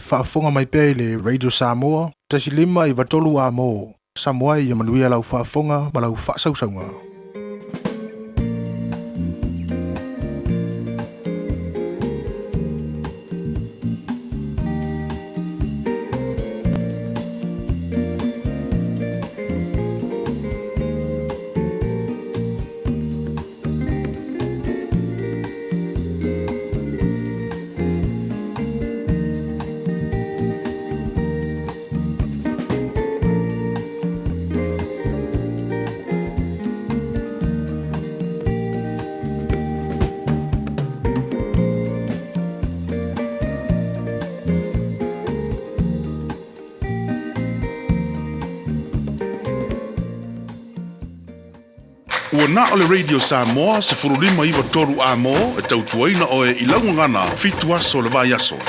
faafofoga mai pea i le Radio Samoa, 1.5 93 A mo Samoa ia manuia lau faafofoga ma lau faasausauga. Ua na o le Radio Samoa 15 9 3 A mo e tautuaina oe i lau gagana fitu aso o le vaiaso.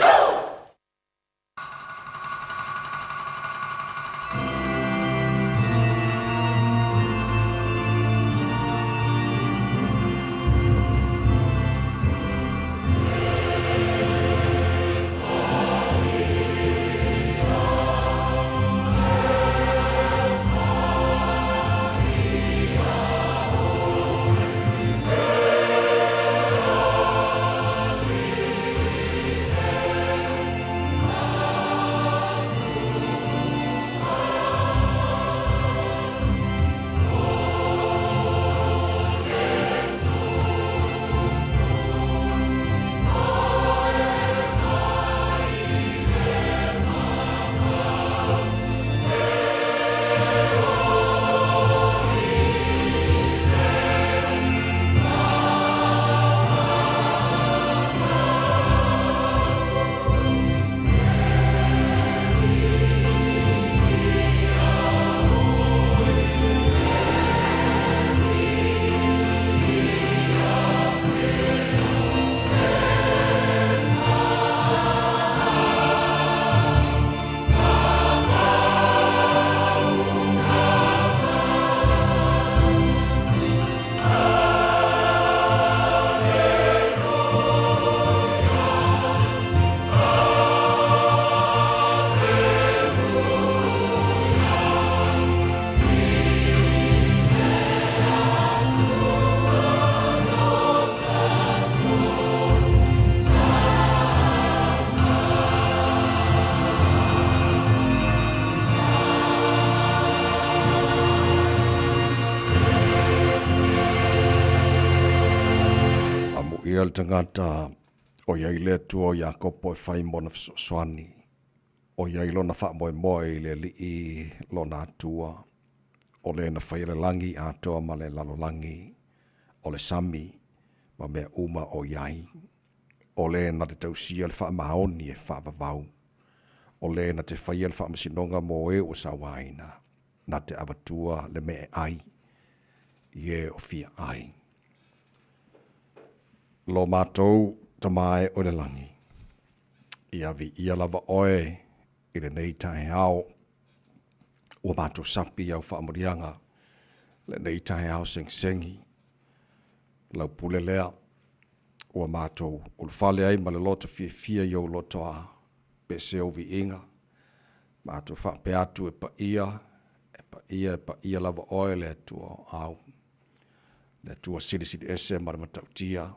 Amuia le tagata o i ai le Atua o Iakopo e fai mona fesoasoani, o i ai lona faamoemoe i le Alii lona Atua, o le na faia le lagi atoa ma le lalolagi, o le sami ma mea uma o i ai, o le na te tausia le faamaoni e faavavau, o le na te faia le faamasinoga mo e ua sauaina, na te avatua le mea e ai i e o fia ai. Lo matou Tama e o i le lagi, ia viia lava oe i lenei taeao. Ua matou sapi i au faamanuiaga lenei taeao segisegi. Lau pule lea ua matou ulufale ai ma le loto fiafia i ou lotoa pese ou viiga. Matou faapea atu e paia, e paia, e paia lava oe le Atua o au. Le Atua silisili ese ma le matautia,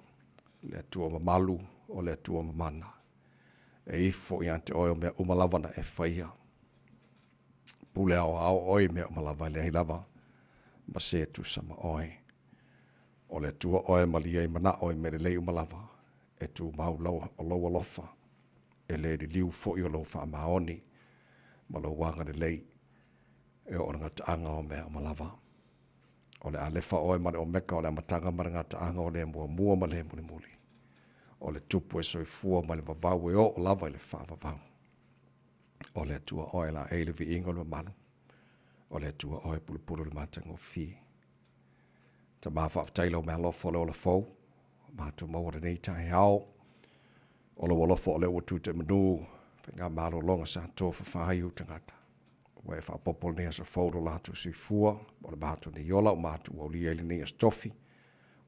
le Atua mamalu o le Atua mamana. E ifo ia te oe o mea uma lava na e faia. Pule aoao oe i mea uma lava e leai lava ma se tusa ma oe. O le Atua oe e malie ai manao i mea lelei uma lava, e tumau lau, o lou alofa, e le liliu foi o lou faamaoni ma lou agalelei e oo i le gataaga o mea uma lava. O le Alefa oe ma le Omeka, o le amataga ma le gataaga, o le muamua ma le mulimuli, o le Tupu e soifua mai le vavau e oo lava i le faavavau. O le Atua oe laei le viiga o le mamalu, o le Atua oe pulupulu le matagofie. Tama faafetai lau mealofa o le ola fou, matou maua lenei taeao. O lou alofa o lea ua tu te manu, faiga malologa sa tofafa ai ou tagata. Ua e faaopoopo lenei aso fou lo latou soifua, o le matou nei ola, ua matou aulia ai lenei aso tofi,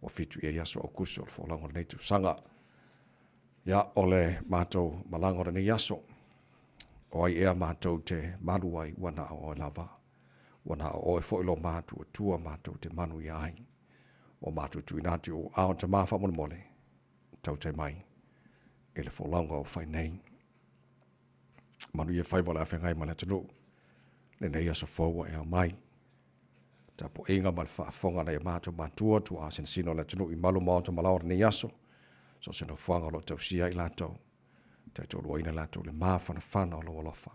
ua fitu i ai aso Aukuso o le folauga o lenei tausaga. Ia, o le matou malaga o lenei aso. O ai ea matou te malu ai ua na o oe lava. Ua na o oe foi lo matuatua matou te manuia ai. Ua matou tuuina atu i ou aao Tama faamolemole, tautai mai i le folauga o fai nei. Manuia faiva o le afeagai ma le atunuu, lenei aso fou ua e ao mai. Tapuaiga ma le faafofoga a nai o matou matua, tuaa sinasina o le atunuu i malu maota ma laoa lenei aso, so o se nofoaga o lo o tausia ai i latou, taitoaluaina latou i le mafanafana o lou alofa.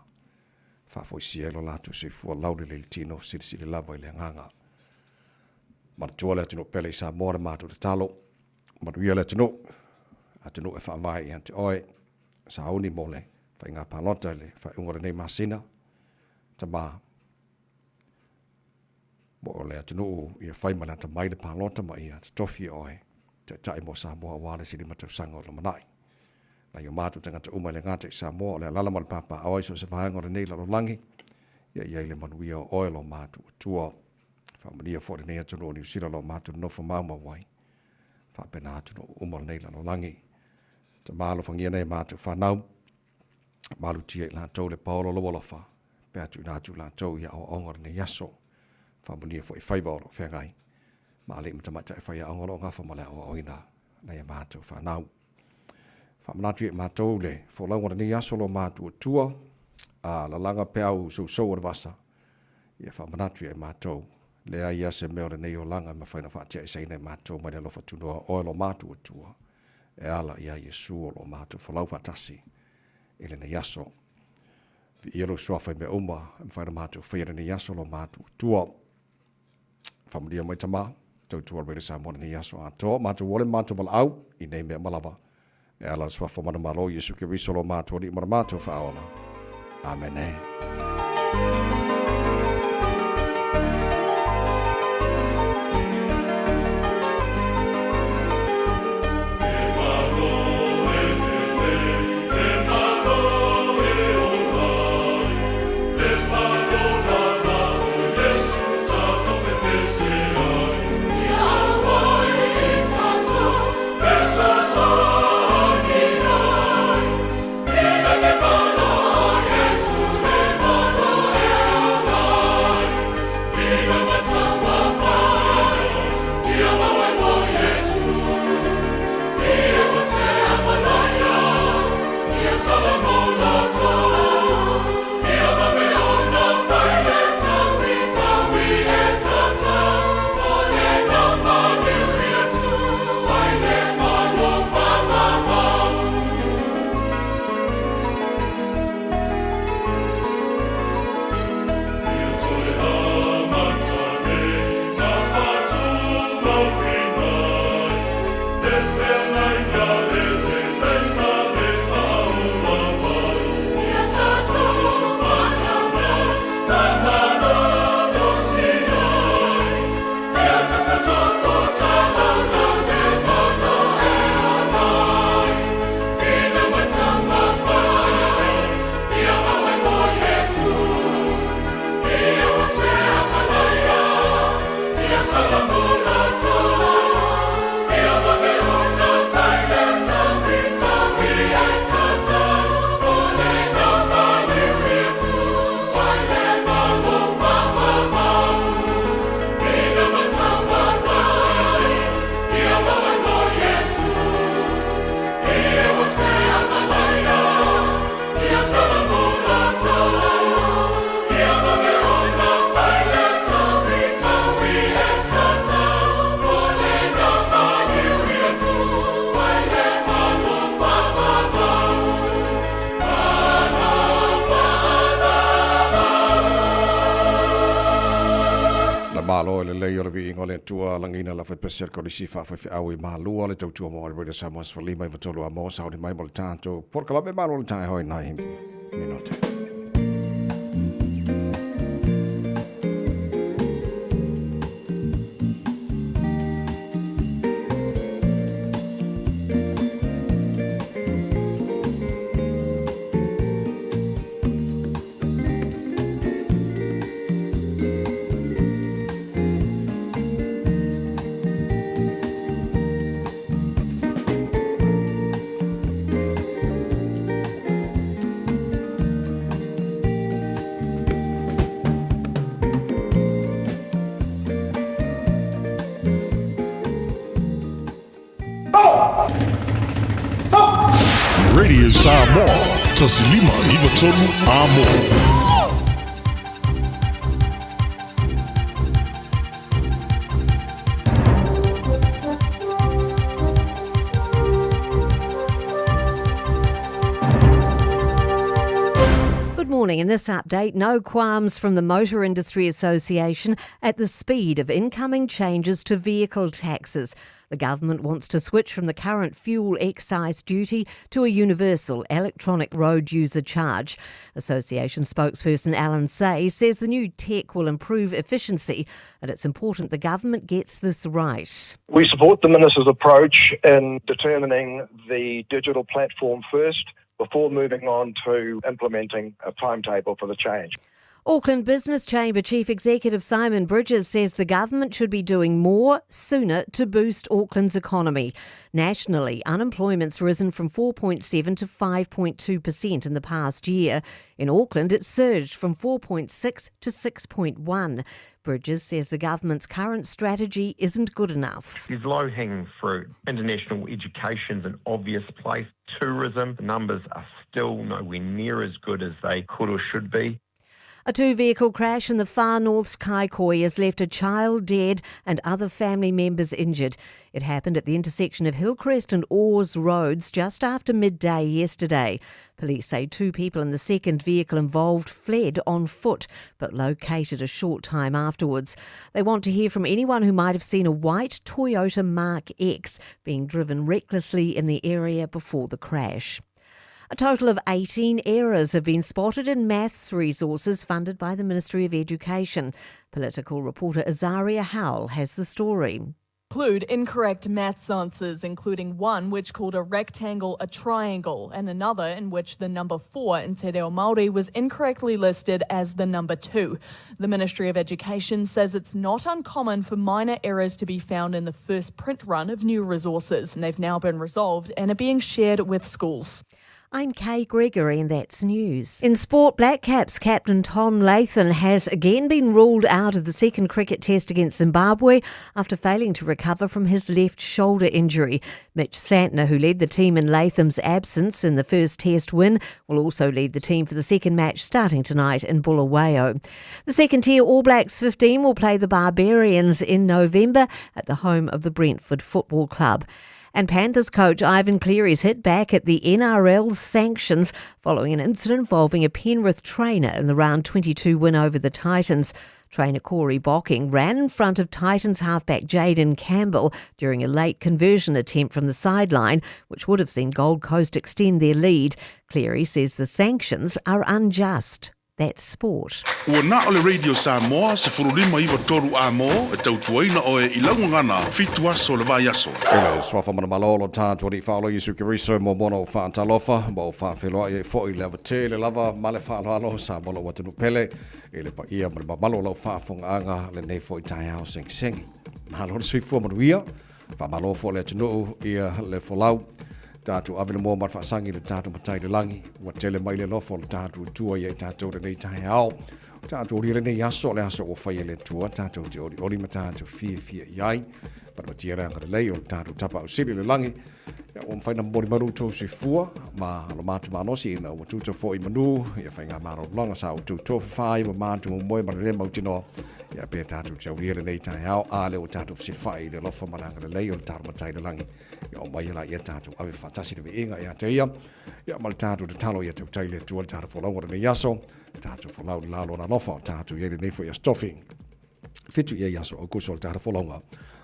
Faafoisia ai lo latou soifua laulelei i le tino, silisili lava i le agaga. Manatua le atunuu pele i Samoa le matou tatalo. Manuia le atunuu, atunuu e faavae ia te oe. Sauni mo le faiga palota i le faaiuga o lenei masina. Tama, mo o le atunuu ia fai ma le atamai le palota ma ia totofi e oe taitai mo Samoa aua le isi 5 tausaga o lumanai. Nai o matou tagata uma e le gata i Samoa, o le alala ma le papaaao i so o se vaega o lenei lalolagi, ia i ai le manuia o oe lo matou Atua. Faamanuia foi lenei atunuu o Niu Sila lo matou nonofo maumau ai, faapena atunuu uma o lenei lalolagi. Tama alofagia nai a matou fanau, malutia i latou le paolo o lou alofa, pe a tuuina atu i latou i aoaoga o lenei aso. Faamanuia foi i faiva o lo o feagai ma alii ma tamaitai faiaoga o lo o gafa ma le aoaoina nai a matou fanau. Faamanatu ia i matou le folauga o lenei aso lo matuatua, a lalaga peau sousou o le vasa, ia faamanatu ia i matou, leai ia se mea o lenei olaga e mafai ona faatiaeseina i matou mai le alofa tunoa o oe lo matuatua, e ala ia Iesu o lo o matou folau faatasi i lenei aso. Viia lou suafa i mea uma e mafai ona matou faia i lenei aso lo matuatua. Faamanuia mai Tama, tautua Radio Samoa lenei aso atoa, matou ole matou valaau i nei mea uma lava. E ala le suafa manumalo Iesu Keriso lo matou Alii ma le matou Faaola. Amene. Le Malo e lelei o le viiga o le Atua, lagiina la faipese a le Kolisi faafaifeau i Malua, le tautua mo le Radio Samoa 15 i tolu a mo sauni mai mo le tatou polokalame malo le taeao i nai minute. Radio Samoa, 1593 Amo. Good morning. In this update, no qualms from the Motor Industry Association at the speed of incoming changes to vehicle taxes. The government wants to switch from the current fuel excise duty to a universal electronic road user charge. Association spokesperson Alan Say says the new tech will improve efficiency and it's important the government gets this right. We support the Minister's approach in determining the digital platform first before moving on to implementing a timetable for the change. Auckland Business Chamber Chief Executive Simon Bridges says the government should be doing more sooner to boost Auckland's economy. Nationally, unemployment's risen from 4.7 to 5.2% in the past year. In Auckland, it surged from 4.6 to 6.1. Bridges says the government's current strategy isn't good enough. There's low-hanging fruit. International education's an obvious place. Tourism, the numbers are still nowhere near as good as they could or should be. A two-vehicle crash in the far north's Kaikohe has left a child dead and other family members injured. It happened at the intersection of Hillcrest and Orrs Roads just after midday yesterday. Police say two people in the second vehicle involved fled on foot, but located a short time afterwards. They want to hear from anyone who might have seen a white Toyota Mark X being driven recklessly in the area before the crash. A total of 18 errors have been spotted in maths resources funded by the Ministry of Education. Political reporter Azaria Howell has the story. Include incorrect maths answers, including one which called a rectangle a triangle and another in which the number 4 in Te Reo Māori was incorrectly listed as the number 2. The Ministry of Education says it's not uncommon for minor errors to be found in the first print run of new resources, and they've now been resolved and are being shared with schools. I'm Kay Gregory and that's news. In sport, Black Caps captain Tom Latham has again been ruled out of the second cricket test against Zimbabwe after failing to recover from his left shoulder injury. Mitch Santner, who led the team in Latham's absence in the first test win, will also lead the team for the second match starting tonight in Bulawayo. The second tier All Blacks 15 will play the Barbarians in November at the home of the Brentford Football Club. And Panthers coach Ivan Cleary's hit back at the NRL's sanctions following an incident involving a Penrith trainer in the round 22 win over the Titans. Trainer Corey Bocking ran in front of Titans halfback Jaden Campbell during a late conversion attempt from the sideline, which would have seen Gold Coast extend their lead. Cleary says the sanctions are unjust. That's sport. Ua na o le Radio Samoa, 1593 Amo, e tautuaina oe i lau gagana, fitu aso o le vaiaso. E le Suafa Manamalo o lo tātou Alii Faaola Iesu Keriso e muamua ona ou faatalofa ma ou faafeiloai ai foi i le ava tele lava ma le faaaloalo Samoa lou atunuu pele i le paia ma le mamalu o lau faafogaaga lenei foi taeao segisegi. Malo le soifua manuia, faamalo foi le atunuu ia le folau. Tatou ave le moa ma le faasagi i le tatou Matai i le lagi, ua tele mai le alofa o le tatou Atua ia i tatou lenei taeao. O tatou olia lenei aso, o le aso ua faia e le Atua, tatou te olioli ma tatou fiafia i ai. Manuatia le agalelei o le tatou Tapaau Sili i le lagi, ia ua mafai ona momoli mai lo outou soifua ma lo matou malosi ina ua tuta foi i manu ia faigamalologa sa outou tofafa ai ma matou momoe ma le le mautinoa. Ia pea tatou te aulia lenei taeao, a lea ua tatou fesilafai i le alofa ma le agalelei o le tatou Matai i le lagi. Ia omai la ia tatou ave faatasi le viiga ia te ia, ia ma le tatou tatalo ia tautai le Atua le tatou folauga o lenei aso, tatou folau le la o lona alofa o tatou i ai lenei foi aso tofi. Fitu ia i aso Aukuso o le tatou folauga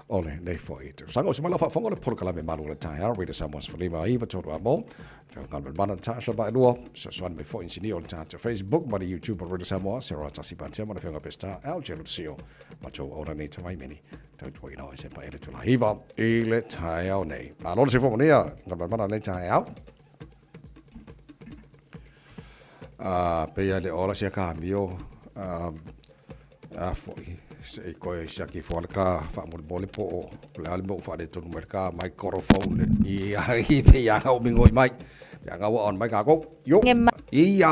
o lenei foi tausaga. O se mai lau faafofoga o le polokalame malu o le taeao, Radio Samoa 15 9 3 a mo. Feogalme mana Natasha Vaelua, fesoasoani mai foi inisinia o le tatou Facebook ma le YouTube o Radio Samoa, Sarah Tasi Patea ma le Afioga Peseta Al Gelucio, ma tou auauna nei tawaimeni. Tautuaina o se pa ele tula hiva i le taeao nei. Malo le soifua manuia, galme mana nei taeao. Pei le ola sia ka mio, a foi se i koe siaki fo ala ka faamolemole po o le a le mea ua faaletonu mai le ka microphone ia i pe ia ngau mingoi mai ia ngau on mai kākou yo ia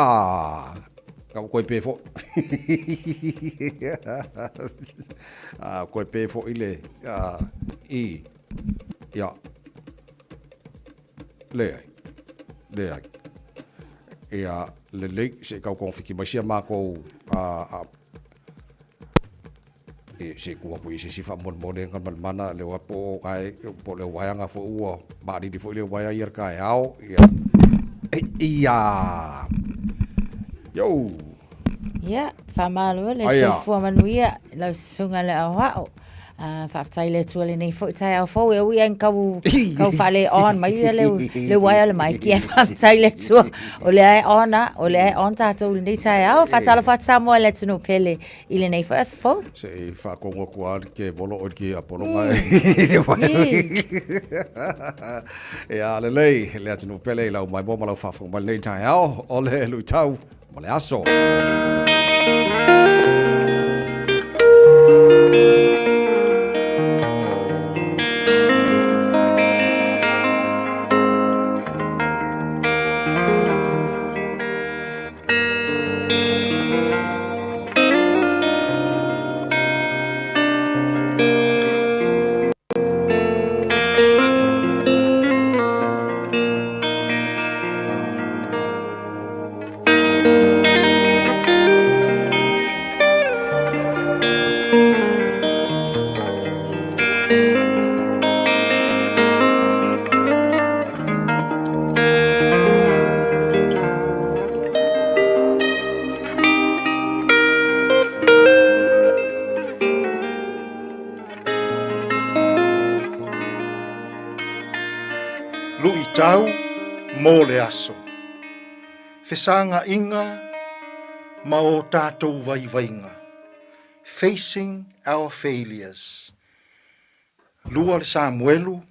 ngau koe pe fo a koe pe fo i le i ia leai. Leai. Ia, lelei, se i tau togafiti mai sia matou a, e, se i tuu atu i se isi faamolemole na malimana le po o kae po o le uaeaga foi ua maalili foi le uaea ia le taeao. Ia, e, ia, yo. Ia, faamalo le soifua manuia i lau susuga i le aoao. Faafetai i le Atua i lenei foi taeao fou e ui lava ina tau, tau faale on mai le, le uaea o le maiki ae faafetai i le Atua o lea e on lava, o lea e on tatou i lenei taeao. Faatalofa atu Samoa i le atunuu pele i lenei foi aso fou. Se i faatonu atu lava le kevolo o le kiapologa Ia, lelei le atunuu pele i lau maimoa ma lau faafofoga mai i lenei taeao, o le luitau mo le aso. Luitau mo le aso. Fesagaina ma o tatou vaivaiga. Facing our failures. 2 le Samuelu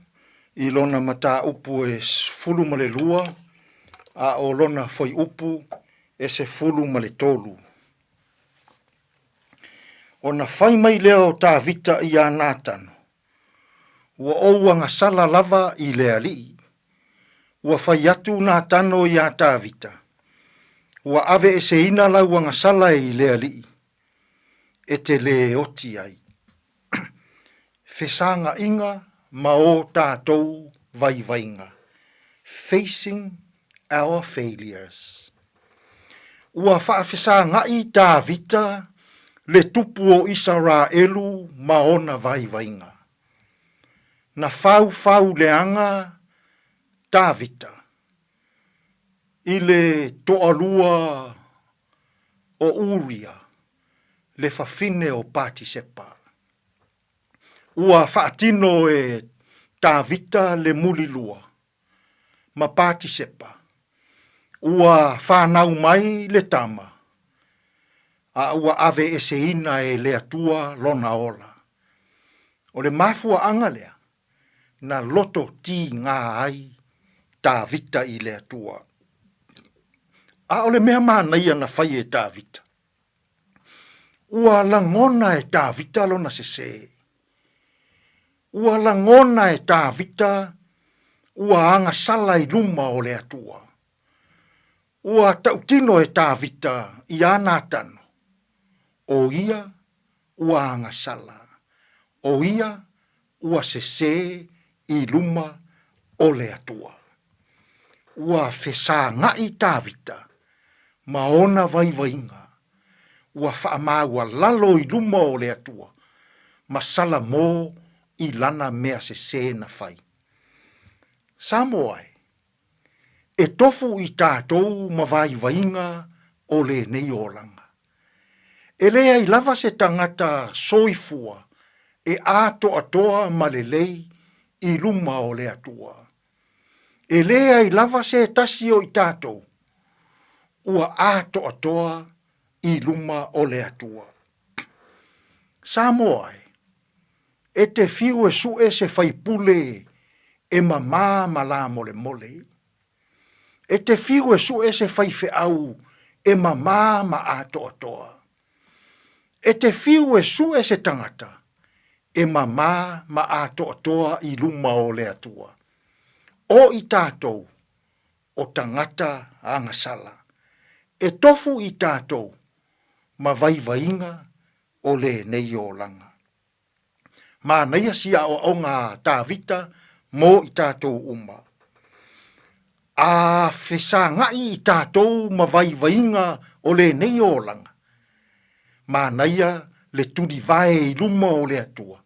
i lona mataupu e 12 a o lona fuaiupu e 13. Ona fai mai lea o Tavita iā Natano, Ua ou agasala lava i le Alii. Ua fai atu Natano iā Tavita, Ua aveeseina lau agasala i le Alii, e te lē oti ai. Fesagaina ma o tatou vaivaiga, Facing our failures. Ua faafesagai Tavita le tupu o Isaraelu ma ona vaivaiga. Na faufau leaga Tavita i le toalua o Uria, le fafine o Patisepa. Ua faatino e Tavita le mulilua ma Patisepa, ua fanau mai le tama, a ua aveeseina e le Atua lona ola. O le mafuaaga lea na loto tigā ai Tavita i le Atua. A o le mea manaia na fai e Tavita, ua lagona e Tavita lona sesē. Ua lagona e Tavita ua agasala i luma o le Atua. Ua tautino e Tavita iā Natano, ʻo ia ua agasala, ʻo ia ua sesē i luma o le Atua. Ua fesagaʻi Tavita ma ona vaivaiga, ua faamaualalo i luma o le Atua ma Salamo i lana mea sesē na fai. Samoa e, e tofu i tatou ma vaivaiga o lenei olaga. E leai lava se tagata soifua e atoatoa ma lelei i luma o le Atua. E leai lava se tasi o i tatou ua atoatoa i luma o le Atua. Samoa e, e te fiu e suʻe se faipule e mamā ma lamolemole. E te fiu e suʻe se faifeau e mamā ma atoatoa. E te fiu e suʻe se tagata e mamā ma atoatoa i luma o le Atua. O i tatou o tagata agasala. E tofu i tatou ma vaivaiga o lenei olaga. Manaia si aoaoga a Tavita mo i tatou uma. A fesagaʻi i tatou ma vaivaiga o lenei olaga, manaia le tulivae i luma o le Atua,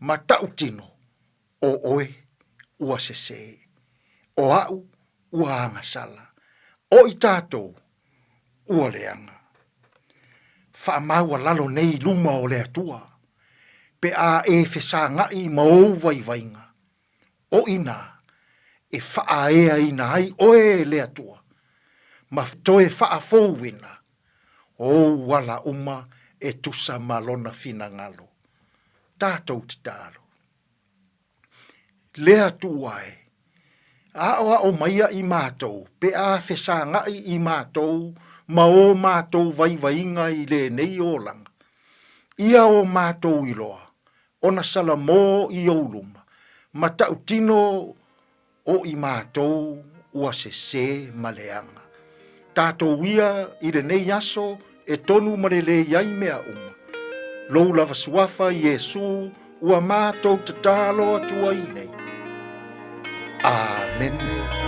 ma tautino, o oe ua sesē, o aʻu ua agasala, o i tatou ua leaga. Faamaualalo nei i luma o le Atua, pe a e fesagaʻi ma ou vaivaiga, o inā e faaeaina ai oe e le Atua, ma toe faafouina ou ala uma e tusa ma Lona finagalo. Tatou tatalo. Le Atua e, aʻoaʻo maia i matou pe a fesagaʻi i matou ma o matou vaivaiga i lenei olaga, ia o matou iloa ona salamo i ou luma, ma tautino o i matou ua sesē ma leaga. Tatou ia i lenei aso e tonu ma lelei ai mea uma. Lou lava suafa Iesū ua matou tatalo atu ai nei. Amene.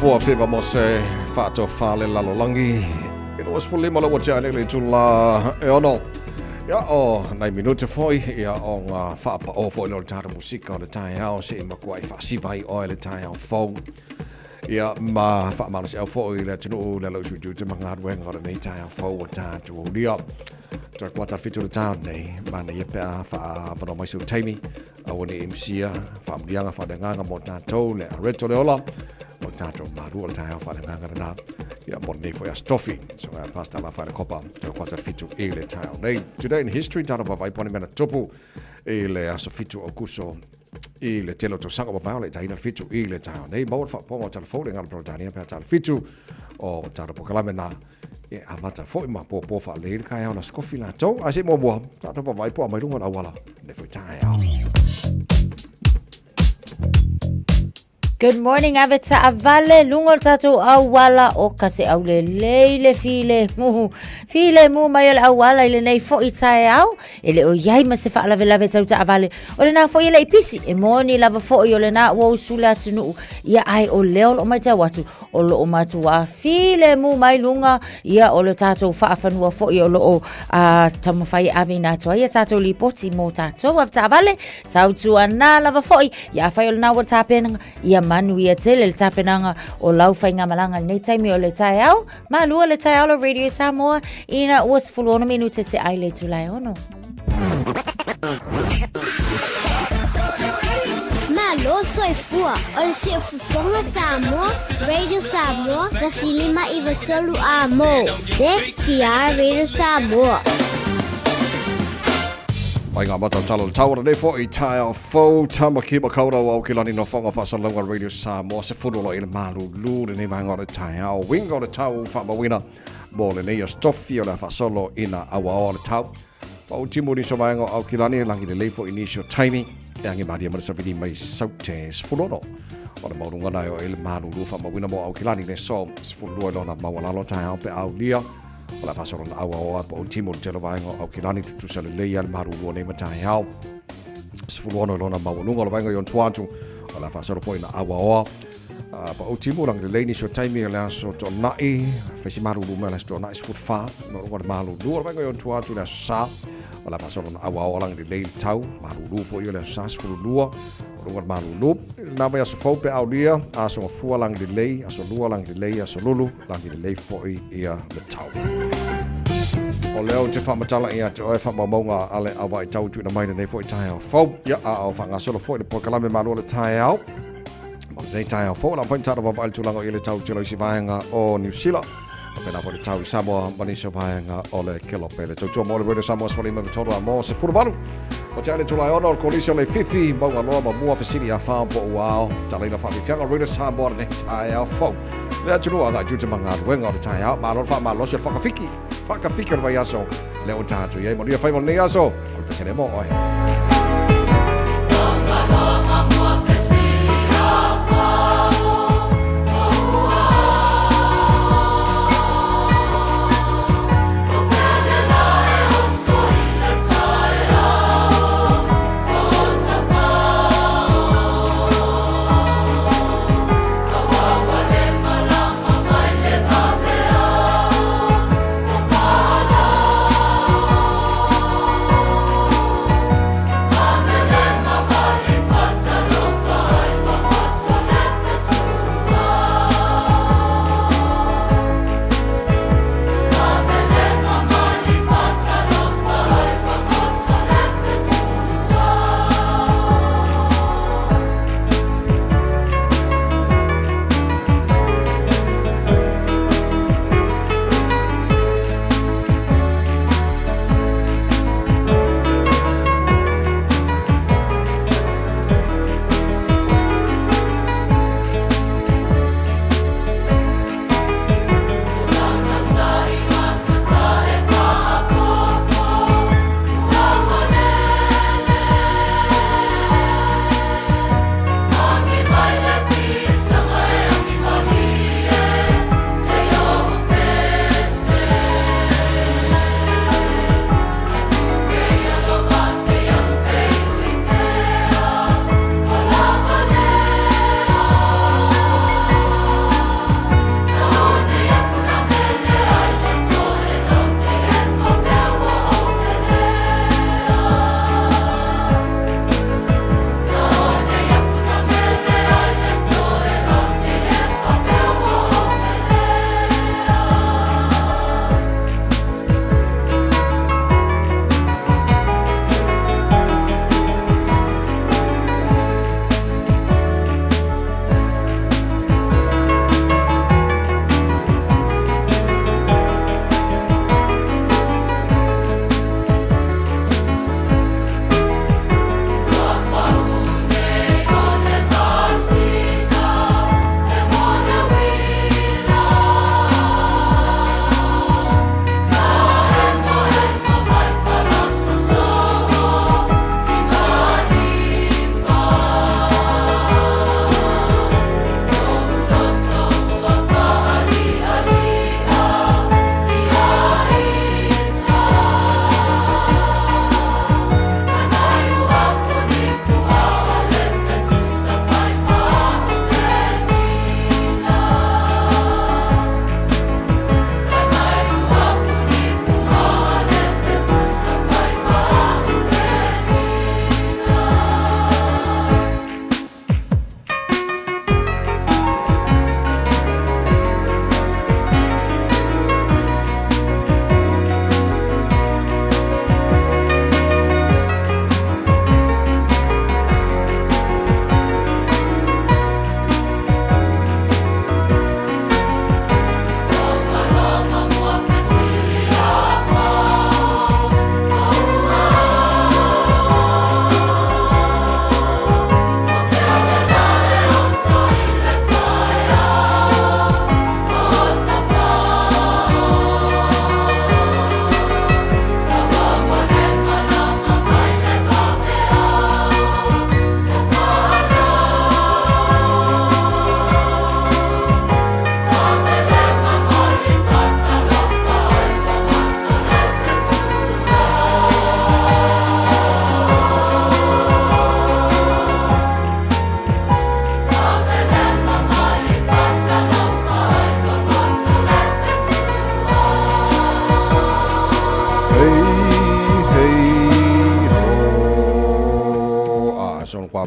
soifua feva mo se faatofa le lalolagi i 25 le ua tea nei le itula e ono. Ia o nai minute foi, ia o ngā whaapao foi leo le tātou musika o le taeao se i makuai whaasiva ai oe le taeao fou. Ia ma whaamalosi au foi le atunuu le lau sui te mangaruenga o lenei taeao fou o tātou aulia. Toe kuata whitu le taeao nei, mana ia pea whaawanoa mai seu taimi Aua ne i misia, faamanuiaga faaleagaga mo tatou, le areto le ola, o tatou malu o le taeao faaleagaga lena. Ia mo lenei foi aso tofi. So ngai Pastor La Whaile Kopa, te kwata whitu i le taeao nei. Today in history, tātou vavai pone mena tupu i le aso whitu o kuso i le tele o tausaga ua vae o le itaina le whitu i le taeao nei. Maua le whaaponga o talafou le ngalo Peretania pea tala whitu o tātou pokalame nā. E amata foi ma pōpō whaalei le kaeao na skofi lātou. A se muamua, tātou vavai po a mai runga o le auala, le foi taeao. Good morning ave taavale luga o le tatou auala o ka se aulelei le filemu filemu mai o le auala i lenei foi taeao e le o iai ma se faalavelave tau taavale o lena foi e le i pisi e moni lava foi o lena ua usu le atunuu ia ae o lea o loo matau atu o loo matuā filemu mai luga ia o le tatou faafanua foi o loo a taumafai e aveina atu ai a tatou lipoti mo tatou ave taavale tautuanā lava foi ia afai o lena ua tapenaga ia manuia tele le tapenaga o lau faigamalaga i lenei taimi o le taeao malua le taeao le Radio Samoa ina ua 16 minute te ai le itula e ono. Malo soifua, o le siufofoga Samoa, Radio Samoa, 1593 A mo, CKR Radio Samoa. Mai ngā mata tala le tau nei fo i taeao fou Tamaki Makaurau au ki lani no whanga whasalauga Radio Samoa se furu lo i le malulu le nei vaenga o le taeao winga o le tau whaamawina mo le nei aso tofi o le whaasolo ina awaoa le tau Pa u timu nisi o vaega o Aukilani e langi lelei foi nisi o taimi e ange malia ma le savili mai saute 16 o le maualuga na e o e le malulu faamauina mo Aukilani le so 12 i lona maualalo taeao pe aulia o le faasolo na auaoa pa u timu le tele o vaega o Aukilani tutusa lelei a le malulu o nei ma taeao 16 i lona maualuga o le vaega i ona tua atu o le faasolo foi na auaoa Pa u timu langi lelei nisi o taimi o le aso Toonai, fai si malulu mai o le aso Toonai 14, maualuga o le malulu o le vaega i ona tua atu i le aso Sa, o le a faasolo na auaoa langi lelei le tau, malulu foi o le aso Sa 12, maualuga o le malulu. I lena mai aso fou pe aulia, aso Gafua langi lelei, aso Lua langi lelei, aso Lulu langi lelei foi ia le tau. O lea ou te faamatala ia te oe faamaumauga a le au vaitau tuuina mai lenei foi taeao fou. Ia, a o faagasolo foi le polokalame malo o le taeao. O lenei taeao fou, o le a mafai ona tatou vaavaai i le tulaga o i ai le tau tele o isi vaega o Niu Sila. O pēlā foi le tau i Samoa ma nisi o vaega o le Kelope. Le tautua mo le Radio Samoa 15 a mo 18. O te ale itula e ono o le kolisi o Leififi, Maungaloa ma mua fesili a whao po ua ao. Talaina whaamifianga Radio Samoa lenei taeao fou. Le atunuu agai tiute ma galuega o le taeao, malo le faamalosi o le whakawhiki. Whakawhiki o le vaiaso lea ua tātou i ai. Manuia whaiva o lenei aso, o le pesele mō oe.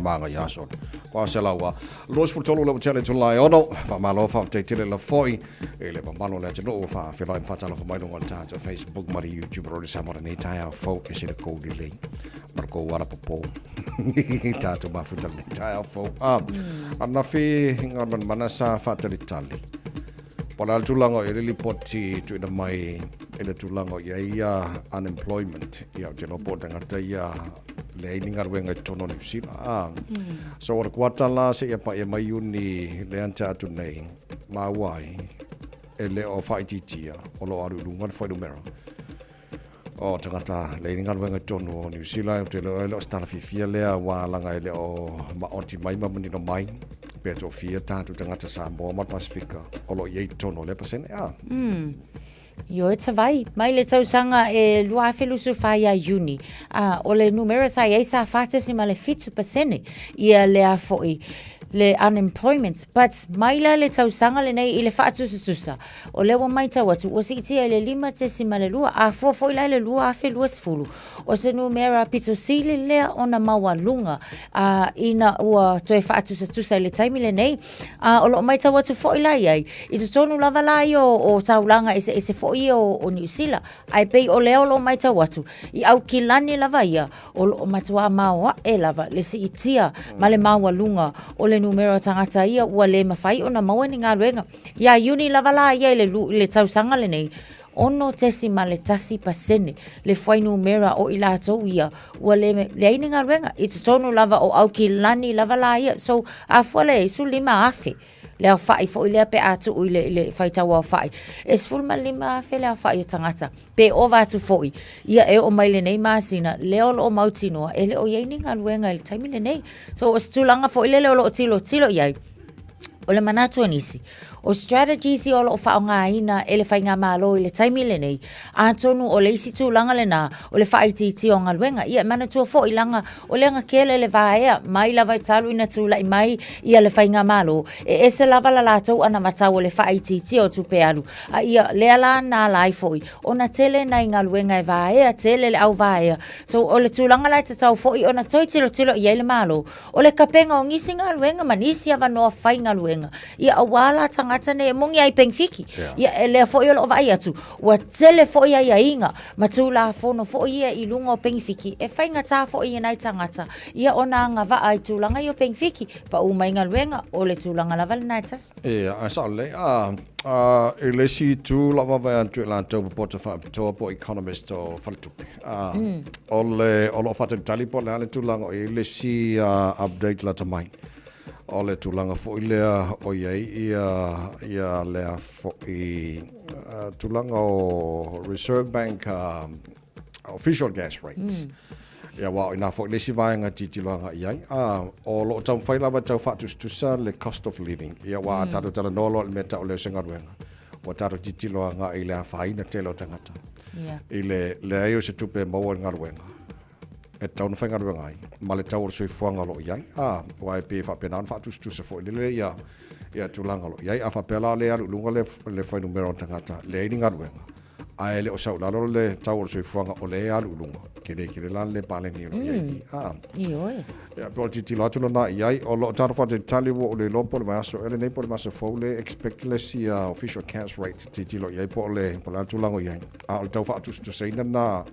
Faamagaia aso. Ua 100 23 le ua tele itula e ono. Faamalo faafetai tele lava foi i le mamalu o le atunuu ua faafeiloai ma faatalofa mai luga o le tatou Facebook ma le YouTube Radio Samoa lenei taeao fou e ese le kou lelei ma le kou alapopo tatou mafuta lenei taeao fou. Ah, ananafi ngā manamana sa faatalitali. Po o le a le tulaga o i ai le lipoti tuuina mai i le tulaga o i ai ia unemployment, ia ou te iloa po o tagata ia leai ni galuega i totonu o Niu Sila. Ah. So o le kuata la seia paia mai Iuni lea na tea atu nei, maua ai e le o faaitiitia o lo o alu i luga le fuainumera o tagata leai ni galuega i totonu o Niu Sila. Ou te iloa e le o se tala fiafia lea aua leaga e le o maoti mai ma manino mai pe toafia tatou tagata Samoa ma le Pasefika o lo o i ai i totonu o lea pasene. Ah. Ioe Tavai, mai le tausaga e 2024 ia Iuni, a o le numera sa i ai sa 4.7% ia lea foi le unemployment. But mai la le tausaga lenei i le faatusatusa, o lea ua matau atu ua siitia i le 5.2, a fua foi la i le 2020, o se numera pito sili lea ona maualuga a ina ua toe faatusatusa i le taimi lenei. A o lo o matau atu foi la i ai, i totonu lava la ia o, o taulaga eseese foi ia o, o Niu Sila, ae pei o lea o lo o matau atu, i Aukilani lava ia, o lo o matuā maoae lava le siitia ma le maualuga o le numera o tagata ia ua le mafai ona maua ni galuega. Ia Iuni lava la ia i le, i le tausaga lenei, 6.1% le fuainumera o i latou ia ua le leai ni galuega i totonu lava o Aukilani lava la ia. So, a fua lea i 15,000 le aofai foi lea pe a tuu i le, i le faitau aofai, e 15,000 le aofai o tagata, pe ova atu foi, ia e oo mai lenei masina, lea o lo o mautinoa e le o i ai ni galuega i le taimi lenei. So, o se tulaga foi lele o lo o tilotilo i ai, O le manatu o nisi, o strategies ia o lo o faaaogaina e le Faigamalo i le taimi lenei, atonu o le isi tulaga lena o le faaitiitia o galuega. Ia e manatua foi leaga o lea na tele le vaea mai lava i talu ina tulai mai ia le Faigamalo, e ese lava la latou anavatau o le faaitiitia o tupe alu, a ia lea la na ala ai foi ona tele nai galuega e vaea, tele le au vaea. So o le tulaga la e tatau foi ona toe tilotilo i ai le Malo, O le kapega o nisi galuega ma nisi avanoa faigaluega, ia aua la tagata nei e moni ai penefiki. Ia e lea foi o loo vaai atu, ua tele foi aiaiga ma tulafono foi ia i luga o penefiki e faigata foi i nai tagata ia ona agavaa i tulaga ia o penefiki, pau mai galuega, o le tulaga lava lena e tasi. Ia, ae sao lelei. A, a, i le isi itu lau vaavaai atu i latou popota faapitoa po o economist o faletupe, A, o le, o lo o faatalitali po o le a le tulaga o i ai le isi update lata mai. O le tulaga foi lea o i ai ia, ia lea foi uh, tulaga o Reserve Bank uh, official gas rates. Ia, aua o i ina foi le isi vaega tilotilo agai i ai. A, o lo o taumafai lava e tau faatusatusa le cost of living. Ia, aua a tatou talanoa loa i le mea tau lea o se galuega, ua tatou tilotilo agai i le afaina tele o tagata. Yeah. I le leai o se tupe e maua i le galuega, e tatau ona faigaluega ai, ma le tau o le soifuaga o lo o i ai. A, aua e pei e faapena ona faatusatusa foi lele ia, ia tulaga o lo o i ai. A faapea la o lea e alu i luga le, le fuainumera o tagata, leai ni galuega, ae le o sau i lalo le tau o le soifuaga o lea e alu i luga, tele tele la le paleni o lo o i ai i i. A. Ioe. Ia, pe o le tilotilo atu lena i ai, o lo o tatou faatalitali ua ou le iloa po o le vaiaso ea lenei po o le vaiaso fou lea e expect le isi official cash rate e tilotilo i ai po o le, po o le a le tulaga o i ai. A o le tau faatusatusaina lena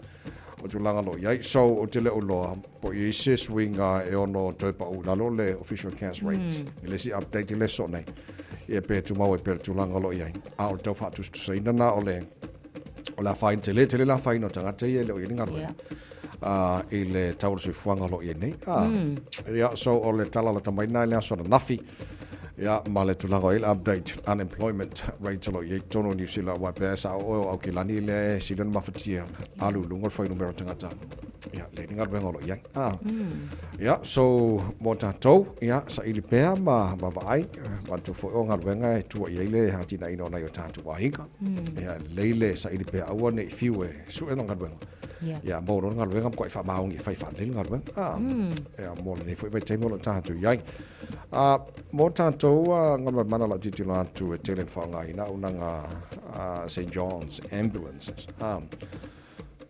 o tulaga o lo o i ai. So, ou te le o iloa po o i ai se suiga e ono toe pau i lalo le official cash rates i le isi update i le aso nei. Ia pe tumau ai pea le tulaga o lo o i ai. A o le tau faatusatusaina lena o le, o le afaina, tele tele le afaina o tagata ia e le o i ai ni galuega. Yeah. I le tau o le soifuaga o lo o i ai nei. Ia, so o le tala lata mai lena i le aso ananafi, ia, ma le tulaga o i ai le update unemployment rate o lo o i ai i totonu o Niu Sila, aua e pei lava e sao oe o Aukilani lea e sili ona mafatia alu i luga le fuainumera o tagata, ia, leai ni galuega o lo o i ai. Ia, so mo tatou, ia, saili pea ma vaavaai, manatua foi o galuega e tua i ai le atinaeina o nai o tatou aiga. Ia, e lelei le saili pea aua ne i fiu e sue le galuega. Yeah. Ia, maua loa le galuega matuai faamaoni e fai faalelei le galuega. Ah, Ia, mo lenei foi vaitaimi o lo o tatou i ai. Ah, mo tatou ah, galuega lau tilotilo atu e tele na faaaogaina auaunaga a St. John's Ambulances. Ah,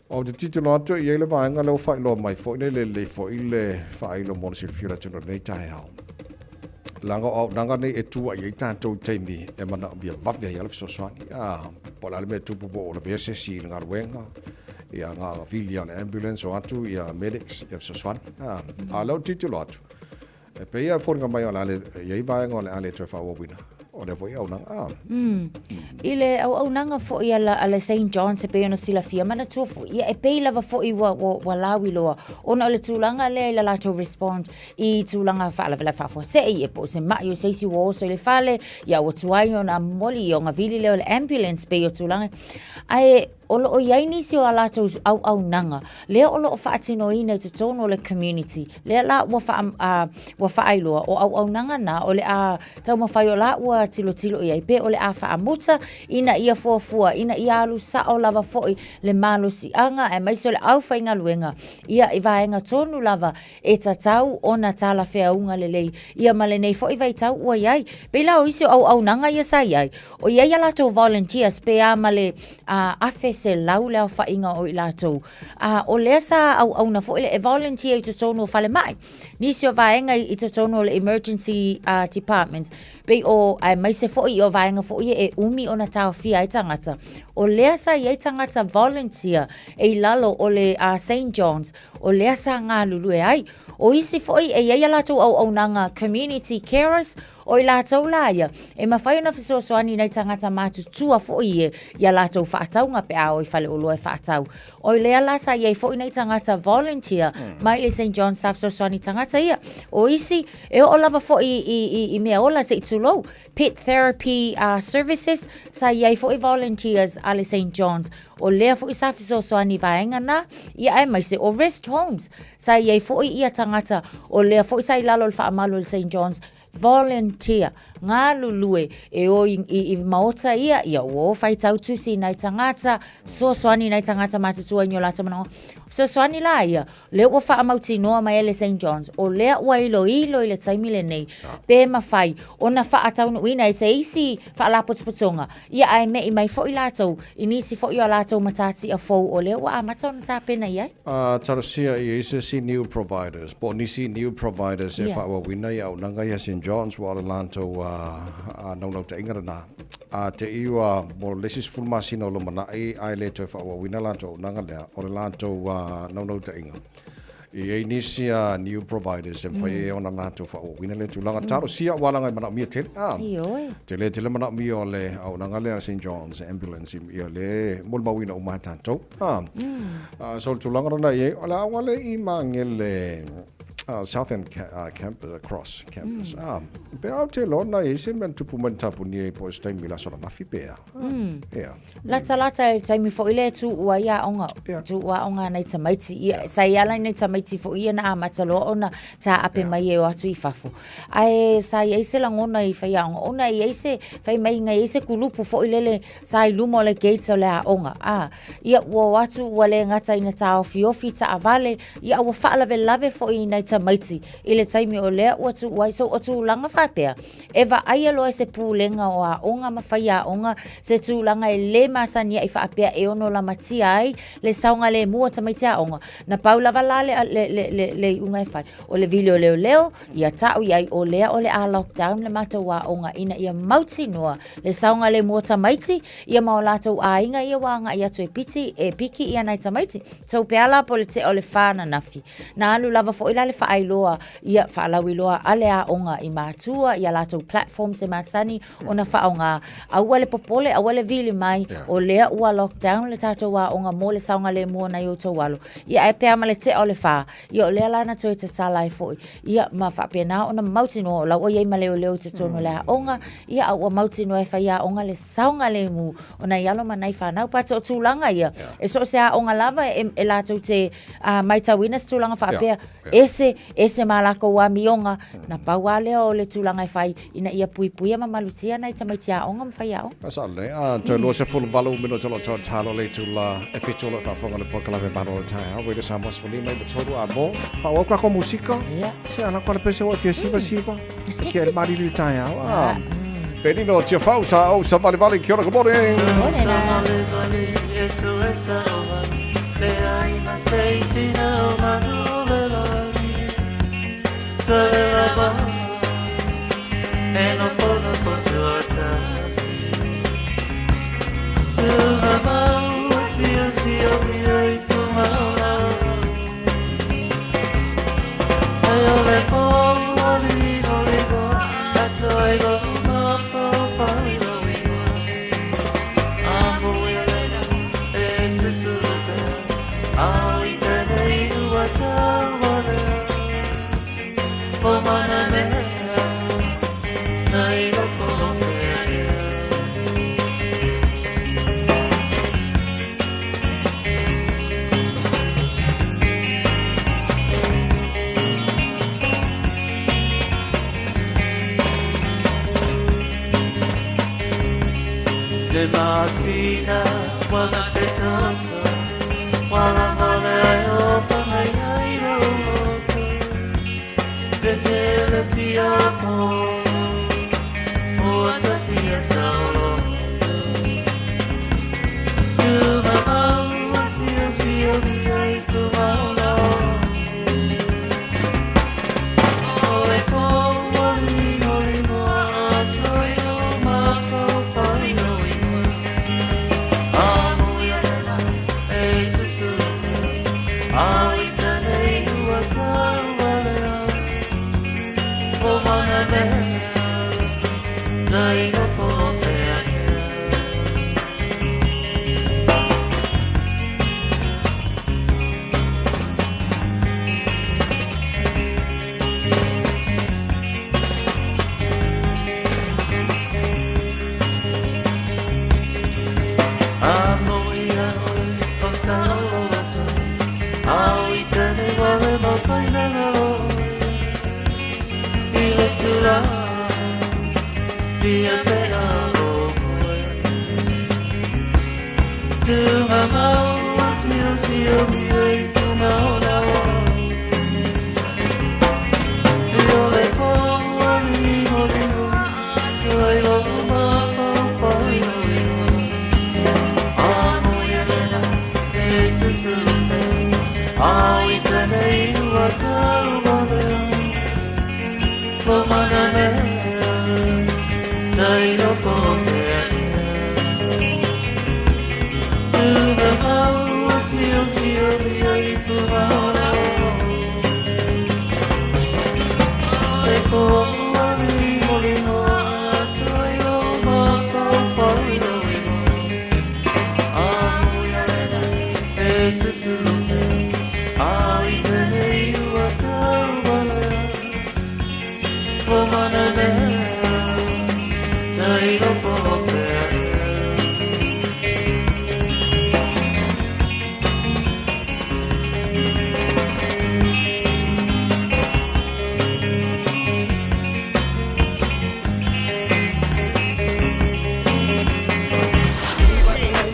Ou te tilotilo atu e i ai le vaega lea ua faailoa mai foi nei, lelei foi le faailo mo le silafia o le atunuu i lenei taeao. Leaga o auaunaga nei e tuuai ai tatou i taimi e manaomia vave ai lava le fesoasoani. A, po o le a le mea e tupu po o lavea se isi i le galuega, ia na ona vili lava o le ambulance o atu ia medics ia fesoasoani. A, a o lea ou te tilotilo atu, E pei e foliga mai o le a le, e i ai vaega o le a le toe faaauauina o lea foi auaunaga. Ah. I le auaunaga foi a, la, a le St. John's e pei ona silafia, manatua foi, ia e pei lava foi ua, ua, ua lauiloa ona o le tulaga lea i le latou respond i tulaga faalavelave faafuasei, ia po o se mai o se isi ua oso i le fale, ia ua tuai ona momoli, ia ona vili lea o le ambulance pei o tulaga. Ae o lo o i ai nisi o a latou auaunaga lea o lo o faatinoina i totonu o le community, lea la ua faa, ua faailoa, o auaunaga na o le a taumafai o la ua tilotilo i ai, pe o le a faamuta ina ia fuafua, ina ia alu sao lava foi le malosiaga aemaise o le aufaigaluega, ia i vaega tonu lava e tatau ona talafeauga lelei ia ma lenei foi vaitau ua i ai. Pei la o isi o auaunaga ia sa i ai, o i ai a latou volunteers pe a ma le 1,100 le aofaiga o i latou. A o lea sa auauna foi le e volunteer i totonu o falemai. Nisi o vaega i totonu o le emergency departments, pei o, aemaise foi o vaega foi ia e umi ona taofia ai tagata. O lea sa i ai tagata volunteer e i lalo o le St. John's, o lea sa galulue ai. O isi foi e i ai a latou auaunaga community carers, o i latou la ia, e mafai ona fesoasoani i nai tagata matutua foi ia i a latou faatauga pe a o i faleoloa e faatau. O lea la sa i ai foi nai tagata volunteer mai le St. John's sa fesoasoani i tagata ia. O isi, e oo lava foi i, i, i mea ola se i tulou, pet therapy services, sa i ai foi volunteers a le St. John's. O lea foi sa fesoasoani i vaega na, ia aemaise o rest homes. Sa i ai foi ia tagata, o lea foi sa i lalo o le faamalu o le St. John's, volunteer, galulue e o i, i, i maota ia, ia ua o faitau tusi i nai tagata, fesoasoani i nai tagata matutua i ni o latou manaoga. Fesoasoani la ia, lea ua faamautinoa mai e le St. John's, o lea ua iloilo i le taimi lenei, pe mafai ona faataunuuina e se isi faalapotopotoga, ia ae me'i mai foi latou i nisi foi o a latou matatia fou o lea ua amata ona tapena i ai. A talosia i ai se isi new providers, po o nisi new providers e faaauauina i auaunaga ia St. John's, ua o le latou naunautaiga lena. A te i ua mo le isi 10 masina o lumanai ae le toe faaauauina latou auaunaga lea, o le latou naunautaiga e i ai nisi new providers e mafai ai ona latou faaauauina lea tulaga. Talosia aua leaga e manaomia tele. Ioe. Tele tele manaomia o le auaunaga lea a St. John's Ambulance ia le molimauina uma e tatou. So le tulaga lena i ai, o le aoga lea i Magele Southend Campus, Cross Campus. Pe a ou te iloa na i ai se mea na tupu mai na tapunia ai po o se taimi i le aso ananafi pe a. Ia. Latalata i le taimi foi lea e tuua ai aoga, tuua aoga a nai tamaiti. Ia, sa i ala i nai tamaiti foi ia na amata loa ona taape mai e o atu i fafo. Ae sa i ai se lagona i faiaoga, ona e i ai se, fai mai na i ai se kulupu foi lele sa i luma o le gates o le aoga. A, ia ua o atu ua le gata ina taofiofi taavale, ia a ua faalavelave foi i nai tamaiti i le taimi o lea ua tuua ai. So o tulaga faapea, e vaaia loa e se pulega o aoga ma faiaoga se tulaga e le masani ai faapea e ono lamatia ai le saogalemu o tamaiti aoga. Na pau lava la le, le, le, le, le iuga e fai, o le vili o leoleo, ia tau i ai o lea o le a lockdown le matou aoga ina ia mautinoa le saogalemu o tamaiti, ia ma o latou aiga ia ua agai atu e piti, e piki ia nai tamaiti. So pe a la po o le tea o le fa ananafi, na alu lava foi la le faailoa, ia faalauiloa a le aoga i matua, i a latou platforms e masani ona faaaoga. Aua le popole, aua le vili mai, o lea ua lockdown le tatou aoga mo le saogalemu o nai outou alo. Ia ae pe a ma le tea o le fa, ia o lea la na toe tatala ai foi, ia ma faapena ona mautinoa o la ua i ai ma leoleo i totonu o le aoga, ia a ua mautinoa e faiaoga le saogalemu o nai alo ma nai fanau. But o tulaga ia, e so o se aoga lava e, e latou te matauina se tulaga faapea, ese, ese ma lakou amioga, na pau lava lea o le tulaga e fai ina ia puipuia ma malutia nai tamaiti aoga ma faiaoga. Ka sao lelei. A, toe 28 minute o lo o tatalo le itula e fitu o lo o faafofoga le polokalame Malo o le Taeao, Radio Samoa 15 i 3 a mo. Faaauau kako musika. Se ala koa le pese ua e fia siva siva. E kia e le malili le taeao. A, Benino Tiafau sa au sa valevale. Kia ora, good morning. Morena.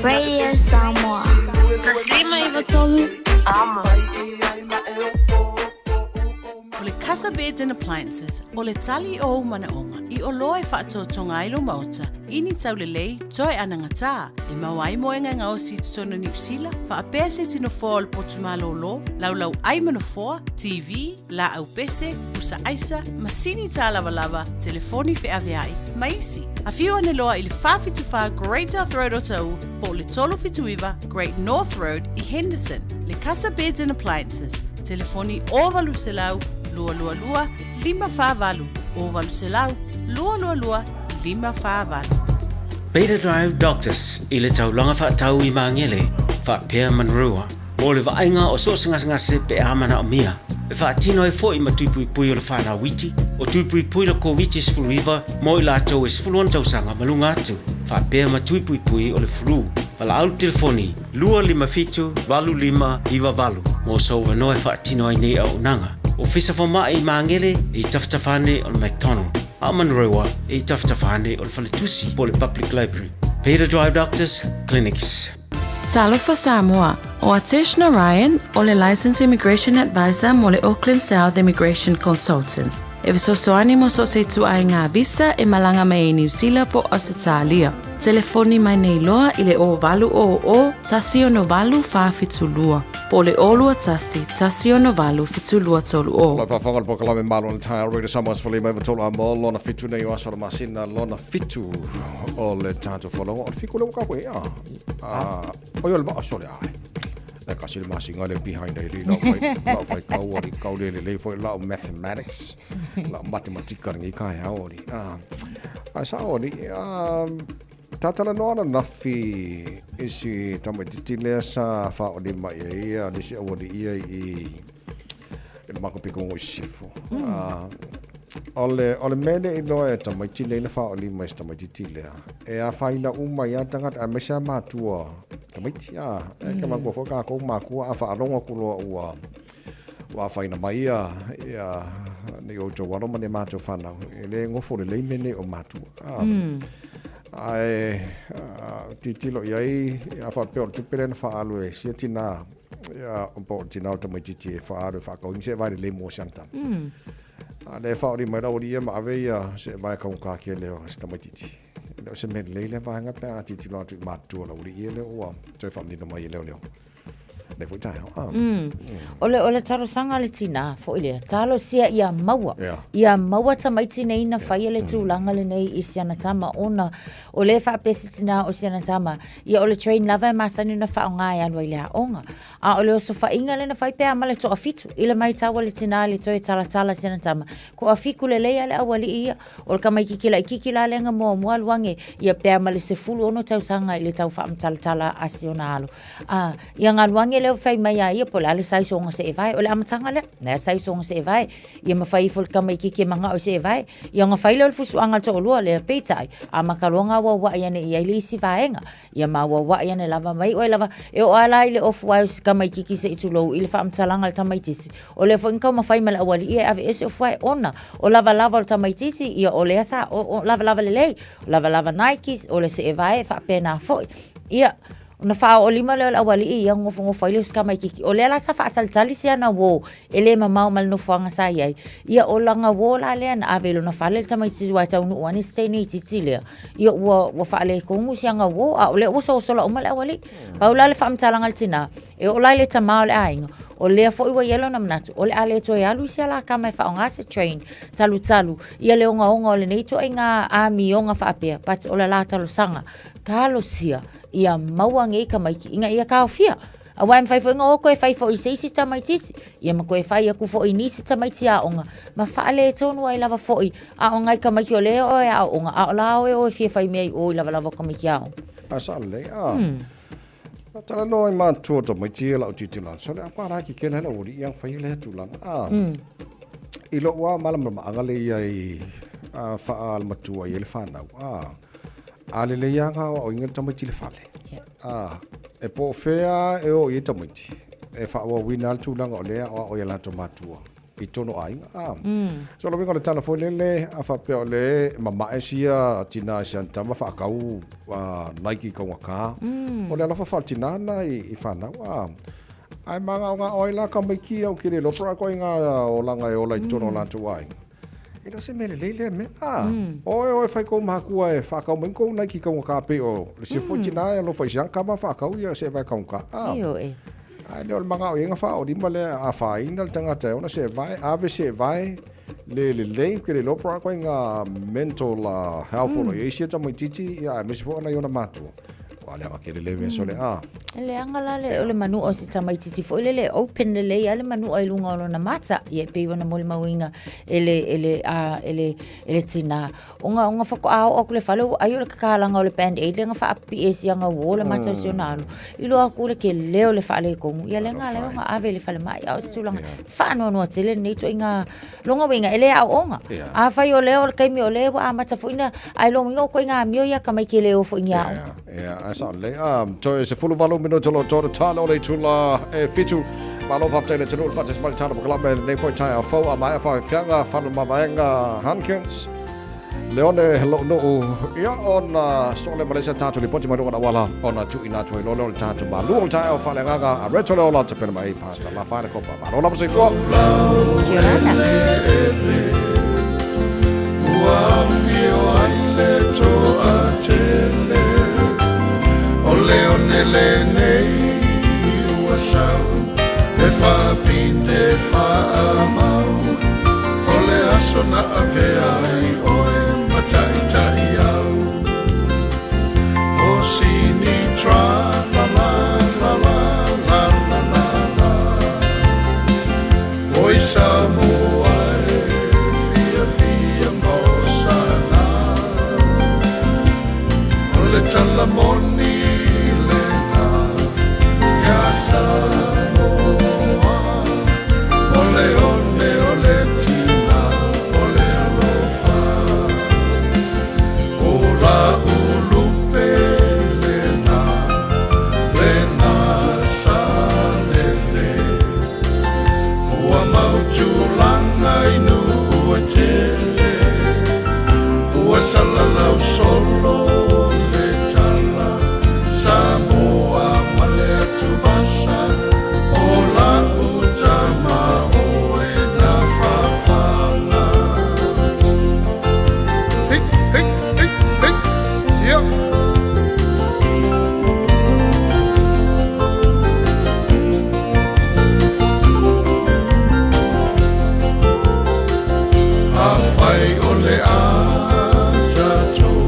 Radio Samoa. 153 Amo. O le Casa Beds and Appliances, o le tali o ou manaʻoga i oloa e faatoatoga ai lou maota i ni taulelei toe anagatā e maua ai moega e gaosi i totonu o Niu Sila, faapea se iti nofoa o le potu malōlō, laulau ʻai ma nofoa, TV, laau pese, pusa aisa, masini tālavalava, telefoni feaveai, ma isi. Afio ane loa i le 474 Great South Road Otahuhu po o le 379 Great North Road i Henderson. Le Casa Beds and Appliances, telefoni 0800 222 548, 0800 222 548. Beta Drive Doctors i le taulaga faatau i Magele, faapea Manurewa. Mo le vaaiga o so o se gasegase pe a manaomia, e faatino ai foi ma tui puipui o le fanau iti, o tui puipui le Koviti-19 mo i latou e 16 tausaga ma luga atu, faapea ma tui puipui o le flu. Valaau le telefoni 257 8598 mo sou avanoa e faatino ai nei auaunaga. Ofisa Fomai i Magele e i tafatafa ane o le McDonald, a o Manurewa e i tafatafa ane o le Faletusi po o le Public Library. Beta Drive Doctors Clinics. Talofa Samoa, ʻO Atesh Narayan, ʻo le Licensed Immigration Advisor mo le Auckland South Immigration Consultants. E fesoasoani mo so o se ituaiga visa e malaga mai ai i Niu Sila po o Ausetalia. Telefoni mai nei loa i le 0800 168 472 po o le 021 168 7230. Lau faafofoga le polokalame Malo le Taeao Radio Samoa 15 93 a mo lona fitu nei o aso o le masina lona fitu o le tatou folauga o le fiku lea ua tatou i ai a oi o le vaa sole ai e kasi le masina le behind ai li lau fai lau fai kau ali kau le lelei foi lau mathematics lau matematika lenei taeao ali a a sao ali a Talanoa ananafi i si tamaitiiti lea sa faaolima i ai ia nisi aualii ia i i le matou pitoga i Sisifo. O le, o le mea lea i iloa e tamaiti nei na faaolima i si tamaitiiti lea, e afaina uma ai lava tagata aemaise lava matua tamaiti, a, e ke manatua foi tatou matua a faalogo atu loa ua ua afaina mai ia ia ni outou alo ma ni matou fanau, e le nofo lelei mea nei o matua. A, Ae tilotilo i ai, a faapea o le tupe lea na faaalu e sia tinā, ia, po o le tinā o le tamaitiiti e faaalu e faatauina seevae lelei mo si ana tama. A lea e faaoli mai le aualii ia ma ave ia seevae taugata tele o si tamaitiiti. E le o se mea lelei lea vaega pe a tilotilo atu i matutua o le aualii ia lea ua toe faamanino mai e leoleo. Lea foi taeao. Ah. O le, o le talosaga a le tinā foi lea, talosia ia maua. Yeah. Ia maua tamaiti nei na faia le tulaga lenei i si ana tama ona o lea e faapea si tinā o si ana tama, ia o le train lava e masani ona faaaoga e alu ai i le aoga. A o le osofaiga lea na fai pe a ma le toafitu i le maitau a le tinā i le toe talatala si ana tama, toafitu lelei a le aualii ia. O le tamaititi laititi la lea na muamua alu ane ia pe a ma le 16 tausaga i le tau faamatalatala a si ona alo. A, ia na alu ane lea fai mai a ia po o le a le size o ona seevae. O le amataga lea, o le a le size o ona seevae. Ia ma fai ifo i le tamaititi e manao i seevae. Ia ona fai lea o le fusuaga a le toalua lea, peitai, amata loa ona auauai ane i ai le isi vaega. Ia ma auauai ane lava ma iu ai lava, e oo lava la i le ofu ae o si tamaititi se i tulou i le faamatalaga a le tamaititi. O lea foi na taumafai ma le aualii e aveese ofu ae ona o lavalava o le tamaititi, ia o lea sa o, o lavalava lelei, o lavalava Nikes, o le seevae e faapena foi. Ia, ona faaoo lima lea o le aualii ia nofonofo ai lea o si tamaititi. O lea la sa faatalitali si ana uo e le mamao ma le nofoaga sa i ai. Ia o lana uo la lea na ave i lona fale le tamaititi aua e taunuu ane si teine itiiti lea. Ia ua, ua faaletonu si ana uo a o lea ua sosola uma le aualii. Pau la le faamatalaga a le tina, e oo la i le tama o le aiga, o lea foi ua i ai lona manatu, o le a le toe alu i si alakama e faaaoga se train talutalu ia le ogaoga o lenei ituaiga amioga faapea, but o le la talosaga, talosia ia maua nei tamaiti ina ia taofia. Aua e mafai foi ona o toe fai foi i se isi tamaitiiti, ia ma toe fai atu foi i nisi tamaiti aoga, ma faaletonu ai lava foi a o nai tamaiti o lea e o e aooga, a o la o e o e fia fai mea i o i lavalava o tamaiti aoga. A sao lelei, a. Talanoa ai matua o tamaiti ia lau tilotilo atu, sole a pa la ke kena lau alii ia fai lea tulaga. A. I lou lava malamalamaaga lea i ai a faa-matua i ai le fanau, a. A lelei lava na aoaoina le tamaiti i le fale. A, e po o fea e o i ai tamaiti, e faaauauina lava le tulaga o lea e aoao i a latou matua i tonu o aiga. A, so o le uiga o le tala foi lele, a faapea o lea e mamae sia tina i siana tama faatau Nike taugata, o le alofa faaletina lena i fanau. A, ae magaogao ai la tamaiti ia ou te le iloa po o a ituaiga olaga e ola i totonu o latou aiga. E le o se mea lelei lea mea. A, o e oe fai kou matua e whakau mai kou Nike taugata pei o le sia foi tina e alofa i siana tama whakau ia seevae taugata. A, Ioe. ae le o le magao i ai na whaolima lea a whaina le tangata e ona seevae, ave seevae le lelei, ke le iloa po o a ituaiga mental health o lo o i ai sia tamaititi, ia aemaise foi ona i ona matua. Ua leaga tele le mea sole a. E leaga la le, o le manua o si tamaititi foi lele e open lelei lava le manua i luga o lona mata, ia e pei ona molimauina e le, e le, a, e le, e le tinā. Ona, ona faatoa oo atu i le fale, ua ai o le tatalaga o le band aid lea na faapipii ai si ana uo le mata o si ona alo, iloa atu le tele o le faaletonu, ia lea na ala ai ona ave i le falemai. A o se tulaga faanoanoa tele lenei ituaiga Lona uiga, e le aooga. Afai o lea o le taimi o lea ua amata foi na, ae lona uiga o ituaiga amio ia tamaiti e le o foi i ni aoga. Ia, ae sao lelei. Ah, toe 18 minute o lo o toa le tala o le itula e fitu. Malo faafetai i le atunuu i le faatasi mai i le tala polokalame i lenei foi taeao fou a maea faafeaga Faleomavaega Hankins. Leone Lounuu, ia ona soo lea ma le isi a tatou lipoti mai luga o le auala ona tuuina atu ai loa lea o le tatou malu o le taeao faaleagaga a Reto Leola tapena mai Pastor Lafaele Kopa. Malo lava soifua. Kia ora. lenei ua sau e faapine faamau o le aso na avea ai oe ma taitai au o sini tra la la la la la la la la Oi Samoa e fiafia ma osana O le tala moni lena ia Samoa O le one o le tina o le alofa O la ulupe lena lena Salele Ua mau tulaga i nuu e tele Ua salalau solo le tala Samoa ma le atuvasa O la'u tama oe na fafaga Hey, hey, hey, hey, yeah. Afai o le a tatou,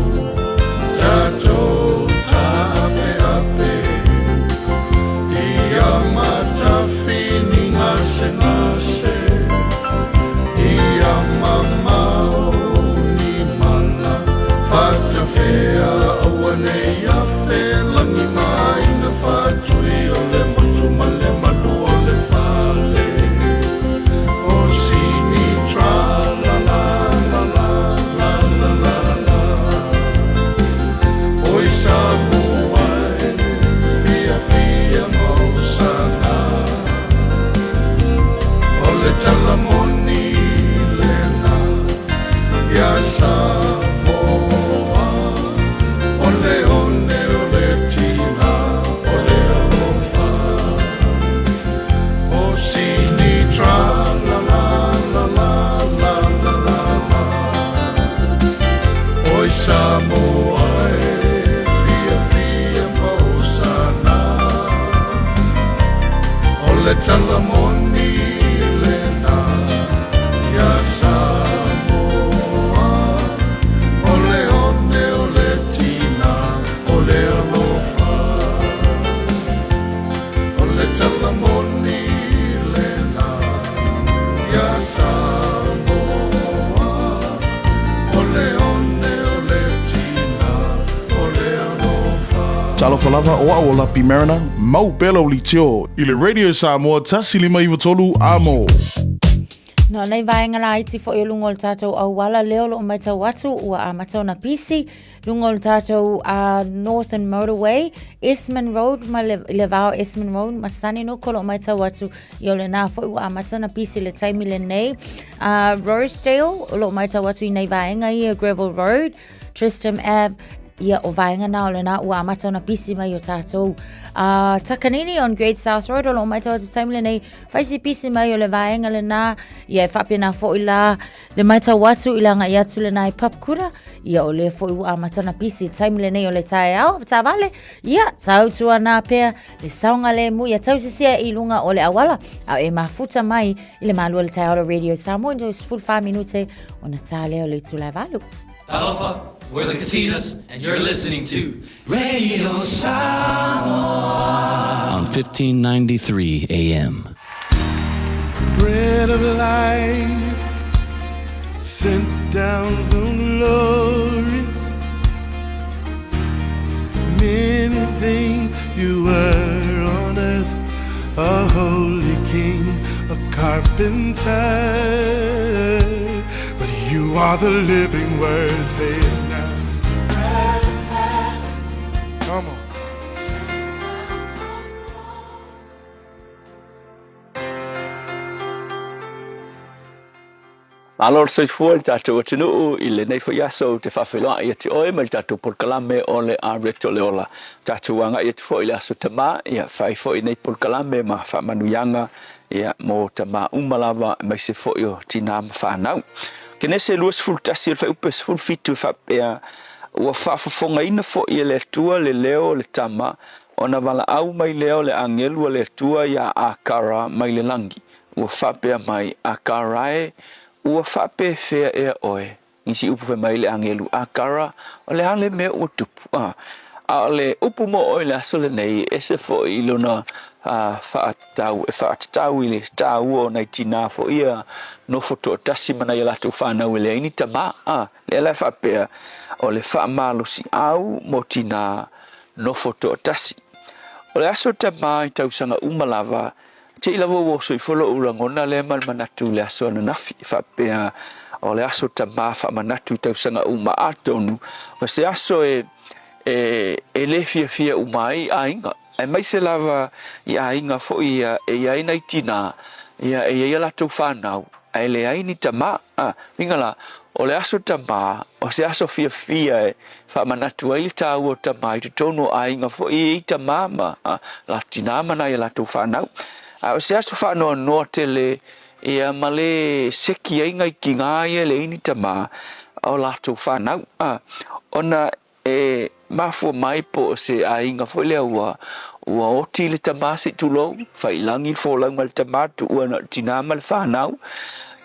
tatou taapeape Ia matafi ni gasegase Ia mamao ni mala Fatafea aua ne i afe lagi ma aiga Faatui o le motu ma le malu o le fale O sini tra la la la la la la la la Oi Samoa e fiafia ma osana O le tala moni lena ia Samoa O le one o le tina o le alofa O sini tra la la la la la la la la Oi Samoa e fiafia ma osana O le tala moni lena ia Samoa O le one o le tina o le alofa O le tala moni lena ia Samoa O le one o le tina o le alofa Talofa lava, o au o Lapi Mariner, mau pea lau leitio i le Radio Samoa 1593 Amo. No nei vaega laiti foi o luga o le tatou auala lea o lo o matau atu ua amata ona pisi luga o le tatou Northern Motorway, Esmond Road ma le, le va o Esmond Road ma Sunnynook o lo o matau atu ia o lenā foi ua amata ona pisi le taimi lenei. Rosedale o lo o matau atu i nei vaega ia Gravel Road, Tristram Ave, ia o vaega nā o lenā ua amata ona pisi mai o tatou. Takanini on Great South Road o lo o matau atu taimi lenei Fai si pisi mai o le vaega lenā, ia e faapena foi la le matau atu i le agai atu lenā i Papakura, ia o lea foi ua amata ona pisi i le taimi lenei o le taeao, taavale, ia tautuana pea le saogalemu ia tausisia i luga o le auala, a o e mafuta mai i le malua o le taeao o le Radio Samoa i le 14 minute ona ta lea o le itula e valu. Talofa, we're the Katinas and you're listening to Radio Samoa on 1593 AM. Bread of life sent down from glory. Many things you were on earth, a holy king, a carpenter. But you are the living word, say it now. Come on. Malo le soifua i le tatou atunuu i lenei foi aso ou te faafeiloai ia te oe ma le tatou polokalame o le Aret o le Ola. Tatou agai atu foi i le aso Tama, ia fai foi nei polokalame ma faamanuiaga ia mo tama uma lava aemaise foi o tinā ma fanau. Kenese 21 o le Fuaiupu 17 e faapea, Ua faafofogaina foi e le Atua le leo o le Tama, Ona valaau mai lea o le agelu a le Atua iā Akara mai le lagi, ua faapea mai, Akara e, ua faapefea ea oe? Nisi upu fai mai le agelu, Akara, o le a le mea ua tupu? A, a o le upu mo oe i le aso lenei, e ese foi i lona faatatau, e faatatau i le taua o nai tinā foi ia nofo toatasi ma nai a latou fanau e leai ni tamā. A, lea la e faapea, o le faamalosiau mo tinā nofo toatasi. O le aso tamā i tausaga uma lava, te i lava ua oso ifo lo'u lagona lea ma le manatu i le aso ananafi, e faapea, o le aso tamā faamanatu i tausaga uma, atonu o se aso e, e, e le fiafia uma ai aiga, aemaise lava i aiga foi ia e i ai nai tinā, ia e i ai a latou fanau, ae leai ni tamā. A, uiga la, o le aso tamā, o se aso fiafia e faamanatu ai le taua o tamā i totonu o aiga foi e i ai tamā ma la tinā ma nai a latou fanau. A o se aso faanoanoa tele ia ma le seki ai ngai tigā ia e leai ni tamā o latou fanau. A, ona E mafua mai po o se aiga foi lea ua ua oti le tamā se i tulou, faiilagi le folauga a le tamā, tuua na o le tinā ma le fanau.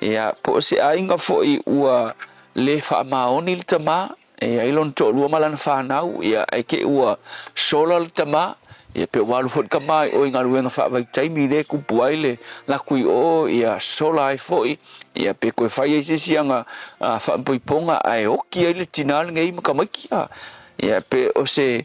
Ia, po o se aiga foi ua le faamaoni le tamā, e i ai lona toalua ma lana fanau, ia, ae te i ua sola le tamā, ia, pe ua alu foi le tamā i o i galuega faavaitaimi lea e tupu ai le laku i o, ia, sola ai foi. Ia, pe toe fai ai se isi aga faapoipoga ae oki ai le tinā lenei ma tamaiti, a. Ia, pe o se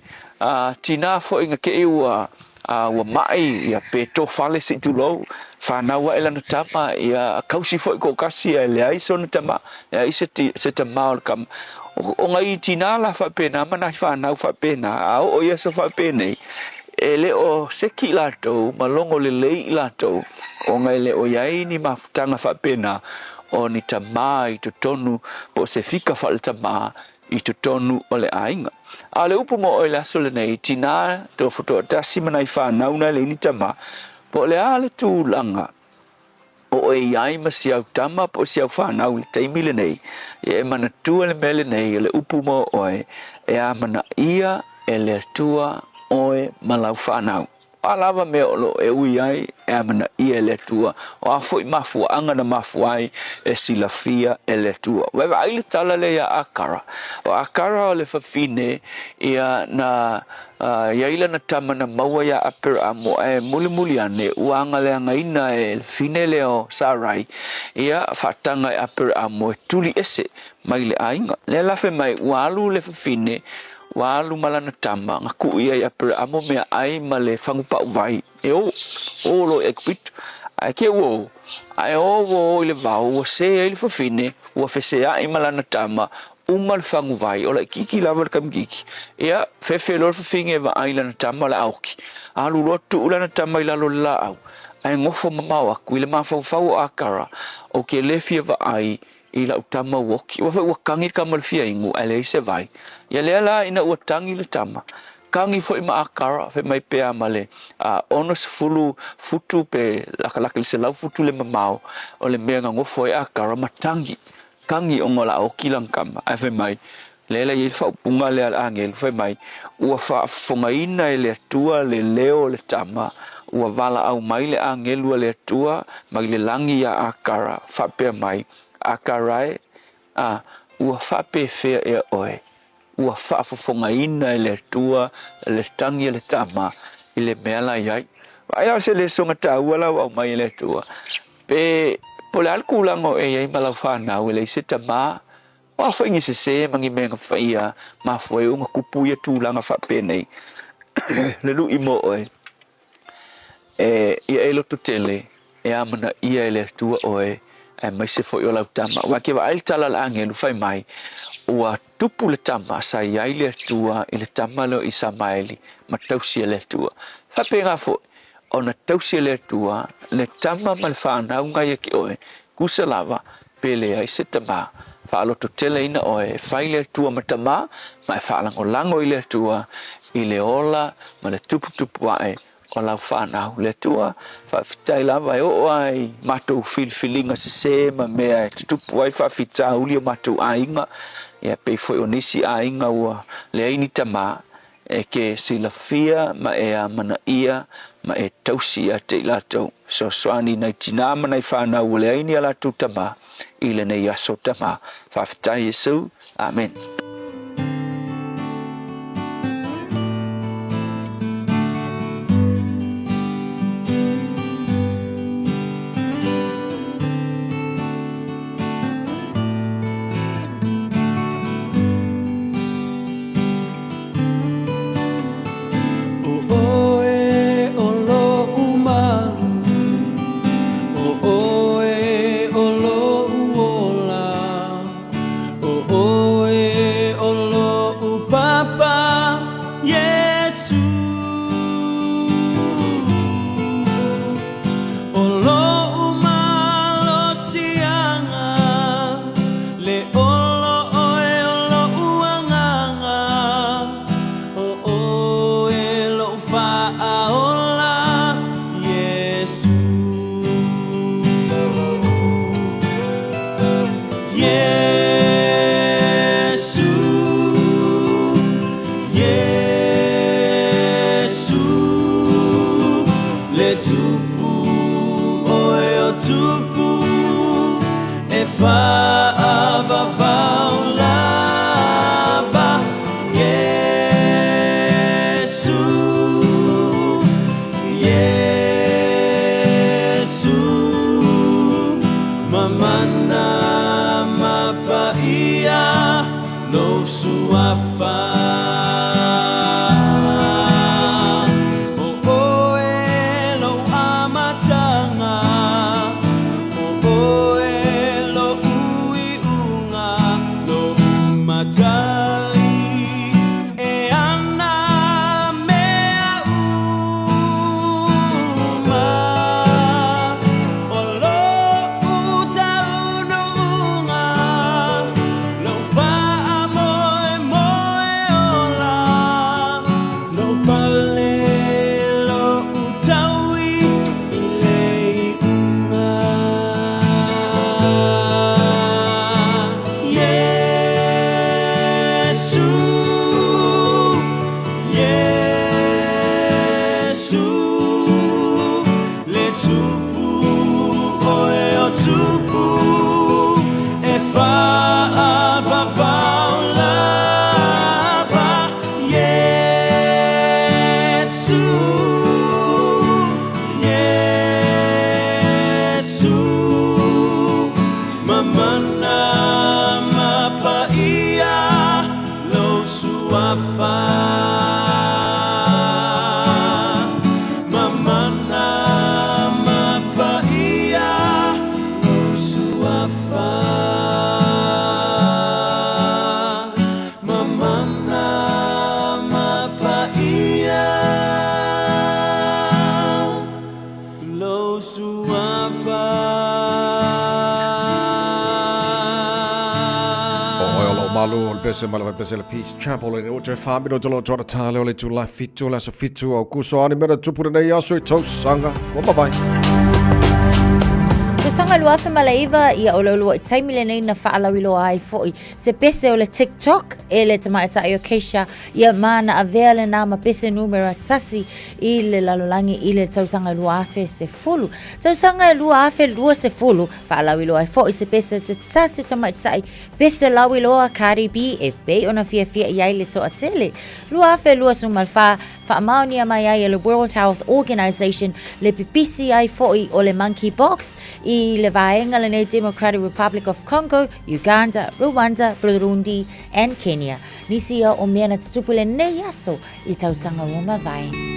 tinā foi na te i ua, ua ma'i, ia, pe tofale se i tulou, fanau ae lana tama, ia, kausi foi toatasi ae leai sona tama, leai se, se tama o le tama. O nai tinā la faapena ma nai fanau faapena, a oo i aso faapenei, E le o seki i latou ma logo lelei i latou, ona e le o i ai ni mafutaga faapena o ni tamā i totonu po o se fika faaletamā i totonu o le aiga. A o le upu mo oe i le aso lenei, tinā tofo toatasi ma nai fanau na e leai ni tamā, po o le a le tulaga o oe i ai ma si au tama po o si au fanau i le taimi lenei, ia e manatua le mea lenei o le upu mo oe, e amanaia e le Atua oe ma lau fanau. O a lava mea o lo o e ui ai, e amanaia e le Atua, o a foi mafuaaga na mafua ai, e silafia e le Atua. Ua e vaai le tala lea iā Akara. O Akara o le fafine ia na A i ai lana tama na maua iā Aperamo, ae mulimuli ane ua agaleagaina e le fine lea o Sarai, ia faataga e Aperamo e tuli ese mai le aiga. Lea la fai mai, ua alu le fafine, ua alu ma lana tama, na tuu i ai Aperamo meaai ma le fagupau vai, e o, o loa i Aikupito. Ae ke ua o, ae o ua o i le vao, ua se ai le fafine, ua feseai ma lana tama, uma le faguvai, o laitiiti lava le tamaitiiti. Ia, fefe loa le fafine e vaai i lana tama o le a oki. Alu loa tuu lana tama i lalo o le laau, ae nofo mamao atu i le mafaufau o Akara, ou te le fia vaai i lau tama ua oki. Aua foi ua tagi le tama i le fia inu ae leai se vai. Ia lea la ina ua tagi le tama, tagi foi ma Akara, fai mai pea ma le 60 futu pe lakalaka i le 100 futu le mamao o le mea na nofo ai Akara ma tagi. Tagi ona o le a oki lana tama, ae fai mai, Lea la e i ai le faaupuga lea a le agelu, fai mai, Ua faafofogaina e le Atua le leo o le tama, ua valaau mai le agelu a le Atua mai le lagi iā Akara, faapea mai, Akara e, a, ua faapefea ea oe? Ua faafofogaina e le Atua le tagi a le tama i le mea la i ai. Vaai la o se lesoga taua la ua aumai e le Atua. Pe, po o le a le tulaga o e i ai ma lau fanau e leai se tamā, o a foi ni sesē ma ni mea na faia mafua ai ona tupu ia tulaga faapenei, le lui mo oe, e, ia e lototele, e amanaia e le Atua oe, aemaise foi o lau tama. Aua e te vaai i le tala a le agelu fai mai, ua tupu le tama sa i ai le Atua i le tama lea o Isamaeli ma tausi e le Atua. Faapena foi, ona tausi e le Atua le tama ma le fanauga ia te oe, tusa lava pe leai se tama. Faalototeleina oe e fai le Atua ma tama, ma e faalagolago i le Atua i le ola ma le tuputupu ae o lau fanau. Le Atua, faafetai lava e oo lava i matou filifiliga sese ma mea e tutupu ai faafitauli o matou aiga, ia pei foi o nisi aiga ua leai ni tama. E te silafia ma e amanaia ma e tausi ia te i latou. Fesoasoani i nai tinā ma nai whānau ua leai ni a latou tama i lenei aso tama. Faafetai Iesu. Amen. Pese ma le pese le Peace Chapel e o te whamino te loto ara tāle o le tū fitu le aso fitu au kuso ani mera tupu nei aso i tausaga. Wa mawai. Tausaga 2009 ia o le ulua'i taimi lenei na faalauiloa ai foʻi se pese o le TikTok e le tamaitai o Keisha ia ma na avea lenā ma pese numera tasi i le lalolagi i le tausaga 2010. Tausaga 2020 faalauiloa ai foʻi se pese se tasi o tamaitai pese lauiloa Cardi B e pei ona fiafia i ai le toatele. 2024 faamaonia mai ai e le World Health Organization le pipisi ai foʻi o le monkeypox i le vaega lenei Democratic Republic of Congo, Uganda, Rwanda, Burundi and Kenya. Nisi ia o mea na tutupu i lenei aso i tausaga ua mavae.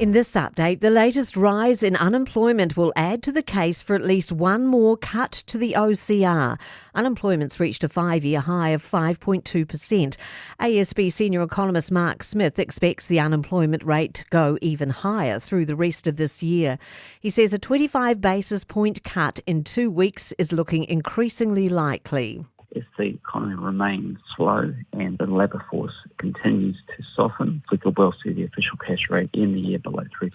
In this update, the latest rise in unemployment will add to the case for at least one more cut to the OCR. Unemployment's reached a five year high of 5.2%. ASB senior economist Mark Smith expects the unemployment rate to go even higher through the rest of this year. He says a 25 basis point cut in two weeks is looking increasingly likely if the economy remains slow and the labour force continues to soften, we could well see the official cash rate in the year below 3%.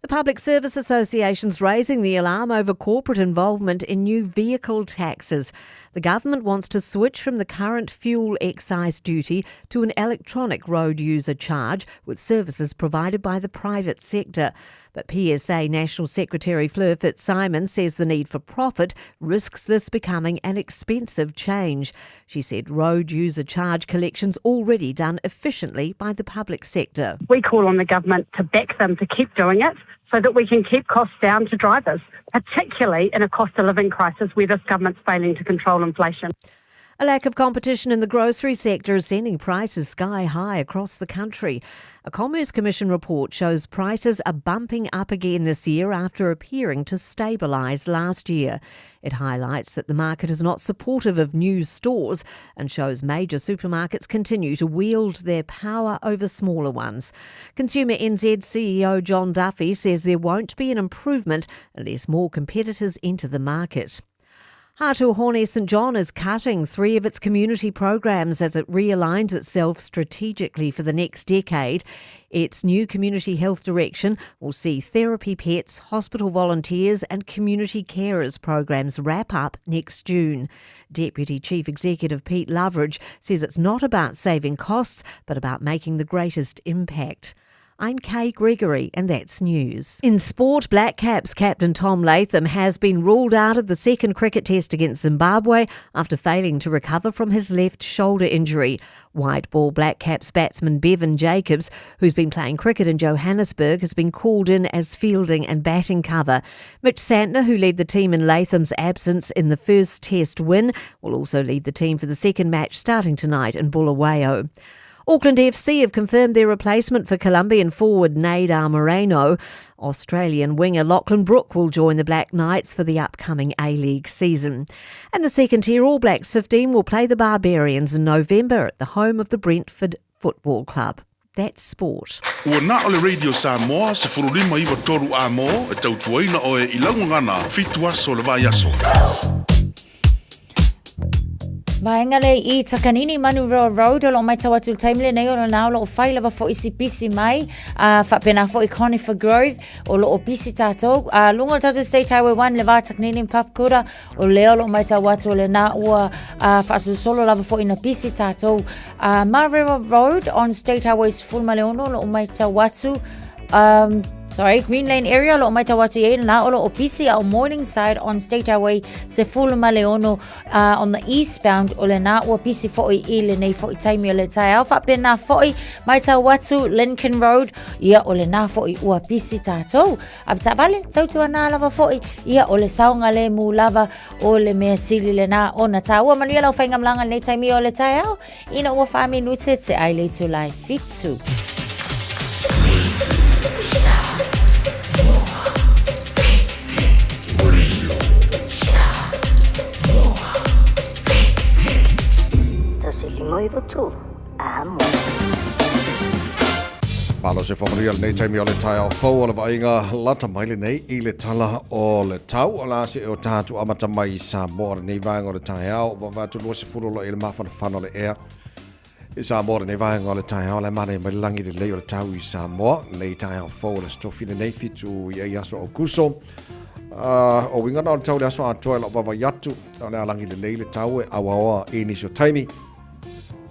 The Public Service Association's raising the alarm over corporate involvement in new vehicle taxes. The government wants to switch from the current fuel excise duty to an electronic road user charge with services provided by the private sector. But PSA National Secretary Fleur Fitzsimon says the need for profit risks this becoming an expensive change. She said road user charge collections already done efficiently by the public sector. We call on the government to back them to keep doing it so that we can keep costs down to drivers, particularly in a cost of living crisis where this government's failing to control inflation. A lack of competition in the grocery sector is sending prices sky high across the country. A Commerce Commission report shows prices are bumping up again this year after appearing to stabilise last year. It highlights that the market is not supportive of new stores and shows major supermarkets continue to wield their power over smaller ones. Consumer NZ CEO John Duffy says there won't be an improvement unless more competitors enter the market. Hatu Hone St John is cutting three of its community programs as it realigns itself strategically for the next decade. Its new community health direction will see therapy pets, hospital volunteers, and community carers programs wrap up next June. Deputy Chief Executive Pete Loveridge says it's not about saving costs, but about making the greatest impact. I'm Kay Gregory, and that's news. In sport, Black Caps captain Tom Latham has been ruled out of the second cricket test against Zimbabwe after failing to recover from his left shoulder injury. White ball Black Caps batsman Bevan Jacobs, who's been playing cricket in Johannesburg, has been called in as fielding and batting cover. Mitch Santner, who led the team in Latham's absence in the first test win, will also lead the team for the second match starting tonight in Bulawayo. Auckland FC have confirmed their replacement for Colombian forward Nadar Moreno. Australian winger Lachlan Brook will join the Black Knights for the upcoming A-League season. And the second tier All Blacks 15 will play the Barbarians in November at the home of the Brentford Football Club. That's sport. Ua na o le Radio Samoa 1593 A-mo e tautuaina oe i lau gagana fitu aso o le vaiaso. Vaega le i Takanini Manurewa Road o loo maitau atu le taimi lenei o lona o loo fai lava foi si pisi mai a faapena foi Conifer Grove o loo pisi tatou a luga o le tatou State Highway 1 le va Takanini ma Papakura o lea o loo maitau atu o lena ua a faasolosolo lava foi na pisi tatou a Marewa Road on State Highway 16 o loo maitau atu um, sorry, Green Lane area lo o maitau atu i na o lo o pisi a o Morningside on State Highway 16 uh, on the eastbound o le nā ua pisi fo'i i lenei fo'i taimi o le taeao faapena fo'i maitau atu Lincoln Road ia o le nā fo'i ua pisi tātou avetaavale tautua nā lava fo'i ia o le saoga le mū lava o le mea sili le nā ona tāua manuia lau whaingamlanga lenei taimi o le taeao Ina ua whāminute te ai le itulā e fitu. Malo se whamanuia lenei taimi o le taeao fou o le vaaiga lata mai lenei i le tala o le tau o la se o tātou amata mai i Samoa lenei vaega o le taeao wa atu 20 lo i le mafanafana o le ea i Samoa lenei vaega o le taeao le manaia mai le lagi lelei o le tau i Samoa lenei taeao fou o le Aso Tofi lenei fitu i ai aso Aukuso uh, o winga na o le tau le aso atoa e lau vaavaai atu o le a lagi lelei le tau e auaoa i nisi o taimi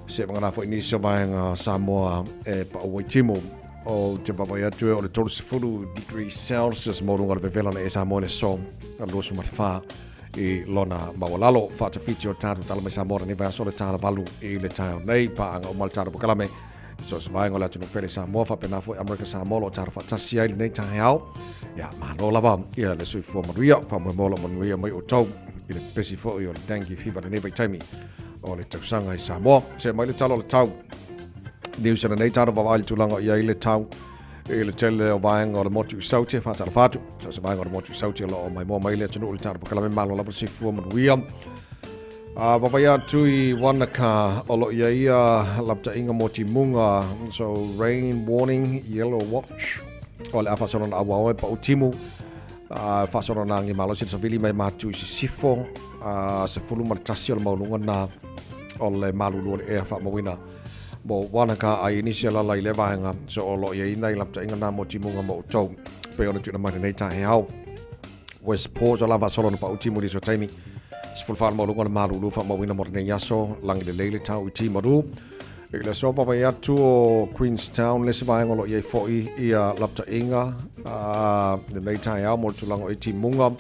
se vagana foi nisi o vaega o Samoa e paʻu ai timu o te vaavaai atu e o le 30 degree Celsius mo luga o le vevela le e Samoa le so a 24 i lona maualalo. Faatafiti o tatou tala mai Samoa lenei vaiaso le tala valu i le taeao nei, paaga uma le tatou polokalame i so o se vaega o le atunuu pele Samoa, faapena foi Amerika Samoa o lo o tatou faatasi ai lenei taeao. Ia, malo lava ia le soifua manuia, faamoemoe o lo o manuia mai outou i le pepesi foi o le dengue fever lenei vaitaimi o le tausaga i Samoa. Se mai le tala o le tau. Niu Sena nei tatou vaavaai i le tulaga o i ai le tau. I le tele o vaega o le motu i Saute, faatalofa atu. So se vaega o le motu i Saute o lo o maimoa mai le atunuu i le tatou polokalame malo lava le soifua manuia. A vaavaai atu i Wanaka o lo o i ai ia lapataiga mo timuga, so rain warning, yellow watch. O le a faasolo na auao e pau timu. A faasolo na agi malosi le savili mai matu i sisifo. A 11 o le maualuga na o le malulu o le ea faamauina mo Wanaka ai nisi alala i le vaega. So o lo o i ai nai lapataiga na mo timuga mo outou. Pei ona tuuina mai lenei taeao. Westport o lava solo na pau timu i so taimi. 14 maualuga o le malulu faamauina mo lenei aso, lagi lelei le tau i Timaru. I le aso vaavaai atu o Queenstown le isi vaega o lo o i ai foi ia lapataiga lenei taeao mo le tulaga o i timuga.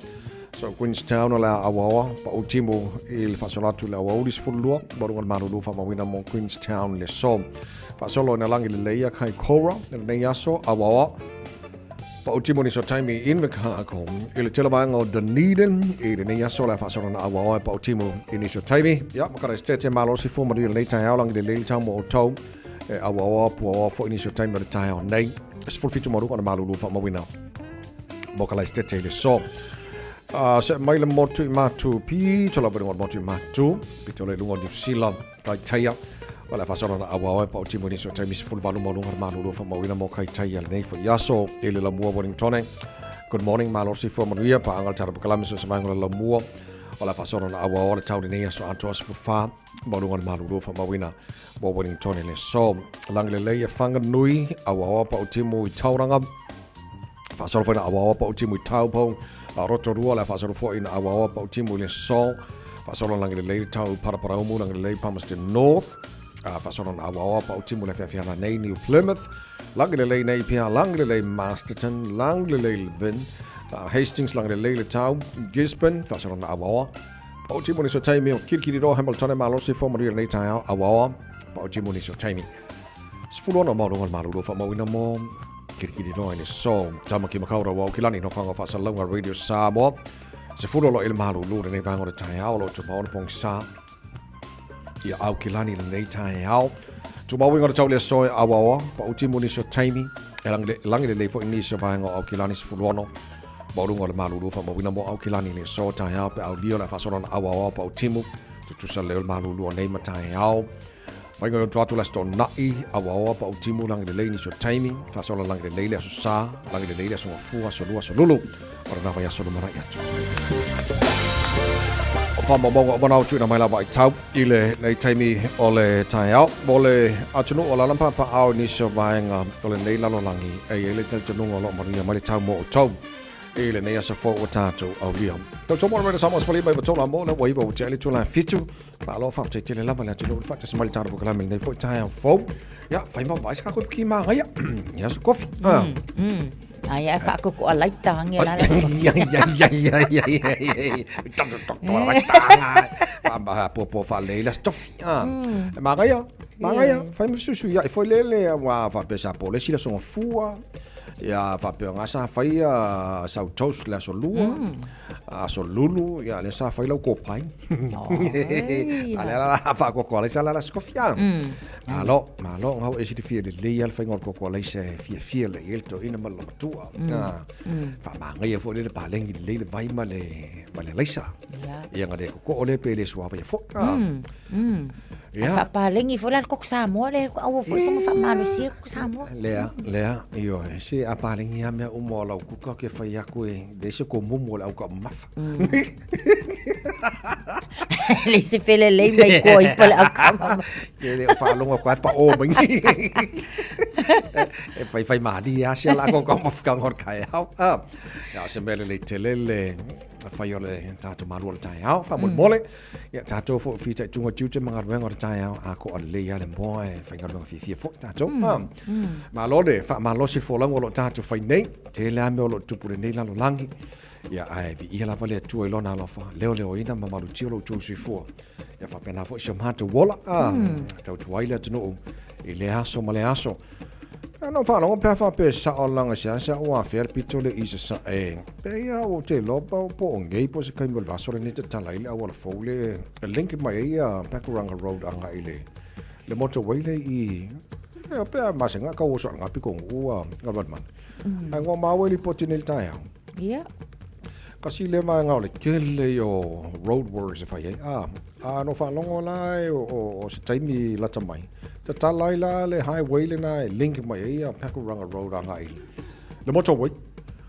So Queenstown o le a auaoa pau timu i le faasolo atu i le aoauli 12 maualuga o le malulu faamauina mo Queenstown le aso. Faasolo ina lagi lelei ia Kaikoura i lenei aso auaoa. Pau timu nisi o taimi i Invercargill i le tele vaega o Dunedin i lenei aso le a faasolo naauao ai pau timu i nisi o taimi. Ia, ma Karaisitete malosi fua manuia lenei taeao lagi lelei le tau mo outou e auaoa puaoa foi nisi o taimi o le taeao nei. 17 maualuga ona malulu faamauina mo Karaisitete i le so. Se mai le motu i Matu, pito lava i luga o le motu i Matu, pito le luga o New Zealand. Kaitaia, o le a faasolo na auao e pau timu i nisi o taimi 18 maualuga le malulu faamauina mo Kaitaia lenei foi aso i le lamua Wellingtone. Good morning, malosi fua manuia, paanga le tatou polokalame so se vaega o le lamua. O le a faasolo na auao le tau lenei aso atoa 14 maualuga le malulu faamauina mo Wellingtone le aso. Lagi lelei e Whanganui, auao pau timu i Tauranga. Faasolo foi na auao pau timu i Taupo. A Rotorua le a faasolo foi na auao pau timu i le aso. Faasolo lagi lelei le tau Paraparaumu, lagi lelei Palmerston North. A faasolo na auao pau timu le afiafiana nei New Plymouth. Lagi lelei Napier, lagi lelei Masterton, lagi lelei Levin. Hastings lagi lelei le tau Gisborne, faasolo na auao pau timu nisi o taimi o Kirikiriroa, Hamilton e malosi fua manuia lenei taeao auao pau timu nisi o taimi. 16 maualuga o le malulu faamauina mo Kirikiriroa i le aso. Tamaki Makaurau o Aukilani, nofoaga o faasalalauga Radio Samoa. 10 o lo o i le malulu lenei vaega o le taeao o lo o tumau ona pogisa i Aukilani lenei taeao. Tumau uiga o le tau le aso e auaoa, pau timu nisi o taimi, e lagi lelei foi nisi o vaega o Aukilani 16 maualuga o le malulu faamauina mo Aukilani le aso taeao pe aulia o le a faasolo ona auaoa pau timu tutusa lelei o le malulu o nei ma taeao. Mai ngoi atu le aso Toonai, auaoa pau timu lagi lelei nisi o taimi, faasola lagi lelei le aso Sa, lagi lelei le aso Gafua, aso Lua, aso Lulu, o lena vaiaso lumanai atu. O faamaumauga uma na o tuuina mai lava i tau i lenei taimi o le taeao. Mo le atunuu o Lala ma Papaao i nisi o vaega o lenei lalolagi, e i ai le talitonuga o lo o manuia mai le tau mo outou. I lenei aso fou ua tatou aulia. Tautua mo le Radio Samoa 15 i tolu mo le ua iwa ua tea i le itula e fitu. Malo faafetai tele lava le atunuu i le faatasi mai le tatou polokalame lenei foi taeao fou. Ia, fai ma vaai se kako ki māngaia. Ia so kofi. Ah. Ai ai whaakoko a laita hangi la la. Ia ia ia ia ia ia ia. Tok tok tok laita. Fa ma po po fa leila stofi. Ah. E māngaia, māngaia, fai ma susu ia i foi lele wa fa pesa po le sila songa fua. Ia faapea nga sa faia sau toast le aso lua, aso lulu, ia lea sa fai lau kopai. A lea la faakoko alaisa la la skofia. Malo, malo ngau e silafia lelei lava le faiga o le koko alaisa e fiafia lelei ai le toeaina ma le lamatua. Faamagaia foi lea le palegi lelei le vai ma le ma le alaisa. Ia na le kokoo lea pe le suavaia foi. Ia. Faapalegi foi la le koko Samoa lea aua foi soga faamalosia le koko Samoa. Lea, lea, ioe, se a palegi lava mea uma o lau kuka ke fai atu e leai se komumu o le aukaumafa. Leai se felelei mai koa ipo le aukaumafa. Ke le o faalogo atu ai paʻō mai nei. E faifai malie lava sia lākou taumafataga o le taeao. Ia, o se mea lelei tele le fai o le tatou malu o le taeao, faamolemole. Ia, tatou foi o fitaituga tiute ma galuega o le taeao, a toa lelei lava le moa e faigaluega fiafia foi tatou. Malo le faamalosi le folauga o lo o tatou fai nei, tele lava mea o lo o tupu i lenei lalolagi. Ia, ae viia lava le Atua i Lona alofa, leoleoina ma malutia lo outou soifua. Ia faapena foi si o matou ola, tautua ai le atunuu i lea aso ma lea aso. Na ou faalogo pe a faapea e sao laga seasea ua afea le pito lea i sasae. Pe ia ua ou te iloa po o nei po o se taimi o le vaiaso lenei tatala ai le auala fou lea e link mai ai ia Pakuranga Road agai i le motorway lea i. Ia pe a masenga ka oso nga piko ua government. Ai ngo maua i lipoti nei le taeao. Ia. Kasi le vaega o le tele ia o road works e fai ai. A, a no faalogo la e o, o, o se taimi lata mai. Tatala ai la le highway lena e link mai ai ia Pakuranga Road agai i le motorway.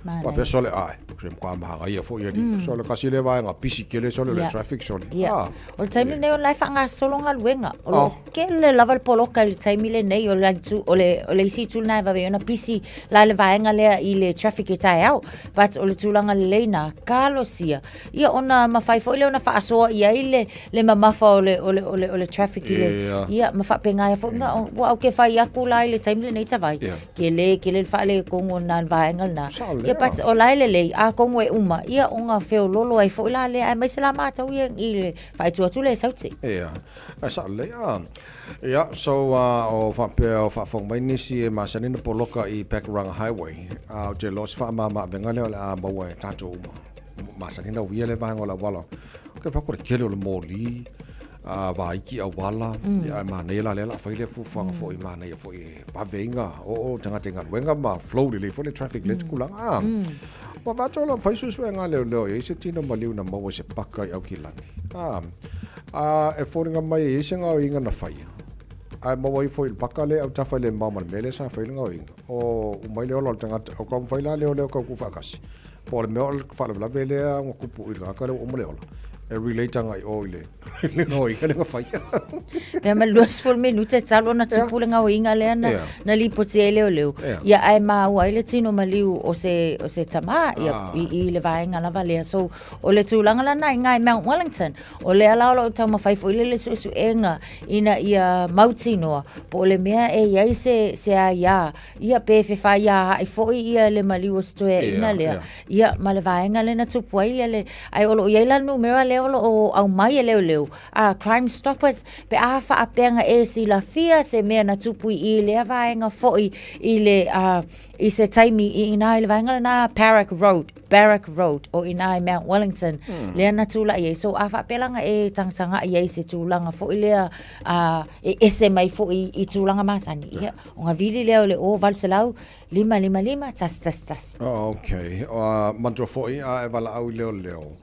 Manaia. Faapea sole ae, se matua manaia foi alii. Sole kasi lea vaega pisi tele sole le traffic sole. Ia. Ah. O le taimi lenei o la e faagasolo galuega. O lo o tele lava le poloka i le taimi lenei o le itu, o le, o le isi itu lena e vave ai ona pisi la le vaega lea i le traffic i taeao. But o le tulaga lelei na, talosia. Ia ona mafai foi lea ona faasoa i ai le, le mamafa o le, o le, o le, o le traffic i le, Ia. ia ma faapena ai foi. Na, ua ou ke fai atu la i le taimi lenei Tavai. Ia. Tele, tele le faaletonu o lena vaega lena. Sao lea. Ia but o la e lelei, atonu e uma, ia ona feololo ai foi la lea, aemaise la matou ia i le faaitu atu lea i Saute. Ia, e sao lelei. Ah. Ia, so uh, o faapea o faafofoga mai nisi e masani ona poloka i Pakuranga Highway, a ou te iloa o se faamama-avega lea o le a maua e tatou uma. Masani ona uia le vaega o le auala. Ke fai atu o le tele o le moli, a vaiki auala, ia ae manaia la lea o le a fai lea fuafuaga foi manaia foi e vave ai ona oo tagata i galuega ma flow lelei foi le traffic i lea tulaga. A, ua avatu o lo o fai suesuega a leoleo e i ai se tino maliu na maua i se paka i Aukilani. A, a e foliga mai e i ai se gaoioiga na faia, ae maua ifo i le paka lea e autafa i le mao ma le mea lea sa fai le gaoioiga. O uma ai le ola o le tagata, o taumafai la leoleo tau tuufaatasi. Po o le mea o le faalavelave lea ua tupu i le tagata lea ua uma le ola, e relate agai i o i le le gaoioiga lea na faia. Pe ma 20 minute talu ona tupu le gaoioiga lea na, na lipoti ai leoleo. Ia ae maua ai le tino maliu o se, o se tamā ia, i, i le vaega lava lea. So, o le tulaga lana i ina i Mount Wellington, o lea la o lo o taumafai foi le suesuega ina ia mautinoa po o le mea e i ai se, se aia Ia, pe fefaiaai foi ia le maliu o se toeaiina lea, ia, ma le vaega lea na tupu ai ia le, ae o lo o i ai la le numera lea o lo o aumai e leoleo, a Crime Stoppers, pe a faapea na e silafia se mea na tupu i i lea vaega foi i le, a, i se taimi i ina i le vaega lena Barrack Road, Barrack Road, o ina i Mount Wellington, lea na tulai ai. So, a faapea la na e tagatagai ai i se tulaga foi lea, a, e ese mai foi i tulaga masani, ia, Ona vili lea o le 0800 555 111. Oh, okay. Uh, manatua foi a e valaau i leoleo.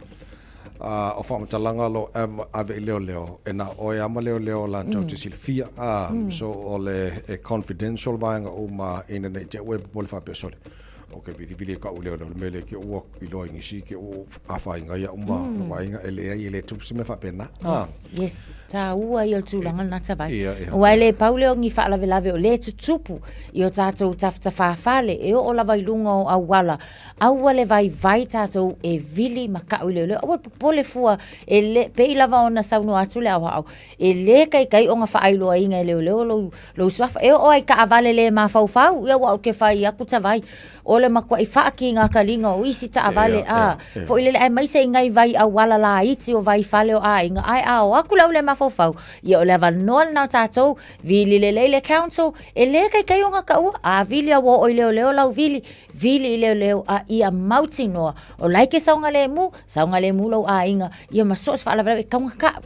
Uh, o faamatalaga o lo o ave i leoleo, e na o oe lava ma leoleo latou te silafia. Uh, So o le e confidential vaega uma ina ne i te i ua e popole faapea sole. Ok, vilivili e kau i leoleo le mea lea ke ua iloa i nisi ke ua afaina ai au ma mm. vaaiga e leai e le tupu se mea faapena. Yes, ah. yes. Tāua ia o le tulaga lena Tavai. Ia, ia. Aua e le pau lea o ni faalavelave o lea e tutupu i o tātou tafatafa-fale e oo lava i luga o auala. Aua le vaivai tātou e vili ma kau i leoleo. Aua le popole fua e le, pei lava ona saunoa atu le aoao. E lē kaikai ona faailoaina e leoleo lou, lou suafa. E oo ai taavale le mafaufau, ia ua ou ke fai atu tavai. O le matuai faakigakaliga o isi taavale, a, foi lele aemaise i nai vai auala laiti o vai fale o aiga, ae a o atu le au le mafaufau, ia o le avanoa lena o tatou, vili lelei le council, e lē kaikai ona taua, a vili a ua oo i leoleo lau vili, vili i leoleo a ia mautinoa, o la e ke saogalemu, saogalemu lou aiga, ia ma so o se faalavelave e taugata.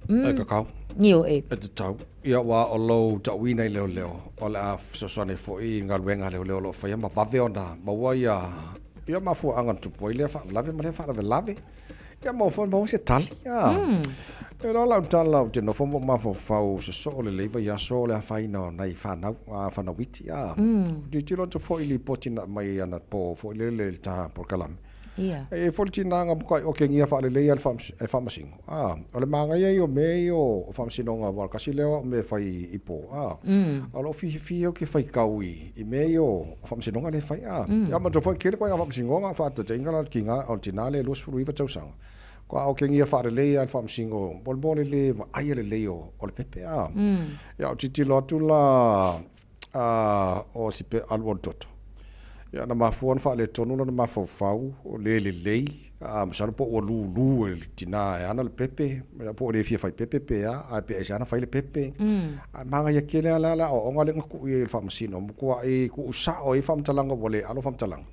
Mm. E kakau. Ioe. E tatau. Ia aua o lou tauina i leoleo, o le a fesoasoani ai foi i galuega a leoleo o lo o faia ma vave ona maua ia ia mafuaaga na tupu ai lea faalavelave ma lea faalavelave. Ia maua foi maua se tali. A. Mm. E loa lau tala ou te nofo ma ou mafaufau sosoo lelei vaiaso o le afaina o nai fanau, a fanau iti. A. Mm. Tilotilo atu foi i lipoti na aumai anapo foi lele i le ta polokalame. Ia. E i ai foi le tina na matuai okegia faalelei lava e faamasino. A, o le manaia ia o mea ia o faamasinoga aua o le tasi lea o au mea e fai i po, a, o lou fiafia ou te faitau i mea ia o faamasinoga lea e fai, a. Ia manatua foi e tele ituaiga faamasinoga, faataitaiga la o le tina lea e 29 tausaga, faatoa okegia faalelei lava e le faamasino mo le mea o le le vaaia lelei o le pepe, a. Ia ou tilotilo atu la a, o si pe alu o le toto. Ia, na mafua ona faaletonu lona mafaufau, le lelei, a, masalo po ua lūlū e le tinā e ana le pepe, ia, po ua le fia fai pepe pe a, ae pe aisea na fai le pepe. Ae manaia tele lava la le aoaoga lea na tuu i ai e le Faamasino, matuai tuusao ai faamatalaga ua le alo faamatalaga.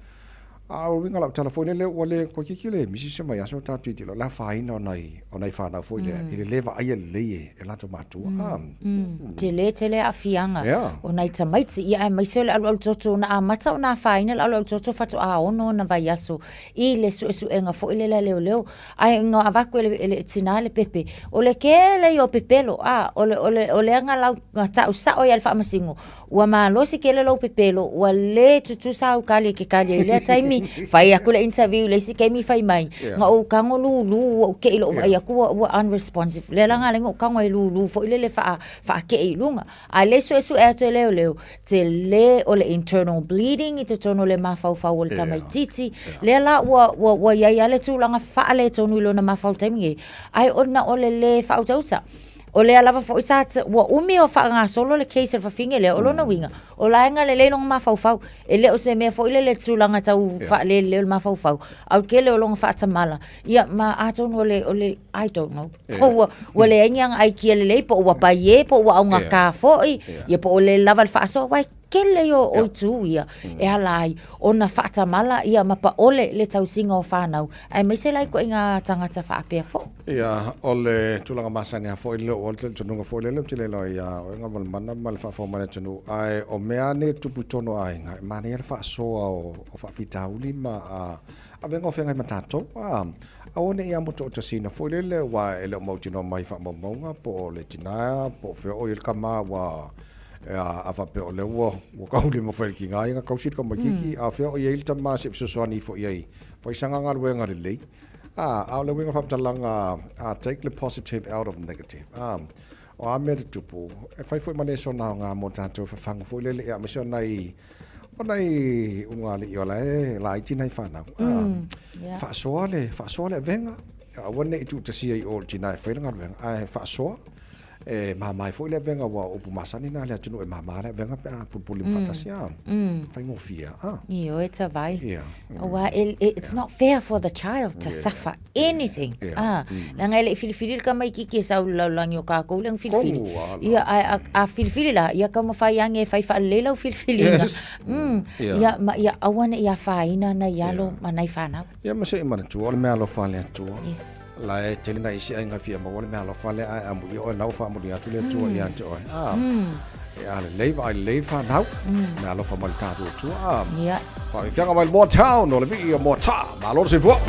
A o le uiga o lau tala foi lele, ua le toeitiiti le misi se vaiaso tatou tilotilo i le afaina o nai, o nai fanau foi lea, i le le vaaia lelei e, e latou matua. Mm. Mm. Tele tele aafiaga yeah. o nai tamaiti, ia aemaise o le alualu toto, na amata ona afaina le alualu toto faatoa ono ona vaiaso i le suesuega foi lele a leoleo. Ae na avatu e le, e le tinā le pepe, o le kele ia o pepelo, a, o le, o le, o lea na lau, na tau sao ai e le faamasino, Ua malosi tele lou pepelo, ua le tutusa au kali e ke kali ai i lea taimi. Fai aku le interview i le isi taimi fai mai, yeah. Na ou tago lūlū, ua ou keʻi loʻu vaai aku ua, ua unresponsive. Lea la na ala ai ona ou tago ai lūlū foi lele faa, faakeʻi i luga. A le suesue atu e leoleo, tele o le internal bleeding i totonu o le mafaufau o le tamaitiiti. Yeah. Lea la ua, ua, ua i ai lava le tulaga faaletonu i lona mafaufau i le taimi nei, ae ona o le lē faautauta. O lea lava foi sa, ua umi o faagasolo le case a le fafine lea, o lona uiga, o la e galelei lona mafaufau. E le o se mea foi lele tulaga tau faalelelei o le mafaufau, a o le tele o lona faatamala, ia ma atonu o le, o le, I don't know, po ua, ua leai ni ana aikia lelei, po ua paie, po ua augata foi, ia po ua le lava le faasoa, aua e tele ia o itu ia e ala ai ona faatamala ia ma paole le tausiga o fanau, aemaise la ituaiga tagata faapea foi. Ia, o le tulaga masani lava foi lea, o le talitonuga foi lele ou te le iloa ia oe Galumalemana ma le faafofoga mai a le atunuu, ae o mea lava nei e tupu i totonu o aiga, e manaia le faasoa o faafitauli ma avega o feagai ma tatou. Aua ne i amotootasiina foi lele, aua e le o mautinoa mai i faamaumauga po o le tina po o fea o i ai le tama ua a faapea o lea ua taulima foi i le tiga ia na tausi le tamaitiiti, a o fea o i ai le tama se i fesoasoani ifo i ai, fai sana galuega lelei. A, a o le uiga o le faamatalaga, a, take the positive out of negative. A, o a mea tutupu, e fai foi ma lesona aoga mo tatou e fafagu foi lele, ia, aemaise o nai, o nai ulugalii o la e laiti nai fanau. A, yeah. Faasoa le, faasoa le avega, aua ne i tuutasia i o i le tina e fai le galuega, ae faasoa. E mama ai foi le avega aua o upu masani na a le atunuu e mama le avega pe a pulupuli ma faatasi a faigofie a. Ioe tavai. Ia. Aua e, it's not fair for the child to suffer anything. A, leaga e le i filifili le tamaitiiti e sau i le lalolagi o kākou lea na filifili. Ia, ae a, a filifili la, ia taumafai ane e fai faalelei lau filifiliga. Yes. Ia, ma ia aua ne i afaina nai alo ma nai fanau. Ia ma se i manatua, o le meaalofa a le Atua. Yes. La e tele nai isi aiga e fia maua le meaalofa lea, ae amuia oe, la ua faamuli atu le Atua ia te oe. Ah, e a lelei, vaai lelei le fanau. Meaalofa mai le tatou Atua. Ah, Ia. Faafiafiaga mai le Moa Town, o le vii o Moatā. Malo le soifua.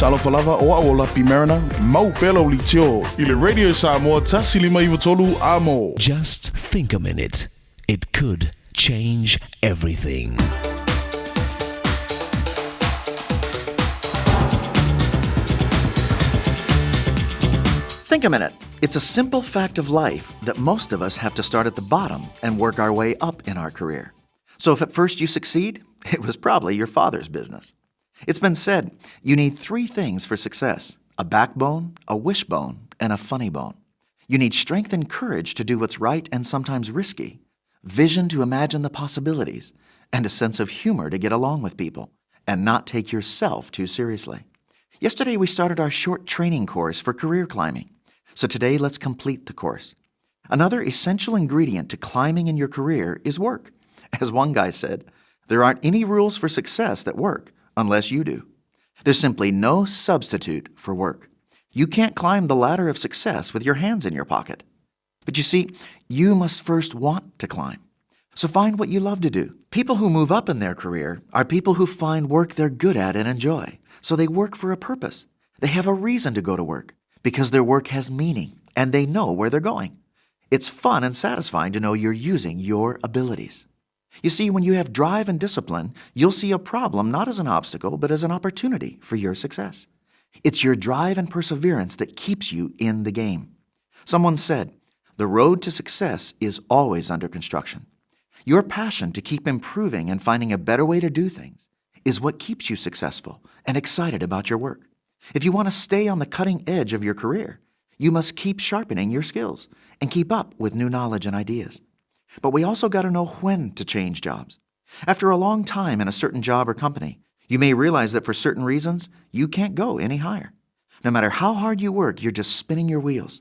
Talofa lava o au o Lapi Mariner, mau pea lau leitio i le Radio Samoa 1593 Amo. Just think a minute, it could change everything. Think a minute. It's a simple fact of life that most of us have to start at the bottom and work our way up in our career. So if at first you succeed, it was probably your father's business. It's been said you need three things for success a backbone, a wishbone, and a funny bone. You need strength and courage to do what's right and sometimes risky, vision to imagine the possibilities, and a sense of humor to get along with people and not take yourself too seriously. Yesterday, we started our short training course for career climbing. So today, let's complete the course. Another essential ingredient to climbing in your career is work. As one guy said, there aren't any rules for success that work unless you do. There's simply no substitute for work. You can't climb the ladder of success with your hands in your pocket. But you see, you must first want to climb. So find what you love to do. People who move up in their career are people who find work they're good at and enjoy. So they work for a purpose. They have a reason to go to work because their work has meaning and they know where they're going. It's fun and satisfying to know you're using your abilities. You see, when you have drive and discipline, you'll see a problem not as an obstacle, but as an opportunity for your success. It's your drive and perseverance that keeps you in the game. Someone said, The road to success is always under construction. Your passion to keep improving and finding a better way to do things is what keeps you successful and excited about your work. If you want to stay on the cutting edge of your career, you must keep sharpening your skills and keep up with new knowledge and ideas. But we also got to know when to change jobs. After a long time in a certain job or company, you may realize that for certain reasons, you can't go any higher. No matter how hard you work, you're just spinning your wheels.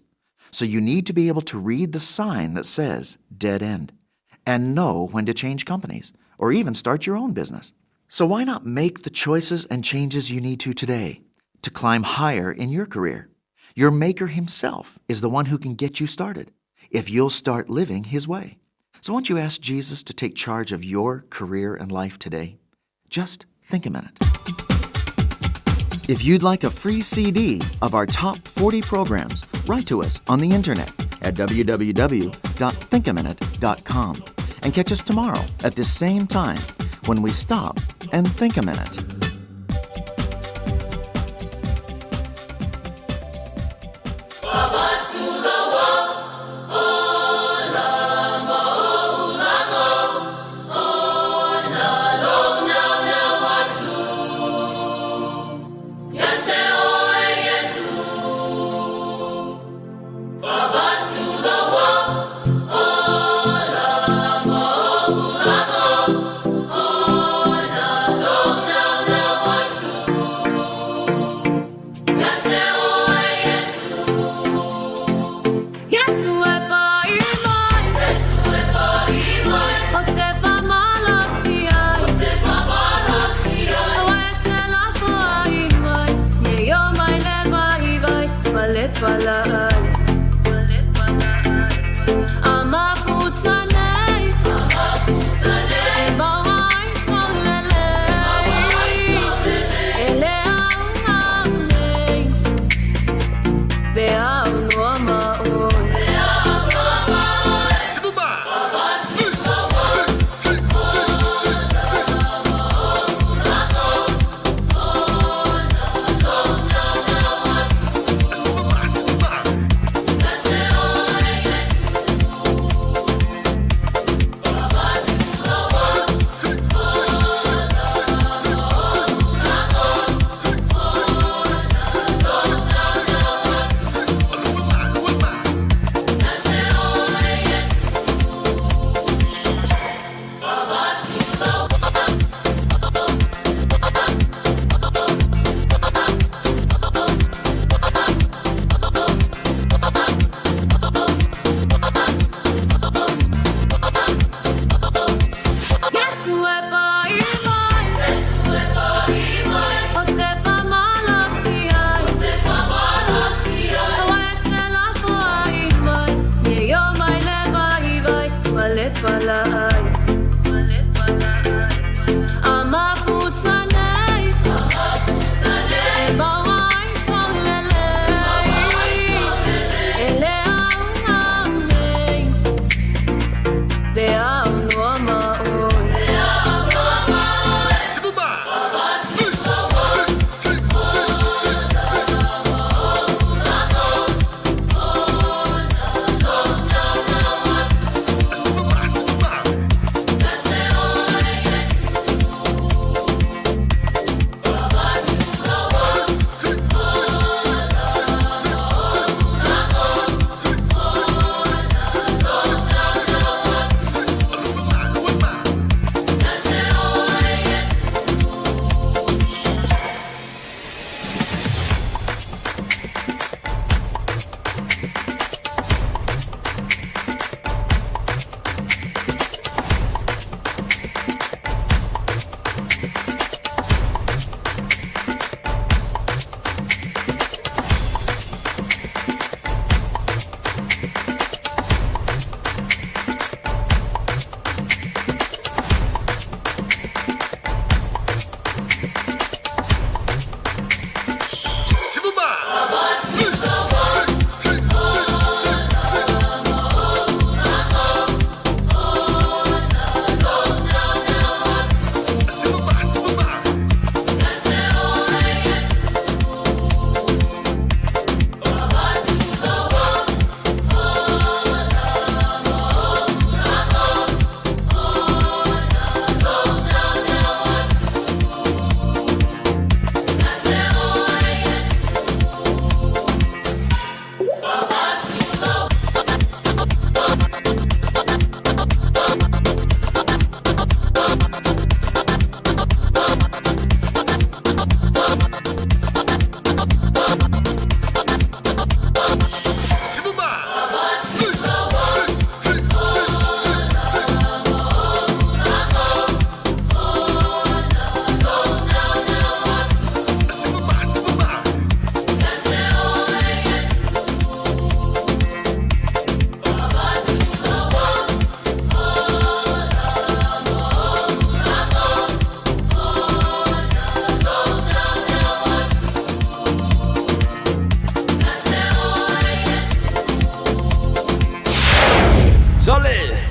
So you need to be able to read the sign that says dead end and know when to change companies or even start your own business. So why not make the choices and changes you need to today to climb higher in your career? Your maker himself is the one who can get you started if you'll start living his way. So won't you ask Jesus to take charge of your career and life today? Just think a minute. If you'd like a free CD of our top 40 programs, write to us on the internet at www.thinkaminute.com and catch us tomorrow at this same time when we stop and think a minute.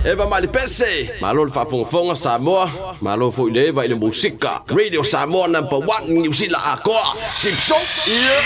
Eva mai le pese. Malo le faafogafoga Samoa, malo foi le Eva i le musika. Radio Samoa number one Niu Sila atoa. Sip sop. Yeah.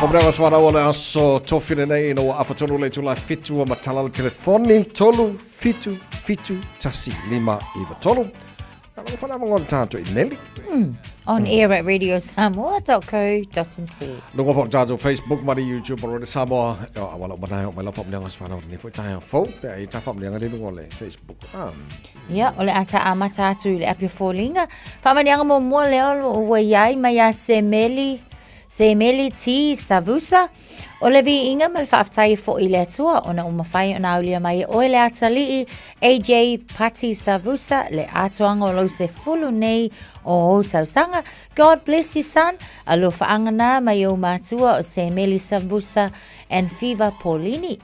Whakamanawa whanau o le aso tofi lenei ina ua afa tonu le itula fitu o matala le telefoni 3 7 7 1 5 9 3. Alo whanau ngona tātou i Nelly. On air at radiosamoa.co.nz. Luga fo tātou Facebook ma le YouTube o Radio Samoa. E o awala umanae o mai lau whakamanianga se whanau nei foi taea fou. Pea i tā whakamanianga le luga o le Facebook. Ah. Ia, o le a ta amata atu i le api o foliga. Faamaniaga muamua lea ua iai mai ia Semeli, Semeli T. Savusa. O le viiga ma le faafetai e foʻi i le Atua ona ua mafai ona aulia mai e oe le atalii AJ Pati Savusa le atoaga o lou sefulu nei o ou tausaga. God bless you son. Alofaaga na mai ou matua o Semeli Savusa and Fiva Paulini.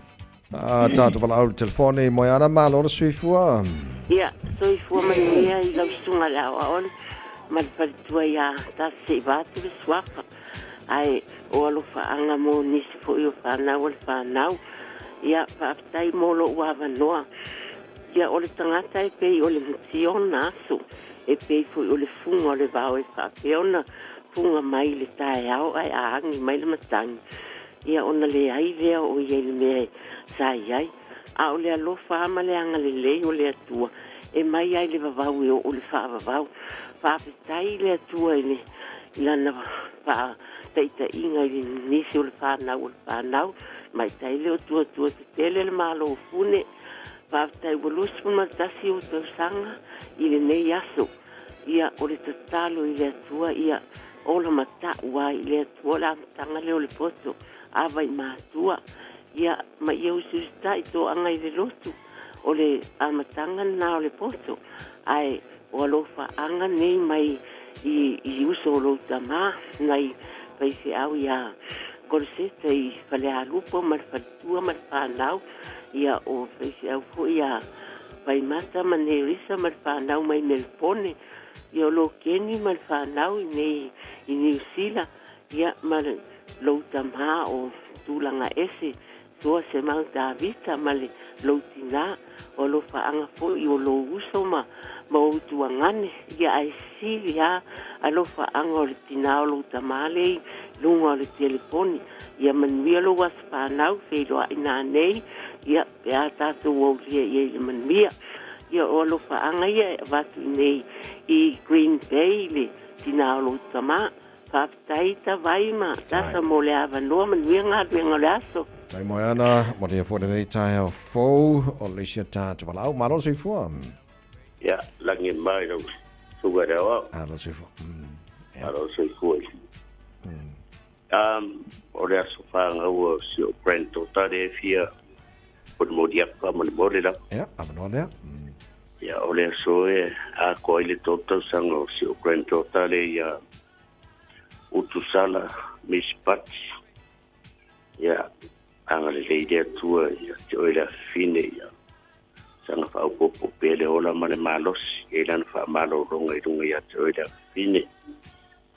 A tātou walaau le telefone i Moeana, malo le soifua. Ia, soifua manuia i lau susuga le aoaola ma le faletua iā Tasi se i va atu le suafa. Ae o alofaaga mo nisi foi o fanau a le fanau. Ia, faafetai mo lou avanoa. Ia, o le tagata e pei o le muti ona aso, e pei foi o le fuga o le vao e faapea ona fuga mai i le taeao ae aagi mai le matagi. Ia ona leai lea o ia i le mea sa i ai, a o le alofa a ma le agalelei o le Atua e mai ai le vavau e oo le faavavau. Faafetai i le Atua i le i lana faataitaiga i nisi o le fanau o le fanau, maitai lea o tuatua tetele le Malo Fune. Faafetai ua 21 ou tausaga i lenei aso. Ia, o le tatalo i le Atua, ia ola mata'u ai i le Atua o le amataga lea o le poto, ava i matua, ia, ma ia usiusita'i toaga i le lotu, o le amataga lena o le poto, ae o alofaaga nei mai i, i uso o lou tamā, nai faifeau iā Koloseta i Falealupo ma le faletua ma le fanau, ia, o faifeau foi iā Vaimata ma Nerisa ma le fanau mai Melpone, ia o lo Keni ma le fanau i nei i Niu Sila, ia ma lou tamā o Tulaga Ese, Toa Semau Tavita ma le lou tinā, o alofaaga foi o lou uso ma ma ou tuagane, ia ae sili a alofaaga o le tinā o lou tamā le i luga o le teleponi. Ia manuia lou aso fanau, feiloai nanei, ia pe a tatou aulia ia i le manuia. Ia o alofaaga ia e avatu i nei i Green Bay i le tinā o lou tamā. Faafetai Tavai ma Tata mo le avanoa, manuia galuega o le aso. Tai moeana, manuia foi lenei taeao fou o le isi tatou valaau. Malo le soifua. Ia, lagi mai lau susuga i le aoao. Alo soifua. Alo soifua i. O le aso whangaua o si o Brent o tare e fia molimoli atu faamolemole lava. Ia, avanoa lea. Ia, o le aso e atoa ai le tolu tausaga o si o Brent o tare ia Utusala Miss Pati. Ia, agalelei le Atua ia te oe le afafine ia saga faaopoopo pea le ola ma le malosi e lana faamalologa i luga ia te oe le afafine.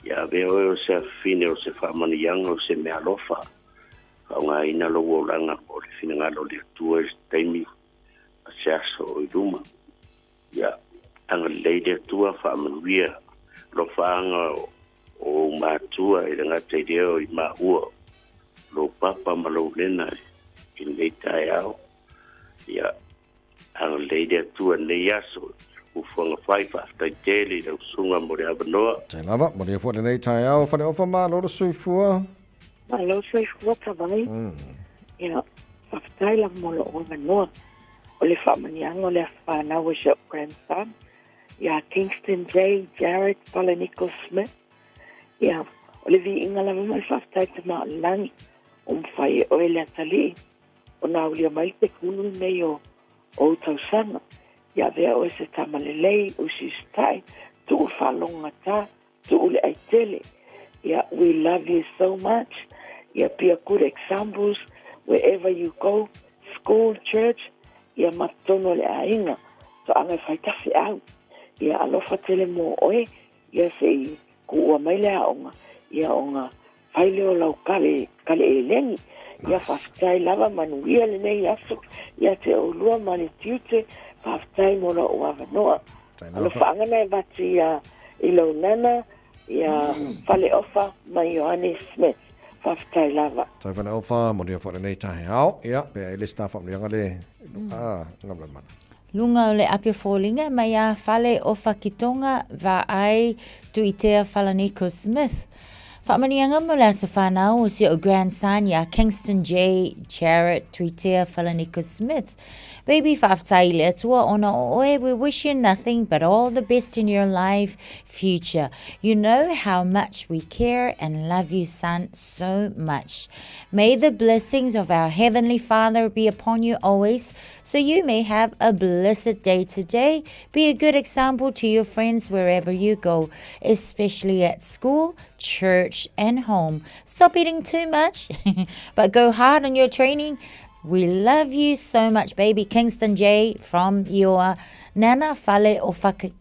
Ia avea oe o se afafine o se faamanuiaga o se meaalofa. Faaaogaina lou olaga mo le finagalo o le Atua i se taimi ma se aso o i luma. Ia agalelei le Atua, faamanuia alofaaga o ou matua i le gata i lea o i maua lou papa ma lou lena i lenei taeao. Ia Agalelei le Atua i lenei aso, fuafuaga fai, faafetai tele i lau susuga mo le avanoa. Tai lava, manuia foi lenei taeao, Faleofa, malo le soifua. Malo soifua Tavai. Ia, faafetai lava mo lou avanoa. O le faamanuiaga o le aso fanau o si o'u grandson, ia Kingston J. Jared Falaniko Smith. Ia, o le viiga lava ma le faafetai i Tama o le Lagi, ua mafai e oe le atalii ona aulia mai le tekulu lenei o o ou tausaga. Ia avea oe se tama lelei, usiusitai, tuu le faalogogata, tuu le ai tele. Ia, we love you so much. Ia, be a good examples wherever you go, school, church, ia ma totonu o le aiga. Toaga e fai tafeau. Ia, alofa tele mo oe, ia se i kuua mai le aoga, ia ona fai lea o lau kale, kale eleni. Ia faafetai lava, manuia lenei aso ia te oulua ma le tiute, faafetai mo lou avanoa. Alofaaga na e avatu ia i lou nana, ia Faleofa ma Ioane Smith. Faafetai lava. Tai Faleofa, manuia foi lenei taeao. Ia, pe ai le isi ta faamanuiaga le, ah, ngam le mana. Luga o le ape foliga mai a Fale Ofa Kitonga Vaai Tuitea Falaniko Smith. Faamanuiaga mo le aso whanau o si o'u grandson iā Kingston J. Jarrett Tuitea Falaniko Smith. Baby faafetai i le Atua ona o oe we wish you nothing but all the best in your life future. You know how much we care and love you son so much. May the blessings of our Heavenly Father be upon you always so you may have a blessed day today. Be a good example to your friends wherever you go, especially at school, church, and home. Stop eating too much, but go hard on your training. We love you so much, baby Kingston J from your Nana Fale o Whaka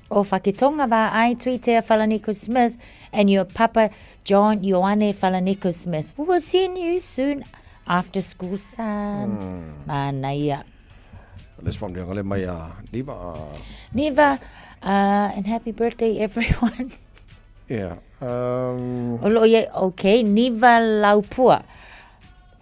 o Whakitonga Vaai Tuitea Falaniko Smith and your papa John Ioane Falaniko Smith. We will see you soon after school, son. Manaia. Le isi faamanuiaga le mai a Niva. Niva, and happy birthday everyone. Yeah. O loo iai, okay, Niva Laupua.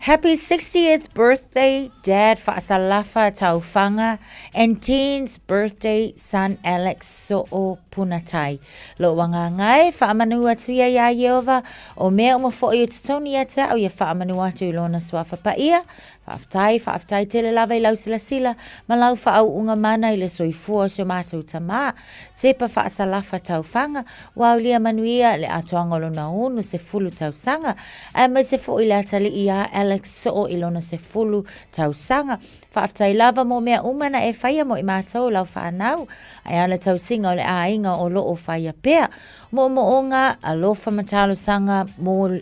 Happy 60th birthday Dad Faasalafa Taufaga and 10th birthday son Alex Soo Punatai. Lou agaga e faamanu atu ia iā Ieova, o mea uma foi o totonu ia te au ia faamanu atu i lona suafa paia. Faafetai, faafetai tele lava i lau silasila ma lau faauuga mana i le soifua o si o matou tama. Tepa Faasalafa Taufaga, ua aulia manuia le atoaga o lona 60 tausaga, aemaise foi le atalii iā Alex Soo i lona 10 tausaga. Faafetai lava mo mea uma na e faia mo i matou lau whanau, ae a le tausiga o le aiga o loo faia pea. Moomooga, alofa ma talosaga mo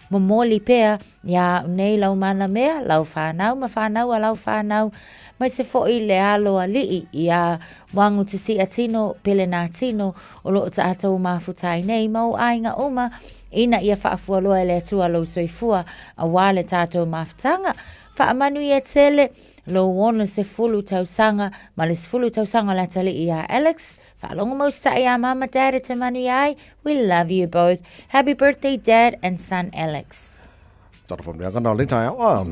Momoli pea iā au nei lau mana mea, lau whanau ma whanau a lau whanau, maise foʻi le alo aliʻi iā Wagu te siʻa tino, pele nā tino, o loo tatou mafuta ai nei ma ou aiga uma, ina ia faafualoa e le Atua lou soifua auā le tatou mafutaga. Faamanuia tele lou 60 tausaga ma le 10 tausaga o le atalii iā Alex, Faalogo mau saʻi iā Mama Dad e te manuia ai, we love you both. Happy birthday Dad and son Alex. Tala whanuianga nā le taeao a.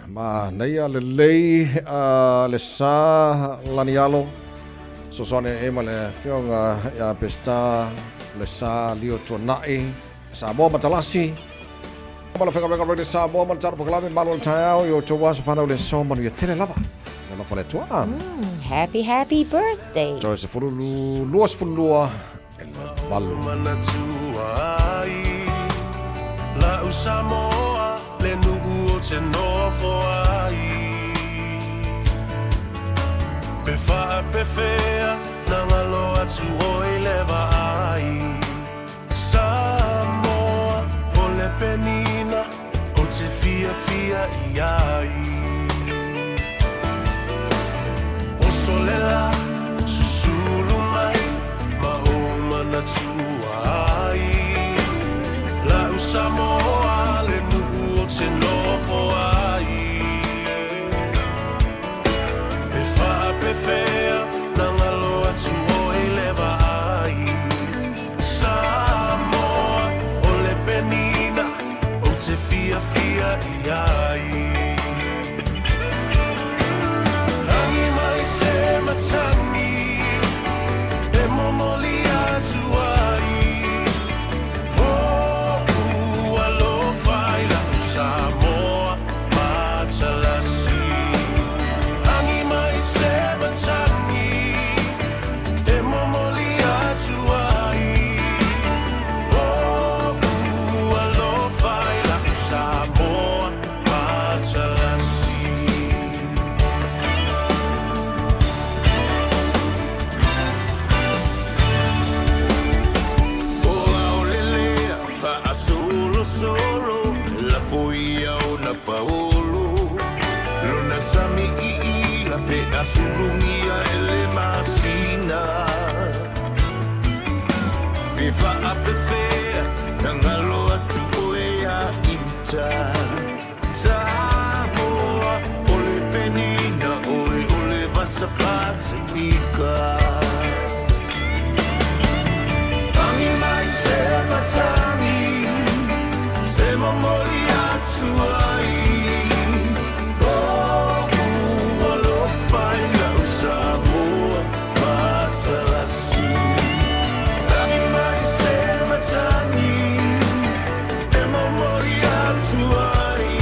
Ma neia lelei a le sa lani alo. Sosoane e ma le afioga ia Pesita le sa lio tuanai Samoa Matalasi. Ma le whakaweka rei le Samoa ma le taro pokalame malo le taeao i o tō aso whanau le so manuia tele lava. Le alofa le Atua. Happy, happy birthday. Toe se fulu 22 e le valu. Manatua ai La'u Samoa le nuu o te nofo ai Pe faapefea na galo atu oi le vaai Samoa o le penina o te fiafia i ai Oso le la susulu mai ma ou manatua ai La'u Samoa le nuu o te nofo ai Pe faapefea na galo atu oi le vaai Samoa o le penina ou te fiafia i ai Rangi mai se matagi e momoli atu ai Hoʻu alofa i la'u Samoa matalasi Rangi mai se matagi e momoli atu ai Hoʻu alofa i la'u Samoa matalasi. Olo Lona sami iila pe a sulugia e le masina Pe faapefea na galo atu oe ia ita Samoa o le penina oe o le vasa Pasifika Tangi mai se matagi E momoli atu ai Lo'u alofa i lau Samoa matalasi Tangi mai se matagi E momoli atu ai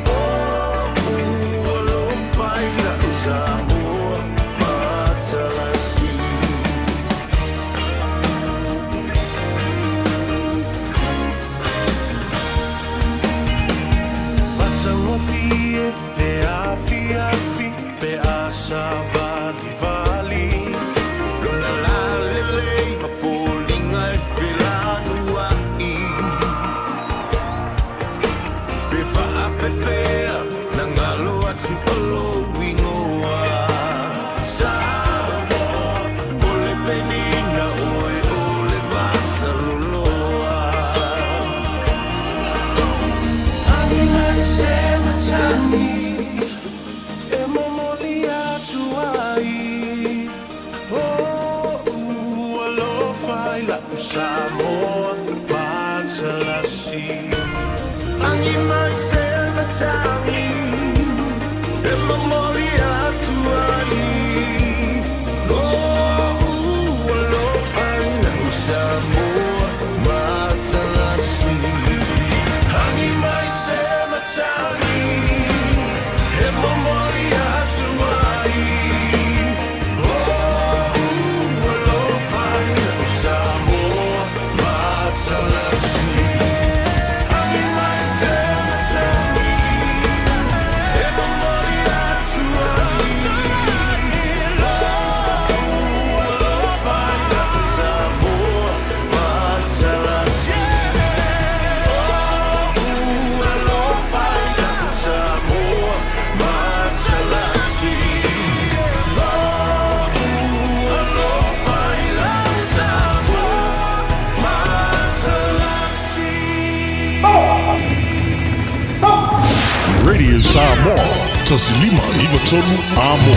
Lo'u alofa i lau Samoa matalasi. Matagofie le afiafi pe a savalivali Lona lalelei ma foliga e felanuai Pe faapefea na galo atu o lou igoa Samoa o le penina oe o le vasa loloa Tangi mai se matagi e momoli atu ai Lo'u alofa i lau Samoa matalasi Tangi mai se matagi e momoli atu ai Lo'u alofa i lau Samoa matalasi Tangi mai se matagi e momoli atu ai Lo'u alofa i lau Samoa matalasi Tangi mai se matagi e momoli atu ai Lo'u alofa i lau Samoa matalasi Lo'u alofa i lau Samoa matalasi Lo'u alofa i lau Samoa matalasi. Radio Samoa, 1593 Amo.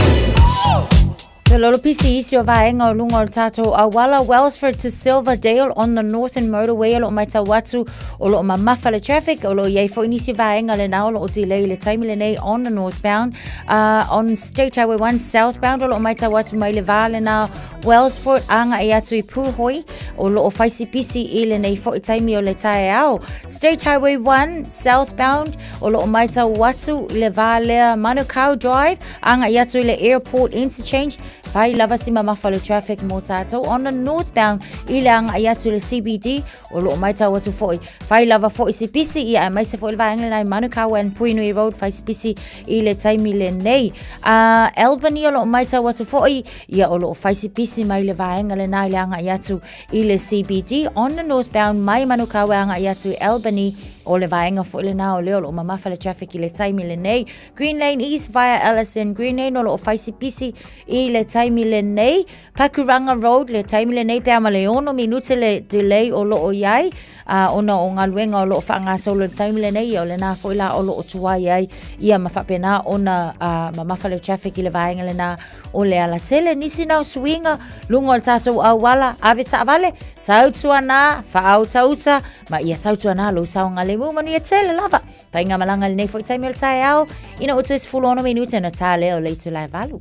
Lolo pisi isi o vaega o luga o le tatou auala Wellsford to Silverdale on the Northern Motorway o lo o matau atu o lo o mamafa le traffic o lo o i ai foi nisi vaega lena o lo o delay i le taimi lenei on the northbound on State Highway 1 southbound o lo o matau atu mai le va lena Wellsford agai atu i Puhoi o lo o fai si pisi i lenei foi taimi o le taeao. State Highway 1 southbound o lo o matau atu i le va lea Manukau Drive agai atu i le Airport Interchange fai lava si mamafa o le traffic mo tatou on the northbound i le agai atu i le CBD o lo o matau atu foi fai lava foi si pisi ia aemaise foi le vaega lenei Manukau and Puhinui Road fai si pisi i le taimi lenei. Albany o lo o matau atu foi ia o lo o fai si pisi mai le vaega lena i le agai atu i le CBD on the northbound mai Manukau e agai atu i Albany o le vaega foi lena o lea o lo o mamafa le traffic i le taimi lenei. Green Lane East via Ellison Green Lane o lo o fai si pisi i le taimi lenei. Pakuranga Road le taimi lenei pe a ma le 6 minute le delay o lo o i ai ona o galuega o lo o faagasolo i le taimi lenei ia o lena foi la o lo o tuai ai ia ma faapena ona mamafa le traffic i le vaega lena o le alatele. Nisi na o suiga luga o le tatou auala ave taavale tautuana faautauta ma ia tautuana lou saogalemu manuia tele lava. Faigamalaga i lenei foi taimi o le taeao, ina ua toe 16 minute ona ta lea o le itula e 8.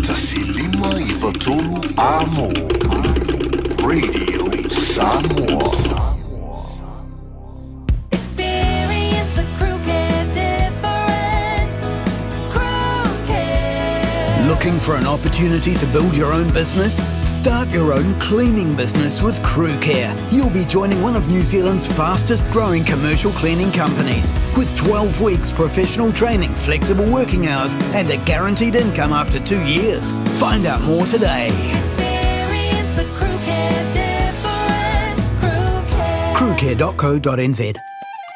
1593 Amo Radio Samoa. Experience the Crew Care difference. Crew Care. Looking for an opportunity to build your own business? Start your own cleaning business with Crew Care. You'll be joining one of New Zealand's fastest growing commercial cleaning companies with 12 weeks professional training, flexible working hours, and a guaranteed income after 2 years. Find out more today. Experience the Crew Care difference. Crew Care. Crewcare.co.nz.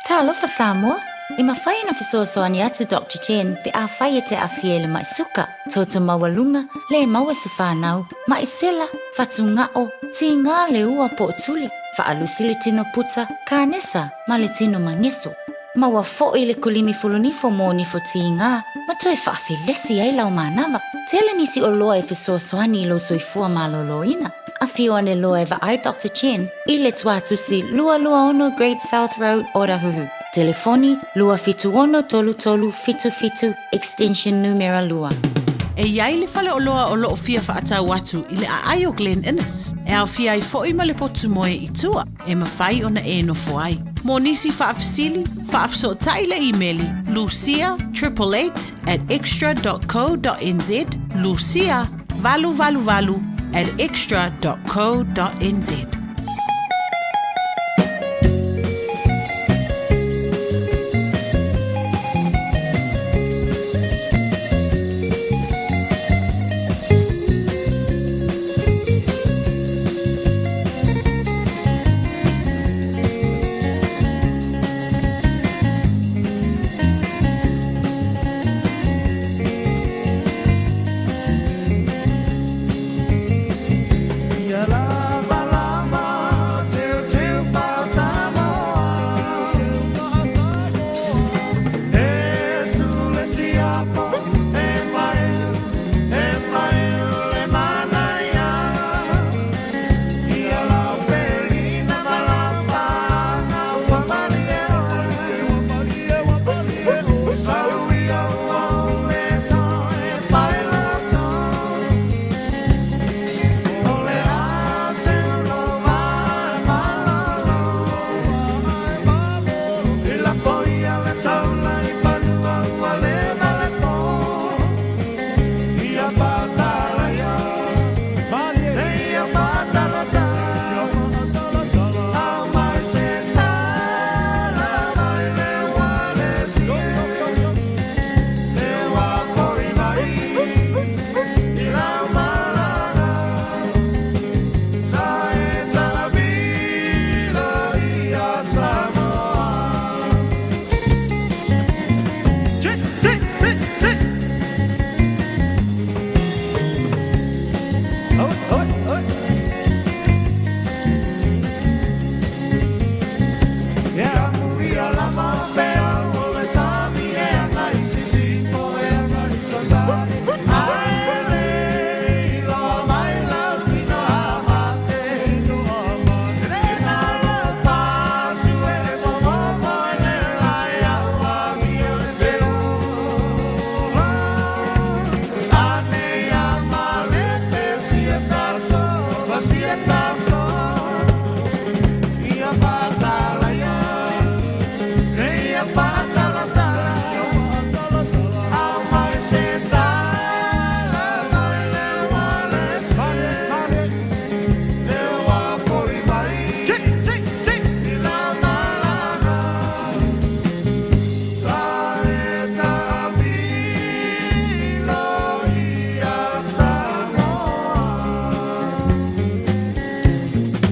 Talofa Samoa, e mafai ona fesoasoani atu Doctor Chen pe afai e te aafia i le ma'i suka, toto maualuga, le maua se fanau, ma'i sela, fatuga'o, tigā le ua po o tuli, faalusi le tino puta, kanesa ma le tino mageso. Maua fo'i le kulimi fulunifo mo nifo tigā ma toe faafelesi ai lau manava. Tele nisi oloa e fesoasoani i lou soifua malōlōina. Afio ane loa e vaai Doctor Chen i le Tuatusi 226 Great South Road, Otahuhu. Telefoni, 276 3377, extension numera 2. E i ai le faleoloa o loo fia faatau atu i le aai o Glen Innes, e aofia ai fo'i ma le potu moe i tua e mafai ona e nofo ai. Mo nisi faafesili, faafesootai le imeli lucia 888 at xtra dot co dot nz, lucia 888 at xtra dot co dot nz.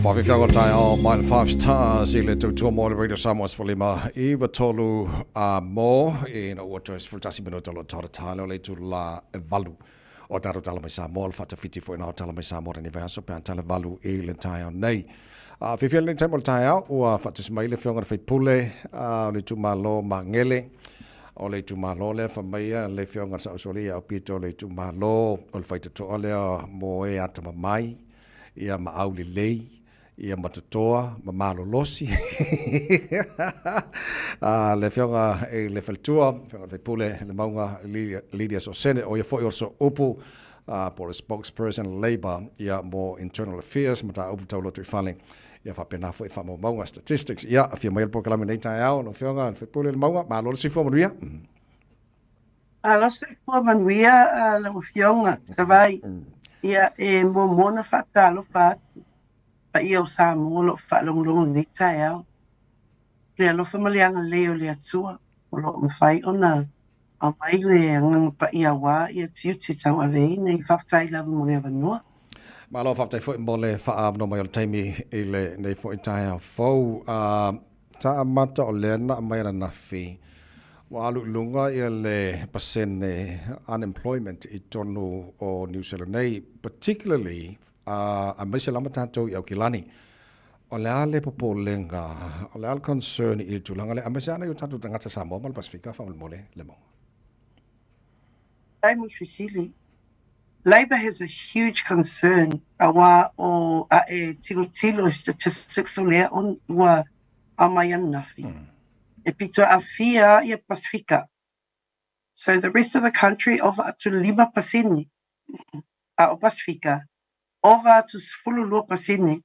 Faafiafiaga o le taeao mai le Five Stars i le tautua mo le Radio Samoa 15 i 3 a mo ina ua toe 11 minuta o lo tau tale o le itula e valu o tatou tala mai Samoa, le faatafiti foi na o tala mai Samoa lenei vaiaso pe a tala valu i le taeao nei. A fiafia lenei taimi o le taeao, ua faatasi mai le Afioga i le Faipule o le itumalo Magele, o le itumalo lea fai mai le Afioga i le Sausoli ia Aupito o le itumalo o le faitotoa lea mo e atamamai ia ma aulelei ia ma totoa ma malolosi. A le Afioga i le Faletua, Afioga i le Faipule le Mauga Lydia Sosene, o ia foi o le Sooupu po o le spokesperson Labour ia mo Internal Affairs, mataupu tau lotoifale, ia faapena foi faamaumauga statistics. Ia, afio mai le polokalame nei taeao, lau Afioga i le Faipule le Mauga, malo le soifua manuia. Malo soifua manuia lau Afioga Tavai. Ia, e muamua ona faatalofa atu paia o Samoa o lo o faalogologo i lenei taeao. Le alofa ma le agalelei o le Atua o lo o mafai ona aumai le agaga paia aua ia tiute tauaveina. Faafetai lava mo le avanoa. Malo faafetai foi mo le faaavanoa mai o le taimi i lenei foi taeao fou. Sa amata o lea na aumai ananafi ua alu i luga ia le pasene unemployment i totonu o Niu Sila nei, particularly aemaise lava tatou i Aukilani. O le a le popolega, o le a le concern i le tulaga lea, aemaise lava nai o tatou tagata Samoa ma le Pasefika faamolemole Lemauga? Taimi fesili. Labour has a huge concern auā o a e tilotilo i statistics o lea ua aumai ananafi, e pito aafia ia Pasefika. So the rest of the country ova atu 5% a o Pasefika ova atu 12%.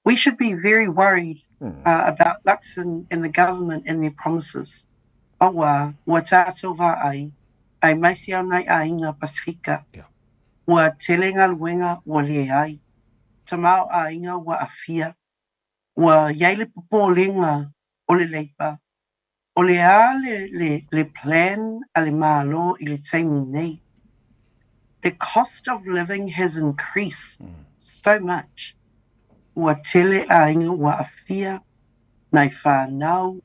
We should be very worried about Luxon and the government and their promises. Auā, ua tātou vaai, aemaise au nai āiga Pasifika. Ua tele galuega ua leai. Tamaoaiga ua aafia. Ua i ai le popolega o le Labour, o le a le, le, le plan a le Malo i le taimi nei? The cost of living has increased so much. Ua tele āiga ua aafia, nai whānau,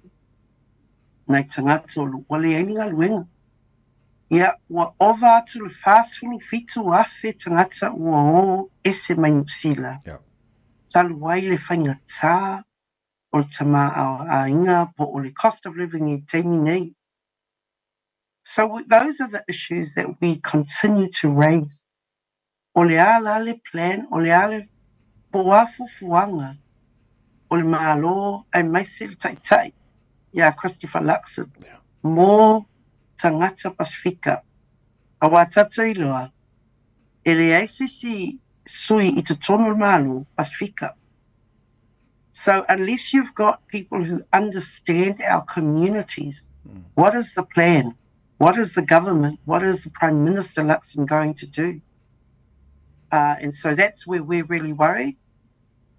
nai tagata o lo ua leai ni galuega. Ia, ua ova atu le 47,000 tagata ua o ese mai Niu Sila. Talu ai le faigata o le tamaoaiga po o le cost of living i taimi nei. So those are the issues that we continue to raise. O le a la le plan, o le a le po o a fuafuaga o le Malo aemaise le Taitai ia Christopher Luxon mo tagata Pasifika. Auā tatou iloa, e leai se isi sui i totonu o le Malo Pasifika. So unless you've got people who understand our communities, what is the plan? What is the government? What is the Prime Minister Luxon going to do? And so that's where we're really worried.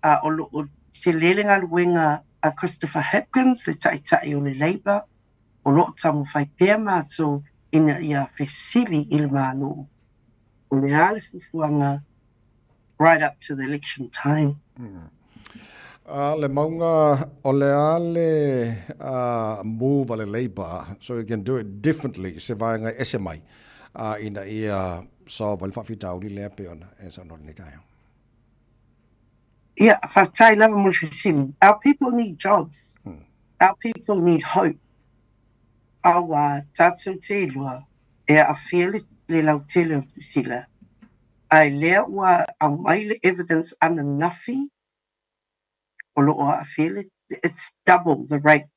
O lo'o tele le galuega a Christopher Hipkins, le Taitai o le Labour, o lo'o taumafai pea mātou ina ia fesili i le Malo. O le a le fuafuaga right up to the election time. Le mauga o le a le move a le Labour, so you can do it differently, se vaega e ese mai, ina ia solve ai le faafitauli lea pei ona e saunoa i lenei taeao. Ia, faafetai lava mo le fesili. Our people need jobs. Our people need hope. Auā, tātou te iloa, e aafia le, le lautele o Niu Sila, ae lea ua aumai le evidence ananafi o loo aafia le, it's double the rate.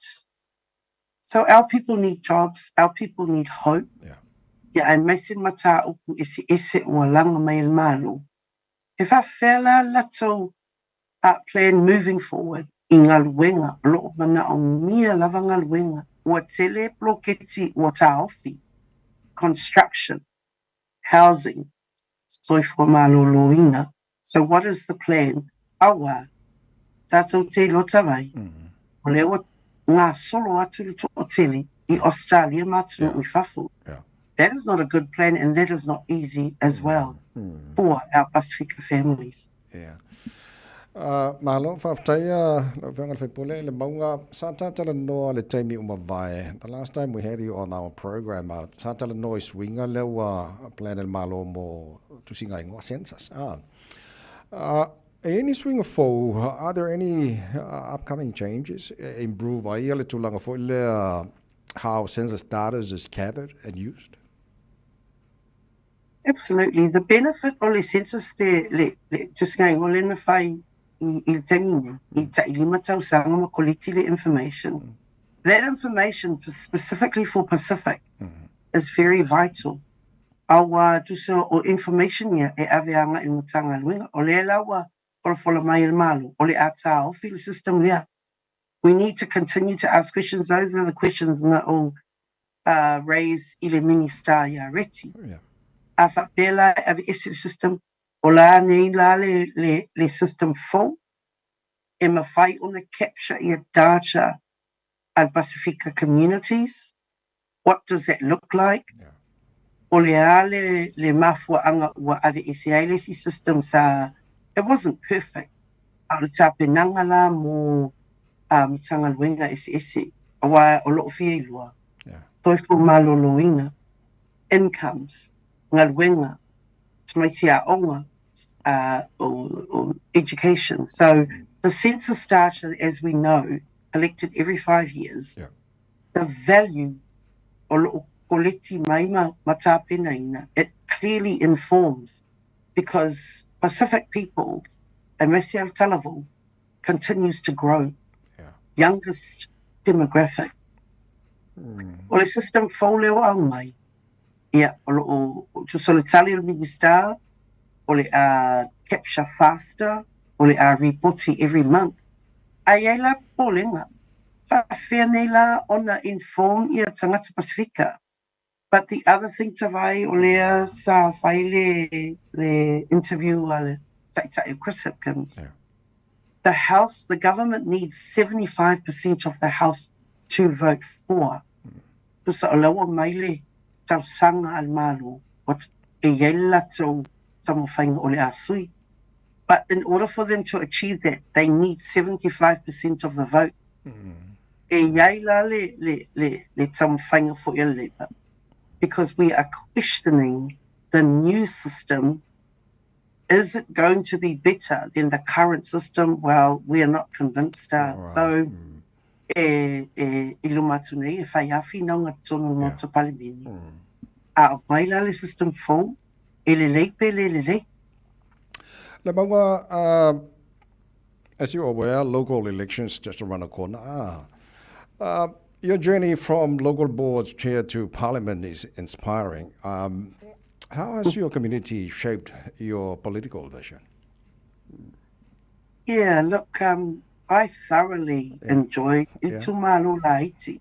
So our people need jobs, our people need hope. Ia aemaise le mataupu eseese ua laga mai e le Malo. E faafefea la latou plan moving forward i galuega o loo manaomia lava galuega ua tele poloketi ua taofi, construction, housing, soifua malōlōina. So what is the plan? Auā, tātou te iloa tawai, o lea ua gasolo atu le toatele i Australia ma atunuu i fafo. That is not a good plan and that is not easy as well for our Pasifika families. Yeah. Malo, faafetai lau Afioga i le sui usufono le mauga. Sa ta talanoa le taimi ua mavae, the last time we had you on our program, sa talanoa i suiga lea ua plan e le Malo mo tusiga igoa, census. E i ai ni suiga fou, are there any upcoming changes e improve ai le tulaga foi lea how census data is gathered and used? Absolutely. The benefit o le census te le, le tusiga igoa lea na fai i, i le taimi nei, i tai lima tausaga ma koleti le information. That information for, specifically for Pacific is very vital. Auā tusa o information ia e ave agai i le Matagaluega, o lea la ua folafola mai e le Malo, o le a taofi le system lea. We need to continue to ask questions. Those are the questions na ou raise i le Minista ia Reti. A faapea la e aveese le system, o la nei la le, le, le system fou e mafai ona capture ia data a le Pasifika communities. What does that look like? O le a le, le mafuaaga ua aveese ai le isi system sa, it wasn't perfect, a o le tapenaga la mo Matagaluega eseese, aua o loo fia iloa, soifua maloloina, incomes, galuega, tamaiti aoga, o education. So the census data, as we know, collected every 5 years, the value o loo koleti mai ma tapenaina, it clearly informs, because Pacific people, aemaise lava le talavou, continues to grow. Youngest demographic. O le system fou lea ua aumai, ia, o lo o, tusa o le tali a le Minista, o le a capture faster, o le a ripoti every month. Ae i ai la popolega, faapefea nei la ona inform ia tagata Pasifika? But the other thing Tavai, o lea sa fai le, le interview a le Taitai o Chris Hipkins. The House, the government needs 75% of the House to vote for. Tusa o la ua mai le talosaga a le Malo, what, e i ai le latou taumafaiga o le a sui. But in order for them to achieve that, they need 75% of the vote. E i ai la le, le, le, le taumafaiga foi a le Labour, because we are questioning the new system. Is it going to be better than the current system? Well, we are not convinced. So, e, e, i luma atu nei, e whai āwhina ngā tonu mō te Palemene. A mai la le system fou, e lelei pe le lelei. Lemauga, as you're aware, local elections just around the corner. Your journey from local board chair to parliament is inspiring. How has your community shaped your political vision? Yeah, look, I thoroughly enjoy itumalo laiti.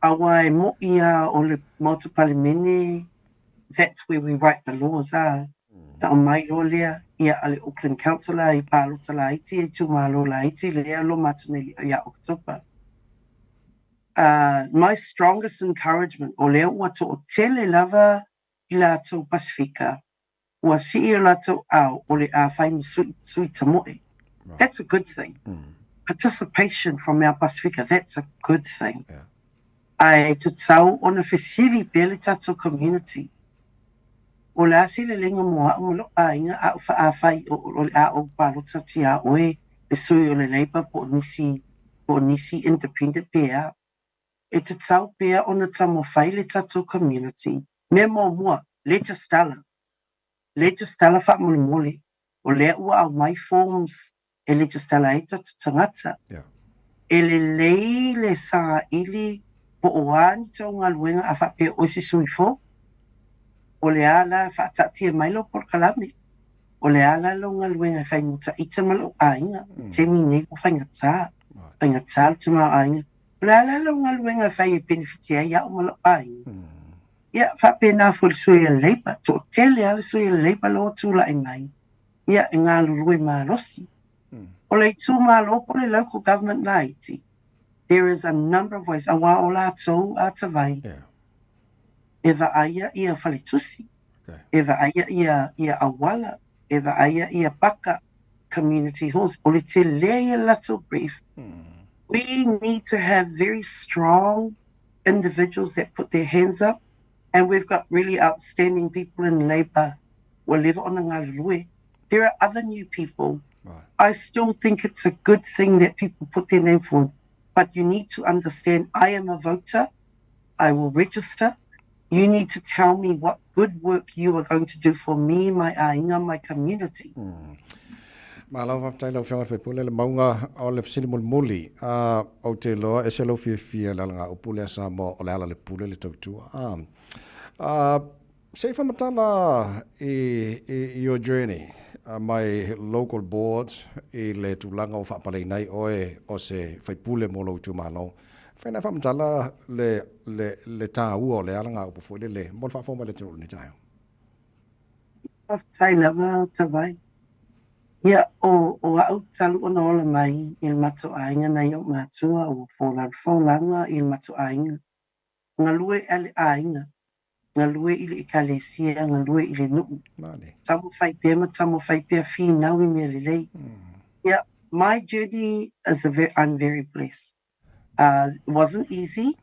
Aua e mo'i a o le Maota Palemene, that's where we write the laws, ah. Na o mai loa lea, ia a le Auckland Councillor i pālota laiti, e itumalo laiti, lea lo mātou nei ia October. My strongest encouragement, o lea ua to'atele lava i latou Pasifika, ua sii o latou ao o le a fai ma sui, sui tamoe. That's a good thing. Participation from our Pasifika, that's a good thing. Ae tatau ona fesili pea le tatou community. O le a se lelega mo a'u ma lou aiga a o faafai o, o le a ou palota atu iā oe le sui o le Labour po o nisi, po o nisi independent pe a. E tatau pea ona taumafai le tatou community. Mea muamua, registala. Registala faamolemole. O lea ua aumai forms e registala ai tatou tagata. E lelei le saili po o a ni tou galuega a faapea oe se sui fou. O le a la faataatia mai lou polokalame. O le a la lou galuega e fai mo ita ma lou aiga. I taimi nei ua faigata. Faigata le tamaoaiga. O le a la lou galuega e fai e penefiti ai a'u ma lou aiga. Ia, faapena foi le sui a le Labour, toatele lava le sui a le Labour lea ua tulai mai, ia, e galulue malosi. O le itumalo po o le local government laiti, there is a number of ways, aua o latou a Tavai, e vaaia ia faletusi, e vaaia ia, ia auala, e vaaia ia paka, community halls, o le tele ia latou brief. We need to have very strong individuals that put their hands up, and we've got really outstanding people in Labour ua leva ona galulue. There are other new people. I still think it's a good thing that people put their name forward, but you need to understand I am a voter. I will register. You need to tell me what good work you are going to do for me, my aiga, my community. Malo faafetai lau Afioga i le sui usufono Lemauga o le fesili mulimuli. Ou te iloa e ese lou fiafia i le alagaupu lea Samoa o le ala o le pule le tautua. Se i faamatala i, i your journey mai local boards i le tulaga ua faapaleina ai oe o se faipule mo lou itumalo. Fai na faamatala le, le, le taua o le alagaupu foi lele mo le faafofoga mai a le atunuu i lenei taeao. Faafetai lava Tavai. Ia, o, o a'u talu ona ola mai i le matou aiga nai o'u matua ua folau le folaga i le matou aiga. Galue a le aiga. Galue i le Ekalesia, galue i le nuu. Taumafai pea ma taumafai pea finau i mea lelei. Ia, my journey is a very, I'm very blessed. It wasn't easy.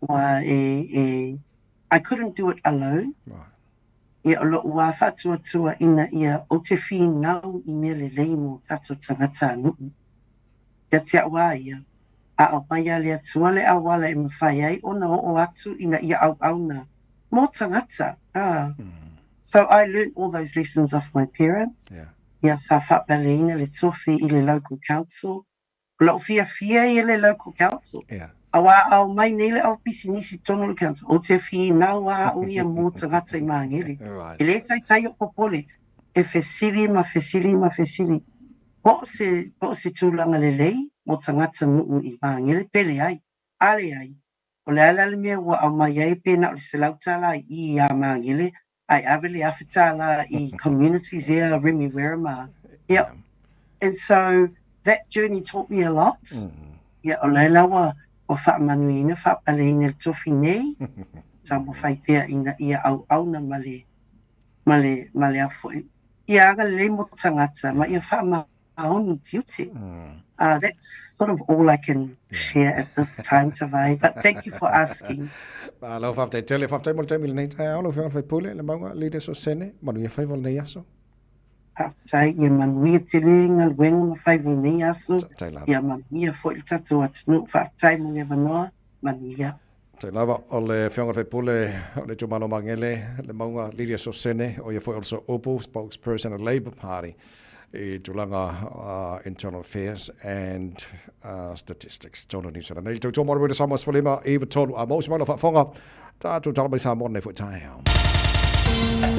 Ua e, e, I couldn't do it alone. Ia, o lo'u wā faatuatua ina ia ou te finau i mea lelei mo tatou tagata a nuu. Ia te au a ia, a aumai a le Atua le auala e mafai ai ona oo atu ina ia auauna mo tagata, a. So I learnt all those lessons off my parents. Ia sa faapaleina le tofi i le local council. O lou fiafia ia le local council. Auā a omai nei le au pisinisi tonu o le council, ou te finau a au ia mo tagata i Māngere. E le taitai o popole, e fesili ma fesili ma fesili. Po o se, po o se tulaga lelei mo tagata nuu i Māngere pe leai. A leai, o le a la le mea ua aumai ai pe na o le $100 i i iā Māngere ae ave le $1000 i communities ea Remi Werema. Ia, and so that journey taught me a lot. Ia, o laila ua, ua faamanuiaina, faapaleina i le tofi nei, taumafai pea ina ia auauna ma le, ma le, ma le a foi, ia agalelei mo tagata, ma ia faamaoni i tiute. That's sort of all I can share at this time, Tavai, but thank you for asking. Malo, faafetai tele, faafetai mo le taimi i lenei taeao, lau Afioga i le sui usufono, Lemauga Leaders o Sene, manuia faiva o lenei aso. Faafetai, ia manuia tele galuega ma faiva o lenei aso, ia manuia foi le tatou atunuu. Faafetai mo le avanoa, manuia. Faafetai lava. O le Afioga i le sui usufono o le itumalo Magele, Lemauga Lydia Sosene, o ia foi o le Sooupu, spokesperson o le Labour Party i tulaga Internal Affairs and Statistics. Tonu Niu Sila nei, tautua mo le Wena Samoa 15 93 a mou se mai lau faafofoga, tatou tala mai Samoa nei foi taeao.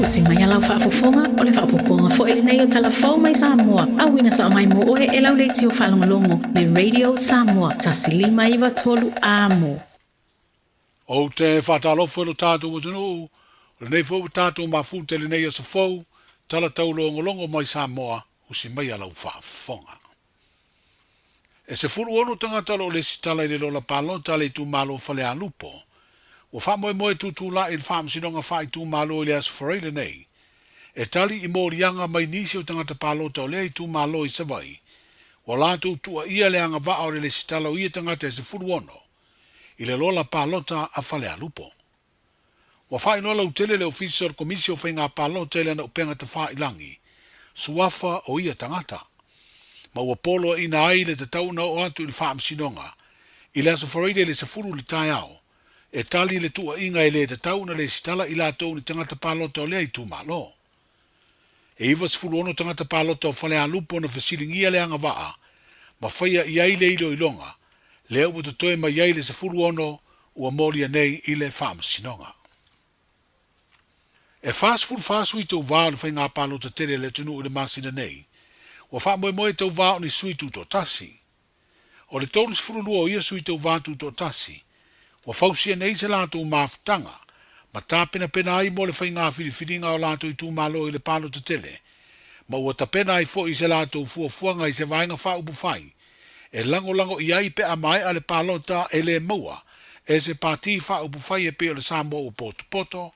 Usi mai a lau faafofoga, o le faaopoopoga foi lenei o tala fou mai Samoa, auina sao mai mo oe e lau leitio faalogologo, le Radio Samoa 1593 Amo. Ou te faatalofa i lo tatou atunuu, o lenei foi ua tatou mafuta i lenei aso fou, tala taulogologo mai Samoa, usi maia lau faafofoga. E 16 tagata o lo o lesitala i le lola palota a le itumalo o Falealupo. Ua faamoemoe tutulai i le Faamasinoga Faaitumalo i le Aso Faraile nei, e tali i moliaga mai nisi o tagata palota o lea itumalo i Savaii, ua latou tuuaia le agavaa o le lesitala o ia tagata e 16 i le lola palota a Falealupo. Ua faailoa lautele le Ofisa o le Komisi o Faiga Palota i lana upega tafailangi, suafa o ia tagata, ma ua poloaiina ai le tatau ona oo atu i le Faamasinoga i le Aso Faraile le 10 i le taeao e tali le tuuaiga e le tatau ona lesitala i latou ni tagata palota o lea itumalo. E 96 tagata palota o Falealupo na fesiligia le agavaa ma faia i ai le iloiloga, lea ua totoe mai ai le 16 ua molia nei i le Faamasinoga. E 44 sui tauva o le faiga palota tele a le atunuu i le masina nei, ua faamoemoe tauva o ni sui tutoatasi. O le 32 o ia sui tauva tutoatasi, ua fausia nei se latou mafutaga ma tapenapena ai mo le faiga filifiliga o latou itumalo i le palota tele, ma ua tapena ai foi se latou fuafuaga i se vaega faaupufai e lagolago i ai pe a maea le palota e le maua e se pati faaupufai e pei o le Samoa ua potopoto,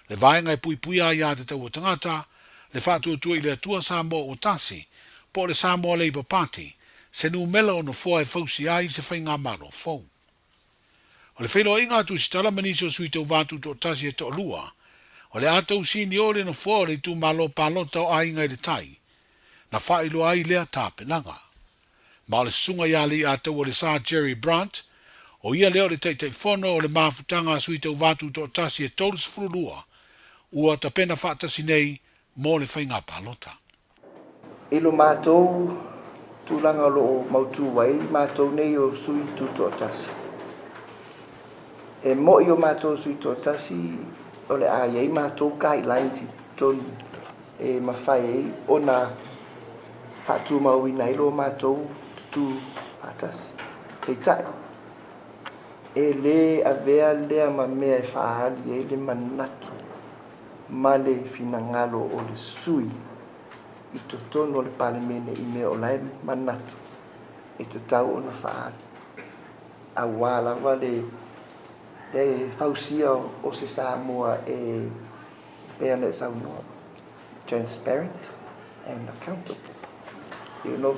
le vaega e puipuia ai aiatatau a tagata, le Faatuatua i le Atua Samoa ua Tasi, po o le Samoa Labour Party, se numela o nofoa e fausia ai se faigamalo fou. O le feiloaiga a Tusitala ma nisi o sui tauva tutoatasi e toalua, o le a tausini o le nofoa o le itumalo palota o Aiga i le Tai, na faailoa ai lea tapenaga. Ma o le susuga ia Leiataua le Sir Jerry Brandt, o ia lea o le Taitaifono o le mafutaga a sui tauva tutoatasi e 32 ua tapena faatasi nei mo le faiga palota. I lo matou tulaga o lo o mautu ai matou nei o sui tutoatasi, e mo'i o matou sui toatasi o le a i ai matou guidelines i totonu e mafai ai ona faatumauina ai lo matou tutū faatasi. Peitai, e lē avea lea ma mea e faaali ai le manatu ma le finagalo o le sui i totonu o le Palemene i mea o la e manatu e tatau ona faaali, auā lava le Le fausia o se Samoa e pei ona e saunoa, transparent and accountable. You know,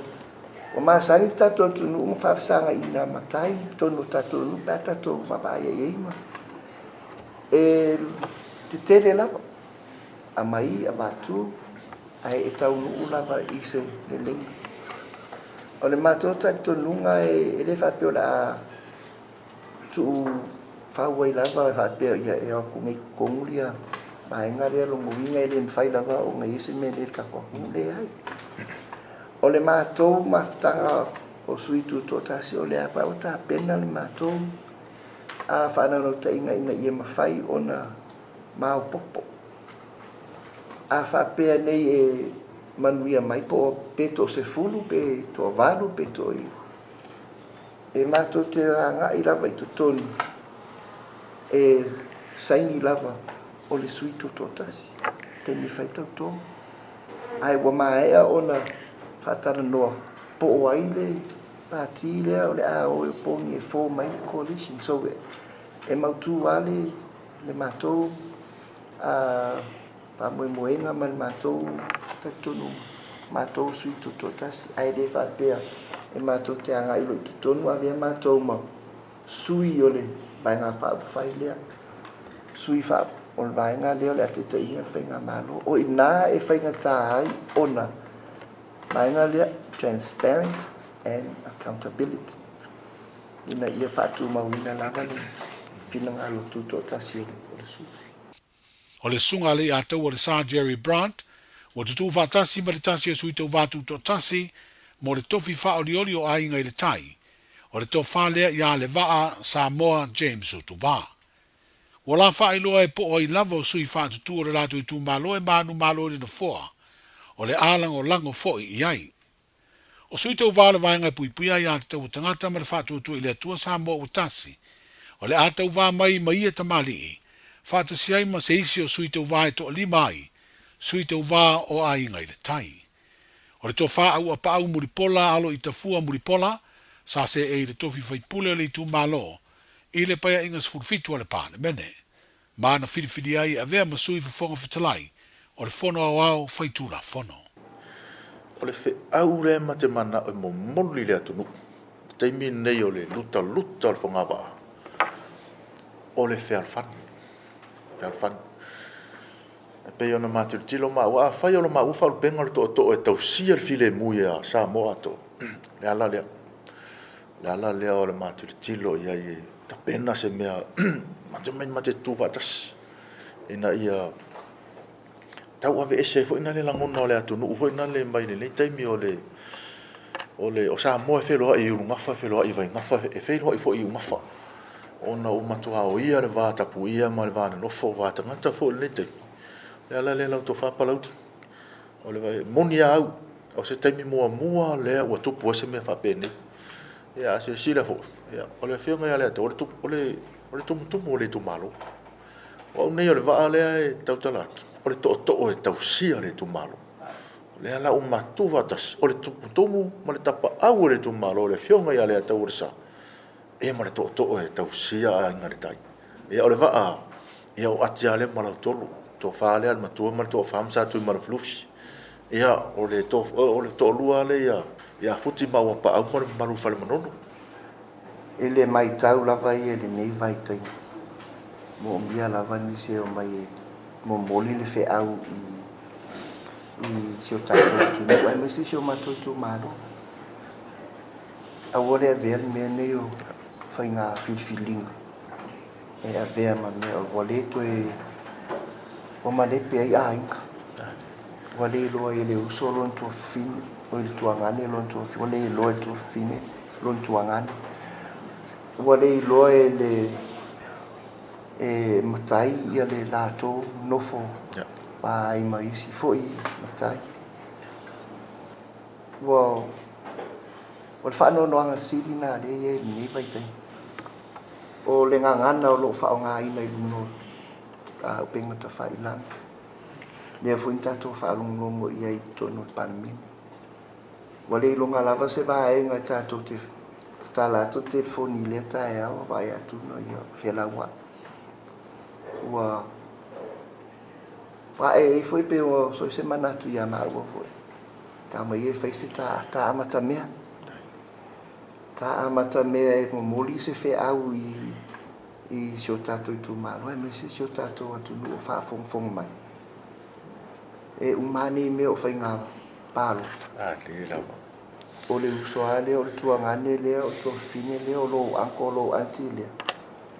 ua masani le tatou atunuu ma faafesagaina matai i totonu o tatou nuu pe a tatou vaavaai i ai ma e tetele lava, aumai, avatu, ae e taunuu lava i se leleiga. O le matou talitonuga e le faapea o le a tuu fau ai lava e faapea ia e o atu nei i totonu ia vaega lea lona uiga e le mafai lava ona i ai se mea lelei i le tatou atunuu. Leai. O le matou mafutaga o sui tutoatasi o lea lava ua tapena le matou faanaunautaiga ina ia mafai ona maopoopo. A faapea nei e manuia mai po o pe toasefulu pe toavalu pe toaiva, e matou te agai lava i totonu e saini lava o le sui tutoatasi i taimi e fai tautoga. Ae ua maea ona faatalanoa po o ai le pati lea o le a o e opogi e form ai le coalition. So e mautu lava le matou faamoemoega ma le matou talitonuga, matou sui tutoatasi, ae le faapea e matou te agai loa i totonu avea matou ma sui o le Vaega Faaupufai lea, sui faa, o le vaega lea o le a taitaiina le Faigamalo. O i ina e faigata ai ona vaega lea, transparent and accountability, ina ia faatumauina lava le finagalo tutoatasi o le sui. O le susuga a Leiataua le Sir Jerry Brant, ua tutū faatasi ma le tasi o Sui Tauva Tutoatasi mo le tofi faaolioli o Aiga i le Tai, o le tofa lea ia Levaa Samoa James Utuvā. Ua la faailoa e po o ai lava o sui faatutū o le latou itumalo e manumalo i le nofoa, o le a lagolago foi i ai. O Sui Tauva o le Vaega e Puipuia Aia Tatau a Tagata ma le Faatuatua i le Atua Samoa ua tasi, o le a tauva mai ma ia tamalii, faatasi ai ma se isi o Sui Tauva e toalima ai, Sui Tauva o Aiga i le Tai. O le tofa Auapaau Mulipola alo i Tafua Mulipola, sa seei i le tofi faipule o le itumalo i le Paeaiga 17 a le Palemene. Ma na filifilia ai e avea ma Sui Fofoga Fetalai o le Fono Aoao Faitulafono. O le feau lea ma te manao e momoli i le atunuu i le taimi lenei o le lutaluta o le fogavaa, o le fealofani, fealofani. E pei ona ma tilotilo maua, afai o lo maua faalupega o le tootoo e tausia le filemu ia Samoa atoa, le ala lea. O le ala lea o le ma tilotilo i ai e tapena se mea ma te omai ma te tutu faatasi ina ia tau aveese ai foi na le lagona o le atunuu foi na le mai lenei taimi o le o le o Samoa e feloai i Ulugafa e feloai i Vaigafa e feiloai foi i Ugafa ona ua matua oia le va tapuia ma le va nonofo va tagata foi i lenei taimi. O le ala lea lau tofa Palauli. O le moni a au, o se taimi muamua lea ua tupu ai se mea faapenei. Ia, a silasila foi, ia, o le Afioga ia Leataua, o le, o le, o le tumutumu o le itumalo. O au nei o le vaa lea e tautala atu, o le tootoo e tausia le itumalo. O lea la ua matutu faatasi, o le tumutumu ma le tapaau o le itumalo, le Afioga ia Leataua Le Sa, ia ma le tootoo e tausia Aiga i le Tai. Ia o le vaa, ia o Ati lava lea ma Lautolo, tofa lea le matua ma le toafa ma Satuimalufilufi. Ia o le to, o le toalua lea ia, ia Futi ma Uapaau ma le mamalu i Falemanono. I le matau lava ia i lenei vaitaimi, moomia lava nisi e omai e momoli le feau i si o tatou atunuu aemaise si o matou itumalo. Aua le avea le mea nei o faiga filifiliga e avea ma mea ua le toe ua malepe ai aiga. Ua le iloa e le uso lona tuafafine, o le tuagane lona tuafafine, ua le iloa e le tuafafine lona tuagane. Ua le iloa e le e matai ia le latou nofo pa ai ma isi foi matai. Ua O le faanoanoaga sili lena lea e i ai i lenei vaitaimi. O le gagana o lo o faaaogaina i luga o upega tafailagi, lea foi na tatou faalogologo i ai i totonu o le Palemene. Ua le iloga lava se vaega e tatou te Tatala atu le telefoni i lea taeao vaai atu na ia felauai. Ua ae ai foi pe ua soi se manatu ia maua foi. Ta mai e fai se ta, ta amata mea. Ta amata mea e momoli se feau i, i si o tātou itumalo, aemaise si o tātou atunuu o faafogafoga mai. E uma nei mea o faiga palota. A le lava. O le uso lava lea, o le tuagane lea, o le tuafafine lea, o lou uncle, o lou aunty lea,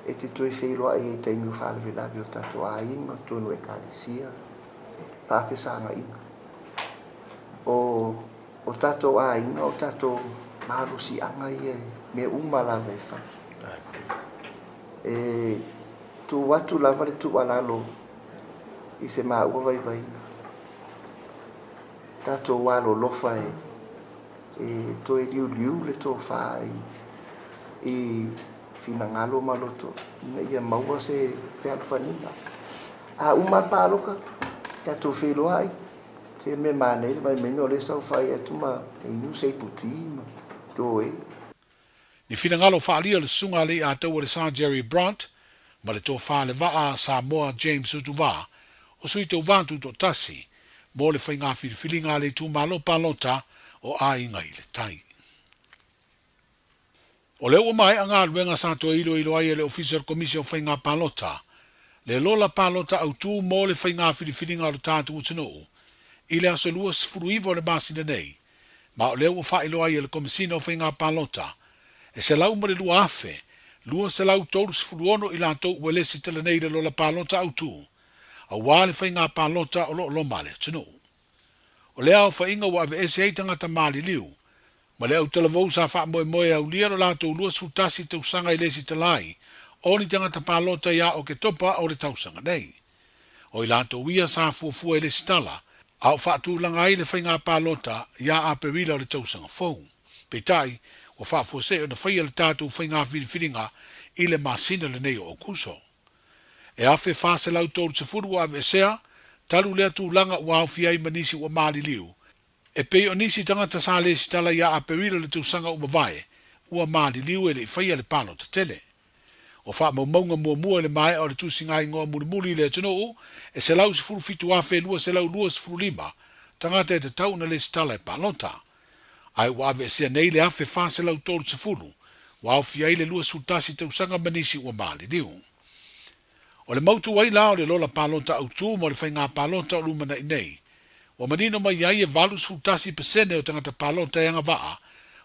e te toe feiloai ai i taimi o faalavelave o tatou aiga, totonu o ekalesia, faafesagaiga. O, o tatou aiga, o tatou malosiaga ia i mea uma lava e fai. E tuu atu lava le tuualalo i se maua vaivaiga. Tatou alolofa e e toe liuliu le tofa i i finagalo ma loto ina ia maua se fealofaniga. A uma le paloka, tatou feiloai, se mea manaia le vaimaiga o lea e saofai atu ma inu se ipu ti ma toe. Ni finagalo faaalia o le Susuga a Leiataua le Sa Jerry Brant ma le Tofa le Vaa Samoa James Utuvā o Sui Tauva Tutoatasi mo le faiga filifiliga a le itumalo palota o Aiga i le Tai. O lea ua maea galuega sa toe iloilo ai e le Ofisa o le Komisi o Faiga Palota le lola palota autu mo le faiga filifiliga o le tatou atunuu i le aso 29 o le masina nei ma o lea ua faailoa ai e le Komesina o Faiga Palota e 102,236 i latou ua lesitala nei i le lola palota autu aua le faiga palota o lo o loma a le atunuu. O lea aofaiga ua aveese ai tagata maliliu ma le autalavou sa faamoemoe e aulia lo latou 21 tausaga i lesitala ai o ni tagata palota ia Oketopa o le tausaga nei. O i latou ia sa fuafua i lesitala a o faatulaga ai le faiga palota ia Aperila o le tausaga fou. Peitai, ua faafuasei ona faia le tatou faiga filifiliga i le masina lenei o Aokuso. E 1430 ua aveesea, talu lea tulaga ua aofia ai ma nisi ua maliliu, e pei o nisi tagata sa lesitala ia Aperila le tausaga ua mavae, ua maliliu e le i faia le palota tele. O faamaumauga muamua i le maea o le tusiga igoa mulimuli i le atunuu, e 117,225 tagata e tatau ona lesitala e palota. Ae ua aveesea nei le 1430, ua aofia ai le 21 tausaga ma nisi ua maliliu. O le mautu ai la o le lola palota autu mo le faiga palota o lumanai nei, ua manino mai ai e 81% o tagata palota e agavaa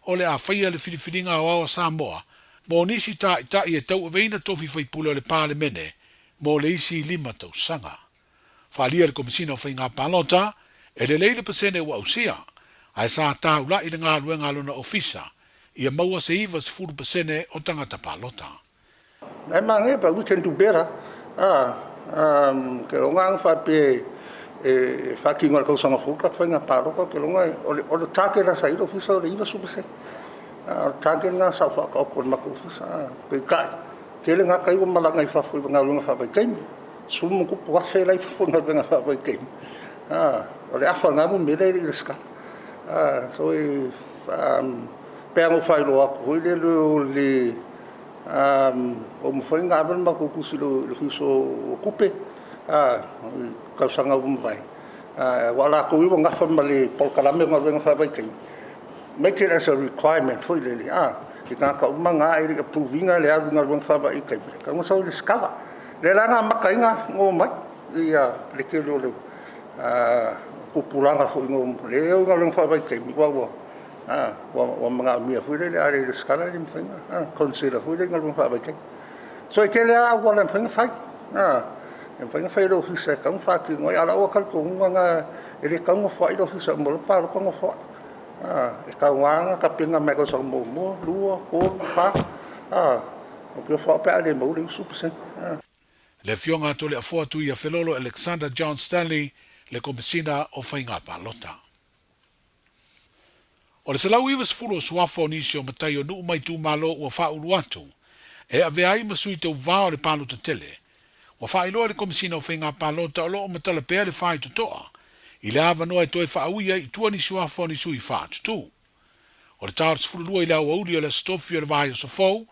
o le a faia le filifiliga aoao a Samoa mo nisi taitai e tauaveina tofi faipule o le Palemene mo le isi lima tausaga. Faaalia le Komesina o Faiga Palota, e lelei le pasene ua ausia, ae sa taula'i le galuega a lona ofisa ia maua se 90% o tagata palota. Nai manaia but we can do better ke loga ang faapea e faatino e le tausaga fou tatou faiga palota ou te loga o le target a sa i le ofisa o le 90%. O le target lena sa ou faataoto i le matou ofisa. Peitai, tele gata ia ua malaga i fafo i galuega faavaitaimi. 10+ la i fafo i galuega faavaitaimi. O le afa o lena numera e le i resitala. So e pei ona ou faailoa atu foi lele o le ua mafai ona ave le matou tusi i le Ofisa o Tupe i tausaga ua mavae, aua o latou ia ua nafa ma le polokalame o galuega faavaitaimi, make it as a requirement foi lele, i tagata uma na e le i approve ina le alu i galuega faavaitaimi, e tatau ona sau e resitala. O lea la na amata ai ona omai le tele o le tupulaga foi lea e o i galuega faavaitaimi, aua ua Ua manaomia foi lele, a le resitala e le mafai ona consider foi lele galuega faavaitaimi. So e tele lava auala e mafai ona fai, e mafai ona fai e le ofisa e tatau ona faatino ai, a o lau talitonuga lena, e le tatau ona nofoai le ofisa, uma loa palota nofoai. E tatau lava ona tapena mai le tausaga muamua, lua, tolu, fa, ou te ofo au pe a le maua le 90%. Le Afioga a Toleafoa Tuiafelolo Alexander John Stanley, le Komesina o Faiga Palota. O le 190 o suafa o nisi o matai o Nuu ma itumalo ua faaulu atu e avea ai ma sui tauva o le palota tele. Ua faailoa e le Komesina o Faiga Palota o lo o matala pea le faitotoa i le avanoa e toe faaui ai i tua ni suafa o ni sui faatutū. O le ta o le 12 i le aoauli o le Aso Tofi o le vaiaso fou,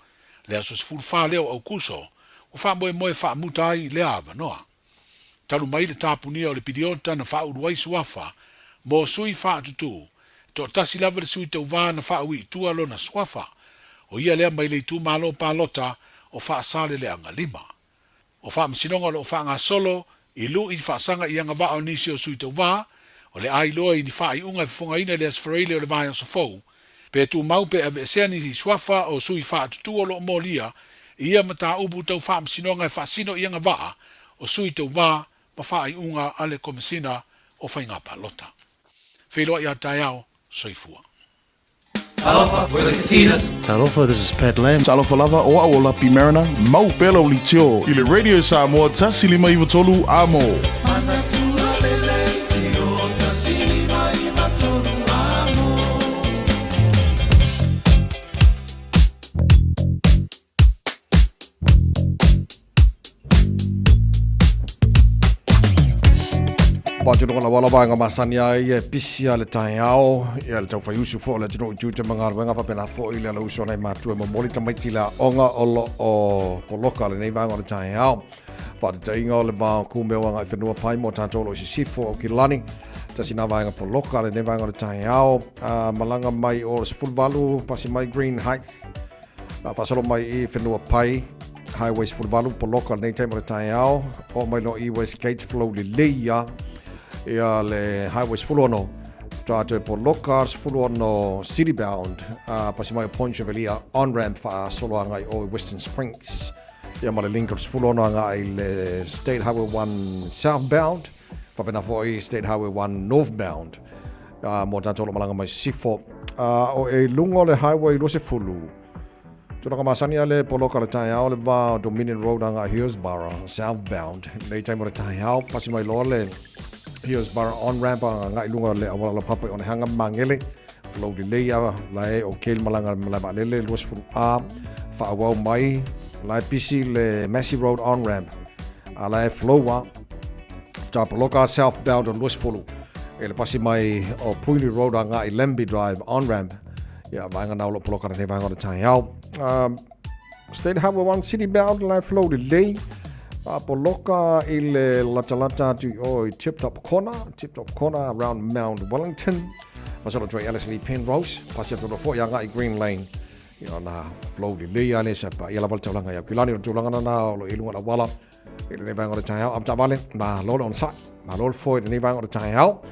le aso 14 lea o Aukuso, ua faamoemoe e faamuta ai lea avanoa. Talu mai le tapunia o le piliota na faaulu ai suafa mo sui faatutū, e toatasi lava le sui tauva na faaui i tua lona suafa, o ia lea mai le itumalo palota o Faasaleleaga 5. O faamasinoga o lo o faagasolo i lu'i faasaga i agavaa o nisi o sui tauva, o le a iloa i ni faaiuga e fofogaina i le Aso Faraile o le vaiaso fou, pe tumau pe aveesea ni suafa o sui faatutū o lo o molia i ia mataupu tau faamasinoga e faasino i agavaa o sui tauva ma faaiuga a le Komesina o Faiga Palota. Feiloai a taeao, soifua. Talofa, we're the Katinas. Talofa, this is Pat Lam. Talofa lava, o au o Lapi Mariner, mau pea lau leitio i le Radio Samoa 153 Amo. Manatua le leitio 153 Amo. Patinoga la wala vaega masani ai e pisi a le taeao ia le taufaiusu foi o le atunuu i tiute ma galuega faapena foi le alausu o nai matua e momoli tamaiti le aoga o lo o poloka lenei vaega o le taeao. Faataitaiga o le va o Kumeo agai whenua pai mō tātou o lo o i sisifo o Kilani. Tasi nā vaega poloka lenei vaega o le taeao. Malaga mai o le 18 pasi mai Green Heights Faasolo mai i Whenua Pai, Highway 18, poloka lenei taimi o le taeao, oo mai loa i Westgate, flow lelei ia, ia le Highway 16, faatoa toe poloka 16 city bound, pasi mai o Point Chevalier, on ramp faasolo agai o i Western Springs, ia ma le link o le 16 agai i le State Highway 1 southbound, faapena foi State Highway 1 northbound mo tātou o lo malaga mai sifo. O e lunga o le Highway 20, tulaga masani a le poloka le taeao le va o Dominion Road anga Hillsborough southbound. Nei taimi o le taeao, pasi mai loa le Hillsborough on-ramp anga ngai lunga le awala la papa i Onehanga Mangele. Flow lelei a la e o kele malaga malae vaalele 20A faaauau mai la e pisi le Massey Road on-ramp a la e flow a faatoa poloka southbound o 20 e le pasi mai o Puini Road agai Lambie Drive on-ramp ia vaega na o lo o poloka lenei vaega o le taeao. State Highway 1 City bound la e flow lelei poloka i le latalata atu i o i Tip Top Corner, Tip Top Corner around Mount Wellington. Masalo atu ai Alice Lee Penrose, pasi atu foi agai Green Lane. I ona flow lelei a le sapa. Ia lava le taulaga i Aukilani o le tulaga na o lo i lunga la wala. I lenei vaega o le taeao, avetaavale, malo le onosai, malo le foe i lenei vaega o le taeao.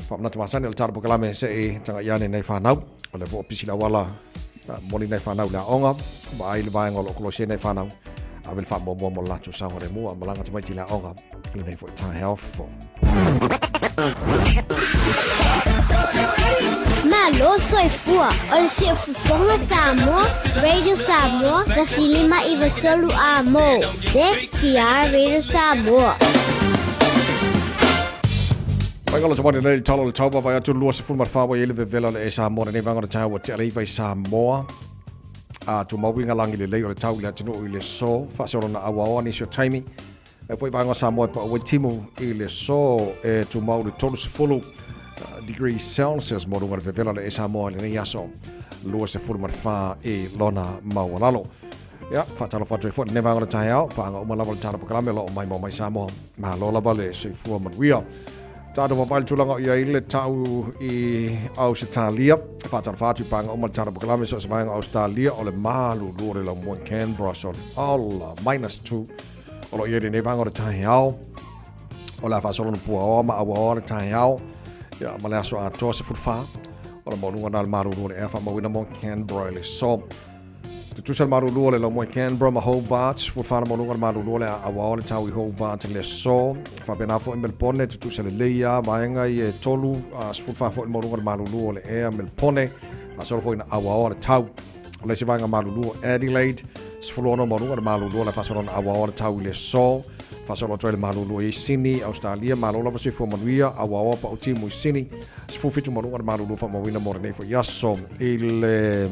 Faamanatu masani o le tala polokalame se i taga'i ane nei whanau. O le voa pisi le auala moni nei whanau le aoga. Vaai le vaega o lo o kolosi ai nei whanau. Ave le faamuamua mo le latou saogalemu a malaga tamaiti i le aoga i lenei foi taeao fou. Malo soifua, o le siufofoga Samoa, Radio Samoa, 153 A mo, CTR Radio Samoa. Whainga lo tawani nei talo le tauva vai atu 24 wai ele vevela le e Samoa nei vanga le tau wa te aleiva i Samoa. A tu mauinga langi le lei o le tau i le atunuu i le so, whaseolo na aua oa nisi o taimi. E foi vaega o Samoa e pau ai timu i le so e tumau le 30 degree Celsius mo luga le vevela le e Samoa i lenei aso 24 i lona maualalo. Ia, faatalofa atu ai foi lenei vaega o le taeao, paanga uma lava le tala polokalame o lo o maimoa mai Samoa. Malo lava le soifua manuia. Tatou vaavaai le tulaga o i ai le tau i Ausetalia. Faatalofa atu i paanga uma le tala polokalame so o se vaega o Ausetalia o le malulu o le laumua i Canberra so ola minus 2 o lo o i ai lenei vaega o le taeao. O le a faasolo na puaoa ma auaoa le taeao. Ia, ma le aso atoa 14 o le maualuga na le malulu o le ea faamauina mo Canberra i le so. Tutusa le malulu o le laumua i Canberra ma Hobart, 14 le maualuga o le malulu o le a auaoa le tau i Hobart i le aso. Faapena foi Melbourne, tutusa lelei lava vaega ia e tolu, 14 foi le maualuga o le malulu o le ea Melbourne, faasolo foi ina auaoa le tau. O le isi vaega malulu o Adelaide, 16 maualuga o le malulu o le faasolo ina auaoa le tau i le aso. Faasolo atu ai le malulu i Sydney, Ausetalia, malo lava soifua manuia, auaoa pau timu i Sydney, 17 maualuga o le malulu faamauina mo lenei foi aso. I le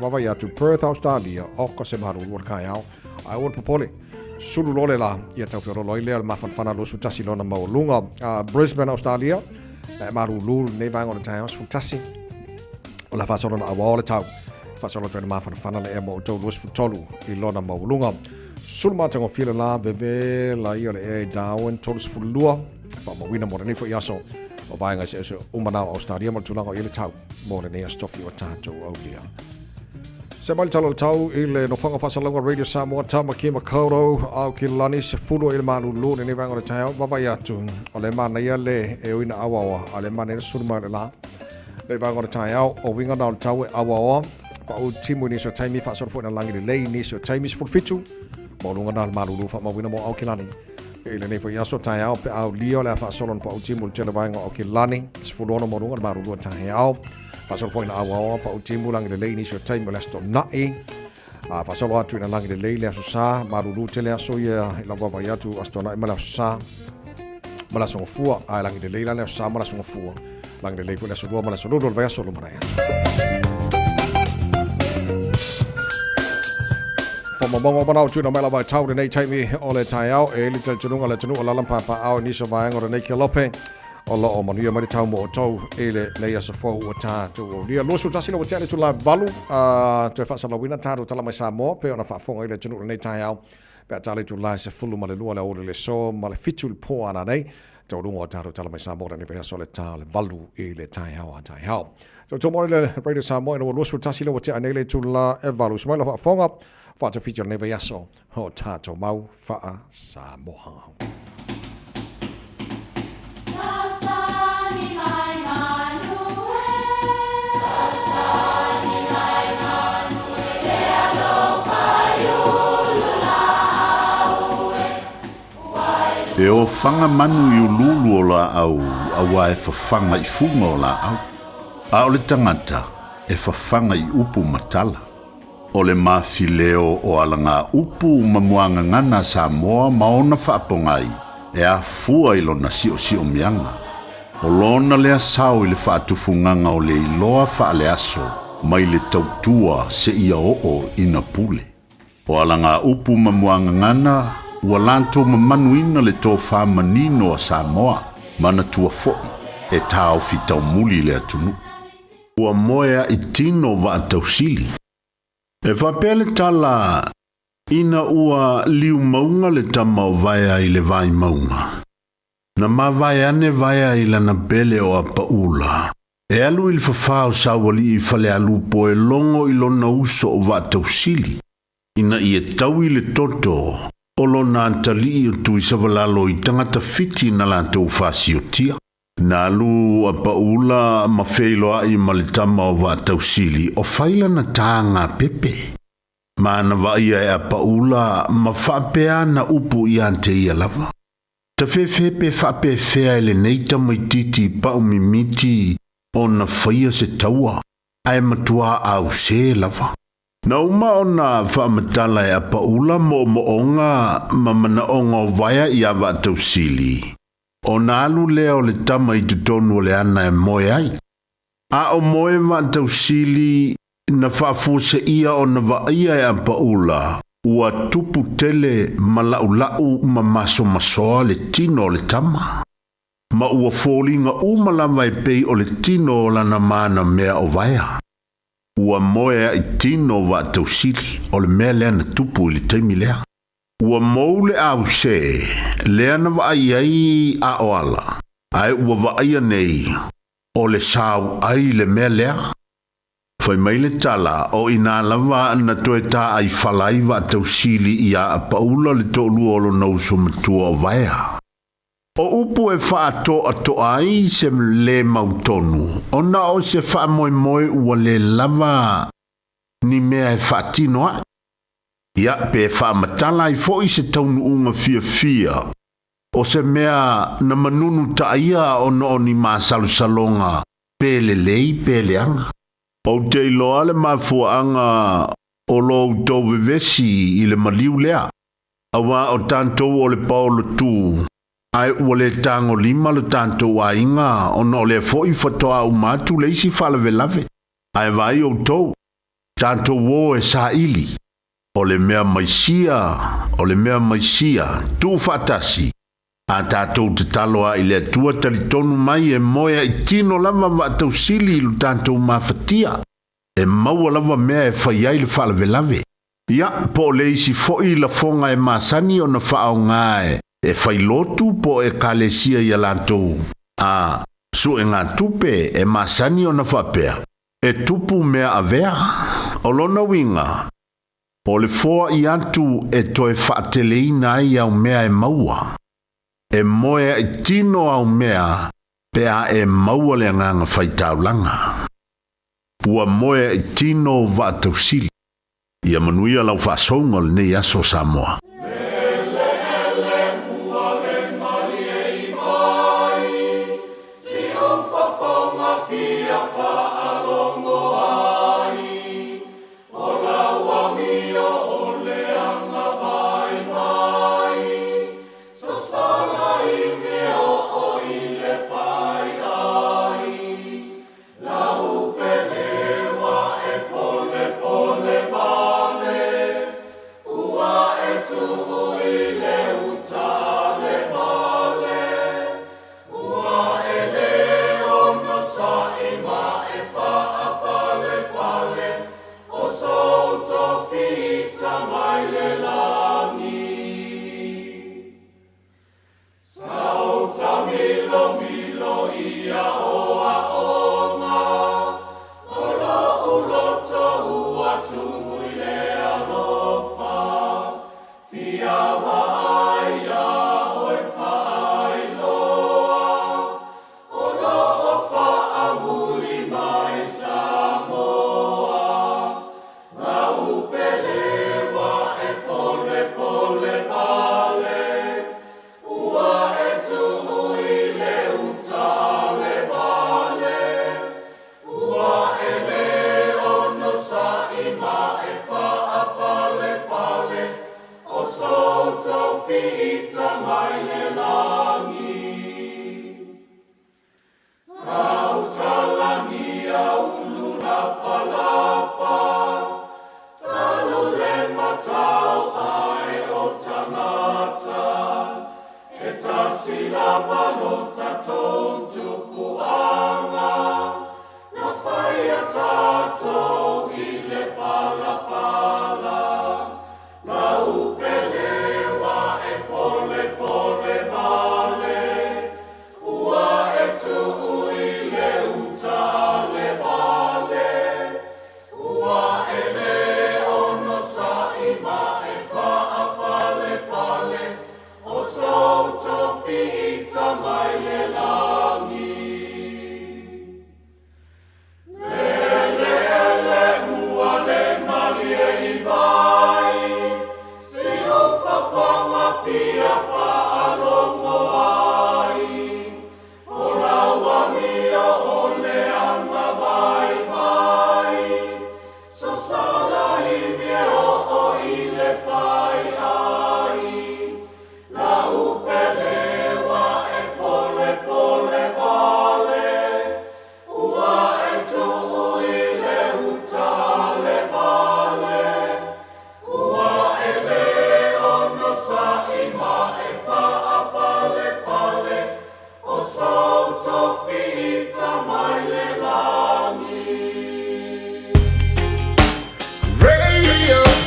vaavaai atu Perth, Australia, oka se malulu o le kaeao, ae aua le popole. Sulu loa le la, ia tau feoloolo ai lea o le mafanafana 21 lona maualuga. Brisbane, Australia, e malulu lenei vaega o le taeao 11. O le a faasolo na auao le tau. Faasolo atu ai na mafanafana le ea mo outou 23 i lona maualuga. Sulu matagofie le la veve la ia o le ea i Darwin 32 faamauina mo lenei foi aso o vaega eseese uma na o Australia ma le tulaga o i ai le tau mo lenei aso tofi o tatou aulia. Se mai le tala o le tau i le nofoaga faasalalauga Radio Samoa Tamaki Makaurau ao ki lani 10 i le malulu lenei vaega o le taeao vaavaai atu o le manaia le e ui na auaoa a le manaia le sulu mai o le la le vaega o le taeao o uiga na o le tau e auaoa pau timu i nisi o taimi faasolo foi na lagi lelei i nisi o taimi 17 maualuga na o le malulu faamauina mo Aukilani i lenei foi aso taeao pe aulia o le a faasolo na pau timu i le tele vaega o Aukilani 16 maualuga le malulu o taeao faasolo foi na auaoa pau timu lagi lelei i nisi o taimi o le aso Tona'i a faasolo atu ina lagi lelei le aso Sa malulu tele aso ia i lau vaavaai atu aso Tona'i ma le aso Sa ma le aso Gafua a e lagi lelei la le aso Sa ma le aso Gafua lagi lelei foi le aso Lua ma le aso Lulu o le vaiaso lumanai atu. Whamamanga o manao tuina mai lava e tau lenei taimi o le taeao e le talitonuga o le atunuu o lala papaao i nisi o vaega o lenei kelope o lo o manuia mai le tau mo outou i lenei aso fou ua tatou aulia. 21 le ua tea le itula 8 toe faasalalauina tatou tala mai Samoa pei ona faafofoga i le atunuu i lenei taeao pe a ta le itula e 12 le aoauli le aso ma le 7 i le po a nanei taualuga o tatou tala mai Samoa lenei vaiaso le ta o le 8 i le taeao a taeao. Tautua mo le Radio Samoa ina ua 21 le ua tea nei le itula e 8. Usu mai lau faafofoga faatafiti o lenei vaiaso o tatou mau faa-Samoa. E ofaga manu i uluulu o laau auā e fafaga i fuga o laau, a o le tagata e fafaga i upu ma tala. O le mafileo o alagaupu ma muagagana a Samoa ma ona faapogai e afua i lona siosiomiaga. O lona lea sao i le faatufugaga o le iloa faaleaso mai le tautua seia oo ina pule. O alagaupu ma muagagana ua latou mamanuina le tofa manino a Samoa, manatua foi e taofi taumuli le atunuu. Ua moe a'i tino vaatausili. E faapea le tala, Ina ua liu mauga le tama o Vaea i le vai mauga, na mavae ane Vaea i lana pele o Apaula, e alu i le fafā o Saualii i Falealupo e logo i lona uso o Vaatausili, ina ia taui le toto o lona atalii o Tuisavalalo i tagata fiti na latou fasiotia. Na alu a Paula ma feiloai ma le tama o Vaatausili o fai lana tāga pepe. Ma na vaaia e a Paula ma faapea ana upu ia te ia lava. Tafefe pe faapefea e lenei tamaitiiti pau mimiti ona faia se taua, ae matuā ause lava. Na uma ona faamatala e a Paula moomooga ma manaoga o Vaea iā Vaatausili, Ona alu lea o le tama i totonu o le ana e moe ai. A o moe Vaatausili na faafuaseia ona vaaia e Apaula, ua tupu tele ma la'ula'u ma masomasoa le tino o le tama. Ma ua foliga uma lava e pei o le tino o lana mana mea o Vaea. Ua moe a'i tino Vaatausili, o le mea lea na tupu i le taimi lea. Ua mou le ause, lea na vaai ai a o ala, ae ua vaaia nei, o le sau ai le mea lea. Fai mai le tala, o inā lava na toe tāai fala ai Vaatausili iā Apaula le toalua o lona uso matua o Vaea. O upu e faatoatoa ai se lē mautonu, ona o se faamoemoe ua lē lava ni mea e faatino ai. Ia, pe faamatala ai foi se taunuuga fiafia o se mea na manunu taia ona o ni masalosaloga pe lelei pe leaga. Ou te iloa le mafuaaga o lo outou vevesi i le maliu lea, auā o tatou o le paolotū, ae ua le tagolima lo tatou aiga ona o lea foi faatoa uma atu le isi faalavelave. Ae vaai outou, Tatou o e saili, o le mea mai sia, o le mea mai sia, tuufaatasi. A tatou tatalo a i le Atua talitonu mai e moea i tino lava vaatausili i lo tatou mafatia, e maua lava mea e fai ai le faalavelave. Ia, po o le isi foi lafoga e masani ona faaaoga e fai lotu po o ekalesia i a latou a suegatupe e masani ona faapea, e tupu mea avea. O lona uiga, o le foai atu e toe faateleina ai au mea e maua. E moea i tino au mea pe a e maua le agaga faitaulaga. Ua moea i tino vaatausili. Ia manuia lau faasouga o lenei aso Samoa.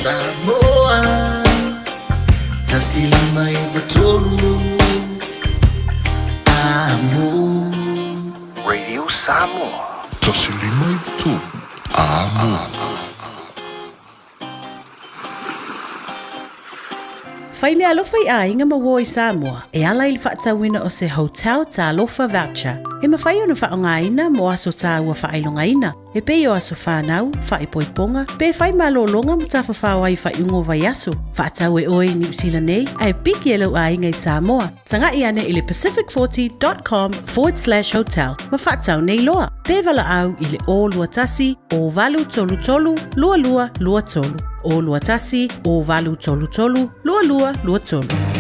Samoa 153 Amo. Radio Samoa. 153 Amo. Fai meaalofa i aiga ma uo i Samoa e ala i le faatauina o se Hotel Talofa Voucher e mafai ona faaaogaina mo aso taua faailogaina e pei o aso whānau, whaipoiponga, pe whai malōlōga ma tafafao ai faaiuga o vaiaso. Faatau e oe i Niu Sila nei, ae piki e lou aiga i Samoa. Taga'i ane i le pacific40 dot com forward slash hotel ma faatau nei loa. Pe valaau i le 021 0833 2223. 021 0833 2223.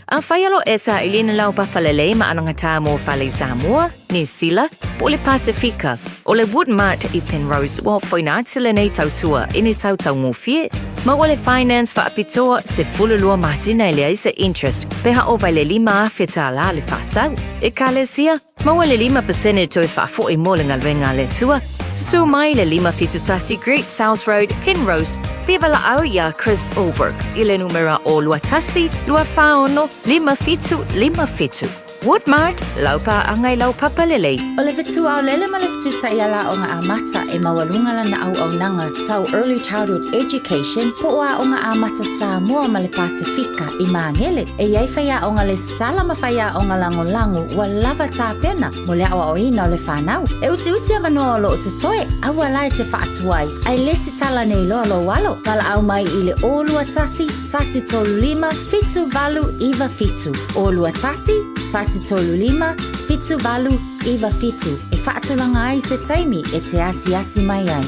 Afai o lo o e saili i ni laupapa lelei ma anagatā mo fale i Samoa, Niu Sila, po o le Pasifika, o le Woodmart i Penrose ua foina atu lenei tautua i ni tau taugofie, maua le finance faapitoa 12 masina e leai se interest pe ha ova i le $5,000 le faatau. Ekalesia, Maua le 5% toe faafoi mo le galuega a le Atua. Susu mai le 571 Great South Road, Penrose, pe valaau iā Chris Allbrook i le numera o 21 246 5757. Woodmart, lau paaga i lau papa lelei. O le fetu aolele ma le fetu taiala aoga amata e maualuga lana auaunaga tau Early Childhood Education po o Aoga Amata Samoa ma le Pasefika i Magele. E i ai faiaoga lesitala ma faiaoga lagolago ua lava tapena mo le aoaoina o le fanau. E utiuti avanoa o lo o totoe, aua la e te faatuai, ae lesitala nei loa lou alo. Valaau mai i le 021 135 7897, 021 135 7897 e faatulaga ai se taimi e te asiasi mai ai.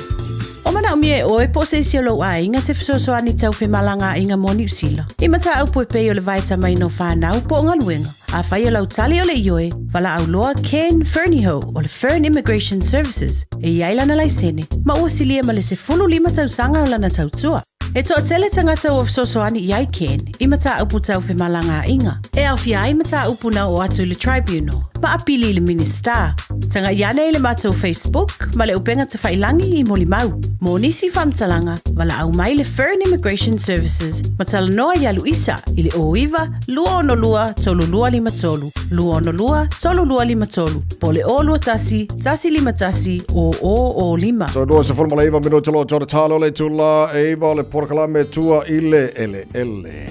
O manaomia e ʻoe po o se isi o lou aiga se fesoasoani tau femalagaaiga mo Niu Sila. I mataupu e pei o le vaetamaina o fanau po o galuega. Afai o lau tali o le ioe, valaau loa Ken Fernihough o le Fern Immigration Services e i ai lana laisene ma ua silia ma le 15 tausaga o lana tautua. E toatele tagata ua fesoasoani i ai Ken i mataupu tau femalagaaiga, e aofia ai mataupu na oo atu i le Tribunal ma apili i le Minisita. Tagai ane i le matou Facebook ma le upega tafailangi i Molimau. Mo nisi faamatalaga, valaau mai le Fern Immigration Services ma talanoa iā Luisa i le 09 262 3253, 262 3253 po o le 021 151 0005. Toe 29 minute loa tore talo le tula e iwa o le porokalame tua i le eleele.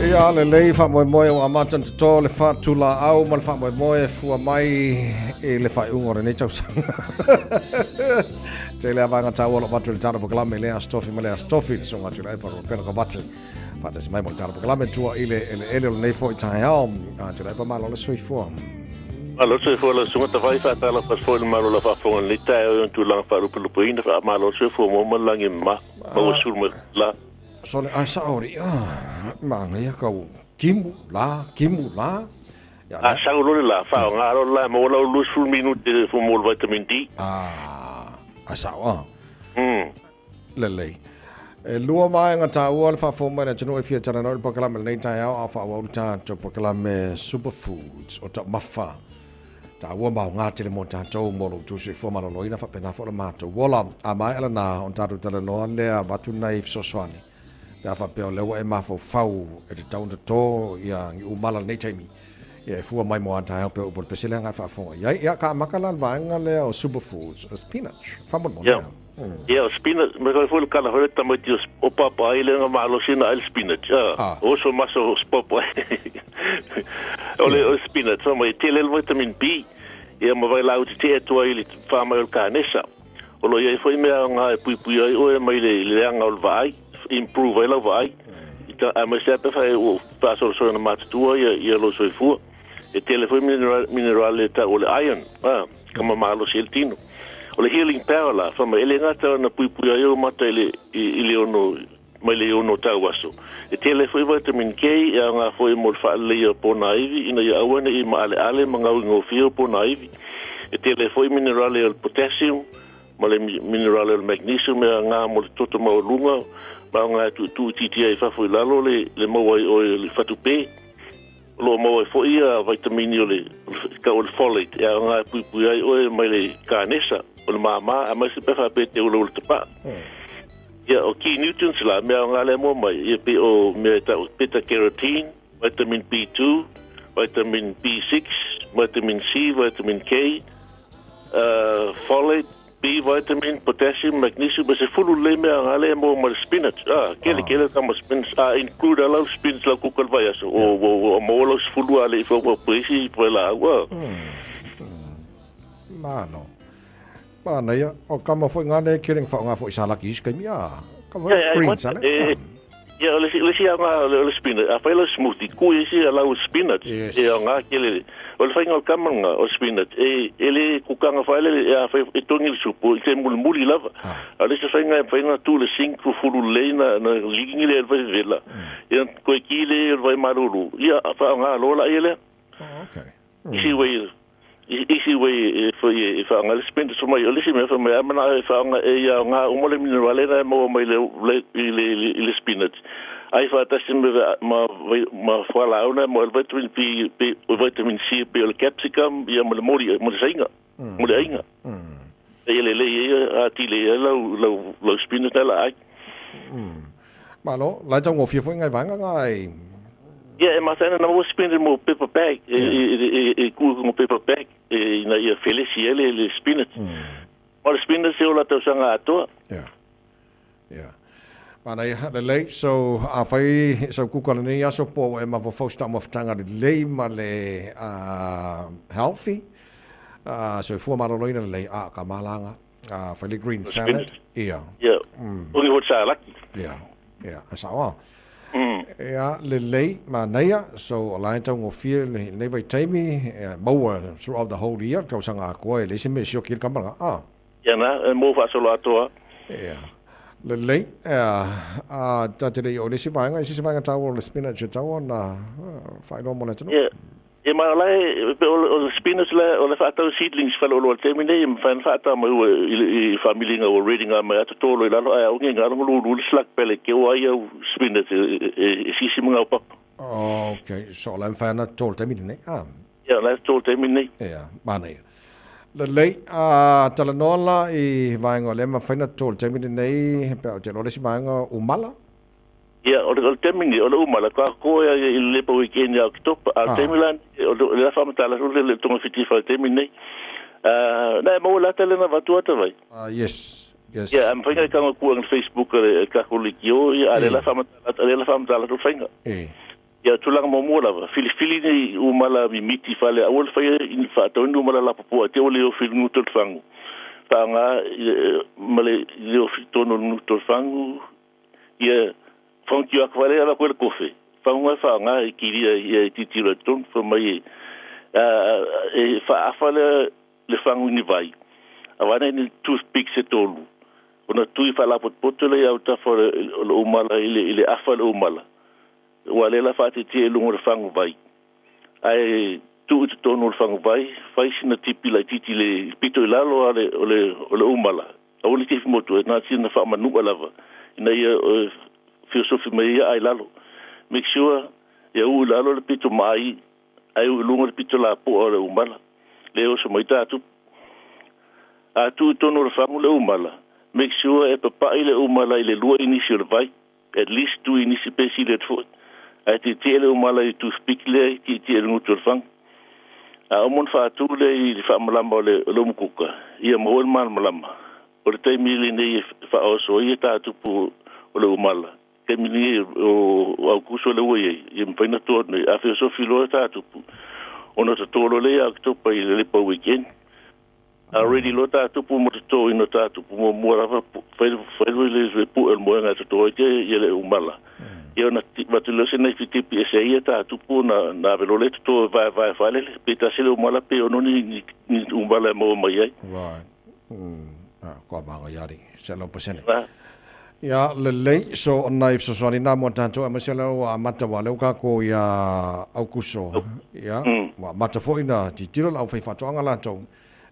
Ia lelei faamoemoe ua amata ona toto le fatu laau ma le faamoemoe e fua mai i le faaiuga o lenei tausaga. Tele a vaega taua o lo o avatu i le tatou polokalame i lea Aso Tofi ma lea Aso Tofi, le susuga atu i le Epa Ruapela Kovati. Faatasi mai mo le tatou polokalame tua i le eleele o lenei foi taeao. A Tuilaepa malo le soifua. Malo le soifua lau susuga Tafai faatalofa atu foi i le malo o lau faafofoga i lenei taeao i ona tulaga faalupelupeina faamalo le soifua maua ma le lagi e mama maua sulu mai la. Sole ae sao alii ah manaia kau kimu la kimu la. A sau loa le la faaaoga loa le la e maua lau 20 minute mo le vitamin D. Ah ae sao ah. Lelei. E lua vaega taua le faafofoga mai le atunuu e fia talanoa i le polokalame i lenei taeao a o faaauau le tatou polokalame Superfoods o taumafa taua ma aoga tele mo tatou mo lo outou soifua maloloina faapena foi lo matou ola. A maea lena ona tatou talanoa lea avatu nai fesoasoani pe a faapea o lea ua e mafaufau e tatau ona toto ia ni umala i lenei taimi ia e fua mai mo a taeao pea upu o le pese lea na e faafofoga i ai. Ia ka amata la le vaega lea o Superfoods, spinach. Faamolemole. Yeah. Ia, o spinach, me koe foi le kala foi le tamaiti o, o papa ai le nga malosi na ai le spinach. Ah, ah. O so maso o papa. o le o spinach, fa mai tele le vitamin B. Ia ma vai lau te te atua i le wha mai o le kanesa. O lo ia foi mea nga e pui pui ai oe mai le le anga o le vaai, improve ai lau vaai. I ta a mai se ape fa e o whaasorosoro na matutua ia, ia lo soifua. E tele foi mineral, mineral e ta o le iron. Ah, ka mamalosi ai le tino. O le healing power la, fai mai, e le gata ona puipui ai ou mata i le, i, i le ono, mai le ono tauaso. E tele foi vitamin K e aoga foi mo le faaleleia o pona ivi, ina ia aua ne i maaleale ma gauigofie o pona ivi. E tele foi minerale o le potassium ma le minerale o le magnesium e aoga mo le toto maualuga ma aoga e tuutuuitiitia ai i fafo i lalo le, le maua ai oe o le fatupe. O lo o maua ai foi ia vaitamini o le tau o le folate e aoga e puipui ai oe mai le kanesa o le māmā aemaise pe faapea e te ulaula tapaa. Ia, o key nutrients la, mea aoga lea mua mai, ia pei o mea e tau beta carotene, vitamin B2, vitamin B6, vitamin C, vitamin K, folate, B vitamin, potassium, magnesium, e sefulu lelei mea aoga lea e maua mai le spinach. Ah, kele kele le kama spinach. A include lava lau spinach lau kuka i le vaiaso, ua, ua, ua maua lau sefulu a le i faumau pea isi vailaau. Ah. Malo. Manaia, o kama foi ngā nei kere whaonga foi salaki isi kaimi, ah, kama Yeah, green what, salad. eh, ia, o le isi, le isi aoga o le, o le spinach, a fai lau smoothie, ku isi a lau spinach, Yes. e aoga kele. O le faiga o le kama nga, o le spinach, e, e le kukanga whaelele, e a fai, e tongi le supu, i te mulimuli lava. A o le isi faiga e mafai ona tu le sink fufulu lelei na, na ligingi lea i le vai vevela. Ia, koe ki le o le vai malulu. Ia, whaonga loa la ia lea. Oh, okay. Isi way, isi way e foi e whaonga le spinach so mai, o le isi mea whai mai, a mana e whaonga e ia ngā uma le minerale na e maua mai le, le, i le, i le, i le spinach. Ai whaatasi me, ma, ma whalau na mo le vitamin B, B, o vitamin C, pe o le capsicum, ia mo le mori, mo le sainga, mo le ainga. E le le ia, a ti le ia lau, lau, lau spinach na la ai. Malo, lai tau ngō fia foi ngai vanga ngai. Ia, e mataina na maua spinach mo paper bag, e, e, e, e, e ku mo paper bag, e, ina ia felesi e le, le spinach. O le spinach e o la tausaga atoa. Yeah. Yeah. Manaia, lelei, so a whai sau kuka lenei aso po e mafaufau se taumafataga lelei ma le healthy, soifua maloloina lelei, a ka malanga, whai le green salad, ia. Ia, ongi ho salaki. Ia, ia, a sao a. Ia, lelei, manaia, so o la e taugofie lenei vaitaimi, ia, maua throughout the whole year, tausaga atoa e leai se mea e sioki ai le kamalaga, a. Ia na, e mo faasolo atoa. Ia, lelei, ia, a, ta te le i o le isi vaega, i se isi vaega taua o le spinach e tatau ona faailoa mo le atunuu. Ia, ia ma o la e, pe o le spinach la, o le faatau seedlings faleoloa i le taimi nei, e mafai ona faatau mai ua i le i faamiliga ua ready nga mai atu tolo i lalo, ae aoga i ngalo lulu le slug pele ke o ai au spinach e, e, e sisi ma ngau papa. Okay, so o la e mafai ona tolo i le taimi lenei, ah. Ia, o la e tolo i le taimi lenei. Ia, manaia. Lelei, a talanoa la i vaega o lea e mafai ona tolo i le taimi lenei, pe a ou te iloa le isi vaega umala. Ia, o le, o le taimi nei, o le umala, ka ko ia i le lepa weekend ia Oketopa, a o le taimi la, o le, o le whaamatala le, le tonga whiti wha taimi nei. Na e maua la tele na vatu ata vai. Yes, yes. Ia, a mawhainga i kanga kua ng Facebook le kako le ki o, ia, a le la whaamatala, a le la whaamatala tu whainga. E. Ia, tulaga muamua lava, filifili ni umala mimiti whale, aua le whaia i whaatau ni umala lapopoa, te o le o whiringu tolu whangu. Whaanga, ma le leo whitono nu tolu whangu, Ia, whangu ake whare ala koe le kofe. Whangu ai whaanga i kiria ia i titiro i tonu, wha mai e, e whaafa le, le whangu ni vai. A wana ni toothpick se tolu. Ona tui whaalapotopoto le au tafa o le, o le umala i le, i le afa le umala. Ua lela whaatitia e lunga o le whangu vai. Ae tuu i totonu o le whangu vai, whai sina tipi laititi le pito i lalo a le, o le, o le umala. Aua le tifi motu, e nā tina whaamanua lava, ina ia feosofi mai ia ai lalo. Make sure, ia u i lalo le pito maai, ai u i lunga le pito lapoa o le umala. Le oso mai tātu. A tu i tonu o le whangu le umala. Make sure e papai le umala i le lua inisi o le vai, at least tu inisi pe sili atu foi. Ae tietie le umala i toothpick lea i tietie le gutu o le whangu. A omo ona faatu lea i le faamalama o le o le umukuka, ia maua le malamalama. O le taimi lenei e faaoso ai e tātupu o le umala. Taimi lenei o o Aukuso le ua i ai, ia mafai ona toa nei. A feosofi loa e tātupu, ona tatō loa lea ia Oketopa i le Lepa Weekend. A ready loa tātupu mo tatōina o tātupu muamua lava, fai fai loa le le pu'e o le moega e tatō ai te ia le umala. Ia ona avatu lea o se naifi tipi ese ai ia tātupu ona na ave loa lea toto e vaevae faalele, pe tasi le umala pe ono ni ni ni umala e maua mai ai. Right. Ah, kua manga i ari, 100%. Ia, lelei, so o nai fesoasoani nā mo tātou aemaise lea ua amata wa lea ua kākou ia Aukuso. Ia, ua amata foi na titilo le aufaifaatoaga latou.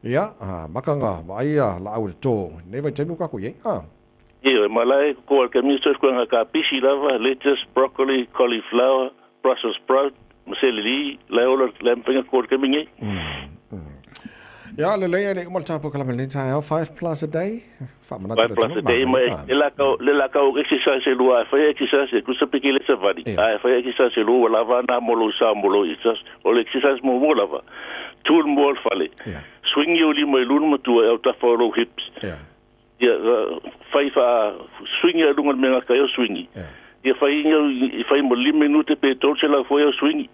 Ia, maka ngā vaai ia laau i le tō. Nei vaitaimi ua kākou i ai. Ah. Ioe, ma la e ko al kamio so ko nga ka pisi lava, lettuce, broccoli, cauliflower, Brussels sprout, ma celery, la ola la mpenga ko al kami ngai. Ia, lelei e le uma le tatou polokalame i lenei taeao, 5 plus a day. Faamanatu le 5 plus a day ma e la kau le la kau exercise e lua, a fai exercise e tusa pe ke le savali. A e fai exercise e lua ua lava na mo lou sa mo lou exercise. O le exercise muamua lava, tu i le mua o le fale. Swing i ou lima i luna ma tua e autafa o lou hips. Ia fai faa swing i luga o le mea gata ai o swingi. Ia fai i fai mo le lima minute pe 300 foi au swingi.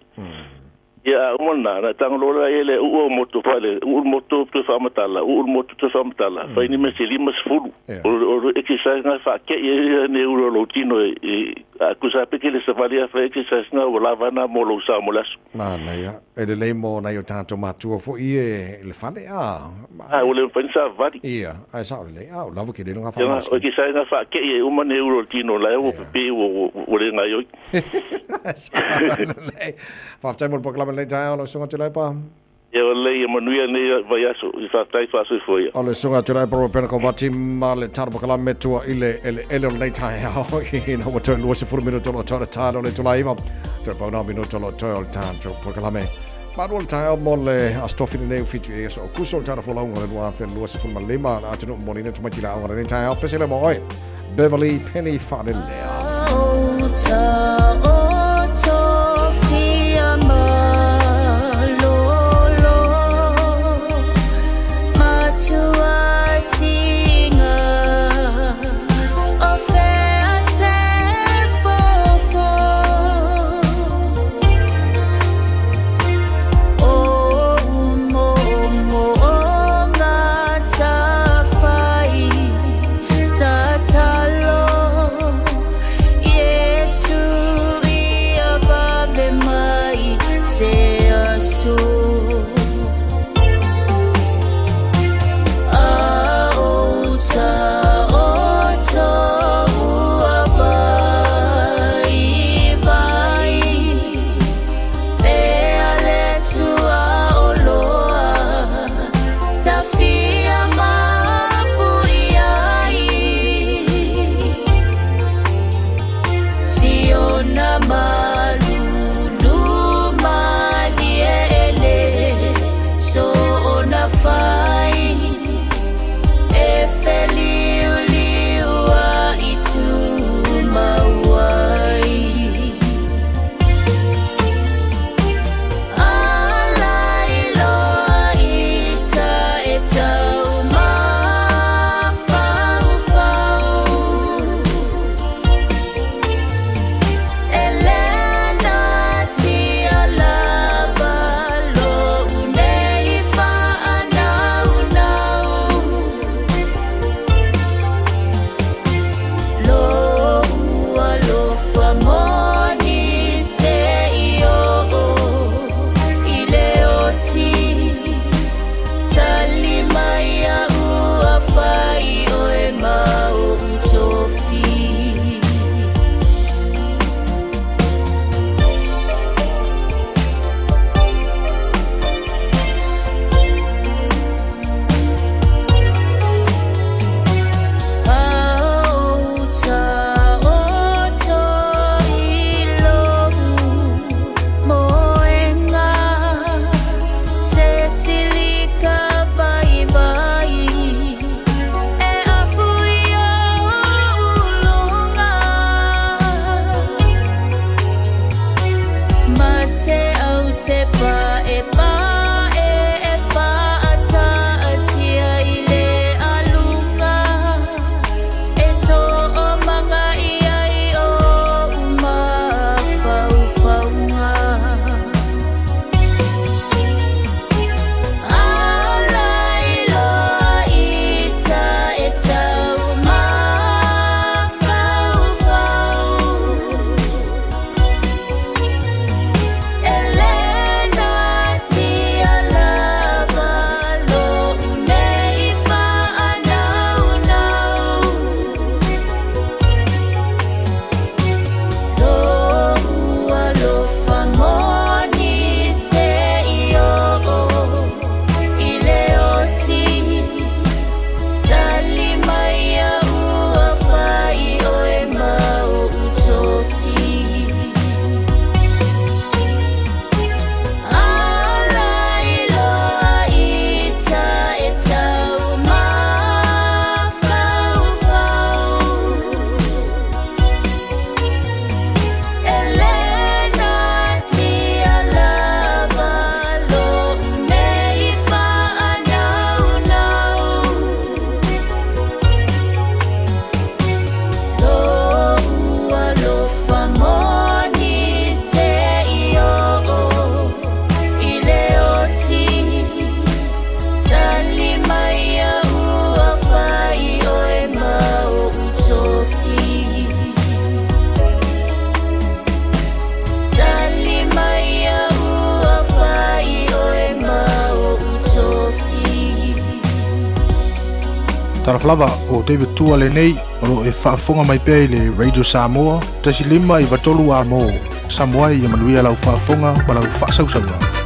Ia a uma lena, na tago loa lea le uu au moto fale, uu le moto toe faamatala, uu le moto toe faamatala, fai ni mea se 50. O le exercise na faakei ai ne ulu o lou tino e a tusa pe ke le savali a fai exercise na ua lava na mo lou sa mo le aso. Manaia. E lelei mo nai o tatou matua foi e le fale a. A ua le mafai ona savali. Ia, ae sao lelei. A ua lava tele lona faamalosi. O exercise na faakei ai uma ne ulu o le tino la ua pepe ua le gaioi. Faafetai mo le polokalame lenei taeao lau Susuga Tuilaepa. Ia o lelei ia manuia lenei vaiaso i faafetai faasoifua ia. O le Susuga Tuilaepa Ropena Kovati ma le tala polokalame tua i le eleele o lenei taeao ina ua toe 20 minuto o lo o toe o le taeao o le itula e 9 toe pau na o minuto o lo o toe o le tatou polokalame. Malu o le taeao mo le Aso Tofi lenei o 7 i aso Okuso o le tala folauga o le 2025 le atunuu momoli tamaiti le aoga lenei taeao pese le mo oe Beverly Penny Faalelea. Talofa lava, o David Tua lenei, o lo o e faafofoga mai pea i le Radio Samoa, 1 5 9 3 A mo. Samoa ia manuia lau faafofoga ma lau faasausauga.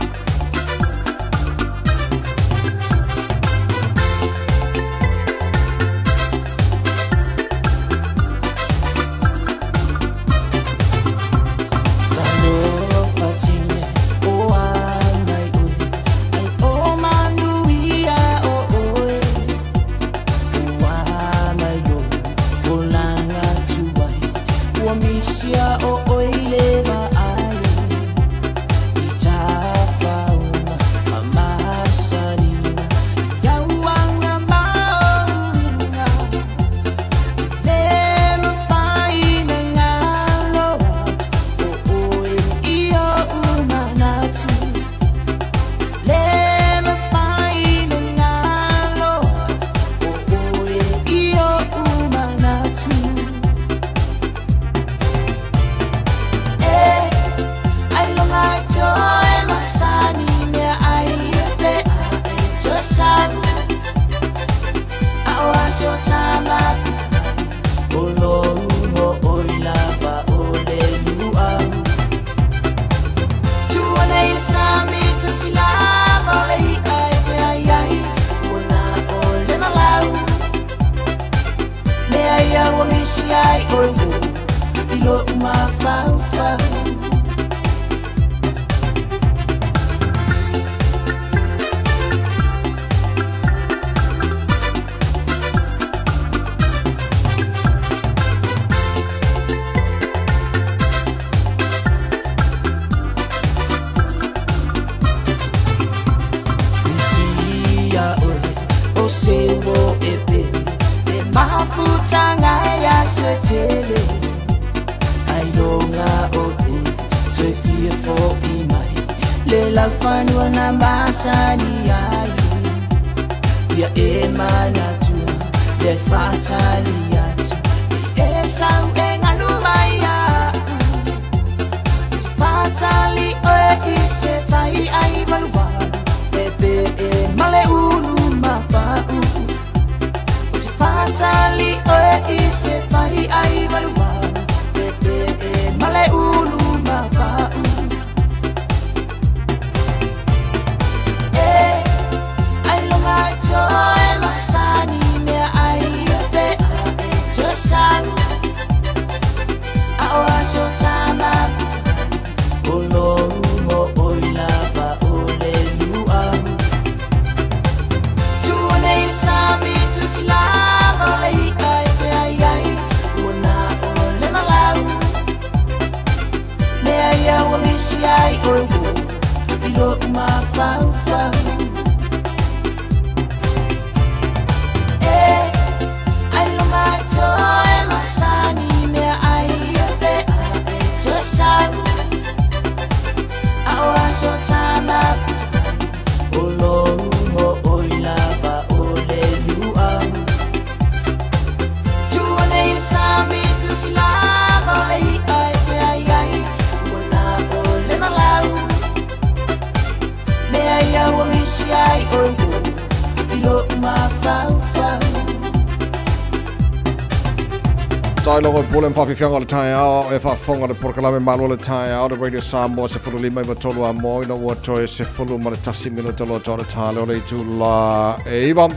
Tailogo e pule mawhiwhianga o le taeao e whaafonga le porokalame malo le taeao le Radio Samoa 15 93 a mo ina ua toe 11 minuta loa toa le tale o le itu la e iwa.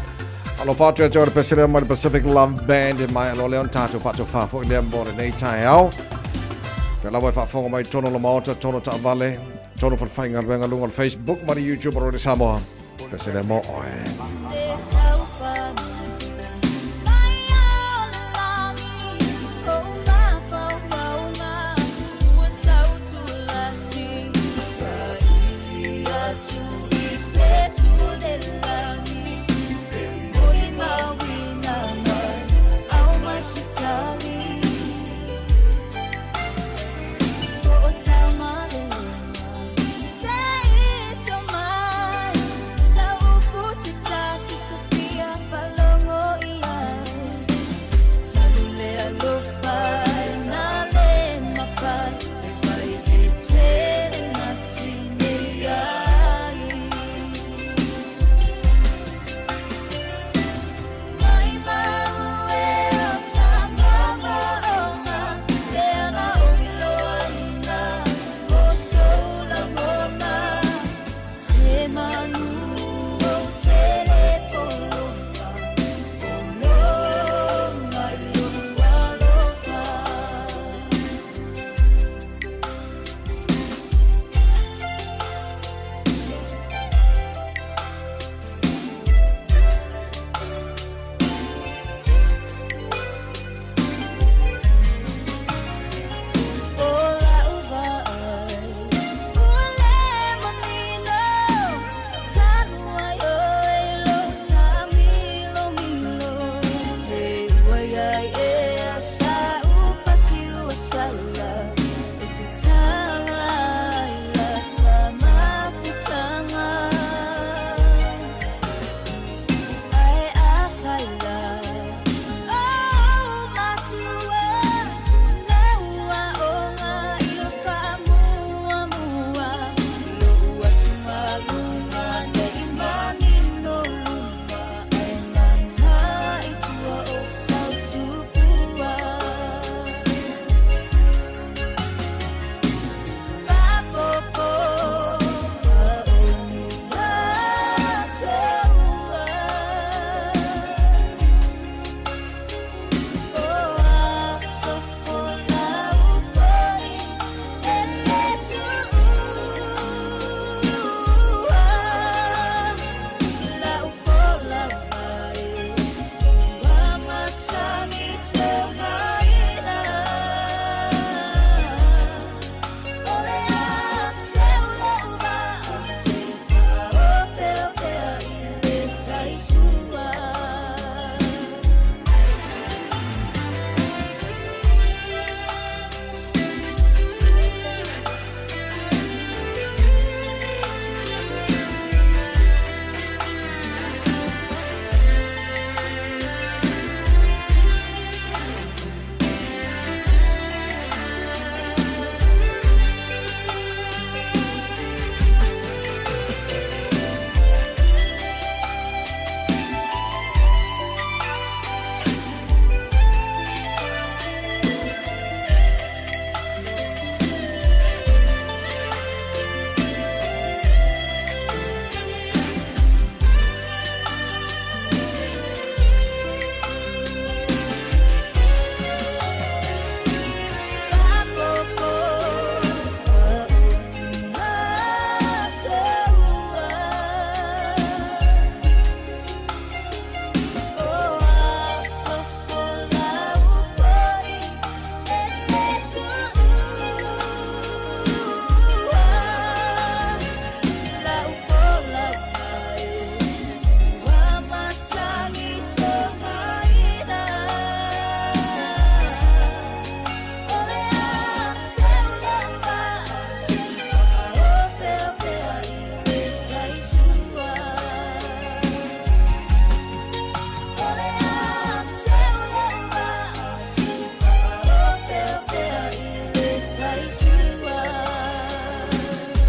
Alo whātu e le Pacific mai le Pacific Love Band e mai alo leon tātou whātu whāfo i lea mo le nei taeao. Pe lawa e whaafonga mai tono la maota, tono taavale, tono whalwhainga luenga lunga le Facebook ma le YouTube o Radio Samoa. Pese mo oe.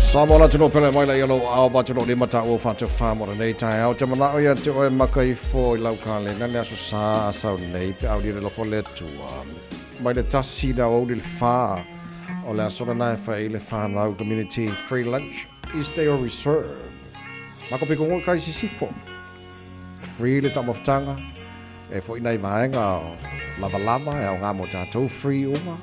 Samoa le atunuu pele mai la ia lou ao vatu lou lima ta ua fatu wha mo nei tae au te manao ia te oe maka ifo i lau kalena le aso sa asau nei pe au le lofo le tua. Mai le tasi le au le wha o le aso na e wha i le whanau community free lunch Eastdale Reserve. Mako piko ngoi kai sisifo. Free le taumafataga, e foi nai vaega o lavalava e aoga mo tatou, free uma.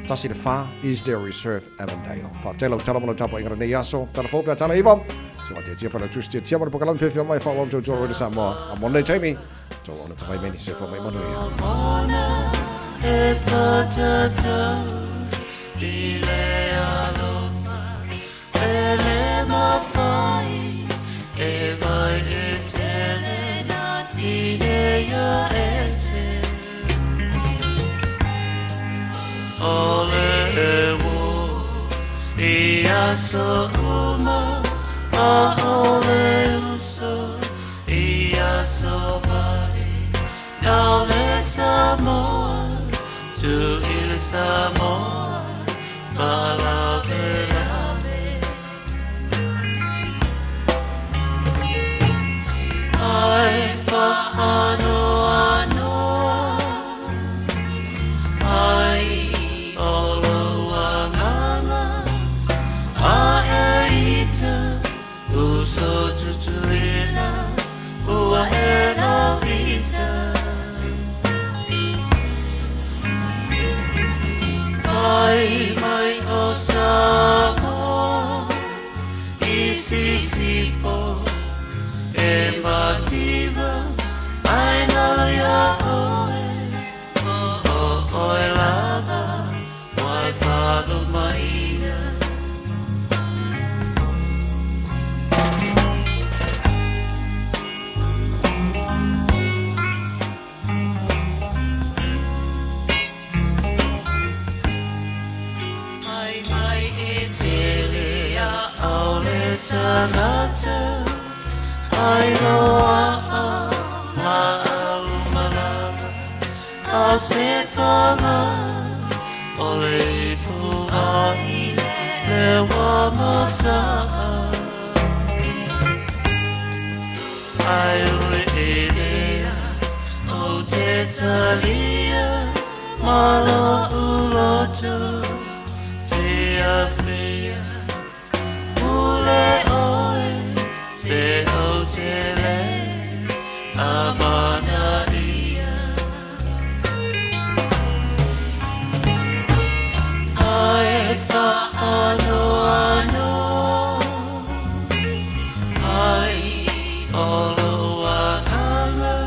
1 i le 4, Easdale Reserve, Avondale. Faafetai lau tala ma lau tapuaiga lenei aso. Tala fou pe a tala iva. Se wā tia whanau tusi tia tia ma le pokalame fiafia mai whaawau tautua roe le Samoa. A mo nei taimi, tau ona tawai meni se wha mai manuia. E whatatau i le alofa e le mawhai e vai e tele nā tineia ese o le e wō i aso uma a o le uso i aso mai nau le Samoa tu i le Samoa whalavelave ai whaanoanoa ai o lou agaga a e ita uso tutuila ua e lauita Fai mai o Samoa i sisifo e mativa ai nalo ia oe o o oe lava wai whalumaina. Fai mai e tele a au le tagata ai loa'a ma au malama a se paga o le ipu ai le wa masa'a ai ui e lea o te talia ma lo'u loto fiafia pule oe se o te le amana ia ai whaanoanoa ai o lou agaga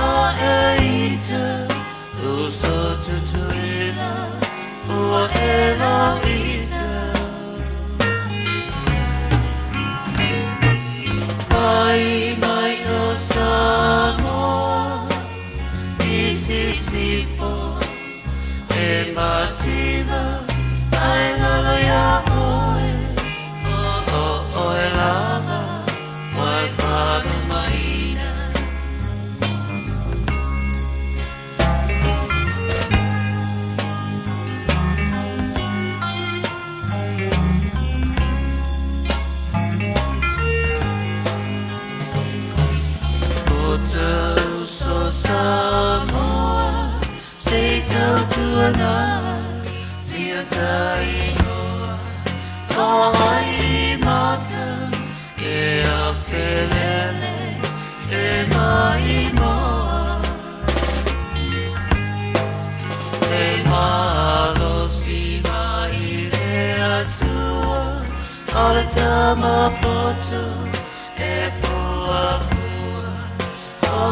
a e ita uso tutuila ua e lauita Fai mai o Samoa i sisifo e mativa ai ngalo ia oe o o oe lava wai whalumaina. O te uso Samoa se tautuana sia taingoa ko ai mata e a felele e maimoa le malosi mai le Atua o le tama poto e fuafua o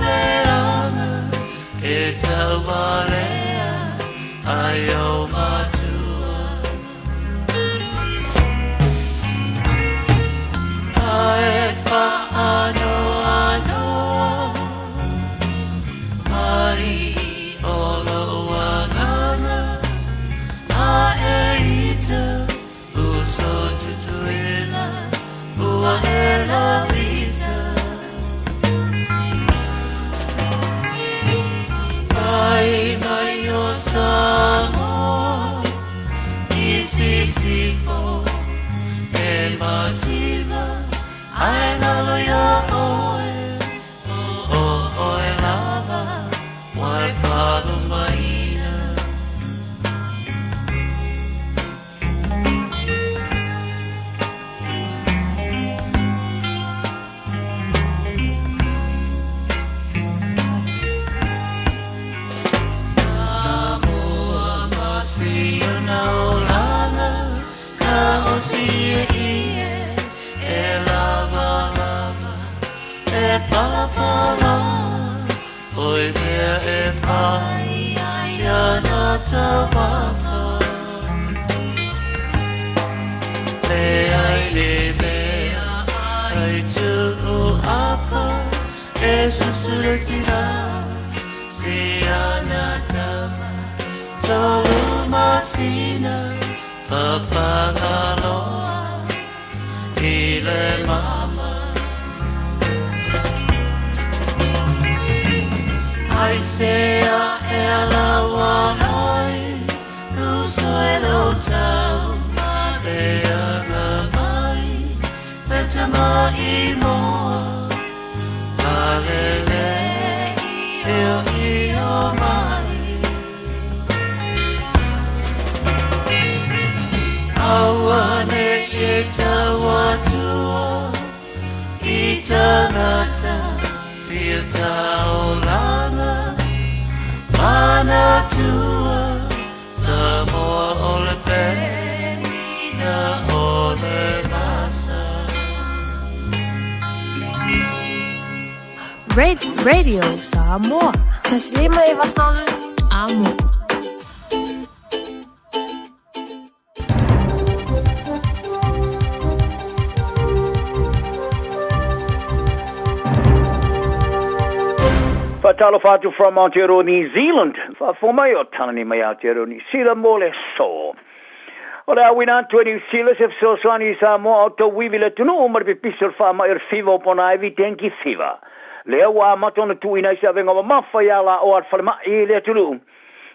le aga e tauvalea ai o matua ai whaanoanoa ai o lou agaga a e ita uso tutuila ua e lauita Fai mai o Samoa papa e susuleti la si ana tama tolu masina fafagaloa i le mama. Aisea ea laua ai uso e lo tau maleaga mai le tama i moa palele io io mai. Aua ne i tau atua i tangata sia taulanga manatua Samoa o le penina o le masa. Radio Samoa. 153 Amo. Faatalofa atu from Aotearoa New Zealand. Faafofoga mai o Talani mai Aotearoa Niu Sila mo le aso. O le auina atu e Niu Sila se fesoasoani i Samoa o tauivi le atunuu ma le pipisi o le faamai o le fiva o Ponaivi, Dengue Fever. Lea ua amata ona tuuina ai se avega mamafa i alaoa a le falemai i le atunuu.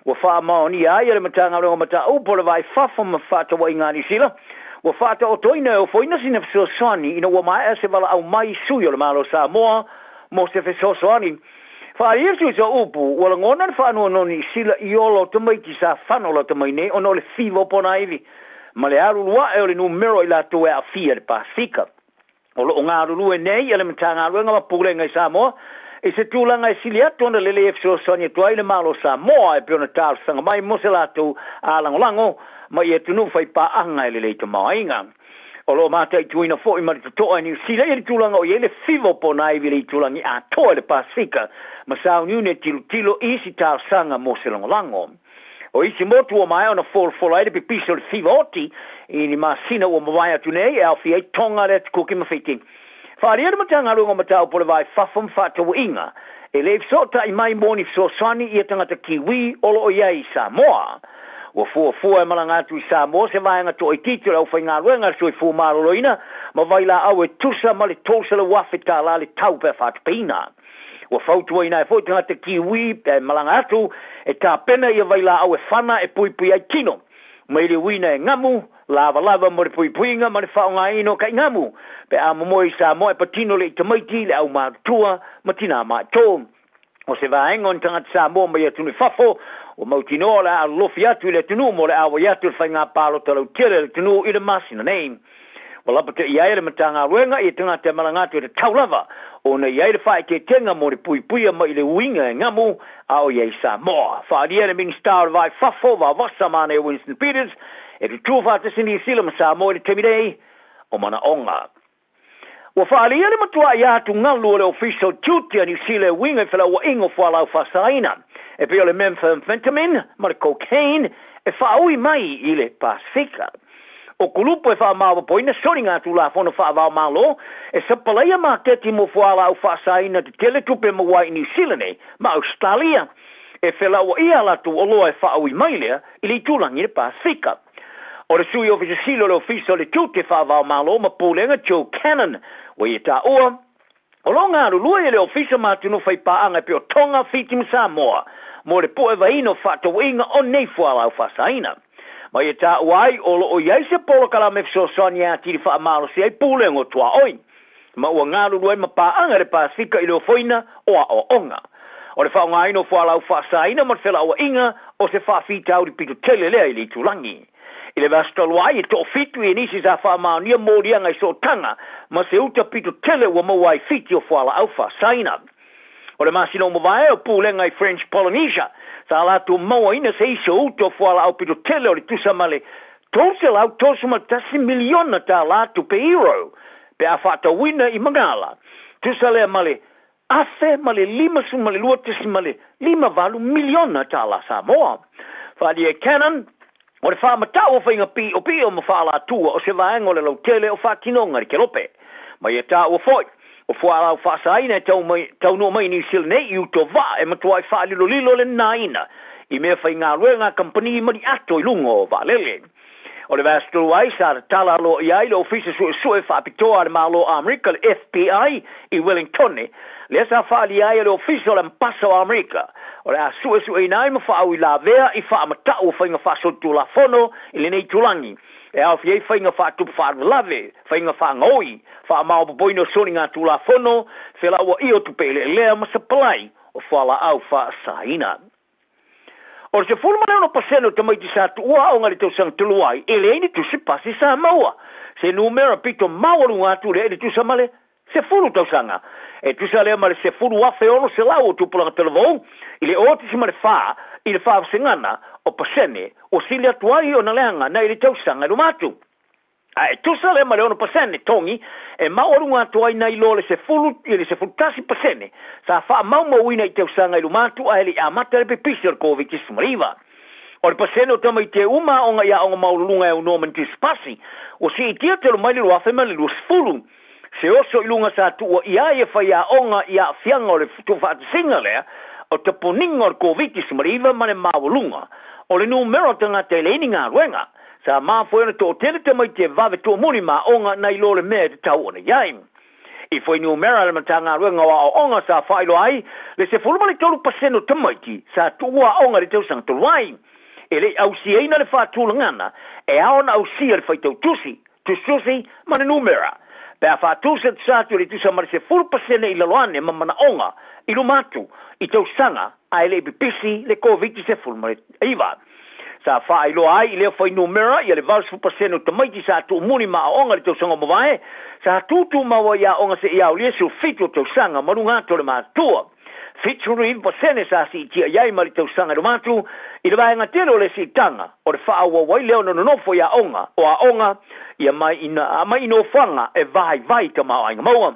Ua faamaonia ai e le Matagaluega o Mataupu o le Va i Fafo ma Fefaatauaiga a Niu Sila, ua faataotoina e ofoina sina fesoasoani ina ua maea se valaau mai i sui o le Malo o Samoa mo se fesoasoani. Faaalia sui sa upu, ua lagona le faanoanoa i Sila i ola o tamaiti sa fano lata mai nei ona o le fiva o Ponaivi ma le alulu ae o le numera o i latou e aafia i le Pasefika. O lo o galulue nei le Matagaluega ma Pulega i Samoa i se tulaga e sili atu ona lelei e fesoasoani atu ai le Malo o Samoa e pei ona talosaga mai mo se latou lagolago mai i atunuu faipaaga e lelei tamaoaiga. O lo o mataituina foi ma le totoa e Niu Sila ia le tulaga o i ai le fiva o Ponaivi i le itulagi atoa i le Pasefika ma sauniuni e tilotilo i isi talosaga mo se lagolago. O isi motu ua maea ona folafola ai le pipisi o le fiva oti i ni masina ua mavae atu nei e aofia ai Tonga, le Atu Kuki ma Fiti. Faaalia le Matagaluega o Mataupu o le Va i Fafo ma Faatauaiga e le i fesootai mai mo ni fesoasoani ia tagata Kiwi o lo o i ai i Samoa. Ua fuafua e malaga atu i Samoa se vaega toaitiiti o le aufaigaluega a le Soifua Maloloina ma vailaau e tusa ma le $300,000 le tau pe a faatupeina. Ua fautuaina ai foi tagata Kiwi e malaga atu e tapena ia vailaau e fana e puipui ai tino mai le uina e ngamu, lavalava mo le puipuiga ma le faaaogaina o kaigamu pe a momoe i Samoa e patino le tamaiti, le aumatutua ma tinā maitou. O se vaega o ni tagata Samoa mai atunuu i fafo ua mautinoa o le a alolofi atu i le atunuu mo le auai atu i le faiga palota lautele a le atunuu i le masina nei. Ua lapataia ai e le Matagaluega ia tagata e malaga atu e tatau lava ona i ai le faaeteetega mo le puipuia mai i le uiga e gamu a o i ai i Samoa. Faaalia e le Minisita o le Va i Fafo, Vavasa Manaia Winston Peters, e tutū faatasi Niu Sila ma Samoa i le taimi nei o manaoga. Ua faaalia le matuai atugalu o le Ofisa o Tiute a Niu Sila e uiga i felauaiga o fualaau faasalaina e pei o le methamphetamine ma le cocaine e faaui mai i le Pasefika. O kulupu e faamaopopoina soliga Tulafono faava-o-Malo e sapalaia maketi mo fualaau faasaina tetele tupe maua ai i Niu Sila nei ma Ausetalia e felauaia a latou oloa e faaui mai lea i le itulagi i le Pasefika. O le Sui Ofisa Sili o le Ofisa o le Tiute Faava-o-Malo ma Pulega Joe Cannon ua ia taua, O lo o galulue le Ofisa ma atunuu faipaaga e pei o Tonga, Fiti ma Samoa mo le puevaina o fefaatauaiga o nei fualaau faasaina. Ma ia taua ai o lo o i ai se polokalame fesoasoani e atili faamalosi ai pulega o tuaoi ma ua galulue ai ma paaga i le Pasefika i le ofoina o aoaoga. O le faaaogaina o fualaau faasaina ma le felauaiga o se faafitauli pito tele lea i le itulagi. I le vaiaso talu ai, e toafitu i nisi sa faamaonia moliaga i sootaga ma se uta pito tele ua maua ai Fiti o fualaau faasaina. O le masina ua mavae o pulega i French Polynesia sa latou mauaina se isi o uta o fualaau pito tele o le tusa ma le $331 miliona tala tupe euro pe a faatauina i Magala, tusa lea ma le $1,052.58 miliona tala Samoa. Faaalia e Cannon, o le faamatau o faiga piʻopiʻo ma faaalatua o se vaega o le lautele o faatinoga i le kelope. Ma ia taua foi, O fualaau faasaina e tau mai, taunuu mai i Niu Sila nei i uta o vaa e matuai faalilolilo le nanaina i mea faigaluega a kamupani ma ni ato i luga o vaalele. O le vaiaso talu ai sa tatala aloaia ai le Ofisa Suesue Faapitoa a le Malo o Amerika, le FBI, i Wellingtone, lea sa faaalia ai e le Ofisa o le Amepasa o Amerika, o le a suesueina ai ma faauilavea i faamatau o faiga faasolitulafono i lenei itulagi, e aofia ai faiga faatupu faalavelave, faiga faagaoi, faamaopoopoina o soligatulafono, felauaia o tupe eleelea ma sapalai o fualaau faasaina. O le 16% o tamaiti sa tuua aoga i le tausaga talu ai, e leai ni tusi pasi sa maua. Se numera pito maualuga atu lea i le tusa ma le 10 tausaga. E tusa lea ma le 10,600 o tupulaga talavou i le 0.4 i le faavasegana o pasene ua sili atu ai ona leaga nai le tausaga i luma atu. A e tusa lea ma le 6% togi e maualuga atu ai nai lo le 10 i le 11% sa faamaumauina i tausaga i luma atu ae le i amata le pipisi o le Koviti-19. O le pasene o tamaiti uma aoga i aoga maualuluga e aunoa ma ni tusipasi ua siitia talu mai le 2020. Se oso i luga sa tuuaia ai e faiaoga i aafiaga o le tuufaatasiga lea o taponiga o le Koviti-19 ma le maualuga o le numera o tagata e leai ni galuega. Sa mafua ai ona toatele tamaiti e vave tuumuli ma aoga nai lo le mea e tatau ona i ai. I fuainumera a le Matagaluega o Aoaoga sa faailoa ai le 13% o tamaiti sa tuua aoga i le tausaga talu ai. E le i ausiaina le faatulagana e ao ona ausia le faitau tusi, tusitusi ma le numera. Pe a faatusatusa atu i le tusa ma le 10% i lalo ane ma manaoga i luma atu i tausaga ae le i pipisi le Koviti-19. Sa faailoa ai i lea fuainumera ia le 80% o tamaiti sa tuumuli ma aoga i le tausaga ua mavae, sa tutumau ai i aoga seia aolia 17 o tausaga ma luga atu o le matutua. 79% sa siitia i ai mai le tausaga i luma atu i le vaega tele o le siitaga o le faaauau ai lea ona nonofo i aoga o aoga ia mai ina mai i nofoaga e vaivai tamaoaiga maua.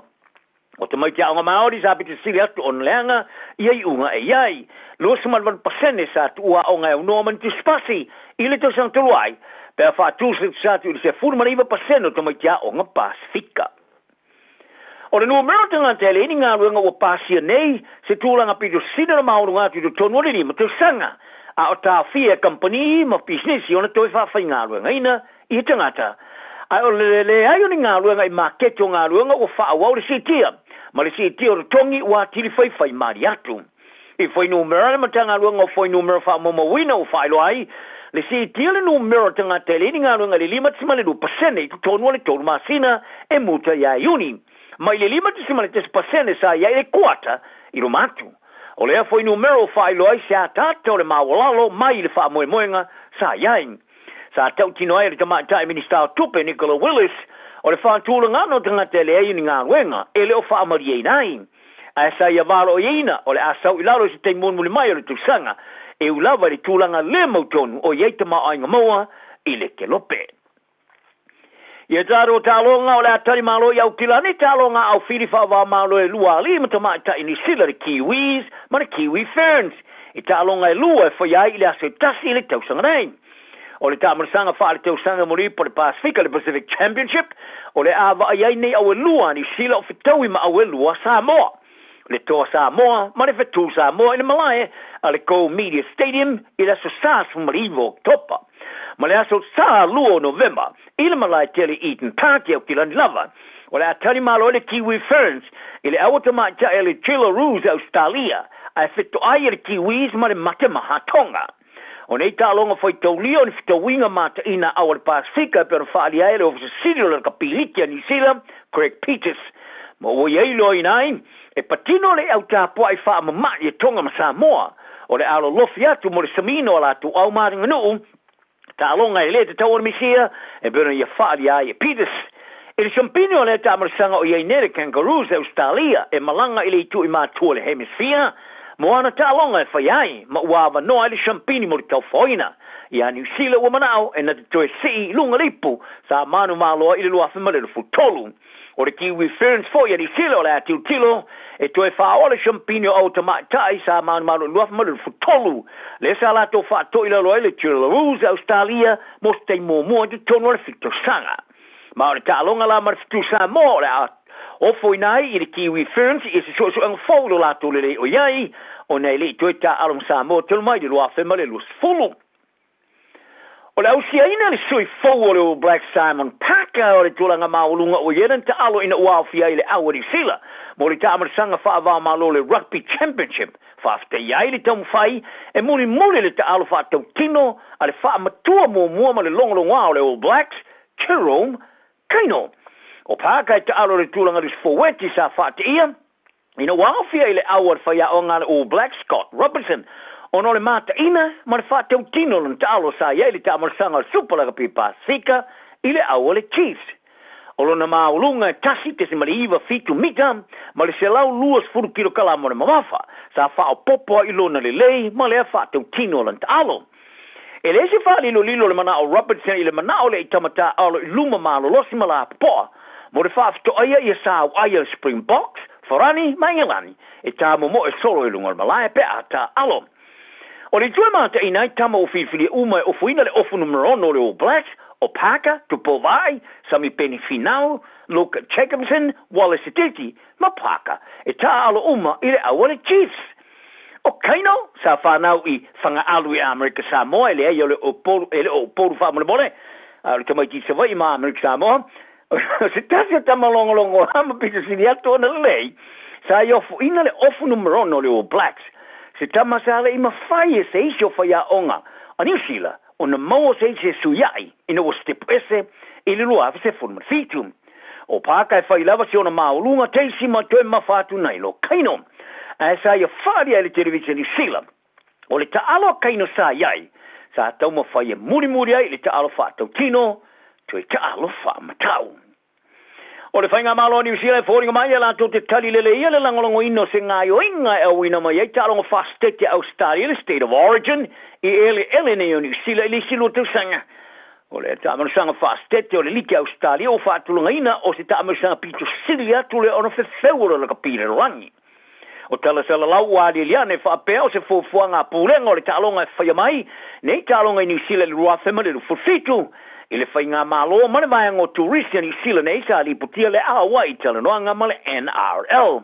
O tamaiti aoga Māori sa pito sili atu ona leaga ia iuga e i ai. 28% sa tuua aoga e aunoa ma ni tusipasi i le tausaga talu ai, pe a faatusatusa atu i le 19% o tamaiti aoga Pasifika. O le numera o tagata e leai ni galuega ua pasia nei se tulaga pito sili ona maualuga atu i totonu o le lima tausaga, a o taofia e kamupani ma pisinisi ona toe faafaigaluegaina ia tagata. Ae o le leai o ni galuega i maketi o galuega ua faaauau le siitia, ma le siitia o totogi ua atili faifai malie atu. I fuainumera le Matagaluega o Fuainumera Faamaumauina ua faailoa ai le siitia le numera o tagata e leai ni galuega i le 5.2% i totonu o le tolu masina e muta ia Iuni, mai le 5.1% sa i ai le kuata i luma atu. O lea fuainumera ua faailoa ai se ataata o le maualalo mai i le faamoemoega sa i ai. Sa tautino ai e le Tamaitai Minisita o Tupe Nicola Willis, o le faatulagaga o tagata e leai ni galuega e le o faamalieina ai. Ae sa ia valoiaina o le a sau i lalo i se taimi mulimuli mai o le tausaga, e ū lava i le tulaga le mautonu o i ai tamaoaiga maua i le kelope. Ia tatou taaloga o le a tali malo i Aukilani, taaloga a aufili faava-o-Malo e lua alii ma tamaitai Niu Sila, le Kiwis ma le Kiwi Ferns, i taaloga e lua e faia ai i le aso e tasi i le tausaga nei. O le taamalasaga faaletausaga moli po le Pasifika, le Pacific Championship, o le a vaai ai nei au e lua a Niu Sila o fetaui ma au e lua a Samoa. Le Toa Samoa ma le Fetu Samoa i le malae a le Go Media Stadium i le aso Sa 19 o Oketopa ma le aso Sa 2 o Novema i le malae tele i Eden Park i Aukilani lava. O le a tali malo ai le Kiwi Ferns i le aua tamaitai a le Jillaroos a Ausetalia ae fetoai e le Kiwis ma le Matemaha Tonga. O nei taaloga faitaulia o ni fetauiga mataina ao a le Pasifika e pei ona faaalia ai e le Ofisa Sili o le Rakapiliki a Niu Sila, Greg Peters. Ma ua i ai loaina ai, e patino le au tapuai faamama'i e Tonga ma Samoa, o le a lolofi atu mo le samiina o a latou au ma aganuu, taaloga e le tatau ona misia, e pei ona ia faaalia ai e Peters. I le siampini o lea taamalasaga o i ai nei le Kangaroos a Ausetalia e malaga i le itu i matua o le Hemisphere mo ana taaloga e fai ai ma ua avanoa ai le siampini mo le taufaoina iā Niu Sila ua manao e na te toe sii i luga le ipu sa manumalo ai i le 2023. O le Kiwi Ferns foi a Niu Sila o le a tilotilo e toe faaoa le siampini o au tamaitai sa manumalo i le 2023 lea sa latou faatoilalo ai le Jillaroos a Ausetalia mo se taimi muamua i totonu o le fitu tausaga. Ma o le taaloga la ma le fetu Samoa o le a Ofoina ai i le Kiwi Ferns ia se suesuega fou i lo latou lelei o i ai, ona e le i toe taaalo ma Samoa talu mai le 2020. O le ausiaina le sui fou o le All Blacks Simon Parker o le tulaga maualuga ua i ai lana taalo ina ua aofia ai le au a Niu Sila mo le taamalasaga faava-o-Malo le Rugby Championship. Faafetaia ai le taumafai e mulimuli le taalo faatautino a le faamatua muamua ma le logologoa o le All Blacks, Jerome Kaino. O Parker e taalo i le tulaga loose forward sa faateia Ina ua aofia i le au a le faiaoga a le All Blacks, Scott Robertson, ona o le mataina ma le faatautino o lona taalo sa i ai le taamalasaga o le Super Lakapi Pasefika i le au a le Chiefs. O lona maualuga e 1.97 mita ma le 120 kilokalama o le mamafa, sa faaopoopo ai i lona lelei ma lea faatautino o lana taalo. E leai se faalilolilo o le manao o Robertson i le manao lea i tama taaalo i luma malolosi ma lapopoa mo le faafetoaia ia sauai a le Springboks, Farani ma Engelani e tāmomoe solo i luga o le malae pe a taaalo. O le itu e mataina ai tama ua filifilia uma e ofoina le ofu numera ono o le All Blacks, o Parker, Tupou Vaa'i, Samipeni Finau, Luke Jacobson, Wallace Sititi ma Parker e taaalo uma i le au a le Chiefs. ʻO Kaino, sa fanau i Fagaalu i Amerika Samoa, e leai o le Upolu, e le o Upolu faamolemole, a o le tamaiti i Savaii ma Amerika Samoa. O se tasi o tama logologoa ma pito sili atu ona lelei, sa i ofoina le ofu numera ono o le All Blacks, se tama sa le i mafai e se isi o faiaoga a Niu Sila ona maua se isi e suiaʻi ina ua sitepu ese i le 2017. ʻO Parker e fai lava si ona maualuga teisi ma toe mafa atu nai lo Kaino. Ae sa ia faaalia e le televisa Niu Sila. O le taalo a Kaino sa i ai, sa taumafai e mulimuli ai i le taalo faatautino, toe taalo faamatau. O le Faigamalo a Niu Sila e foliga mai ia latou te tali lelei ia le lagolagoina o se gaioiga e auina mai ai taaloga faa-state a Ausetalia, le State of Origin, i eleele nei o Niu Sila i le isi lua tausaga. O le taamalosaga faa-state o le Liki a Ausetalia ua faatulagaina o se taamalosaga pito sili atu lea ona fefeu o le lakapi lalolagi. O tala salalau ua aliali ane faapea o se fuafuaga a Pulega o le Taaloga e faia mai nei taaloga i Niu Sila i le 2027 i le Faigamalo ma le Vaega o Turisi a Niu Sila nei sa lipotia le auai i talanoaga ma le NRL.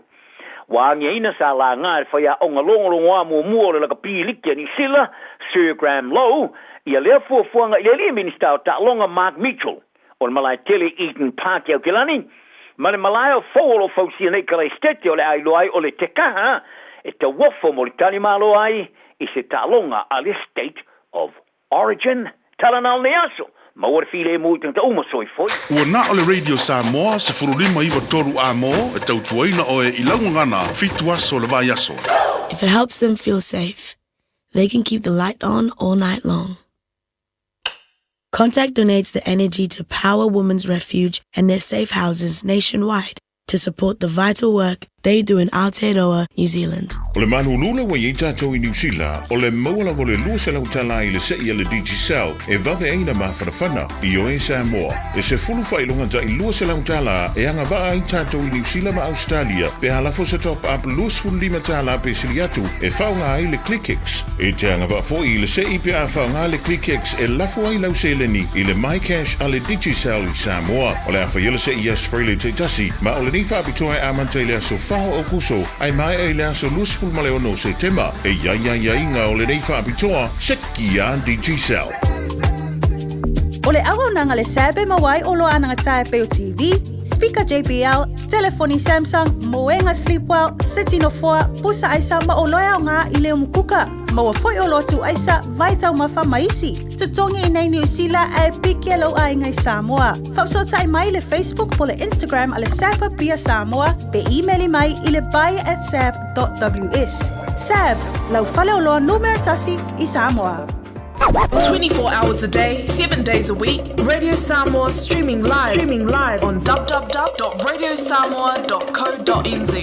Ua agiaina sa laga e le faiaoga logologoa muamua o le lakapi liki a Niu Sila, Sir Graham Lowe, ia lea fuafuaga i le alii Minisita o Taaloga Mark Mitchell o le malae tele i Eden Park i Aukilani, ma le malae o fou o lo o fausia nei i Kalaesetete o le a iloa ai o le Tekaha e tauofo mo le talimalo ai i se taaloga a le State of Origin. Tala na o lenei aso, maua le filemu i tagata uma soifoi. Ua na o le Radio Samoa 15 93 A mo e tautuaina oe i lau gagana fitu aso le vaiaso. If it helps them feel safe, they can keep the light on all night long. Contact donates the energy to power Women's Refuge and their safe houses nationwide to support the vital work they do in Aotearoa, New Zealand. O le malulu ua i ai tatou i Niu Sila, o le maua lava o le 200 tala i le se'i a le Digicel e vave ai na mafanafana. Ioe Samoa, e sefulu faailoga ta'i 200 tala e agavaa ai tatou i Niu Sila ma Ausetalia pe a lafo se top up 25 tala pe sili atu e faaaoga ai le ClickX. E te agavaa foi i le se'i pe a faaaoga le ClickX e lafo ai lau seleni i le MyCash a le Digicel i Samoa. O le a faia le se'i i Australia taitasi, ma o lenei faapitoa e amata i le aso 4 o Aokuso ae maea i le aso 26 o Setema. E i ai aiaiga o lenei faapitoa, seki a Digicel. O le auaunaga le SAB e maua ai oloa anagatā e pei o TV, speaker JBL, telefoni Samsung, moega Sleepwell, seti nofoa, pusa aisa ma oloa e aoga i le umukuka. Maua foi oloa tuu aisa, vai taumafa ma isi. Totogi i nei Niu Sila ae piki e lou aiga i Samoa. Faafesootai mai i le Facebook po le Instagram a le SAB Apia Samoa pe imeli mai i le buy at sab.ws. SAB, lau faleoloa numera tasi i Samoa. 24 hours a day, 7 days a week, Radio Samoa streaming live, streaming live on www.radiosamoa.co.nz.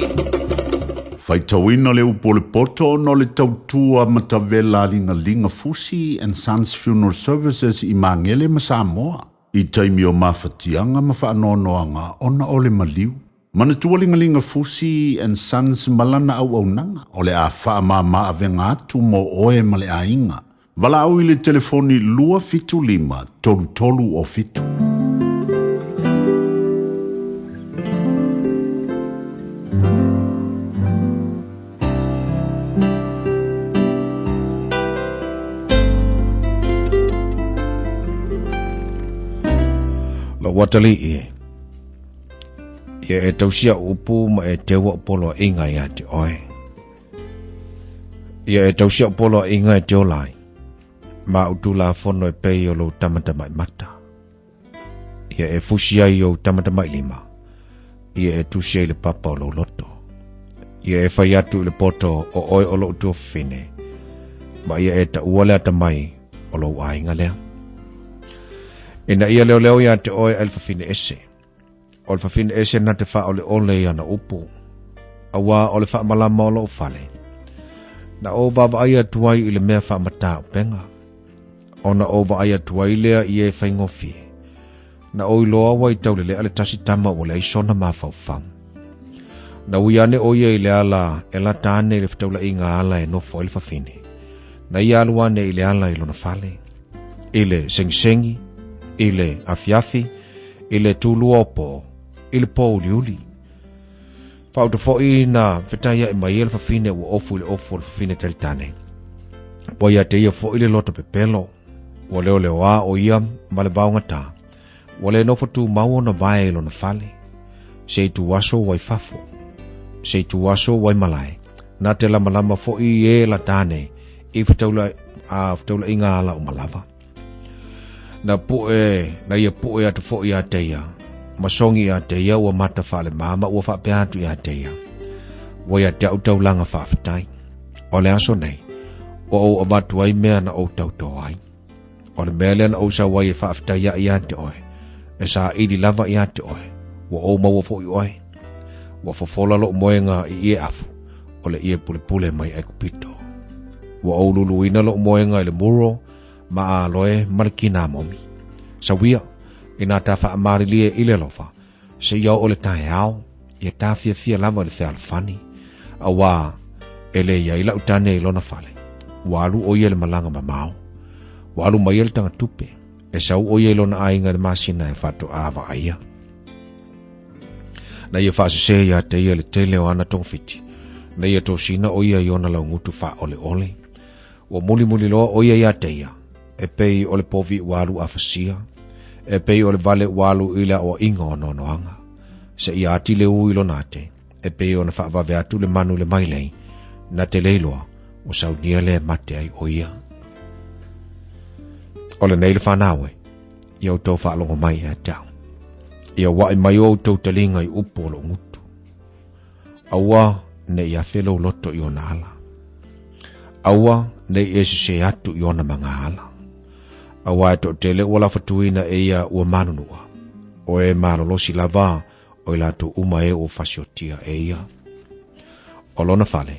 Faitauina le upu o le poto ona o le tautua matavela a Ligalinga Fusi and Sons Funeral Services i Magele ma Samoa i taimi o mafatiaga ma faanoanoaga ona o le maliu. Manatua Ligalinga Fusi and Sons ma lana auaunaga o le a faamama avega atu mo oe ma le aiga. Valaau i le telefoni 275 33 o 7. Lou atalii e, ia e tausia upu ma e teua o poloaiga ia te oe. Ia e tausia o poloaiga e te ola ai, ma au tulafono e pei o lou tamatamaimata. Ia e fusi ai ou tamatamailima, ia e tusi ai i le papa o lou loto. Ia e fai atu i le poto o oe o lou tuafafine, ma ia e taua le atamai o lou aiga lea. Ina ia leoleo iā te oe ai le fafine ese. O le fafine ese na te faaoleole i ana upu, auā o le faamalama o lou fale. Na ou vaavaai atu ai i le mea faamatā upega, ona ou vaai atu ai lea i e faigofie. Na ou iloa ua i taulelea le tasi tama ua leai sona mafaufau. Na ui ane ʻo ia i le ala e lata ane i le fetaulaiga ala e nofo ai le fafine. Na ia alu ane i le ala i lona fale, i le segiseги, i le afiafi, i le tulua o po, i le pō uliuli. Faauta foi na fetaiaʻi mai ai le fafine ua ofu i le ofu o le fafine talitane. Ua ia te ia foi le loto pepelo, ua leoleoā ʻo ia ma le vaogatā. Ua le nofo tumau ona vae i lona fale. Se ituaso ua i fafo. Se ituaso ua i malae. Na te lamalama foi e la tane i fetaula, a fetaulaiga ala uma lava. Na puʻe, na ia puʻe atu foi ia te ia, ma sogi ia te ia ua mata faalemā ma ua faapea atu ia te ia. Ua ia te au taulaga faafetai. O le aso nei, ua ou avatu ai mea na ou tautō ai. O le mea lea na ou sau ai e faafetai aʻe iā te oe, e saili lava iā te oe, ua ou maua foi oe. Ua fofola loʻu moega i ʻie afu, o le ʻie pulepule mai ʻAigupito. Ua ou luluina loʻu moega i le muro ma aloe ma le kinamomi. Sauia, inā ta faamalilie i le alofa, seia oo le taeao, ia ta fiafia lava i le fealofani, auā e le i ai lau tane i lona fale. Ua alu ʻo ia i le malaga mamao. Ua alu mai ai le tagatupe. E sau ʻo ia i lona aiga i le masina e faatoa vaaia. Na ia faasesē iā te ia i le tele o ana togafiti. Na ia tosina ʻo ia i ona laugutu faaoleole. Ua mulimuli loa ʻo ia iā te ia, e pei o le povi ua alu afasia, e pei o le wale ua alu i le aʻoaʻiga o noanoaga. Seia ati le ū i lona ate, e pei ona faavave atu le manu i le mailei, na te le iloa, ua saunia lea e mate ai ʻo ia. O lenei le fanau e, ia outou faalogo mai ia te au. Ia uaʻi mai o outou taliga i upu o loʻu gutu. Aua ne i afe lou loto i ona ala. Aua ne i e sesē atu i ona maga ala. Auā e toʻatele ua lafatuina e ia ua manunuʻa, o e malolosi lava o i latou uma e ua fasiotia e ia. O lona fale,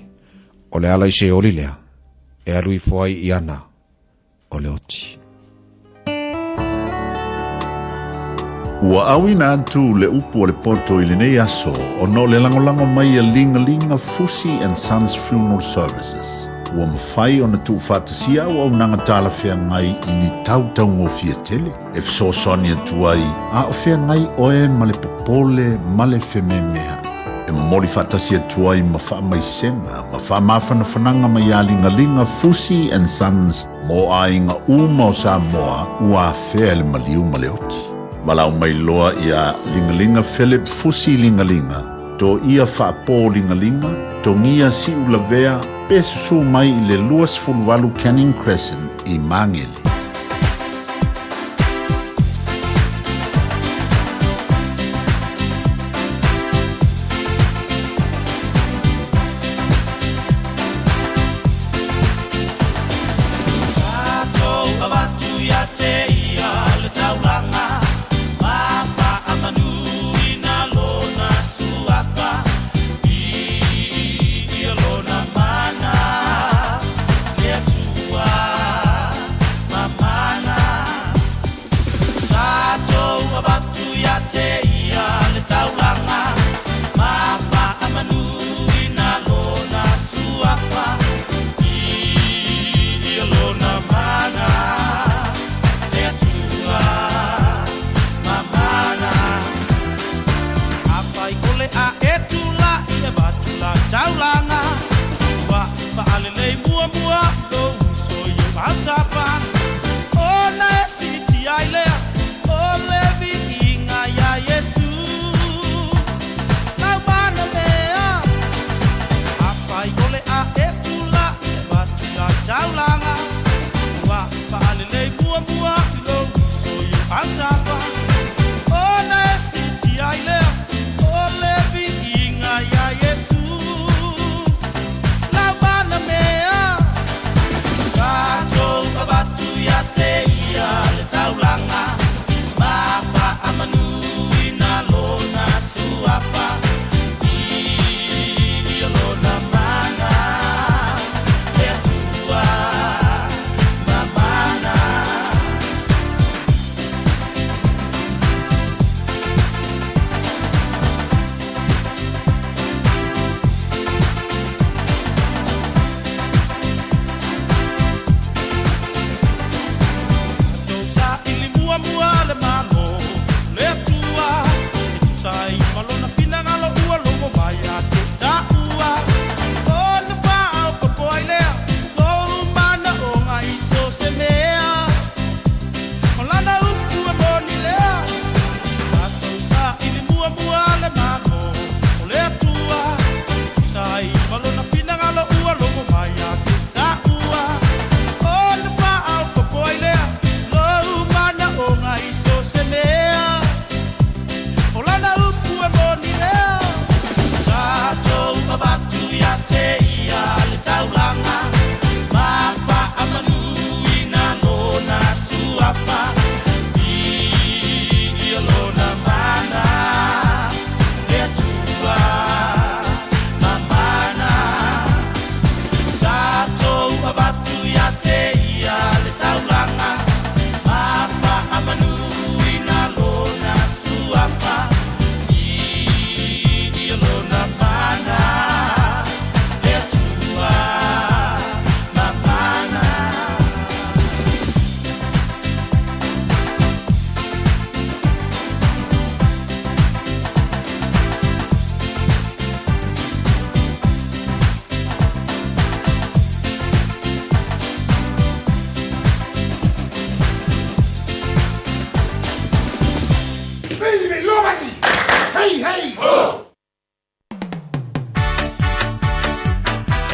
o le ala i Seoli lea, e alu ifo ai i ana o le oti. Ua auina atu le upu o le poto i lenei aso ona o le lagolago mai a Ligalinga Fusi and Sons Funeral Services. Ua mafai ona tuufaatasia auaunaga talafeagai i ni tautaugofie tele e fesoasoani atu ai a o feagai oe ma le popole ma le fememeaʻi. E momoli faatasi atu ai ma faamaisega ma faamafanafanaga mai a Ligaliga Fusi and Sons mo aiga uma o Samoa ua afea i le maliu ma le oti. Valaau mai loa iā Ligaliga Philip Fusi Ligaliga, Toia Faapō Ligaliga, Togia Siulavea pe susū mai i le 28 Canning Crescent i Māngere.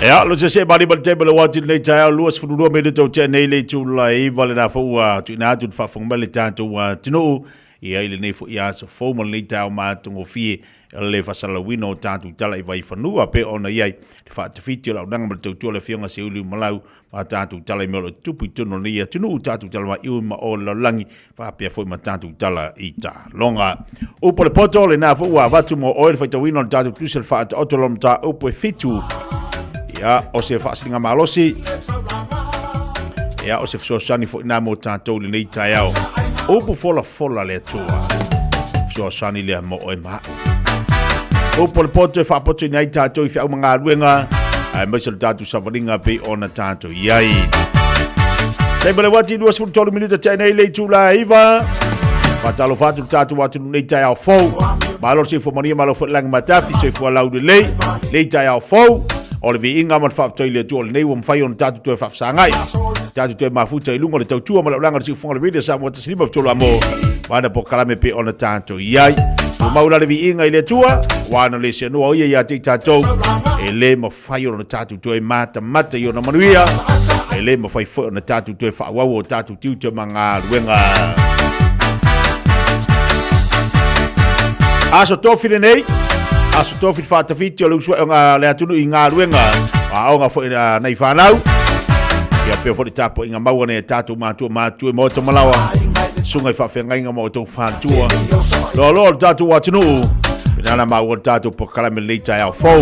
Ia, lo se se mali mali table o ati nei taeao 22 minute o tea nei le itula e iva lena foi ua tuuina atu le faafofoga mai le tatou atunuu ia i lenei foi aso fou ma lenei taeao matagofie le faasalalauina o tatou tala i Vaifanua pei ona i ai le faatafiti o le auaunaga ma le tautua a le Afioga Seiuli Malau ma tatou tala i mea o lo o tutupu i totonu o lenei atunuu, tatou tala maiu ma o le lalolagi, faapea foi ma tatou tala i taaloga. Upu a le poto, lena foi ua avatu mo oe le faitauina o le tatou tusi o le faataoto o lona mataupu e fitu. Ia, o se faasiliga malosi, ia, o se fesoasoani foi na mo tatou i lenei taeao. Upu folafola le Atua, fesoasoani lea mo oe ma au. Upu a le poto e faapotoina ai tatou i feau ma galuega, aemaise o le tatou savaliga pei ona tatou i ai. Taimi le uati 23 minuta tea nei le itula e iva. Faatalofa atu le tatou atunuu nei taeao fou. Malo le soifua manuia, malo foi le lagi matafi, soifua laulelei, nei taeao fou. O le viiga ma le faafetai i le Atua o lenei ua mafai ona tatou toe faafesagai. Tatou toe mafuta i luga o le tautua ma le aulaga o le siufofoga o le Radio Samoa 153 amo. Mana polokalame pei ona tatou i ai. Tumau la le viiga i le Atua, aua na le seanoa o ia ia te i tatou. E le mafai ona tatou toe matamata i ona manuia, e le mafai foi ona tatou toe faaauau o tatou tiute ma galuega. Aso Tofi lenei, Aso Tofi le faatafiti o le usuaʻi o le atunuu i galuega, aoga foi a nai fanau. Ia pea foi le tapuaiga maua nei a tatou matua matua i maota malawa, susuga i faafeagaiga ma outou faletua. Loaloa o le tatou atunuu, ina na maua le tatou polokalame lenei taeao fou.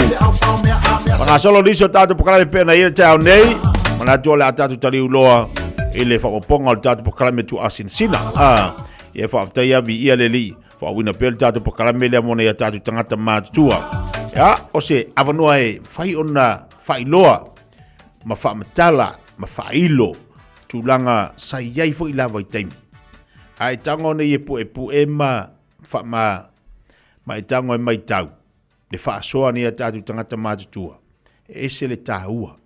Fagasolo nisi o tatou polokalame pei ona i ai le taeao nei, manatu o le a tatou taliu loa i le faaopoopoga o le tatou polokalame tuuasinasina. Ah, ia faafetai a viia le Alii, faauuina pea le tatou polokalame lea mo nai a tatou tagata matutua. Ia, o se avanoa e mafai ona faailoa ma faamatala ma faailo tulaga sa i ai foi la vaitaimi. A e tago nei e puepue ma ma ma e tago e maitau le faasoa nei a tatou tagata matutua, e ese le taua.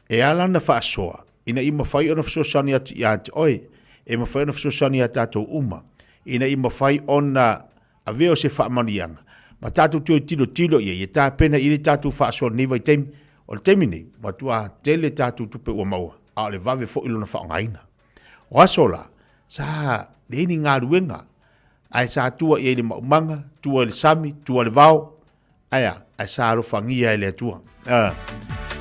E ala ona faasoa, ina ia mafai ona fesoasoani atu ia te oe, e mafai ona fesoasoani ia tatou uma, ina ia mafai ona avea o se faamanuiaga, ma tatou toe tilotilo i ai, e tapena i ai le tatou faasoa i lenei vaitaimi. O le taimi nei, ua matua tele tatou tupe ua maua, a o le vave foi lona faaaogaina. O aso la, sa leai ni galuega, ae sa tua i ai i le maumaga, tua i le sami, tua i le vao, ae a, ae sa alofagia e le Atua.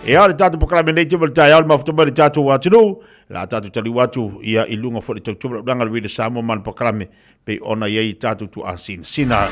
Ia, o le tatou polokalame nei te ma le taeao le mafuta mai le tatou atunuu, la tatou taliu atu ia i luga foi le tautua ma le auaunaga a le Radio Samoa ma le polokalame pei ona i ai tatou tuuasinasina.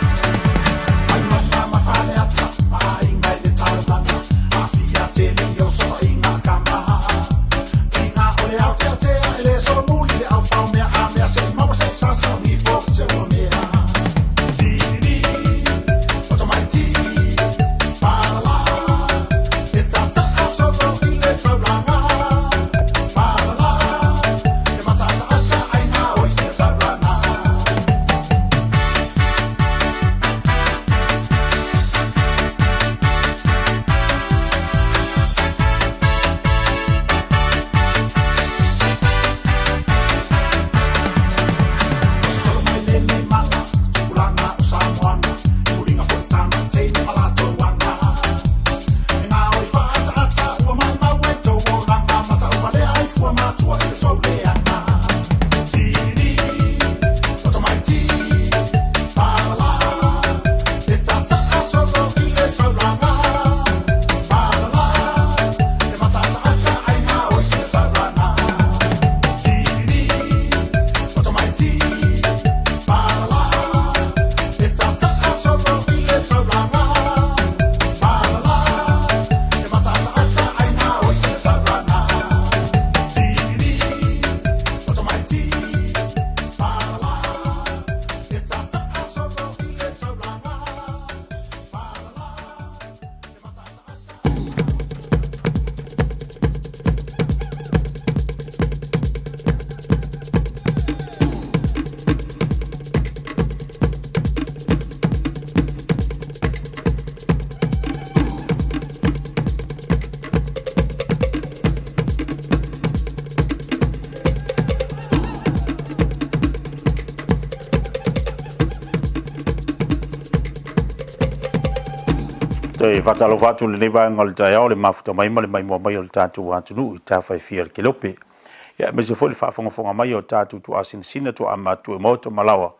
Toe faatalofa atu i lenei vaega o le taeao le mafuta mai ma le maimoa mai o le tatou atunuu i tafa e fia o le kelope. Ia aemaise foi le faafogafoga mai o tatou tuaasinasina, tuaamatu e maota ma laoa.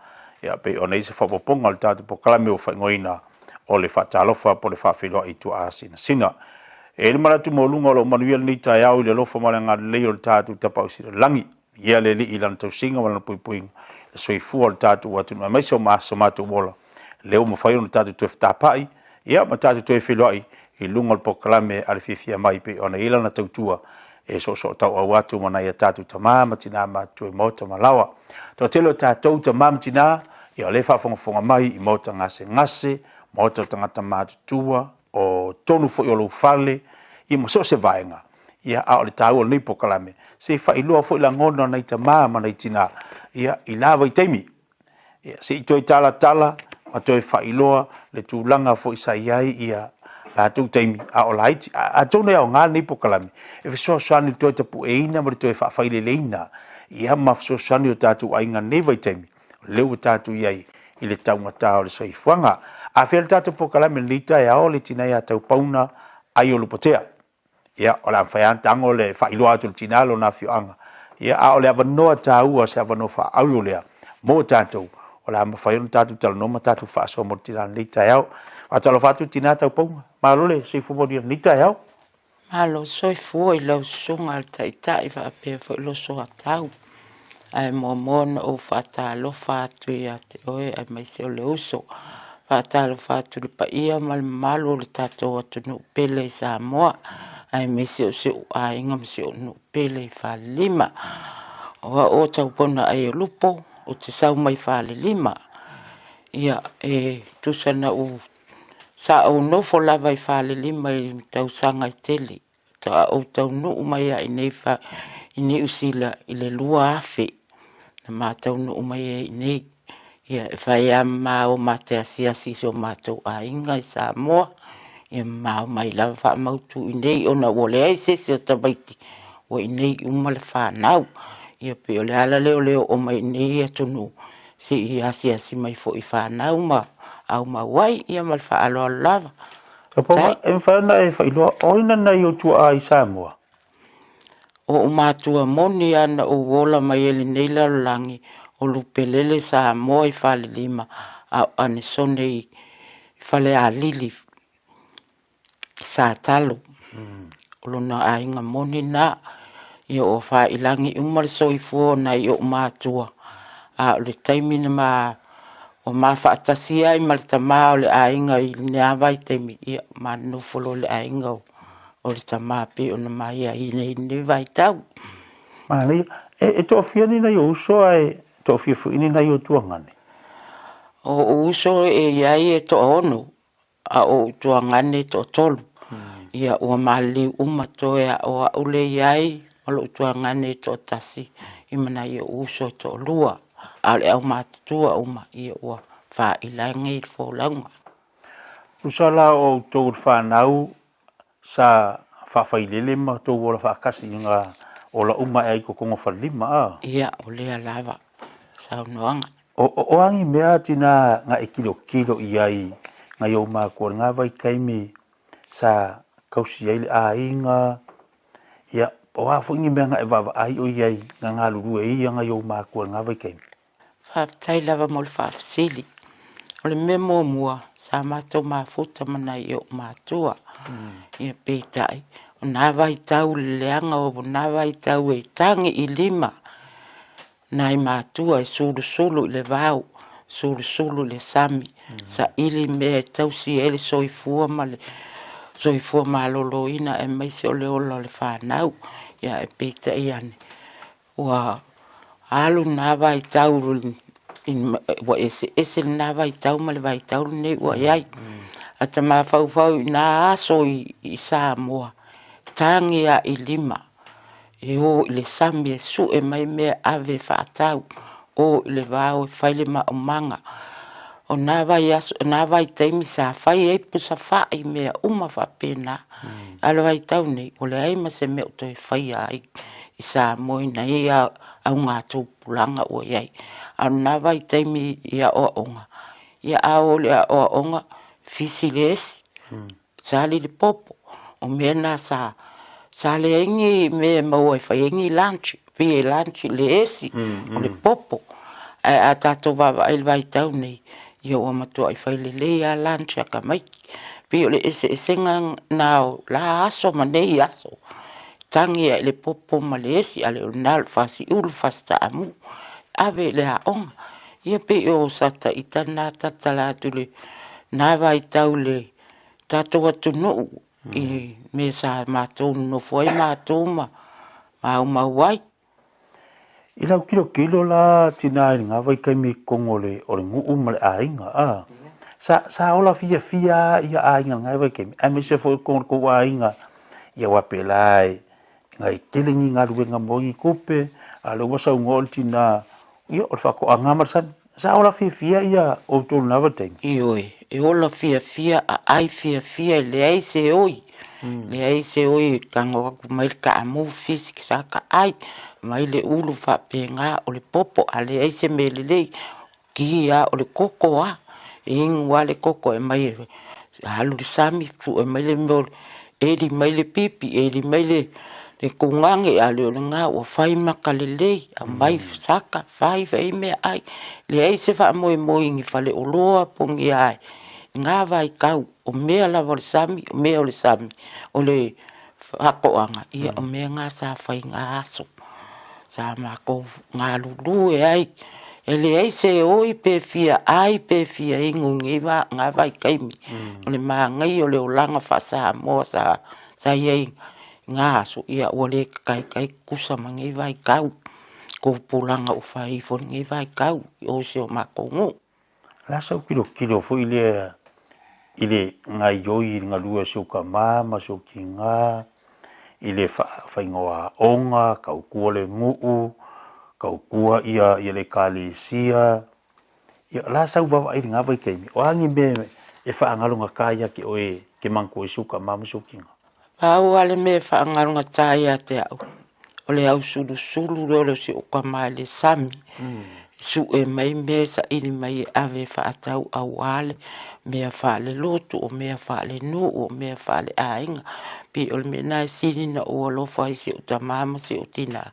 Ia pei ona i ai se faaopoopoga o le tatou polokalame ua faaigoaina o le faatalofa po o le faafeiloai tuaasinasina. E i ai le manatu maualuga o lo o manuia lenei taeao i le alofa ma le agalelei o le tatou Tapaau Sili i le Lagi. Ia le Alii i Lana tausiga ma Lana puipuiga, le soifua o le tatou atunuu aemaise o so matou ola, lea ua mafai ona tatou toe fetapai, ia ma tatou toe feiloai i luga o le polokalame a le fiafia mai pei ona i ai lana tautua e soosootauau atu ma nai a tatou tama ma tina matutua i maota ma laoa. Toatele o tatou tama ma tina, ia o lea e faafogafoga mai i maota gasegase, maota o tagata matutua, o totonu foi o lou fale, ia ma so o se vaega. Ia, a o le taua o lenei polokalame, se i faailoa foi lagona o nai tama ma nai tina, ia, i la vaitaimi, ia, se i toe talatala ma toe faailoa le tulaga foi sa i ai ia latou taimi a o laiti. Atonu e aoga lenei polokalame e fesoasoani i le toe tapueina ma le toe faafaileleina, ia, ma fesoasoani i o tatou aiga i lenei vaitaimi, lea ua tatou i ai i le taugata o le soifuaga. Afea le tatou polokalame i lenei taeao le tina ia Taupauna Aiolupotea. Ia, o le a mafai lava ona tago le faailoa atu e le tina lona afioaga. Ia, a o le avanoa taua, se avanoa faaauro lea mo tatou, o le a mafai ona tatou talanoa ma tatou faasoa mo le tina i lenei taeao. Faatalofa atu tina Taupauna, malo le soifua manuia i lenei taeao. Malo soifua i lau susuga i le Taitai faapea foi lou soatau. Ae muamua ona ou faatalofa atu ia te oe aemaise o le uso. Faatalofa atu i le paia ma le mamalu o le tatou atunuu pele i Samoa, aemaise o si ou aiga ma si ou nuu pele i Falelima. O au o Taupona Aiolupo, ou te sau mai Falelima. Ia, e tusa na ou, sa ou nofo lava i Falelima i tausaga e tele. Faatoa ou taunuu mai lava i inei i Niu Sila i le 2000 na ma taunuu mai ai i inei. Ia e fai lava ma o ma te asiasi i si o matou aiga i Samoa, ia ma omai lava faamautu i inei ona ua leai se isi o tamaiti ua i inei uma le fanau. Ia pei o le ala lea o le oo mai i inei atunuu se i asiasi mai foi i fanau ma aumau ai, ia ma le faaaloalo lava. Taupauna, e mafai ona e faailoa o ai nai ou tuaa i Samoa? O ou matua moni lava na ou ola mai ai i lenei lalolagi, o Lupelele Samoa i Falelima, a o Anesone i Falealili, Satalo. O lona aiga moni lena. Ia ua faiilagi uma le soifua o nai ou matua, a o le taimi na ma ua ma faatasi ai ma le tama o le aiga i lena vaitaimi, ia ma nonofo loa le aiga o le tama pei ona ma i ai nei i lenei vaitau. Manaia. E toafia ni nai ou uso ae toafia foi ni nai ou tuagane? O ou uso e i ai e toaono, a o ou tuagane e toatolu. Ia ua maliliu uma toe a o au lea i ai ma lou tuagane e toatasi i ma nai ou uso e toalua. A o le aumatutua uma, ia ua faailaga i le folauga. Tusa la o outou le fanau sa faafailele ma outou ola faatasi i nga ola uma ea i totonu o Falelima, a? Ia, o lea lava saunoaga. O, o, o a ni mea tina nga e kilokilo i ai nai ou matua i lena vaitaimi sa tausi ai le aiga, ia, o a foi ni mea na e vaavaai o i ai na galulue ai ia nai ou matua i lena vaitaimi? Faafetai lava mo le faafesili. O le mea muamua, sa matou mafuta ma nai ou matua. Ia peitai, o na vaitau le leaga o na vaitau e tagi i lima nai matua e sulusulu i le vao, sulusulu i le sami, saili mea e tausi ai le soifua ma le soifua maloloina aemaise o le ola o le fanau. Ia ae peitai ane, Ua alu lena vaitau ua eseese lena vaitau ma le vaitau lenei ua i ai. A ta mafaufau i na aso i Samoa, tagi lava i lima e o i le sami e sue mai mea e ave e faatau, o i le vao e fai le maumaga. O na vaiaso, o na vaitaimi sa fai ai pusa fai mea uma faapena. A o le vaitau nei, ua leai ma se mea o toe faia ai i Samoa i nai augatupulaga ua i ai. A o lena vaitaimi i aoaoga, ia a o i le aoaoga, fisi le esi. Sali le popo, o mea na sa sa leai ni mea e maua e fai ai ni lunch, pei e lunch i le esi, o le popo. Ae a tatou vaavaai i le vaitau nei, ia ua matuai fai lelei lava lunch a tamaiti. Pei o le eseesega na o la aso ma nei aso. Tagi lava i le popo ma le esi, a le o lena o le fasiulu, fasitaamu, ave i le aoga. Ia pei o sata ita na talatala atu i lena vaitau i le tatou atunuu i mea sa matou nonofo ai matou ma maumau ai. I lau kilokilo la tina i lena vaitaimi i totonu o le o le nuu ma le aiga a sa sa ola fiafia ia aiga i lena vaitaimi aemaise foi o totonu o le tou aiga ia aua pela e na e tele ni galuega mo ni tupe a o lea ua saunoa le tina ia o le faatoaga ma le sami. Sa ola fiafia ia outou i lena vaitaimi? Ioe, e ola fiafia, aai fiafia, e leai se oi, leai se oi e tago atu mai le taamu fish sa taai, mai le ulu faapena, o le popo a leai se mea lelei, ki lava o le koko lava, e inu lava le koko e aumai e alu i le sami sue mai le mea o le eli mai le pipi, eli mai le tugage, a le o lena ua fai maka lelei, aumai saka fai fai meaai. Leai se faamoemoe i ni faleoloa po o ni a i na vaitau, o mea lava o le sami, o mea o le sami, o le faatoaga, ia o mea na sa fai i na aso. Sa matou galulue ai, e leai se oi pe fia ai pe fia inu i lena vaitaimi. O le manaia o le olaga faa-Samoa sa sa i ai i na aso, ia ua le taitai tutusa ma nei vaitau, tupulaga ua fai ifo i lenei vaitau i o i si o matou nuu. O le a sau tilotilo foi lea i le gaoioi i le galue o si ou tama ma si ou tina i le faiga o aoga, tautua le nuu, tautua ia le ekalesia. Ia, o le a sau vaavaai i lena vaitaimi, o a ni mea e faagalogata ia te oe e te manatua ai si ou tama ma si ou tina? Pau lava le mea e faagalogata ia te au, o le ausulusulu lea o si ou tama i le sami, e sue mai mea e saili mai e ave e faatau aua le mea faalelotu, o mea faalenuu, o mea faaleaiga. Pei o le mea lena e sili ona ou alofa ai i si ou tama ma si ou tina,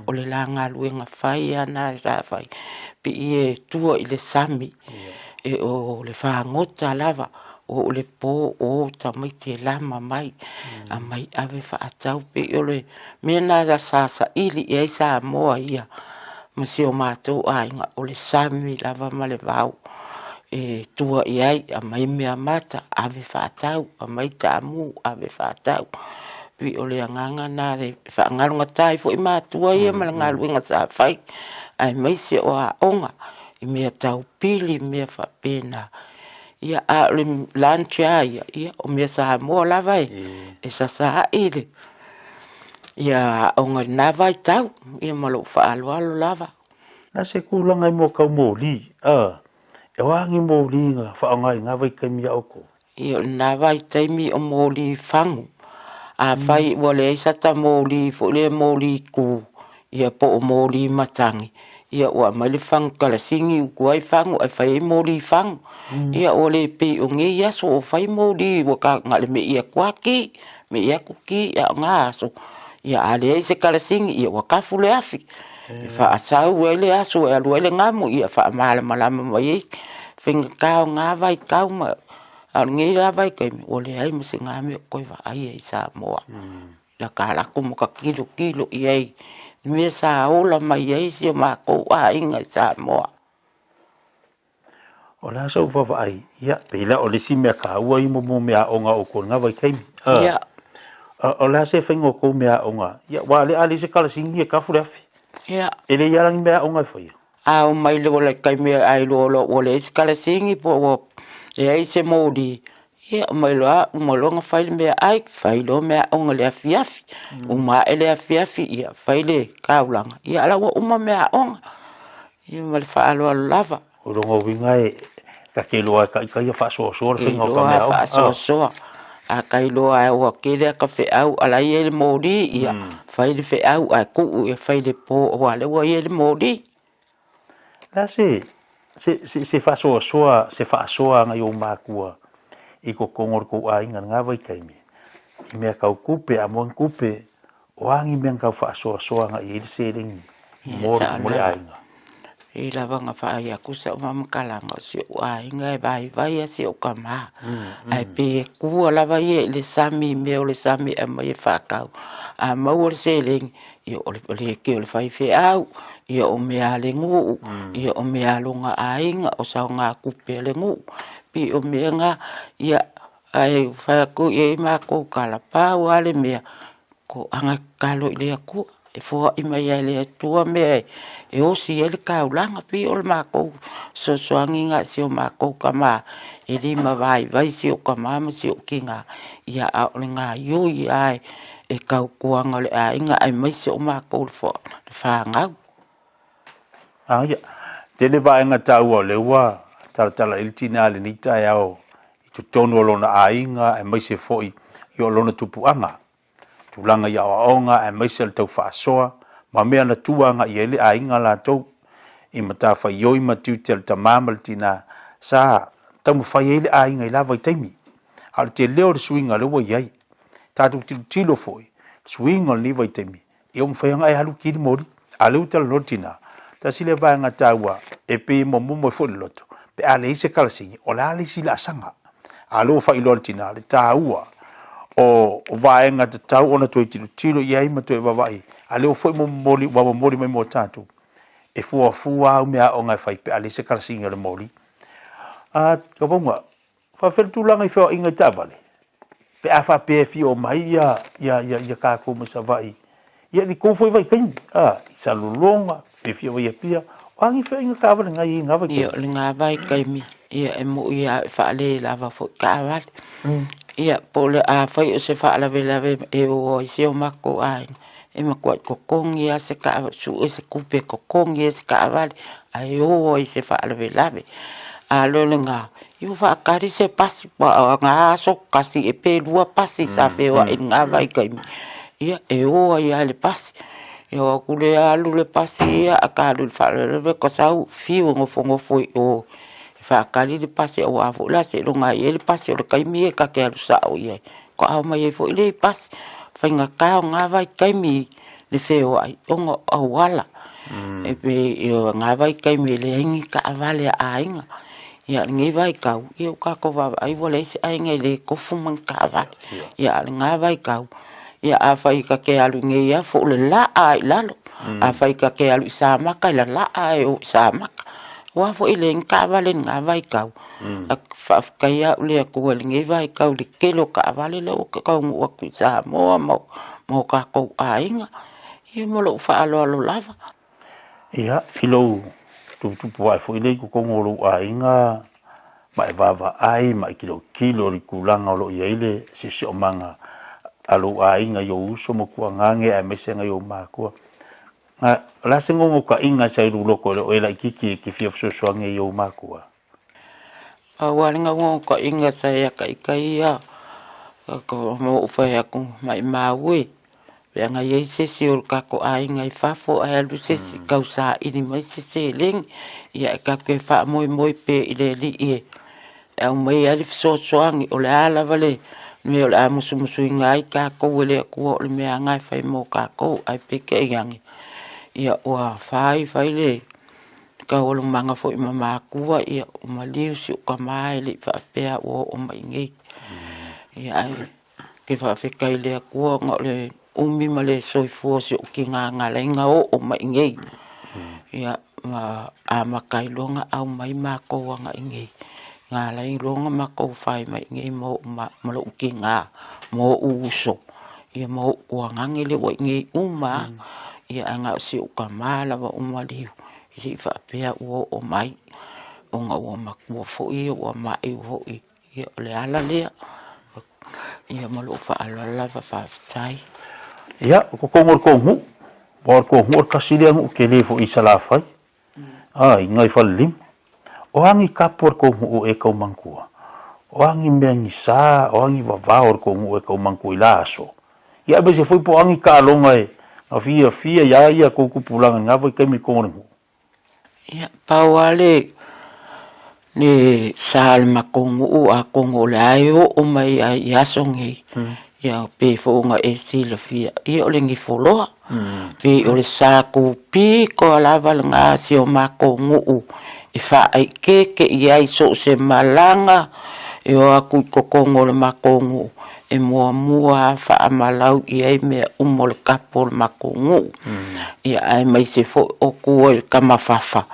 o le la galuega fai lava lena sa fai. Pei e tua i le sami, e o le fagota lava, o le po o tamaiti e lama mai, aumai ave faatau. Pei o le mea lena sa saili i ai Samoa ia ma si o matou aiga, o le sami lava ma le vao e tua i ai, aumai meamata ave faatau, aumai taamu ave faatau. Pei o le agaga lena e faagalogata ai foi matua ia ma le galuega sa fai, aemaise o aoga i mea tau pili ma mea faapena. Ia, a o le lunch lava ia, ia o mea Samoa lava e sasa ai le ia aoga i lena vaitau, ia ma lou faaaloalo lava. Na se tulaga i mua tau moli, a, e o a ni moli na faaaoga i na vaitaimi ia outou? Ia o lena vaitaimi o moli fagu. Afai ua leai sata moli foi lea moli ku, ia po o moli matagi, ia ua aumai le fagu kalasini utu ai fagu ae fai ai moli fagu. Ia ua le pei o nei aso o fai moli ua ta na o le me'i atu lava ki, me'i atu ki a o na aso, ia a leai se kalasini ia ua tafu le afi. E faasau ai le aso e alu ai le gamu ia faamalamalama mai ai faigata o na vaitau ma a o lenei la vaitaimi ua leai ma se ga mea o toe vaaia i Samoa. La ka lako ma ka tilotilo i ai i mea sa ola mai ai si o matou aiga i Samoa. O le a sau vaavaai, ia, pei la o le isi mea taua ia mo meaaoga o outou i lena vaitaimi. Ia. O le a se faiga o tou meaaoga? Ia, aua o lea a leai se kalasini e tafu le afi. Ia. E leai lava la ni meaaoga e faia. A o mai loa le taimi a iloa loa ua leai se kalasini po ua leai se moli, ia omai loa uma loa ona fai le meaai, fai loa meaaoga i le afiafi. Uma ae le afiafi, ia fai le taulaga, ia a la ua uma meaaoga. Ia ma le faaaloalo lava. O lona uiga e ta te iloa e taitai ia faasoasoa le faiga o ta meaaoga. E iloa faasoasoa. A ta iloa ua tele ata feau a la e i ai le moli, ia fai le feau ae tuu e fai le po aua o lea ua i ai le moli. O le a se, se, se, se faasoasoa, se faasoa a nai ou matua i kokogo o le kou aiga i lena vaitaimi, i mea tau tupe, a maua ni tupe, o a ni mea na tau faasoasoa agai i ai le seleni mo le aiga? Pei lava ona fai atu sau faamatalaga, o si ou aiga e vaivai lava si ou tama, ae pei e tua lava ia i le sami i mea o le sami e aumai e faatau. A maua le seleni, ia o le eke o le faifeau, ia o mea a le nuu, ia o mea a lona aiga, o saogatupe a le nuu. Pei o mea na, ia ae fai atu i ai matou tala, pau lava le mea, toaga e tatalo i le Atua, e foai mai lava e le Atua mea e osi ai le taulaga. Pei o le matou fesoasoani lena i si o matou tama, e lima vaivai si ou tama ma si ou tina, ia a o le gaoioi lava e tautuaga o le aiga aemaise o matou le fanau. Ia, tele vaega taua o lea ua talatala i ai le tina i lenei taeao i totonu o lona aiga aemaise foi i o lona tupuaga, tulaga i aoaoga aemaise o le tau faasoa ma mea na tua agai i ai le aiga latou i matafaioi ma tiute a le tama ma le tina sa taumafai ai le aiga i la vaitaimi. A o le tele o le suiga lea ua i ai, tatou tilotilo foi, suiga o lenei vaitaimi, ia ua mafai ona e alu ki le moli, a o lea ua talanoa le tina, tasi lea vaega taua e pei e momomo ai foi le loto, pe a leai se kalasini, o le a le isi laasaga? A o lea ua faailoa e le tina le taua o vaega tatau ona toe tilotilo i ai ma toe vaavaai, a o lea ua foi momoli, ua momoli mai mo tatou, e fuafua au meaaoga e fai pe a leai se kalasini o le moli. A, Kavauga, Faafefea le tulaga i feoaiga i taavale? Pe a faapea e fia omai ia, ia, ia, ia tatou mai Savaii, ia i tou foi vaitaimi, a, i Salelologa, pe fia omai i Apia, o a ni feoaiga taavale na i ai i na vaitaimi? Ia, o lena vaitaimi, ia e moi lava e faalē lava foi taavale. Ia, po o le a fai o se faalavelave e o ai si o matou aiga, e matuai totogi lava se taavale, sue se tupe e totogi ai se taavale, ae o ai i se faalavelave. A lea o lena, ia ua faatali se pasi, aua o na aso, tasi ea pe lua pasi sa feoai i lena vaitaimi, ia e o ai lava i le pasi. Ia o atu lea alu le pasi ia ae ta alu i le faalavelave ta sau, fiu e nofonofo i o e faatali le pasi aua foi la seiloga e i ai le pasi o le taimi ia ta te alu sao i ai. Faatoa omai ai foi lea i pasi. Faigata o na vaitaimi le feoai ona o auala. E pei o na vaitaimi e leai ni taavale a aiga. Ia lenei vaitau, ia ua tatou vaavaai ua leai se aiga e le tofu ma ni taavale. Ia a o lena vaitau, ia afai ta te alu i Neiafu o le laa lava i lalo. Afai ta te alu i Samaka e lalaa lava e o i Samaka. Aua foi e leai ni taavale i lena vaitau. Faafetai au i le Atua i lenei vaitau i le tele o taavale lea ua taunuu atu i Samoa ma o tatou aiga. Ia ma lou faaaloalo lava. Ia, i lou tuputupu ae foi lea i totonu o lou aiga ma e vaavaai ma e tilotilo i le tulaga o lo o i ai le siosiomaga a lou aiga i ou uso ma tuagage aemaise nai ou matua. O le a se naunautaiga sa i lou loto e le o e laitiiti e te fia fesoasoani ai i ou matua? Pau lava le naunautaiga sa ia ita ia, ma ou fai atu, maimau e, pe ana i ai se isi o le tatou aiga i fafo ae alu se isi tau saili mai se seleni, ia e tatou te faamoemoe pea i le Alii e aumai ai le fesoasoani. O le a lava le mea o le a musumusuina ai tatou e le Atua, o le mea lava lena e fai mo tatou. Ae peitai ane, ia ua fai fai le taualumaga foi ma matua, ia ua maliu si ou tama e le i faapea ua oo mai i inei. Ia ae ou te faafetai i le Atua ona o le umi ma le soifua o si ou tina na ala ai ona oo mai i inei. Ia ma amata ai loa ona aumai matou agai i inei, na ala ai loa ona matou fai mai i inei ma lou tina ma ou uso, ia ma ou tuagane lea ua i inei uma lava. Ia ae na o si ou tama lava ua maliu, e le i faapea ua oo mai ona ua matua foi ia ua mai foi. Ia, o le ala lea. Ia, ma lou faaaloalo lava, faafetai. Ia, o totonu o le tou nuu, aua o le tou nuu o le tasi lea nuu tele foi i Salafai, a, i ina i Falelima. O a ni tapu a le tou nuu e tau manatua? O a ni mea ni sa, o a ni vavao o le tou nuu e tau manatua i la aso? Ia, aemaise foi po o a ni taaloga e na fiafia i ai a tou tupulaga i na vaitaimi i totonu o le nuu? Ia, pau lava le. Le sa o le matou nuu atonu o le a e oo mai ai i aso nei, ia pei foi ona e silafia, ia o le nifoloa. Pei o le sa tupito lava lena a si o matou nuu e faaikeeke i ai so o se malaga e o atu i totonu o le matou nuu e muamua lava faamalau i ai mea uma o le tapu o le matou nuu. Ia aemaise foi o tua i le tamafafa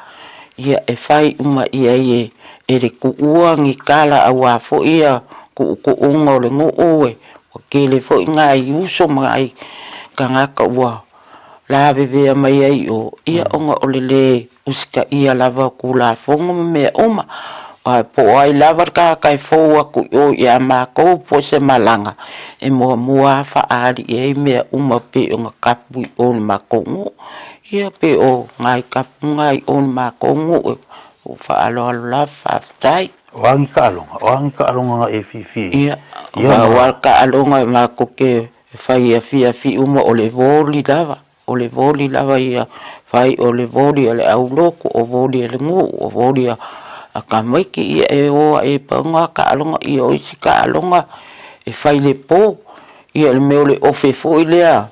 Ia, e fai uma i ai e le tuua ni tala aua foi ia tuutuuga o le nuu ua tele foi nai uso ma nai tagata ua lavevea mai ai i o, ia ona o le le usitaia lava o Tulafono ma mea uma. Aua po o ai lava le tagata e fou atu i o ia matou po o se malaga, e muamua lava faaali i ai mea uma pei ona tapu i o i le matou nuu. Ia pei o nai tapuga i o i le matou nuu e ou faaaloalo lava faafetai. O a ni taaloga? O a ni taaloga na e fiafia ai? Ia, o a taaloga matou te fai afiafi uma o le voli lava, o le voli lava ia fai o le voli a le aulotu, o voli a le nuu, o voli a tamaiti, ia e o ae ai pau na taaloga, ia o isi taaloga e fai i le po, ia o le mea o le ofe foi lea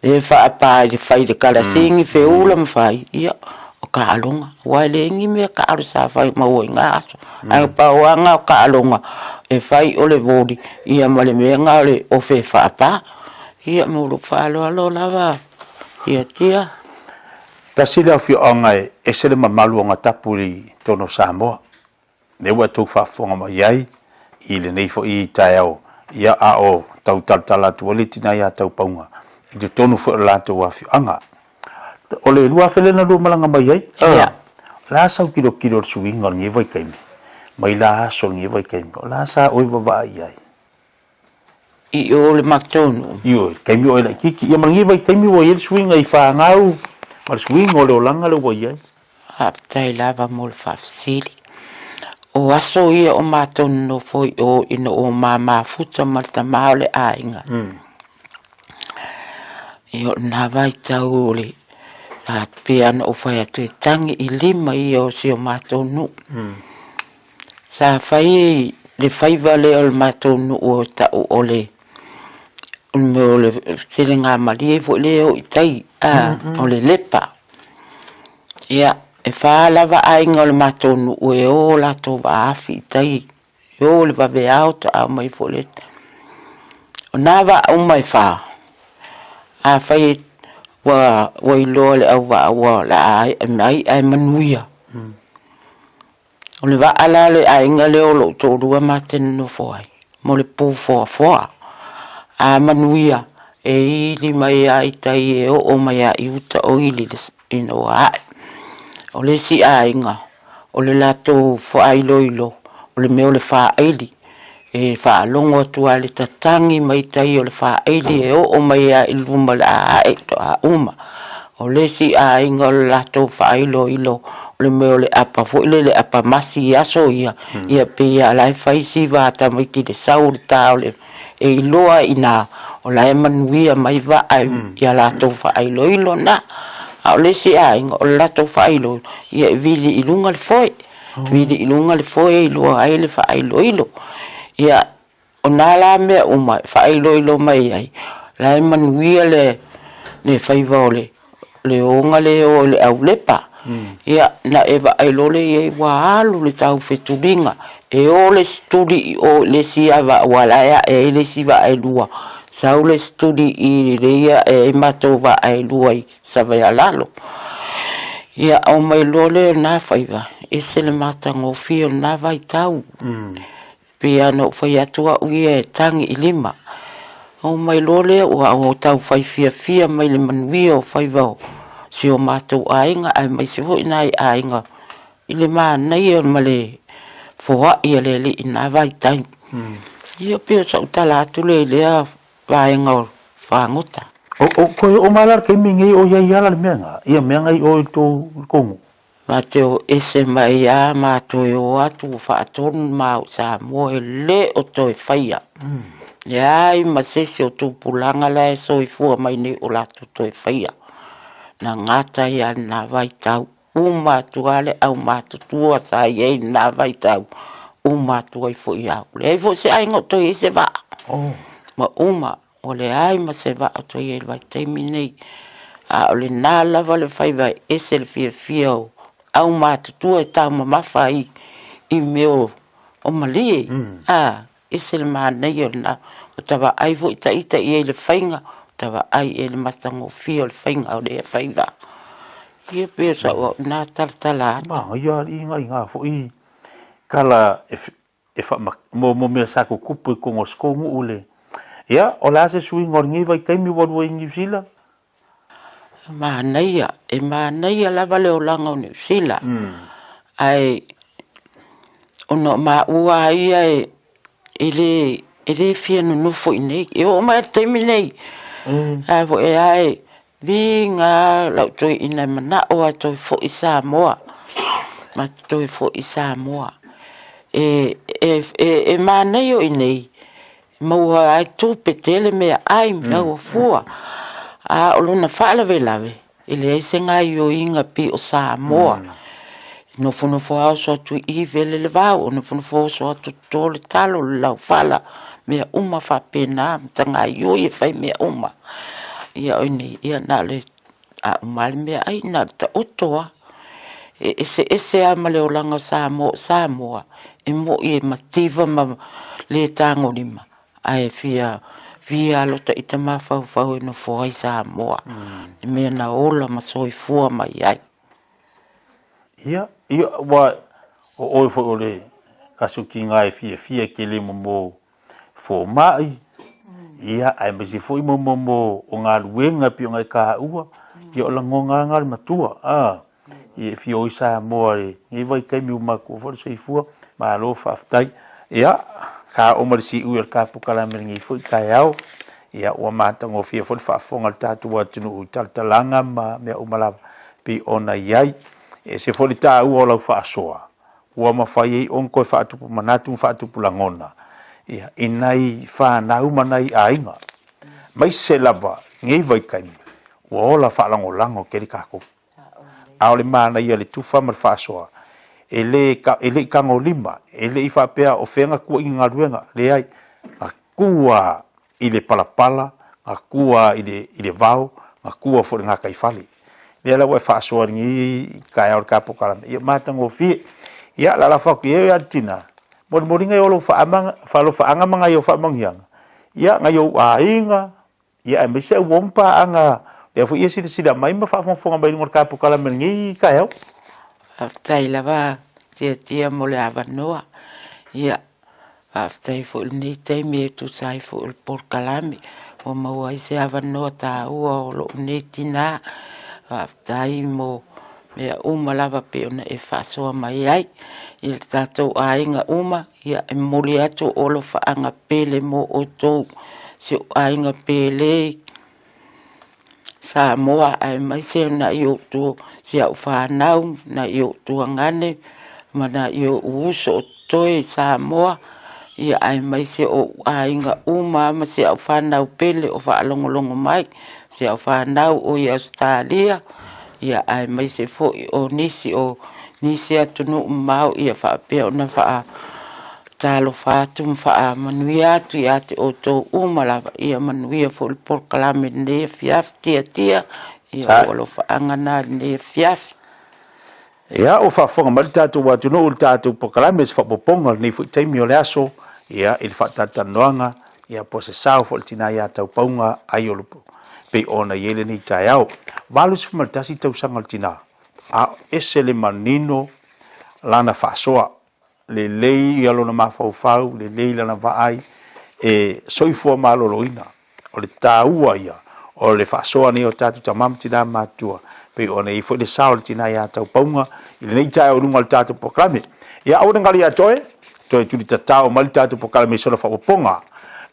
e faapa i le fai i le kalasini, feula ma fai, ia, o taaloga. Aua e leai ni mea taalo sa fai maua i na aso. Ae pau lava na o taaloga e fai o le voli, ia ma le mea na o le ofe e faapa. Ia ma lou faaaloalo lava ia Tia. Tasi le afioaga e ese le mamalu o Gatapu i totonu o Samoa. Lea ua outou faafofoga mai ai i lenei foi taeao, ia, a o tau talatala atu ai le tina ia Taupauga i totonu foi o le latou afioaga. O le 2002 malaga mai ai, ia, o le a sau tilotilo i le suiga o lenei vaitaimi, mai la aso o lenei vaitaimi, o le a sa oe vaavaai i ai? I o le matou nuu. Ioe, taimi o e laitiiti. Ia ma lenei vaitaimi ua i ai le suiga i fanau ma le suiga o le olaga lea ua i ai. Faafetai lava mo le faafesili. O aso ia o matou nonofo i o ina ua ma mafuta ma le tama o le aiga. Ia o lena vaitau o le a pei lava ona ou fai atu e tagi i lima ia o si o matou nuu. Sa fai le faiva lea o le matou nuu e tau o le mea o le selegamalie foi lea e o i tai, a, o le lepa. Ia, e fa lava aiga o le matou nuu e o latou vaafi i tai, e o i le vaveao faatoa omai foi le... O na vaa uma e fa, afai ua iloa e le auvaa o le a ae i'a e manuia, O le vaa la le aiga lea o lou toalua ma te nonofo ai, mo le pufoafoa. A manuia, e ili mai lava i tai e oo mai lava i uta o ili ina ua ae. O le isi aiga, o le latou faailoilo, o le mea o le faaili, e faalogo atu lava i le tatagi mai tai o le faaili e oo mai lava i luma o le a ae faatoa uma. O le isi aiga o le latou faailoilo o le mea o le apa foi lele le apa masi i aso ia, ia pei lava o la e fai si va tamaiti i le sau o le ta o le e iloa ai i ina o la e manuia mai vaa i a latou faailoilo na. A o le isi aiga o le latou faailoilo, ia e vili i luga le foe. Vili i luga le foe e iloa ai le faailoilo. Ia, o nā la mea uma e faailoilo mai ai, la e manuia le, le faiva o le, le ōga lea e o i le aulepa. Ia, na e vaai loa lea i ai ua alu le taufetuliga, e o le isi tuli i o i le isi ava aua la e ae ai le isi vaa e lua, sau le isi tuli i le e ae ai matou vaa e lua i Savaialalo. Ia, omai loa lea o lena faiva, ese le matagofie o lena vaitau. Pei lava ona ou fai atu au ia e tagi i lima. Omai loa lea ua o tau fai fiafia mai le manuia o faiva o si o matou aiga aemaise foi nai aiga i le manaia ma le foai a le Alii i lena vaitaimi. Ia pei o sau tala atu lea i lea vaega o fagota. O, o toe oo mai la i le taimi lenei o i ai ala le mea lena, ia mea na i o i le tou, i le tou nuu. Ma te o ese mai a ma toe o atu ua faatonu ma au Samoa e le o toe faia. Leai ma se isi o tupulaga la e soifua mai nei o latou toe faia. Na gata ai lava lena vaitau. Uma atu lava le aumatutua sa i ai i lena vaitau, uma atu ai foi au. Leai foi se aiga o toe i ai se vaa. Ua uma, ua leai ma se vaa o toe i ai i le vaitaimi lenei. A o lena lava le faiva e ese le fiafia o aumatutua e taumamafa ai i mea o malie. A. Ese le manaia o lena. Ua ta vaai foi ta ita i ai i le faiga, ua ta vaai i ai i le matagofie o le faiga o lea faiva. Ia pei o sau au na talatala atu. Manaia alii nai na foi tala e e faama mo mo mea sa tutupu i totonu o si tou nuu le Ia, o le a se suiga o lenei vaitaimi ua alu ai i Niu Sila? Manaia, e manaia lava le olaga o Niu Sila, ae ona o maua lava ia e le, e le fia nonofo i inei. E oo mai lava i le taimi lenei, a foi e a e viga lou toeaina e manao lava e toe foi i Samoa, ma te toe foi i Samoa. E manaia i inei, maua ai tupe tele meaai ma maua fua. A o lona faalavelave, e leai se gaoioiga pei o Samoa. E nofonofo lava oso atu i i vele le vao, nofonofo oso atu toto le talo, le laufala, mea uma faapena, matagaioi e fai mea uma. Ia o i inei, ia na o le A uma lava le meaai, na o le taoto lava. E eseese lava ma le olaga o Samoa, o Samoa e moi e mativa ma le tagolima, ae fia fia lava lota ita mafaufau e nofo ai Samoa, le mea na ola ma soifua mai ai. Ia, ia, ua, o oe foi o le kasukiga e fiafia tele mo fomai, ia, aemaise foi mo mo mo o galuega e pei ona e taua, ia o lagona lava na o le matua, a, ia e fia o i Samoa i lenei vaitaimi ua matua foi le soifua, malo faafetai. Ia, ka oo ma le siui o le tapukalame i lenei foi taeao, ia ua matagofie foi le faafofoga a le tatou atunuu i talatalaga ma mea uma lava pei ona i ai. E ese foi le taua o lau faasoa, ua mafai ai ona toe faatupu manatu ma faatupu lagona ia, i nai fanau ma nai aiga, aemaise lava lenei vaitaimi ua ola faalagolago tele tatou. A o le manaia o le tufa ma le faasoa, e le e le i tagolima, e le i faapea o fea na tuuaiga galuega, leai, na tu lava i le palapala, na tua i le, i le vao, na tua foi i le gataifale. Lea la ua e faasoa i lenei taeao i le ta polokalame, ia matagofie. Ia, lalafo atu i ai le tina, molimoli nai ou alofaaga ma nai ou faamanuiaga, ia, nai ou aiga, ia aemaise au uo ma paaga, lea foi e silasila mai ma faafogafoga mai i luga o le ta polokalame i lenei taeao. Faafetai lava Tiatia mo le avanoa. Ia, Faafetai foi i lenei taimi e tusa ai foi o le polokalame ua maua ai se avanoa taua o lou nei tina. Faafetai mo mea uma lava pei ona e faasoa mai ai i le tatou aiga uma. Ia, e momoli atu o alofaaga pele mo outou, si ou aiga pele. Samoa aemaise o nai ou si au fanau, nai ou tuagane ma nai ou uso o totoe i Samoa, ia aemaise o ou aiga uma ma si au fanau pele o faalogologo mai, si au fanau o i Ausetalia, ia aemaise foi o nisi o nisi atunuu mamao ia faapea ona faa Talofa atu ma faamanuia atu ia te outou uma lava. Ia manuia foi le polokalame i lenei afiafi Tiatia. Ia o alofaaga na i lenei afiafi. Ia, ua faafofoga mai le tatou atunuu i le tatou polokalame i se faaopoopoga o lenei foi taimi o le aso, ia, i le faatalatalanoaga, ia, po o se sao foi o le tina ia Taupauga Aiolupo, pei ona i ai lenei taeao. 81 tausaga o le tina, a ese le manino lana faasoa lelei ia lona mafaufau, lelei lana vaai e soifua maloloina. O le taua ia o le faasoa nei o tatou tama ma tina matutua, pei ona i ai foi le sao o le tina ia Taupauga i lenei taeao i luga o le tatou polokalame. Ia aua ne galo ia te oe, toe tulitatao mai le tatou polokalame i sona faaopoopoga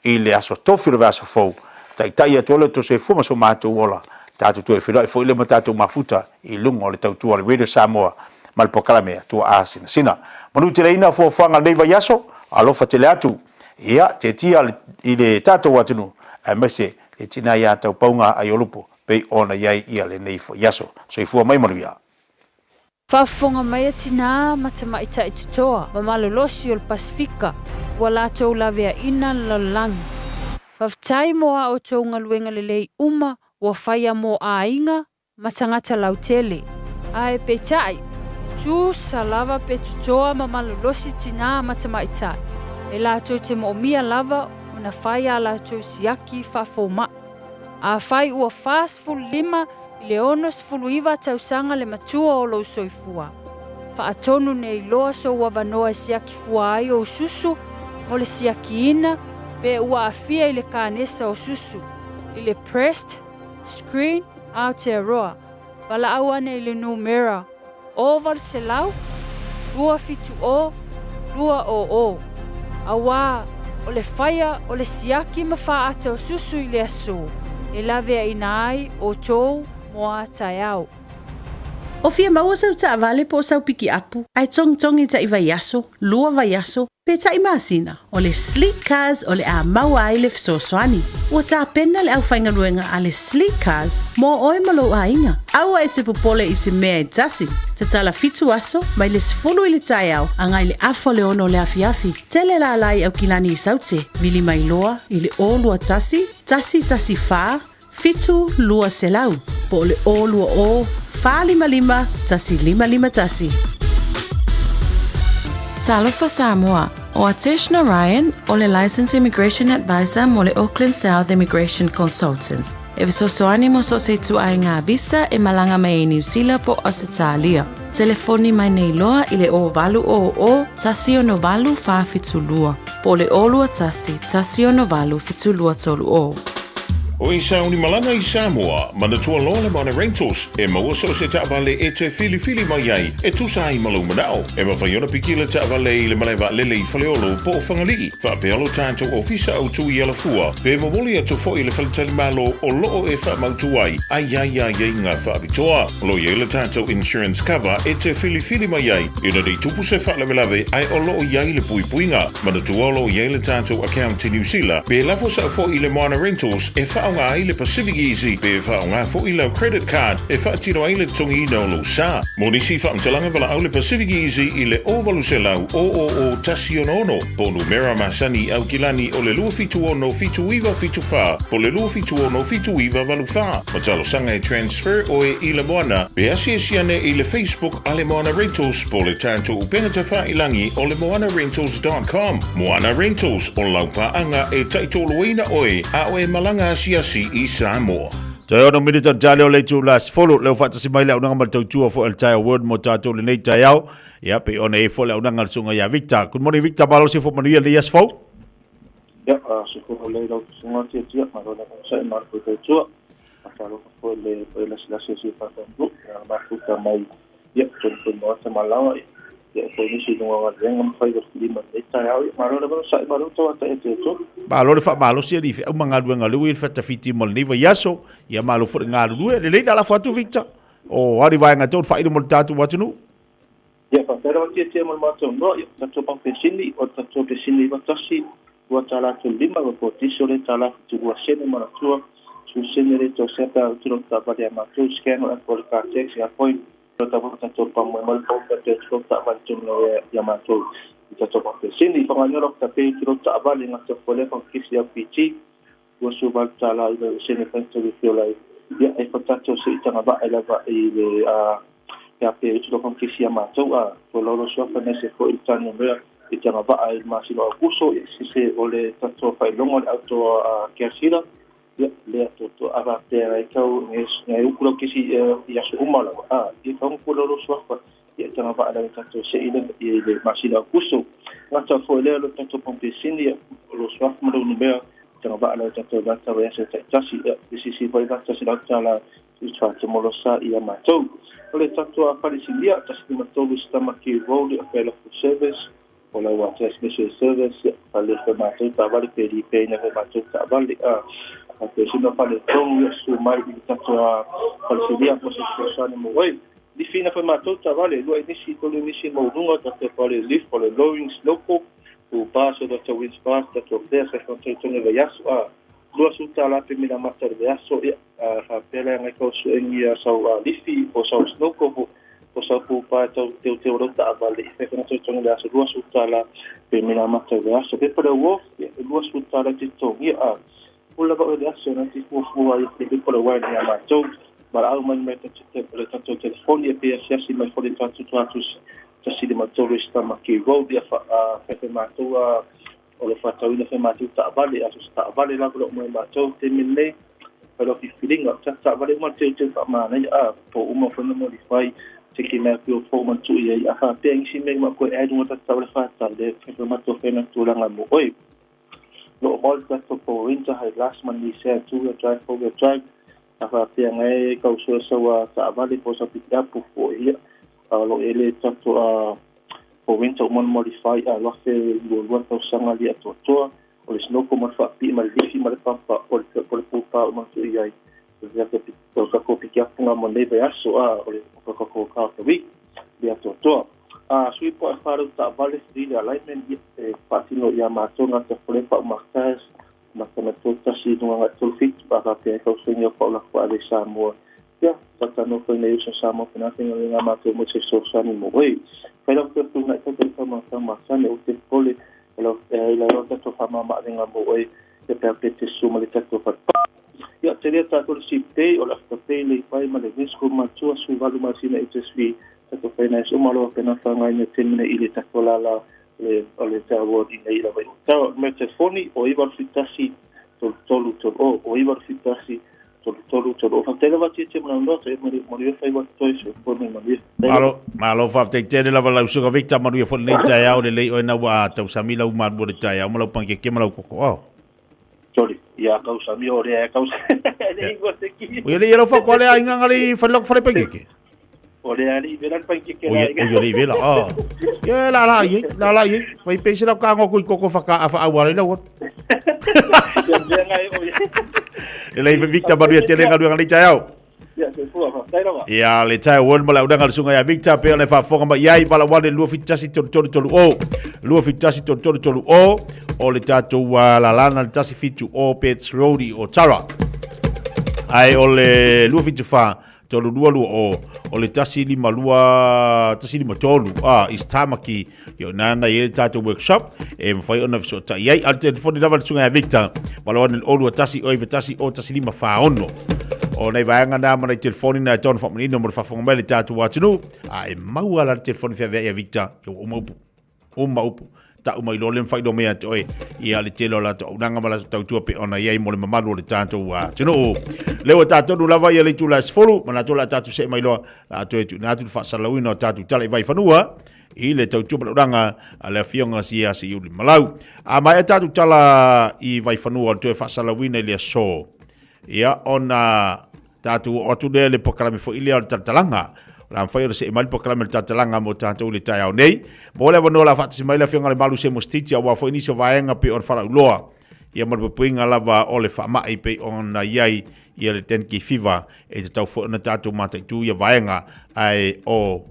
i le aso Tofi o le vaiaso fou, taitai atu ai lo outou soifua ma so matou ola, tatou toe feiloai foi lea ma tatou mafuta i luga o le tautua a le Radio Samoa ma le polokalame a Tuaa Sinasina. Manuteleina fuafuaga o lenei vaiaso, alofa tele atu, ia tietia i le tatou atunuu, aemaise le tina ia Taupauga Aiolupo pei ona i ai ia lenei vaiaso. Soifua mai manuia. Faafofoga mai a tinā ma tamaitai totoa ma malolosi o le Pasefika ua latou laveaina le lalolagi. Faafetai mo a outou galuega lelei uma ua faia mo aiga ma tagata lautele. Ae peitai, e tusa lava pe totoa ma malolosi tinā ma tamaitai, e latou te moomia lava ona fai a latou siaki faafoma'i. Afai ua 45 i le 69 tausaga le matua o lou soifua, faatonu nei loa sou avanoa e siaki fua ai ou susu mo le siakiina pe ua aafia i le kanesa o susu, i le breast screen Aotearoa, valaau ane i le numera 0800 270 200, auā o le faia o le siaki ma faaata o susu i le aso e laveaina ai outou mo a taeao. O fia maua sau taavale po o sau pikiapu ae togitogi taʻi vaiaso, lua vaiaso, pe taʻi masina, o le Sleek Cars o le a maua ai le fesoasoani. Ua tapena le aufaigaluega a le Sleek Cars mo oe ma lou aiga. Aua e te popole i se mea e tasi. Tatala fitu aso, mai le 10 i le taeao agai le afa o le 6 o le afiafi. Tele lala i Aukilani i Saute, vili mai loa i le 021 114 7200 po o le 020 455 1551. Talofa Samoa, ʻO Atesh Narayan, ʻo le Licensed Immigration Advisor mo le Auckland South Immigration Consultants, e fesoasoani mo so o se ituaiga visa e malaga mai ai Niu Sila po o Ausetalia. Telefoni mai nei loa i le 0800 168 472 po o le 021 168 7230. O e sauni malaga i Samoa, manatua loa le Moana Rentals, e maua so o se taavale e te filifili mai ai e tusa ai ma lou manao. E mafai ona piki le taavale i le malae vaalele i Faleolo po o Fagalii, faapea lo tatou ofisa autu i Alafua, pe momoli atu foi i le faletalimalo o loo e faamautu ai a i ai aiaiga faapitoa. O lo o i ai le tatou insurance cover e te filifili mai ai ina nei tupu se faalavelave ae o lo o i ai le puipuiga. Manatua o lo o i ai le tatou account i Niu Sila, pe lafo sao foi i le Moana Rentals e faaaoga ai le Pacific Easy pe faaaoga foi lau credit card e faatino ai le totogiina o lou sa. Mo nisi faamatalaga valaau le Pacific Easy i le 0800 000 166 po o numera masani i Aukilani o le 276 7974 po o le 276 7984. Ma talosaga e transfer oe i le Moana pe asiasi ane i le Facebook a le Moana Rentals po o le tatou upega tafailangi o le moanarentals.com. Moana Rentals, o lau paaga e taitoluina oe a o e malaga asiasi i Samoa. Toe ono minute o le taeao o le itula 10, leo faatasi mai le auaunaga ma le tautua foi a le Taeao Word mo tatou lenei taeao. Ia, pei ona i ai foi le auaunaga a le susuga ia Victor. Good morning Victor, malosi fo manuia lenei aso fou. Ia, sukuru lelei lau susuga Tiatia, malo le onosai ma le tautua. Faatalofa foi i le paia lasilasi o si o tatou atunuu, ia mafuta mai ia totonu foi maota ma laoa, ia e foi nisi i luga o galuega ma faiva filima i lenei taeao. Ia malo le onosai, malo le tauataia Tiatia. Malo le faamalosi alii feau ma galuega o lea ua i ai le fatafiti mo lenei vaiaso. Ia malo foi le galulue. Lelei le alafo atu Victor. O a ni vaega e tou faailoa mo le tatou atunuu? Ia, faafetai lava Tiatia mo le matou noa, ia, tatou pampesini, o le tatou pesini 91, $2 35, ua kotisi o le tala 72 sene manatua, su sene le tau sepa a utu lo taavale a matou, scan o app o le car tax ia point, lo tau tatou pamoe ma le pau pe lo taavale tonu ia matou i tatou pampesini. Whanganyo lo tape i lo taavale ngā tau fole whakakisi LPG, $28 i le sene paita le fiola ia e fa tatou se i tanga vae lava i le a ia pe utu lo kisi a matou a ko lolo sofa ne se fo i tanu mea i tanga vae i masino Aukuso ia se se o le tatou faailoga le auto a Keasila ia lea to to ava pe ai tau nge nge uku lo kisi i aso uma lava a i fa ko lolo sofa ia tanga vae lava tatou se i le i le masino Aukuso ngata fo le lo tatou pampesini ia lo sofa ma lo numea tanga vaa lau tatou vata vaiaso taitasi ia le sisi foi vata se lau tala i Tuatemolosa ia matou. O le tatou a Falesilia, 153 Stamaki Road ia Fela Full Service, o lau a Transmission Service ia fale foi matou taavale pe lipeina foi matou taavale a a pe sino fale tou ia su mai i le tatou a Falesilia mo se fesoasoani mo oe. Lifina foi matou taavale, lua inisi, tolu inisi maualuga tatou fale lift o le lowering snow U pa so tatou wins pa tatou player sa fai tonu vaiaso a $20 pe mila mata le vaiaso ia faapea le agai kau suengi a sau a lifi o sau snow ko O sau pupa e tau teuteu lau taavale i fai fana totogi i le aso 20 tala pe me na amata i le aso. Pepa le uof, ia e 20 tala e te totogia a pule lava oe i le aso na te fuafua ai te pepa le uaina ia matou. Valaau mai mai le tatou telefoni e pe asiasi mai foi le tatou tuatusi 153 East Tamaki Road ia fai fai matou a o lo faatauina fai matou taavale aso se taavale lava lo mai matou taimi lenei fai lau filifiliga o tatou taavale uma le teuteu faamanaia a po uma foi na modify se ki mea pio fou ma tui ai a faapea nisi mea ma koe ai lunga tatou taavale faatali le fai fai matou fai tulaga mo oe lo o mau le tatou Power Ranger Hilux ma Nissan two wheel drive four wheel drive a faapea ngai kau sue sau a taavale po sau pikiapu foi ia a lo ele tatou a Power Ranger uma na modify a 2022 tausaga lia atoatoa o le snoko ma le faapii ma le lifi ma le pampa o le o le pupa uma tui ai o tatou pikiapu nga mo nei vaiaso a o le tatou car of the week lia atoatoa. A sui po e whārau taavale free le alignment e faatino ia matou ngata fole pa umakas matana tolu tasi lunga ngai tolu fitu a faapea ai tausaga o paulako ave i Samoa. Ia, tatano foi nei uso Samoa fena faigaluega a matou mo se fesoasoani mo oe. Fai lau pea tuna i tatou tau ma masani o te pole lau e lau lau tatou faamamaavega mo oe e pea pe te susu ma le tatou falepa. Ia, te lea tatou le Sipei o le Afterpay le ipai ma le Visco matua su valu masina HSV tatou finance uma loa pena whangai temene i le tatou lala le o le te award i nei lava i o tau. Me te foni o iwa whitasi tolu tolu tolu o o iwa whitasi tolu tolu tolu o. Whakatela wa te te mana noa te mari mari e whai wa toi se foni mari. Malo, malo whaftai tele lava lau suka Victor manuia fo nei taeao le lei oe na ua tausami lau malu o le taeao ma lau pankeke ma lau koko ao. Sorry, ia kausami o rea e kausami. Le ingoa te ki. O ia le ia lau whakoa le ainga ngali whare lau whare pankeke. O lea ali vela le pankeke la. O ia le vela, ah. Ia la la i, la la i. Wai pese lau ka ngoko i koko whaka a wha awara i lau. Ia ngai o ia. Le lei Victor manuia tele ngaluega nei taeao. Ia, soifua, faafetai lava. Ia, le tae o ma le aunaga le susuga ia Victor pei ona e faafofoga mai i ai, valaau ane 271 3330 271 3330 o le tatou lalana le 170 Pets Road i Otara. Ae o le 274 3220 o le 152 153 a East Tamaki i o nana i le tatou workshop e mawhai ona fesootai ai. A le telefoni lava le susuga ia Victor, valaau ane le 021 091 01546. O nei vaega nā ma nei telefoni nā e tōna whaamanino mo le faafofoga mai le tatou atunuu, a e maua la le telefoni feaveai ia Victor, ia ua uma upu. Uma upu. Ta'u mai loa le mawhai loa mai ia te oe ia le tele o latou auaunaga ma latou tautua pei ona i ai mo le mamalu o le tatou atunuu. Lea ua tatonu lava ia le itula e 10, manatu o le a tatou see mai loa, la a toe tuuina atu le faasalalauina o tatou tala i Vaifanua i le tautua ma le auaunaga a le Afioga ia Seiuli Malau. A maea tatou tala i Vaifanua o le toe faasalalauina i le aso, ia ona tatou oo atu lea i le polokalame foi lea o le talatalaga. O le a mafai ona see mai le polokalame o le talatalaga mo tatou i le taeao nei. Mo le avanoa o le a faatasi mai le Afioga i le Malu Semo Stitch aua foi nisi o vaega pei ona farauloa ia ma le puipuiga lava o le faamai pei ona i ai ia le dengue fever e tatau foi ona tatou mataitu ia vaega ae o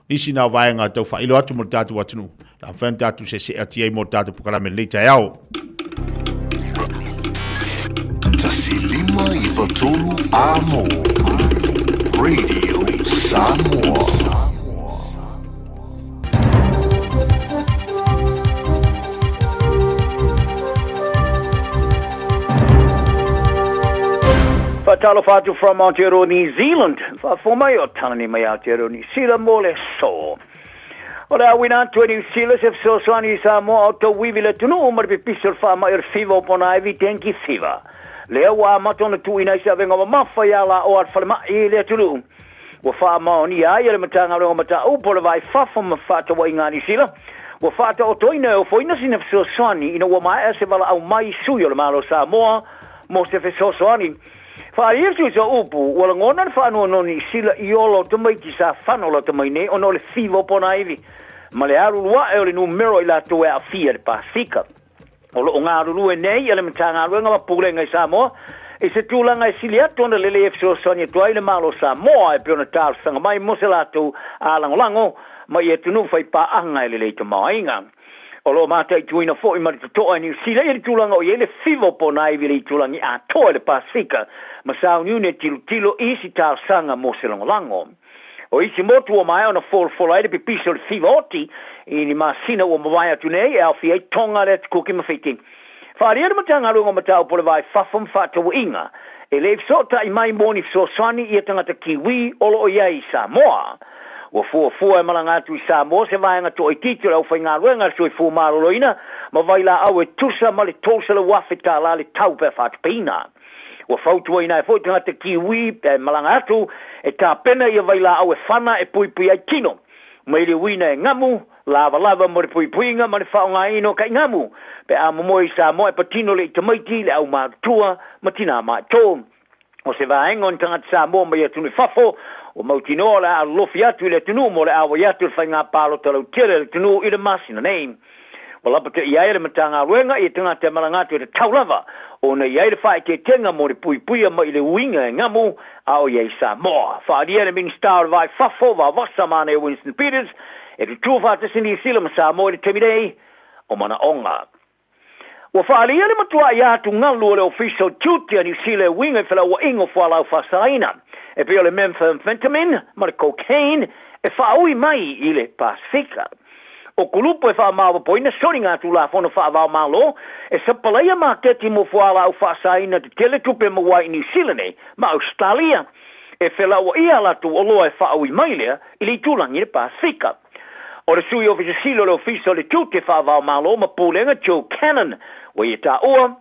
nisi na o vaega tau faailo atu mo le tatou atunuu la mafai ona tatou seesee atu i ai mo le tatou polokalame i lenei taeao. 153 Amo Radio Samoa. Faatalofa atu from Aotearoa New Zealand. Faafofoga mai o Talani mai Aotearoa New Zealand mo le aso. O le auina atu e Niu Sila se fesoasoani i Samoa o tauivi i le atunuu ma le pipisi o le faamai o le fiva o Ponaivi, dengue fever. Lea ua amata ona tuuina ai se avega mamafa i alaoa a le falemai i le atunuu. Ua faamaonia ai e le Matagaluega o Mataupu o le Va i Fafo ma Fefaatauaiga a Niu Sila, ua faataotoina e ofoina sina fesoasoani ina ua maea se valaau mai i sui o le Malo o Samoa mo se fesoasoani. Faaiutu i sa upu, ua lagona le faanoanoa i Sila i ola o tamaiti sa fano lata mai nei ona o le fiva o Ponaivi ma le alulu ae o le numera o i latou e aafia i le Pasefika. O lo o galulue nei le Matagaluega ma Pulega i Samoa i se tulaga e sili atu ona lelei e fesoasoani atu ai le Malo o Samoa e pei ona talosaga mai mo se latou lagolago mai i atunuu faipaaga e lelei tamaoaiga. O lo o mataituina foi ma le totoa e Niu Sila ia le tulaga o i ai le fiva o Ponaivi i le itulagi atoa i le Pasefika ma sauniuni e tilotilo i isi talosaga mo se lagolago. O isi motu ua maea ona folafola ai le pipisi o le fiva oti i ni masina ua mavae atu nei e aofia ai Tonga, le Ati Kuki ma Fiti. Faaalia le Matagaluega o Mataupu o le Va i Fafo ma Faatauaiga e le i fesootai mai mo ni fesoasoani ia tagata Kiwi o lo o i ai i Samoa. Ua fuafua e malaga atu i Samoa se vaega toaitiiti o le aufaigaluega a le Soifua Maloloina ma vailaau e tusa ma le $300,000 le tau pe a faatupeina. Ua fautuaina ai foi tagata Kiwi e malaga atu e tapena ia vailaau e fana e puipui ai tino mai le uina e gamu lavalava mo le puipuiga ma le faaaogaina o kaigamu pe a momoe i Samoa e patino le tamaiti, le aumatutua ma tinā maitou. O se vaega o ni tagata Samoa mai atunuu i fafo ua mautinoa o le a alolofi atu i le atunuu mo le auai atu i le faiga palota lautele a le atunuu i le masina nei. Ua lapataia ai e le Matagaluega ia tagata e malaga atu e tatau lava ona i ai le faaeteetega mo le puipuia mai i le uiga e gamu a o i ai i Samoa. Faaalia e le Minisita o le Va i Fafo, Vavasa Manaia Winston Peters, e tutū faatasi Niu Sila ma Samoa i le taimi nei o manaoga. Ua faaalia le matuaʻi atugalu o le Ofisa o Tiute a Niu Sila e uiga i felauaiga o fualaau faasaina e pei o le methamphetamine ma le cocaine e faaui mai i le Pasefika. O kulupu e faamaopopoina soligatulafono faava-o-Malo e sapalaia maketi mo fualaau faasaina tetele tupe maua ai i Niu Sila nei ma Ausetalia e felauaia a latou oloa e faaui mai lea i le itulagi i le Pasefika. O le Sui Ofisa Sili o le Ofisa o le Tiute Faava-o-Malo ma Pulega Joe Cannon ua ia taua,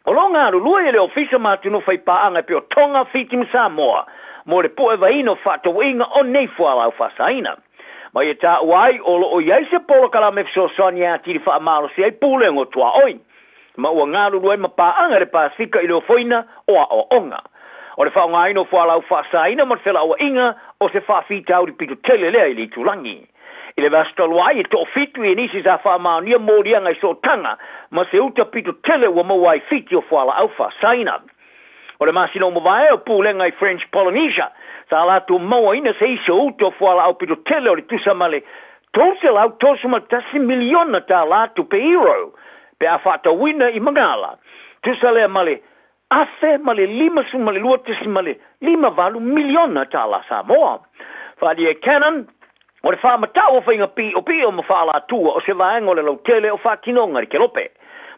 O lo o galulue le Ofisa ma atunuu faipaaga e pei o Tonga, Fiti ma Samoa mo le puevaina o faatauaiga o nei fualaau faasaina. Ma ia taua ai o lo o i ai se polokalame fesoasoani e atili faamalosi ai pulega o tuaoi ma ua galulue ai ma paaga i le Pasefika i le ofoina o aoaoga. O le faaaogaina o fualaau faasaina ma le felauaiga o se faafitauli pito tele lea i le itulagi. I le vaiaso talu ai, e toafitu i nisi sa faamaonia moliaga i sootaga ma se uta pito tele ua maua ai Fiti o fualaau faasaina. O le masina ua mavae, o pulega i French Polynesia sa latou mauaina se isi o uta o fualaau pito tele o le tusa ma le $331 miliona tālā tupe euro pe a faatauina i Magala, tusa lea ma le $1,052.58 miliona tālā Samoa. Faaalia e Cannon, o le faamatau o faiga piopio ma faalatua o se vaega o le lautele o faatinoga i le kelope.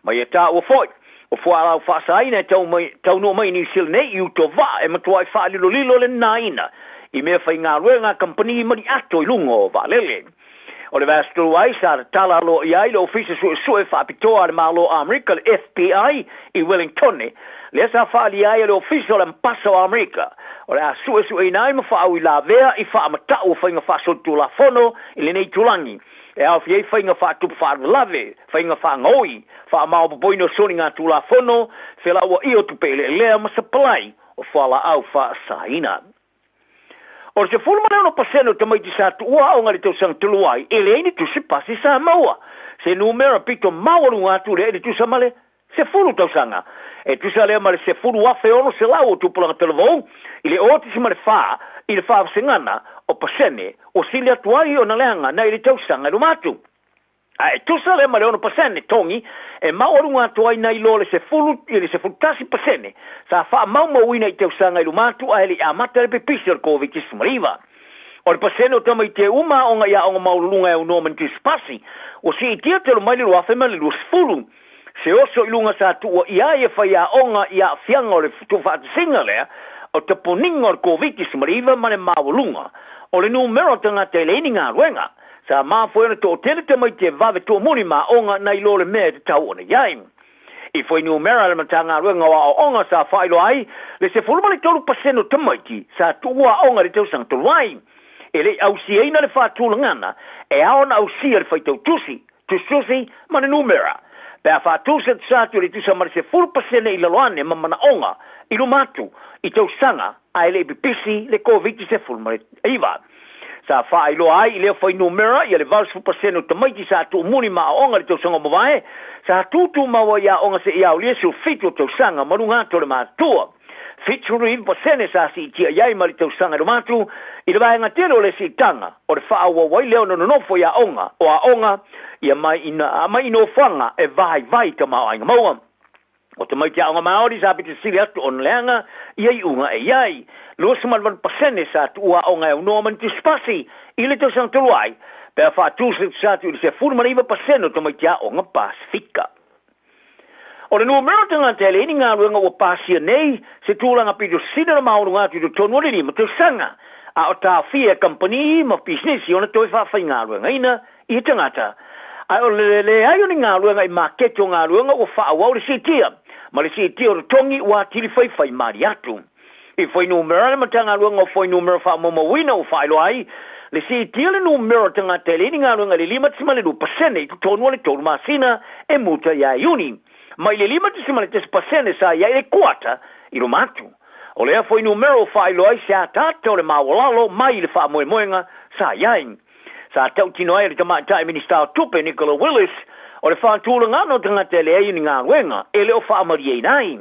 Ma ia taua foi, o fualaau faasaina e tau mai, taunuu mai i Niu Sila nei i uta o vaa e matuai faalilolilo le nanaina i mea faigaluega a kamupani ma liato i luga o vaalele. O le vaiaso talu ai, sa tatala aloaia ai le Ofisa Suesue Faapitoa a le Malo o Amerika, le FBI, i Wellingtone, lea sa faaalia ai e le Ofisa o le Ambasa o Amerika, o le a suesueina ai ma faauilavea i faamatau o faiga faasolitulafono i lenei itulagi, e aofia ai faiga faatupu faalavelave, faiga faagaoi, faamaopoopoina o soligatulafono, felauaia o tupe eleelea ma sapalai o fualaau faasaina. O le 16% o tamaiti sa tuua aoga i le tausaga talu ai, e leai ni tusi pasi sa maua. Se numera pito maualuga atu lea i le tusa ma le 10 tausaga. E tusa lea ma le 10,600 o tupulaga talavou i le 0.4 i le faavasegana o pasene ua sili atu ai ona leaga nai le tausaga i luma atu. A e tusa lea ma le 6% togi e maualuga atu ai nai lo le 10 i le 11% sa faamaumauina i tausaga i luma atu ae le i amata le pipisi o le Koviti-19. O le pasene o tamaiti uma aoga i aoga maualuluga e aunoa ma ni tusipasi ua siitia talu mai le 2020. Se oso i luga sa tuua i ai e faiaoga i aafiaga o le tuufaatasiga lea o taponiga o le Koviti-19 ma le maualuga o le numera o tagata e leai ni galuega. Sa mafua ai ona toatele tamaiti e vave tuamuli ma aoga nai lo le mea e tatau ona i ai. I fuainumera a le Matagaluega o Aoaoga sa faailoa ai le 13% o tamaiti sa tuua aoga i le tausaga talu ai. E le i ausiaina le faatulagana e ao ona ausia le faitau tusi, tusitusi ma le numera. Pe a faatusa atu i le tusa ma le 10% i lalo ane ma manaoga i luma atu i tausaga ae le i pipisi le Koviti-19. Sa faailoa ai i lea fuainumera ia le 80% o tamaiti sa tuumuli ma aoga i le tausaga ua mavae, sa tutumau ai i aoga seia aolia 17 o tausaga ma luga atu o le matutua. 79% sa siitia i ai ma le tausaga i luma atu i le vaega tele o le siitaga o le faaauau ai lea ona nonofo i aoga o aoga ia mai i nofoaga e vaivai tamaoaiga maua. O tamaiti aoga Māori sa pito sili atu ona leaga ia iuga e i ai. 28% sa tuua aoga e aunoa ma ni tusipasi i le tausaga talu ai, pe a faatusa atu i le 19% o tamaiti aoga Pasefika. O le numera o tagata e leai ni galuega ua pasia nei se tulaga pito sili ona maualuga atu i totonu o le lima tausaga, a o taofia e kamupani ma pisinisi ona toe faafaigaluegaina ia tagata. Ae o le leai o ni galuega i maketi o galuega ua faaauau le siitia, ma le siitia o totogi ua atili faifai malie atu. I fuainumera le Matagaluega o Fuainumera Faamaumauina ua faailoa ai le siitia le numera o tagata e leai ni galuega i le 5.2% i totonu o le tolu masina e muta ia Iuni, mai le 5.1% sa i ai le kuata i luma atu. O lea fuainumera ua faailoa ai se ataata o le maualalo mai i le faamoemoega sa i ai. Sa tautino ai e le Tamaitai Minisita o Tupe Nicola Willis, o le faatulagaga o tagata e leai ni galuega e le o faamalieina ai.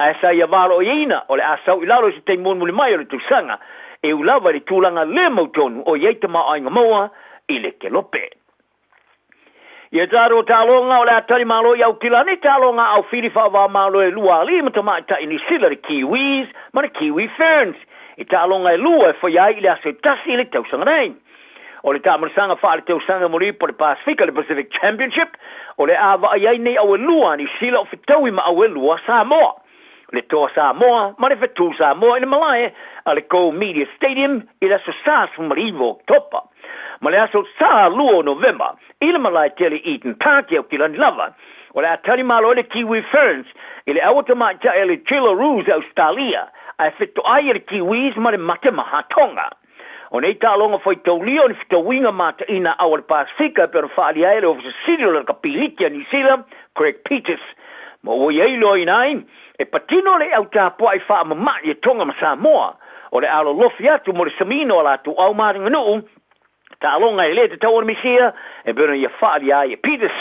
Ae sa ia valoiaina o le a sau i lalo i se taimi mulimuli mai o le tausaga, e ū lava i le tulaga le mautonu o i ai tamaoaiga maua i le kelope. Ia tatou taaloga o le a tali malo i Aukilani, taaloga au fili faava-o-Malo e lua alii ma tamaitai Niu Sila, le Kiwis ma le Kiwi Ferns, i taaloga e lua e faia ai i le aso e tasi i le tausaga nei. O le taamalasaga faale-tausaga molipo o le Pasefika, le Pacific Championship, o le a vaai ai nei au e lua a Niu Sila o fetaui ma au e lua a Samoa. Le Toa Samoa ma le Fetu Samoa i le malae a le Go Media Stadium i le aso Sa 19 o Oketopa ma le aso Sa 2 o Novema i le malae tele Eden Park i Aukilani lava. O le a tali malo ai le Kiwi Ferns i le aua tamaitai a le Jillaroos a Ausetalia ae fetoai e le Kiwis ma le Matemaha Tonga. O nei taaloga faitaulia o ni fetauiga mataina ao a le Pasefika e pei ona faaalia ai e le Ofisa Sili o le Rakapiliki a Niu Sila, Craig Peters. Ma ua i ai loaina ai, e patino le au tapuai faamama'i e Tonga ma Samoa, o le a lolofi atu mo le samiina o a latou au ma aganuu Taaloga e le tatau ona misia, e pei ona ia faaalia ai e Peters.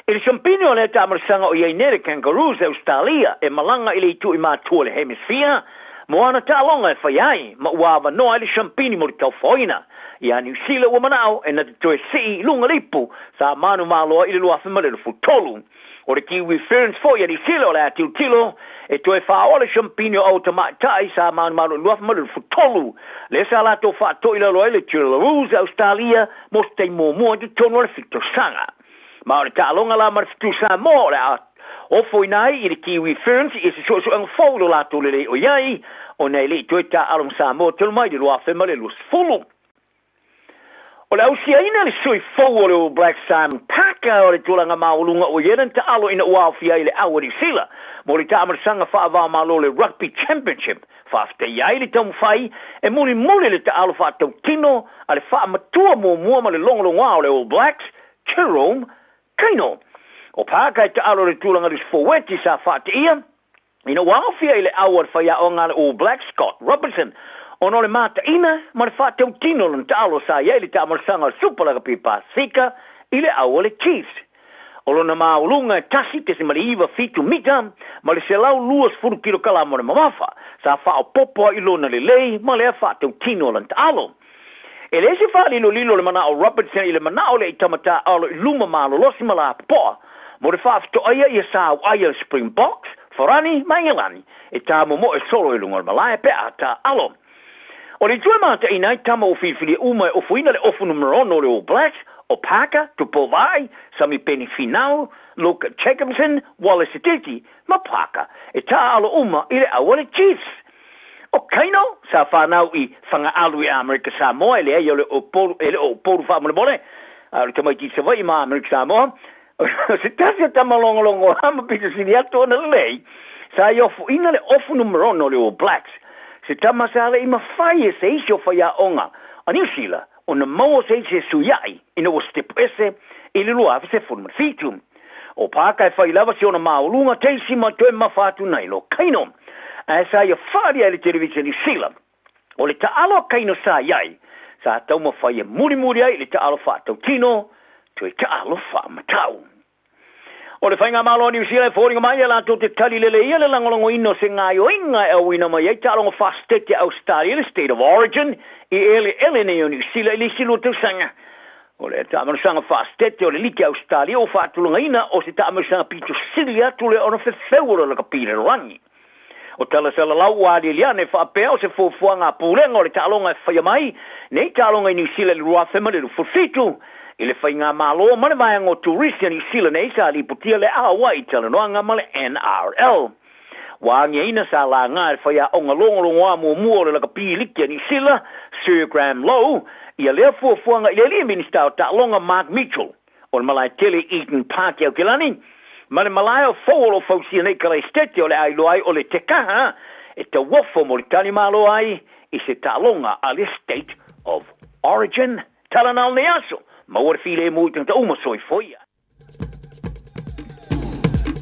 I le siampini o lea taamalasaga o i ai nei le Kangaroos e Ausetalia e malaga i le itu i matua o le hemisphere mo ana taaloga e fai ai ma ua avanoa ai le siampini mo le taufaoina iā Niu Sila ua manao e na te toe sii i luga le ipu sa manumalo ai i le 2023. O le Kiwi Ferns foi a Niu Sila o le a tilotilo e toe faaoa le siampini o au tamaitai sa manumalo i le 2023 lea sa latou faatoilalo ai le Jillaroos a Ausetalia mo se taimi muamua i totonu o le fitu tausaga. Ma o le taaloga la ma le fetu Samoa o le a ofoina ai i le Kiwi Ferns i se suesuega fou i lo latou lelei o i ai, ona e le i toe taaalo ma Samoa talu mai le 2020. O le ausiaina le sui fou o le All Blacks Simon Parker o le tulaga maualuga ua i ai lana taalo ina ua aofia ai le au a Niu Sila mo le taamalasaga faava-o-Malo le Rugby Championship. Faafetai ai le taumafai e mulimuli le taalo faatautino a le faamatua muamua ma le logologoa o le All Blacks, Jerome Kaino. O Parker e taalo i le tulaga loose forward sa faateia Ina ua aofia i le au a le faiaoga a le All Blacks, Scott Robertson, ona o le mataina ma le faatautino o lona taalo sa i ai le taamalasaga o le Super Rugby Pasefika i le au a le Chiefs. O lona maualuga e 1.97 mita ma le 120 kilokalama o le mamafa sa faaopoopo ai i lona lelei ma lea faatautino o lana taalo. E leai se faalilolilo o le manao o Robertson i le manao lea i tama taaalo i luma malolosi ma lapopoa mo le faafetoaia ia sauai a le Springboks, Farani ma Ingelani e tāmomoe solo i luga o le malae pe a taaalo. O le itu e mataina ai tama ua filifilia uma e ofoina le ofu numera ono o le All Blacks, o Parker, Tupou Vaa'i, Samipeni Finau, Luke Jacobson, Wallace Sititi ma Parker e taaalo uma i le au a le Chiefs. O Kaino, sa fanau i Fagaalu i Amerika Samoa, e leai o le Upolu, e le o Upolu faamolemole, a o le tamaiti i Savaii ma Amerika Samoa, o se tasi o tama logologo a ma pito sili atu ona lelei, sa i ofoina le ofu numera ono o le All Blacks, se tama sa le i mafai e se isi o faiaoga a Niu Sila ona maua se isi e suiaʻi ina ua sitepu ese i le 2017. O Parker e fai lava si ona maualuga teisi ma toe mafa atu nai lo Kaino. Ae sa ia faaalia e le televisa Niu Sila. O le taalo a Kaino sa i ai, sa taumafai e mulimuli ai i le taalo faatautino, toe taalo faamatau. O le Faigamalo a Niu Sila e foliga mai ia latou te tali lelei ia le lagolagoina o se gaioiga e auina mai ai taaloga faasetete a Ausetalia, le State of Origin, i eleele nei o Niu Sila i le isi lua tausaga. O le taamilosaga faa-Setete o le Liki a Ausetalia ua faatulagaina o se taamilosaga pito sili atu lea ona fefeu o le lakapi lalolagi. O tala salalau ua aliali ane faapea o se fuafuaga a Pulega o le Taaloga e faia mai nei taaloga i Niu Sila i le 2027 i le Faigamalo ma le Vaega o Turisi a Niu Sila nei sa lipotia le auai i talanoaga ma le NRL. Ua agiaina sa laga e le faiaoga logologoa muamua o le lakapi liki a Niu Sila, Sir Graham Lowe, ia lea fuafuaga i le alii Minisita o Taaloga Mark Mitchell o le malae tele i Eden Park i Aukilani, ma le malae o fou o lo o fausia nei i Kalaesetete o le a iloa ai o le Tekaha e tauofo mo le talimalo ai i se taaloga a le State of Origin. Tala na o lenei aso, maua le filemu i tagata uma, soifua ia.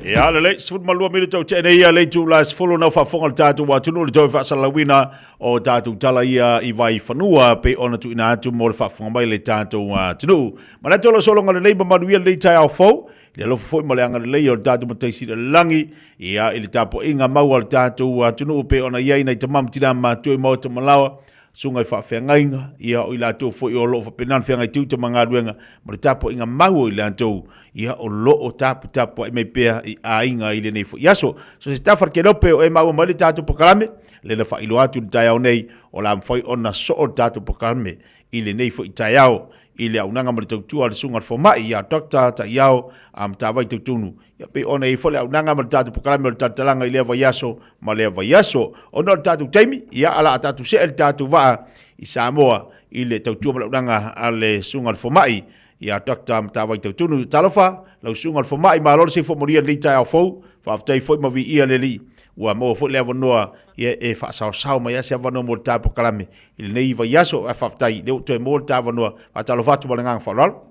Ia lelei, 12 minute o tea nei ia le itula e 10 na faafofoga le tatou atunuu le toe faasalalauina o tatou tala ia i Vaifanua pei ona tuuina atu mo le faafofoga mai le tatou atunuu. Manatu o lo sologa lelei ma manuia lenei taeao fou, i le alofa foi ma le agalelei o le tatou Matai Sili o le Lagi, ia i le tapuaiga mau a le tatou atunuu pei ona i ai nai tama ma tina matutua i maota ma laoa, susuga i faafeagaiga, ia o i latou foi o lo o faapena ona feagai tiute ma galuega ma le tapuaiga mau o i latou, ia o lo o taputapuai mai pea i aiga i lenei foi aso. So se tafa le kelope o e maua mai le tatou polokalame, lea na faailoa atu i le taeao nei, o le a mafai ona soo le tatou polokalame i lenei foi taeao i le auaunaga ma le tautua a le Susuga i le Fomai ia Doctor Taiao Matavai Tautonu. Ia pei ona i ai foi le auaunaga ma le tatou polokalame o le talatalaga i lea vaiaso ma lea vaiaso. Ona o le tatou taimi, ia o le a tatou see le tatou vaa i Samoa i le tautua ma le auaunaga a le Susuga i le Fomai ia Doctor Matavai Tautonu. Talofa, lau Susuga i le Fomai, malo le soifua manuia i lenei taeao fou. Faafetai foi ma viia le Alii ua maua foi le avanoa ia e faasaosao mai ai se avanoa mo le ta polokalame i lenei vaiaso. Ae faafetai, lea ua toe maua le ta avanoa. Faatalofa atu ma le agaga faaaloalo.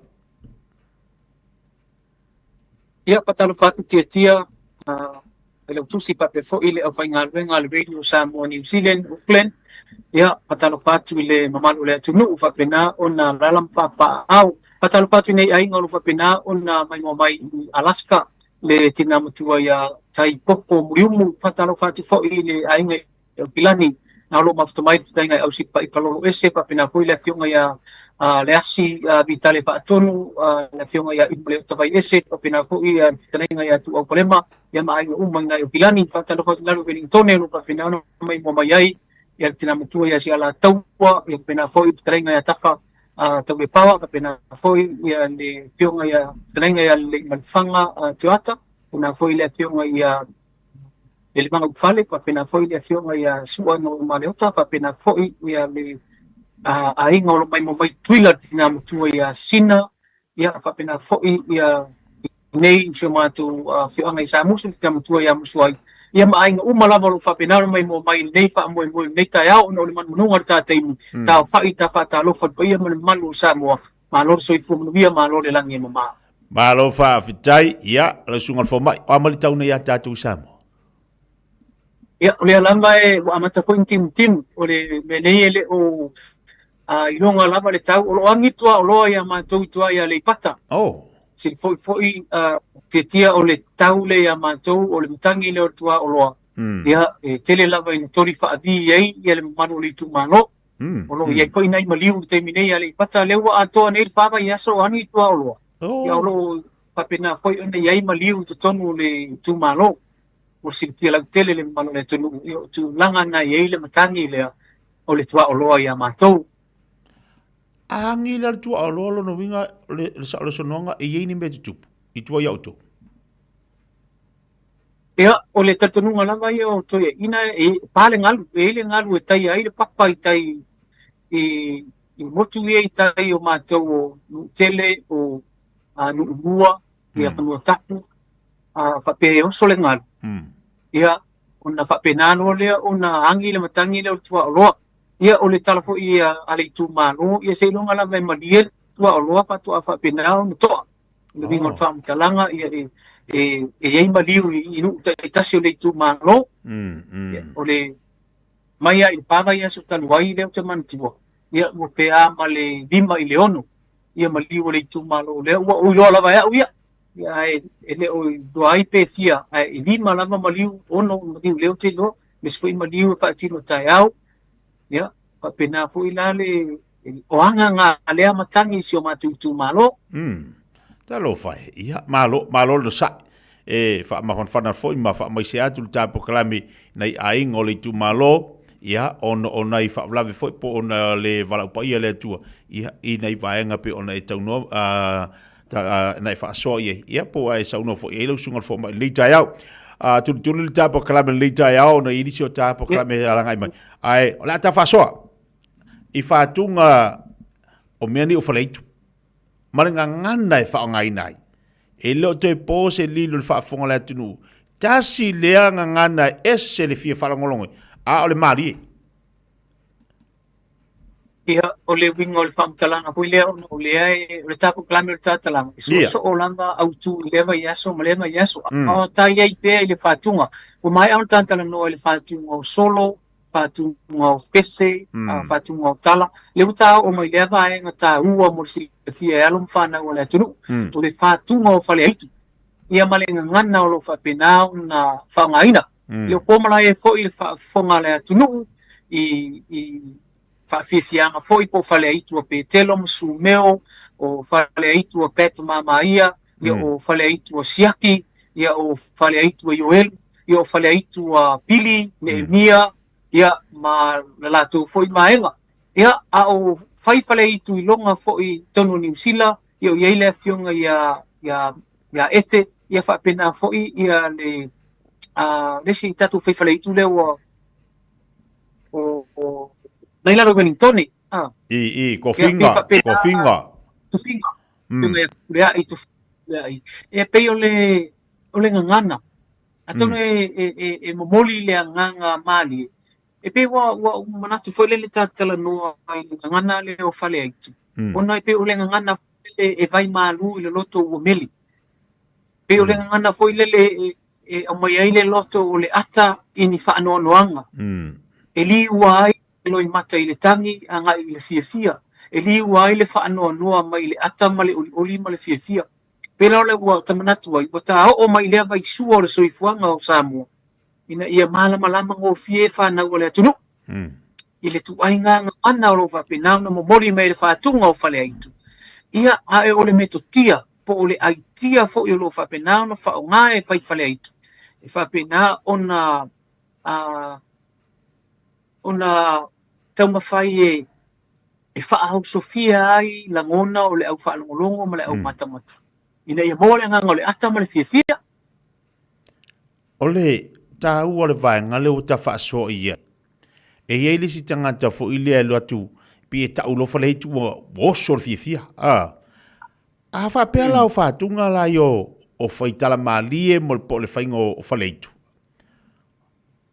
Ia, faatalofa atu Tiatia, i lau tusi faapea foi le aufaigaluega a le Radio Samoa New Zealand, Auckland. Ia, faatalofa atu i le mamalu o le atunuu faapena ona alaala ma papaaao. Faatalofa atu i nei aiga o lo o faapena ona maimoa mai i Alaska, le tina matua ia Tai Popo Muliumu. Faatalofa atu foi i le aiga i Aukilani, na o lo o mafuta mai le fetalaiga i Ausi Pa'i Palolo Ese, faapena foi le afioga ia Leasi Vitale Faatonu, le afioga ia Imaleuta Vaiese, faapena foi le fetalaiga ia Tuuau Palema, ia ma aiga uma i ina i Aukilani. Faatalofa atu i lalo i Welingtone o lo o faapena ona maimoa mai ai ia le tina matua ia Sialataua, ia faapena foi le fetalaiga ia Tafa Taulepaoa, faapena foi ia le afioga ia fetalaiga ia Leleimalefanga Tioata, faapena foi le afioga ia Lelimaga Upufale, faapena foi le afioga ia Sua no Maleota, faapena foi ia le aiga o lo o maimoa mai Tutuila, le tina matua ia Sina, ia faapena foi ia nei i si o matou afioaga i Samusu, le tina matua ia Musuai, ia ma aiga uma lava o lo o faapena ona maimoa mai i lenei faamoemoe i lenei taeao ona o le manumanuga o le ta taimi, taaofai, ta faatalofa i le paia ma le mamalu o Samoa, malo le soifua manuia, malo le lagi e mama. Malo faafetai, ia, lau susuga i le fomai, o a mai le tau nei ia tatou i Samoa? Ia, o lea lava e, ua amata foi ona timutimu, o le mea nei e le o iloga lava le tau, o lo o agi le tuaoloa ia matou i tua i Aleipata. Oh. Sili foi foi tiatia o le tau lea ia matou, o le matagi lea o le tuaoloa. Ia, e tele lava ina toli faavi ai ia le mamalu o le itumalo. O lo o i ai foi nai maliu i le taimi nei i Aleipata, lea ua atoa nei le fa vaiaso o agi le tuaoloa. Ia, o lo o faapena foi ona i ai maliu i totonu o le itumalo. Ua silafia lautele le mamalu o le atunuu, ia o tulaga na i ai le matagi lea o le tuaoloa ia matou. A agi la le tuaoloa, lona uiga le sao o le saunoaga e i ai ni mea e tutupu i tua ia outou? Ia, o le talitonuga lava ia o toeaiina e pa le galu, e i ai le galu e taia ai le papa i tai i i motu ia i tai o matou o Nuutele, o Nuumua, ia Fanuatapu, faapea e oso le galu. Ia, ona faapena loa lea ona agi le matagi lea o le tuaoloa. Ia, o le tala foi ia a le itumalo, ia seiloga lava e malie le tuaoloa faatoa faapena ona toa. O le uiga o le faamatalaga, ia e e i ai maliu i nuu taitasi o le itumalo. Ia, o le mai lava i le pa vaiaso talu ai lea ou te manatua, ia ua pe a ma le 5 i le 6 ia maliu o le itumalo lea ua ou iloa lava e au ia. Ia ae e le o iloa ai pe fia, ae e 5 lava maliu, 6 maliu lea ou te iloa, aemaise foi maliu e faatino taeao. Ia, faapena foi la le o aga ngā lea matagi i si o matou itumalo. Mm. Talofa e. Ia, malo, malo le onosai. E faamafanafana foi ma faamaise atu le ta polokalame nai aiga o le itumalo, ia, ona o nai faalavelave foi po o na le valaau paia a le Atua, ia, i nai vaega pei ona e taunoa, a, ta, a, na e faasoa i ai, ia, po ua e saunoa foi i ai lau susuga i le fomai i lenei taeao. A, tulituli le ta polokalame i lenei taeao ona i ai nisi o ta polokalame e alagai mai. Ae, o le a ta faasoa i faatuga o mea nei o Faleaitu ma le gagana e faaaogaina ai. E le o toe po se lilo i le faafofoga a le atunuu. Tasi lea gagana e ese le fia faalogologo, a o le malie. Ia, o le uiga o le faamatalaga foi lea ona o lea e, o le tatou kalame o le tatalaga, e soosoo lava autu i lea vaiaso ma lea vaiaso. A o ta i ai pea i le faatuga, ua maea ona tatalanoa i le faatuga o solo, faatuga o pese, faatuga o tala. Lea ua ta oo mai lea vaega taua mo le silafia e alo ma fanau a le atunuu, o le faatuga o Faleaitu, ia ma le gagana o lo o faapena ona faaaogaina. Le o po malae ai foi le faafofoga a le atunuu i i faafiafiaga foi po o Faleaitu a Petelo ma Sumeo, o Faleaitu a Pat Mamaia, ia o Faleaitu a Siaki, ia o Faleaitu a Ioelu, ia o Faleaitu a Pili, Neemia, ia ma le latou foi vaega. Ia, a o fai Faleaitu i loga foi i totonu o Niu Sila, ia o i ai le afioga ia, ia, ia Ete, ia faapena foi ia le, a, le isi tatou fai Faleaitu lea ua, o, o, nai lalo i Wellingtone, a. I, i, Tofiga, Tofiga. Tofiga. Tofiga, i Tofiga. E pei o le, o le gagana. Atonu e, e, e, e momoli le agaga mālie. E pei ua, ua ou manatu foi lele ta talanoa i le gagana lea o Faleaitu. Ona e pei o le gagana foi lele e vai malū i le loto ua meli. Pei o le gagana foi lele e, e aumai ai le loto o le ata i ni faanoanoaga. E liua ai le loimata i le tagi agai i le fiafia. E liua ai le faanoanoa mai i le ata ma le olioli ma le fiafia. Pēlā o lea ua ta manatu ai, ua ta oo mai i lea vaisua o le soifuaga o Samoa, ina ia malamalama gofie fanau a le atunuu i le tuaiga gagana o lo o faapena ona momoli mai e le faatuga o Faleaitu. Ia, a e o le metotia po o le aitia foi o lo o faapena ona faaaoga e fai Faleaitu, e faapena ona, a, ona taumafai e e faaosofia ai lagona o le au faalogologo ma le au matamata, ina ia maua le agaga o le ata ma le fiafia. O le taua o le vaega lea ua ta faasoa i ai, e i ai le isi tagata foi lea e alu atu pei e tau loa Faleaitu ua oso le fiafia. A, a faapea la o faatuga la ia o faitala malie mo le po o le faiga o Faleaitu,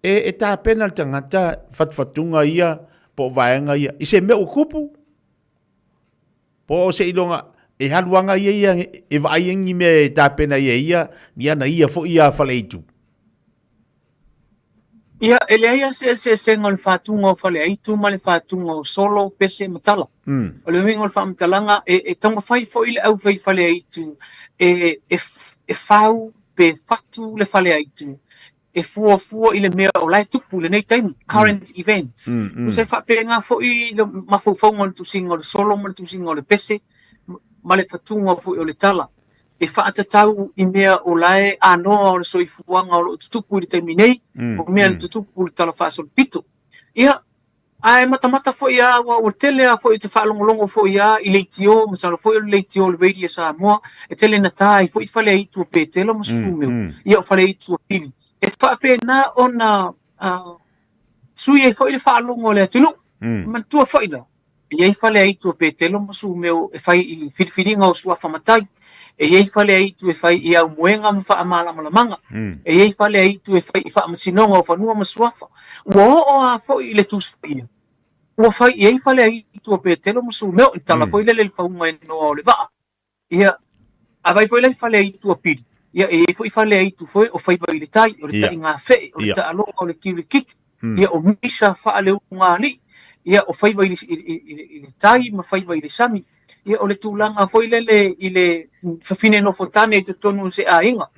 E, e tapena le tagata fatufatuga ia po o vaega ia i se mea ua tupu. Po o seiloga e alu aga ia ia e vaai ai ni mea e tapena ai e ia, ni ana ia foi ia Faleaitu. Ia, e leai lava se eseesega o le faatuga o Faleaitu ma le faatuga o Solo, Pese ma Tala. O le uiga o le faamatalaga, e, e taumafai foi le aufai Faleaitu e, e, e fau pe fatu le Faleaitu e fuafua i le mea o la e tupu i lenei taimi, current events. Tusa e faapena foi le mafaufauga o le tusiga o le solo ma le tusiga o le pese ma le fatuga foi o le tala, e faatatau i mea o la e anoa o le soifuaga o lo o tutupu i le taimi nei, o mea na tutupu i le Tala Faasolopito. Ia, Ae matamata foi a, ua, ua tele a foi te faalogologo foi a i leitio, masalo foi o le leitio o le Radio Samoa, e tele na ta ai foi Faleaitu o Petelo ma Sumeo, ia o Faleaitu o Pili. E faapena ona uh, sui ai foi le faalogo a le atunuu. Manatua foi la, e i ai Faleaitu o Petelo ma Sumeo e fai i filifiliga o suafa matai, e i ai Faleaitu e fai i aumoega ma faamalamalamaga, e i ai Faleaitu e fai i faamasinoga o fanua ma suafa. Ua oo lava foi i le Tusi Paia, ua fai i ai Faleaitu a Petelo ma Sumeo, i le tala foi lele i le fauga e Noa o le vaa. Ia, a vai foi la i Faleaitu a Pili, ia e i ai foi Faleaitu foi o Faiva i le Tai, o le Taigafee, o le Taaloga o le Kirikiti, ia o Misa Faaleulugaalii, ia o Faiva i le, i, i, i, i le tai ma Faiva i le sami. Ia o le tulaga foi lele i le fafine nofotane i totonu o se aiga.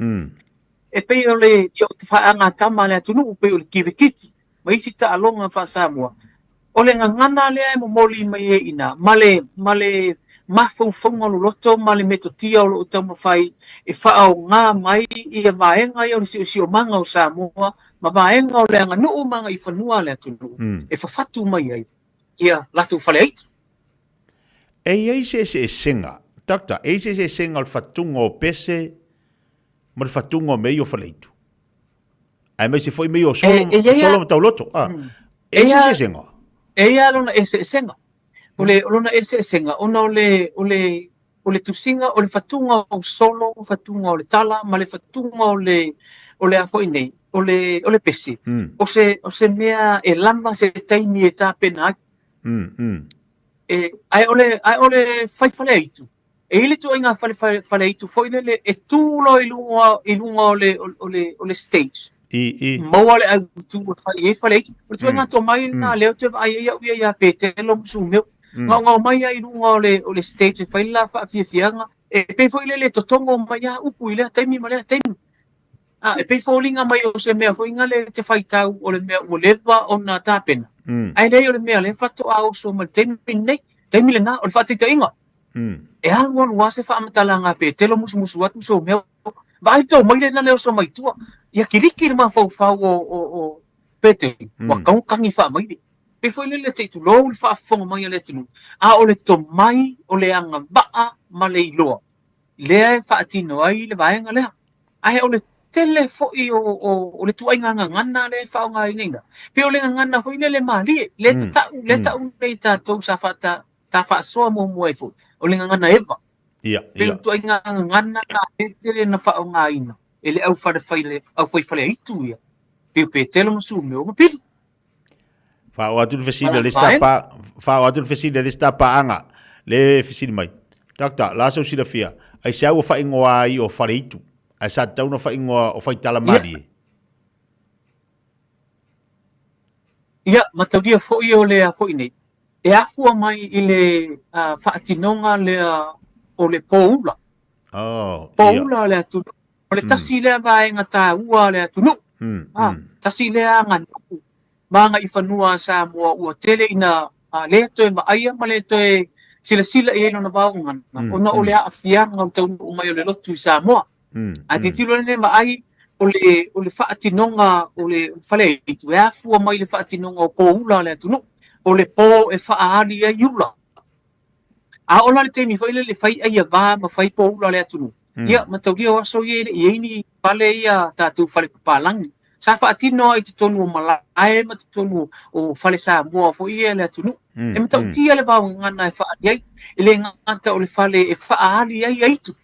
E pei o le, ia o te faaagatama a le atunuu, pei o le kirikiti ma isi taaloga faa-Samoa. O le gagana lea e momoli mai ai i ina, ma le, ma le mafaufauga loloto ma le metotia o lo o taumafai e faaaoga mai ia vaega ia o le siosiomaga o Samoa ma vaega o le aganuu ma agaifanua a le atunuu e fafatu mai ai ia latou faleaitu. E i ai se eseesega, Doctor, e i ai se eseesega o le fatuga o pese ma le fatuga o mea ia o faleitu? Aemaise foi mea ia o solo, e, e solo ma tauloto. Ah. E i ai se eseesega? E i ai lona eseesega. O le, o lona eseesega, ona o le, o le, o le tusiga, o le fatuga o solo, fatuga o le tala, ma le fatuga o le, o le a foi nei, o le, o le pese. O se, o se mea e lava se taimi e tapena ai. E, ae o le, ae o le fai faleaitu, e i ai le ituaiga fale, fale, faleaitu foi lele e tu loa i luga, i luga o le, o le, o le stage. I, i. Maua le autu e fai i ai faleaitu. O le ituaiga tomai lena lea ou te vaai ai au ia ia Petelo ma Sumeo. Gaogao mai lava i luga o le, o le stage e fai le la faafiafiaga. E pei foi lele e totogo mai lava upu i lea taimi ma lea taimi. A, e pei foliga mai o se mea foi lea e te faitau o le mea ua leva ona tapena. Ae leai o le mea lea faatoa oso mai le taimi lenei, taimi lena, o le faataitaiga. E alualu lava se faamatalaga a Petelo musumusu atu Someo, vaai tou mai lena le oso mai tua. Ia kiliki le mafaufau o, o, o Petelo, ua kagokagi faamaile. Pei foi lele se i tulou le faafofoga mai a le atunuu, a o le tomai o le agavaa ma le iloa. lea e faatino ai le vaega lea. Ae o le tele foi o, o, o le tuaiga gagana lea e faaaogaina i ina. Pei o le gagana foi lele malie, lea te ta'u, lea ta'u nei tatou sa faata, ta faasoa muamua ai foi, o le gagana eva. Ia, Pei o le tuaiga gagana na lea tele na faaaogaina e le au aufaifaleaitu ia, pei o Petelo ma Sumeo ma Pili. Faaoo atu le fesili a le isi pa, faaoo atu le fesili a le isi paaga, le fesili mai. Doctor, la sau silafia, aisea ua faaigoa ai o Faleitu, ae sa tatau ona faaigoa o Faitala Malie? Ia, mataulia foi o le a foi nei. E afua mai i le uh, faatinoga lea o le pōula. Oh, pōula o le atunuu. O le tasi lea vaega taua a le atunuu. A, tasi lea aganuu ma agaifanua a Samoa ua tele ina le toe vaaia ma le toe silasila i ai lona vaogagana ona o le aafiaga o le taunuu mai o le lotu i Samoa. A tilotilo lenei vaai, o le, o le faatinoga o le faleaitu e afua mai i le faatinoga o poula a le atunuu, o le po e faaali ai ula. A oo la le taimi foi lele fai aiava ma fai poula a le atunuu, ia, mataulia o aso ia e le i ai ni fale ia tatou fale papalagi. Sa faatino lava i totonu o malae ma totonu o fale Samoa foi ia i le atunuu. E matautia le vaogagana e faaali ai, e le gata o le fale e faaali ai aitu.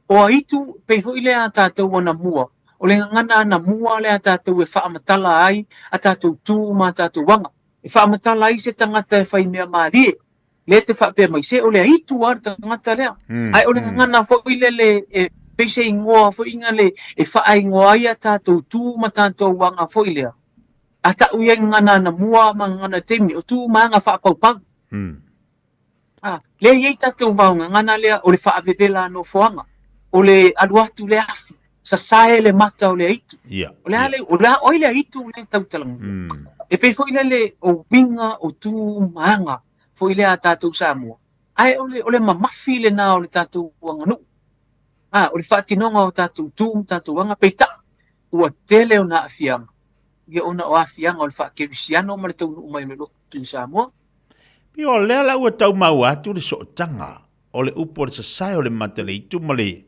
O aitu, pei foi lea a tatou anamua, o le gagana anamua lea a tatou e faamatala ai a tatou tu ma a tatou aga. E faamatala ai se tagata e fai mea malie. Lea te faapea mai, se o le aitu lava le tagata lea. Ae o le gagana foi lele e pei se igoa foi le e faaigoa ai a tatou tu ma tatou aga foi lea. A ta'u i ai gagana anamua ma gagana taimi, o tu ma aga faapaupau. A, lea e i ai tatou vaogagana lea o le faavevela nofoaga, o le alu atu le afi, sasae le mata o le aitu. Ia, O le a le, o le a, o ai le aitu lea e tautalagia? E pei foi lele o uiga o tu ma aga foi lea a tatou Samoa, ae o le, o le mamafi lena o le tatou aganuu. A, o le faatinoga o tatou tu ma tatou aga, peitai, ua tele ona aafiaga, ia ona o aafiaga o le faakerisiano ma le taunuu mai o le lotu i Samoa. Pei o lea la ua tau maua atu le sootaga o le upu o le sasae o le mata le itu ma le,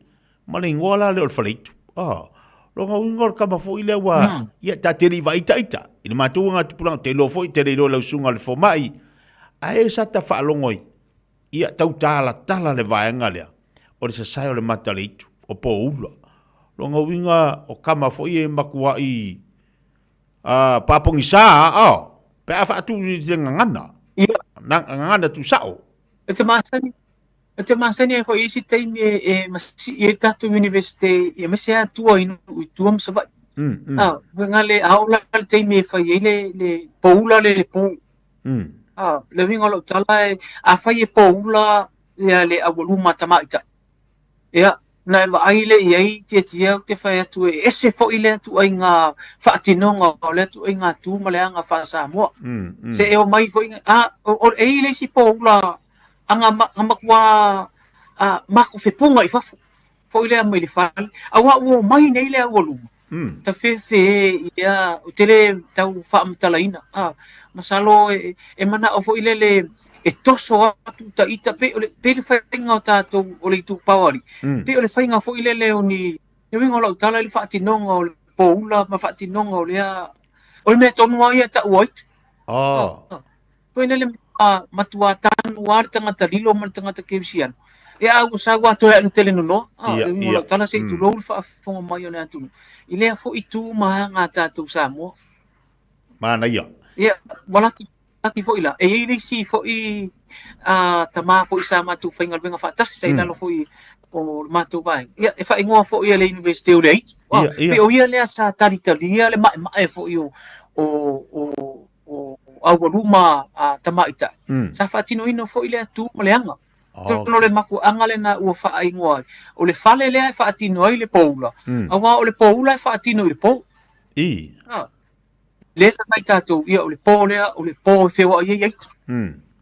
ma le igoa la lea o le faleitu. Ah, lona uiga o le kama foi lea ua, mm. ia, ta te le i vaai ita ita. I le matou nga tupulaga, te iloa foi, te le iloa lau susuga le fomai. Ae sa ta faalogo ai, ia, tau talatala le vaega lea, o le sasae o le mata le itu, o poula. Lona uiga o kama foi e matuai, uh, paapogisa, ah, pe a faatu i le gagana. Ia. Na, gagana tuusao. E te masani, e te masani ai foi i isi taimi e, e masii ai tatou Universite aemaise lava tua i nuu i tua ma Savaii. Mm, mm. A, uiga le, a oo la le taimi e fai ai le, le poula le le po. A, le uiga o lau tala e, afai e poula ia le aualuma tamaitai. Ia, Na e vaai lea i ai Tiatia ou te fai atu e ese foi lea ituaiga faatinoga o lea ituaiga tu ma le aga faa-Samoa. Se e omai foi a o e i ai le isi poula aga na matua matofepuga i fafo foi lea mai le fale aua ua omai nei le aualuma tafefe ia ou te le tau faamatalaina a masalo e manao foi lele e toso atu ta ita pei o le pei le faiga o tatou o le itupa o alii pei o le faiga foi lele o ni le uiga o lau tala i le faatinoga o le poula ma faatinoga o lea o le mea tonu lava ia e taua aitu. Oh. Foi lele matua tanu lava le tagata lilo ma le tagata kerisiano. Ia a ua sau lava toe ae tele nonoa. Ah, le uiga o lau tala se i tulou le faafofoga mai o le atunuu i lea foi tu ma aga a tatou Samoa. Manaia. Ia, ua laki laki foi la, e i ai le isi foi tama foi sa matou faigaluega faatasi sa i lalo foi o le matou vaega, ia e faaigoa foi e le Iunivesite o le Aitu. Pei o ia lea sa talitalia le maemae foi o o o o aualuma a tamaitai. Sa faatinoina foi lea tu ma le aga. Atonu o le mafuaaga lena ua faaigoa ai, o le fale lea e faatino ai le poula, aua o le poula e faatino i le po. Lea fai mai tatou, ia o le po lea, o le po e feoai ai aitu.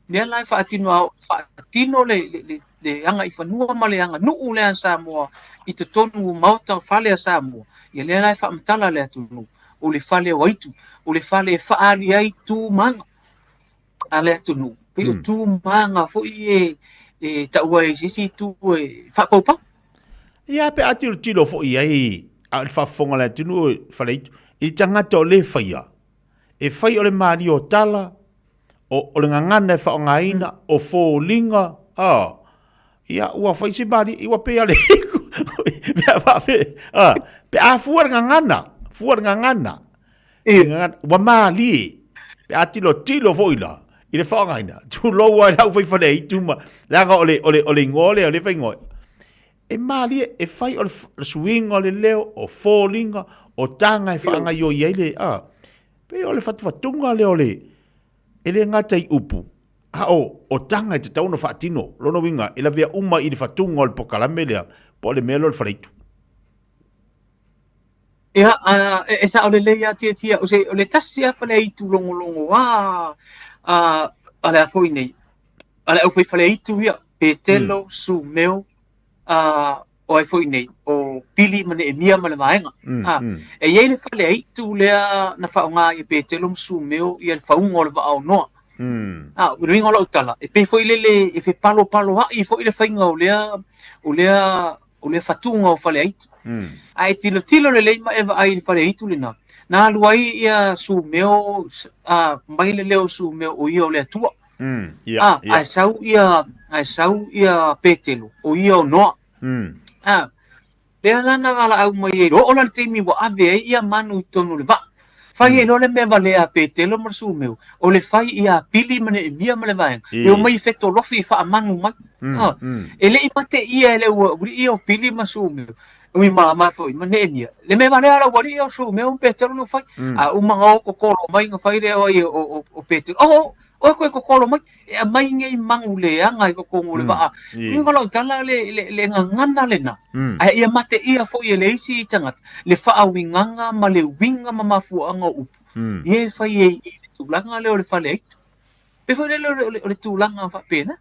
Lea la e faatino a faatino le, le, le, le agaifanua ma le aganuu lea a Samoa i totonu o maota o fale a Samoa, ia lea la e faamatala le atunuu, o le fale o aitu, o le fale e faaali ai tu ma aga a le atunuu. Pei o tu ma aga foi e, e taua ai i se isi itu e faapaupau. Ia, pe a tilotilo foi i ai a o le faafofoga a le atunuu i Faleaitu, i le tagata o lē faia, e fai o le malie o tala, o, o le gagana e faaaogaina, o foliga, a, ia, ua fai se malie, ua pei a le pe a faafe, a, pe a fua le gagana, fua le gagana, Ua malie, pe a tilotilo foi la i le faaaogaina, tulou lava i le aufai faleaitu ma, leaga o le, o le, o le igoa lea o lea e faaigoa ai. E malie, e fai o le suiga o le leo, o foliga, o taga e faagaoioi ai le, a, pei o le fatufatuga lea o le, e le gata i upu, a o, o taga e tatau ona faatino. Lona uiga, e lavea uma i le fatuga o le polokalame lea, po o le mea lea o le faleaitu. Ia, e sao lelei lava Tiatia, o se, o le tasi lava faleaitu logologoa a, a le a foi nei, a le aufai faleaitu ia, Petelo, Sumeo, a, o ai foi nei, o Pili ma Neemia ma le vaega. A, e i ai le faleaitu lea na faaaoga ai e Petelo ma Sumeo ia le fauga o le vaa o Noa. A, o le uiga o lau tala, e pei foi lele e fepalopaloai foi le faiga o lea, o lea o le fatuga o Faleaitu. A e tilotilo lelei ma e vaai i le Faleaitu lena, na alu ai ia Sumeo, a, mai le leo o Sumeo o ia o le Atua. Ia, a, ae sau ia, ae sau ia Petelo, o ia o Noa. A, lea la na valaau mai ai, oo la le taimi ua ave ai ia manu i totonu o le vaa. Fai ai loa le mea valea a Petelo ma le Sumeo, o le fai ia Pili ma Neemia ma le vaega, e omai e fetolofi e faamanu mai. E le i mate ia e le aualii ia o Pili ma Sumeo, ui ma, ma foi, ma Neemia. Le mea valea a le aualii ia o Sumeo ma Petelo na fai. A uma na o kokolo mai na fai lea o ai o, o, o Petelo, oh, Oe koe kokolo mai, e aumai nei manu leaga i totonu o le vaa. Uiga o lau tala le, le, le gagana lena, ae ia mateia foi e le isi tagata le faauigaga ma le uiga ma mafuaaga o upu, ia e fai ai i le tulaga lea o le fale aitu. Pei foi lele o le, o le, o le tulaga faapena.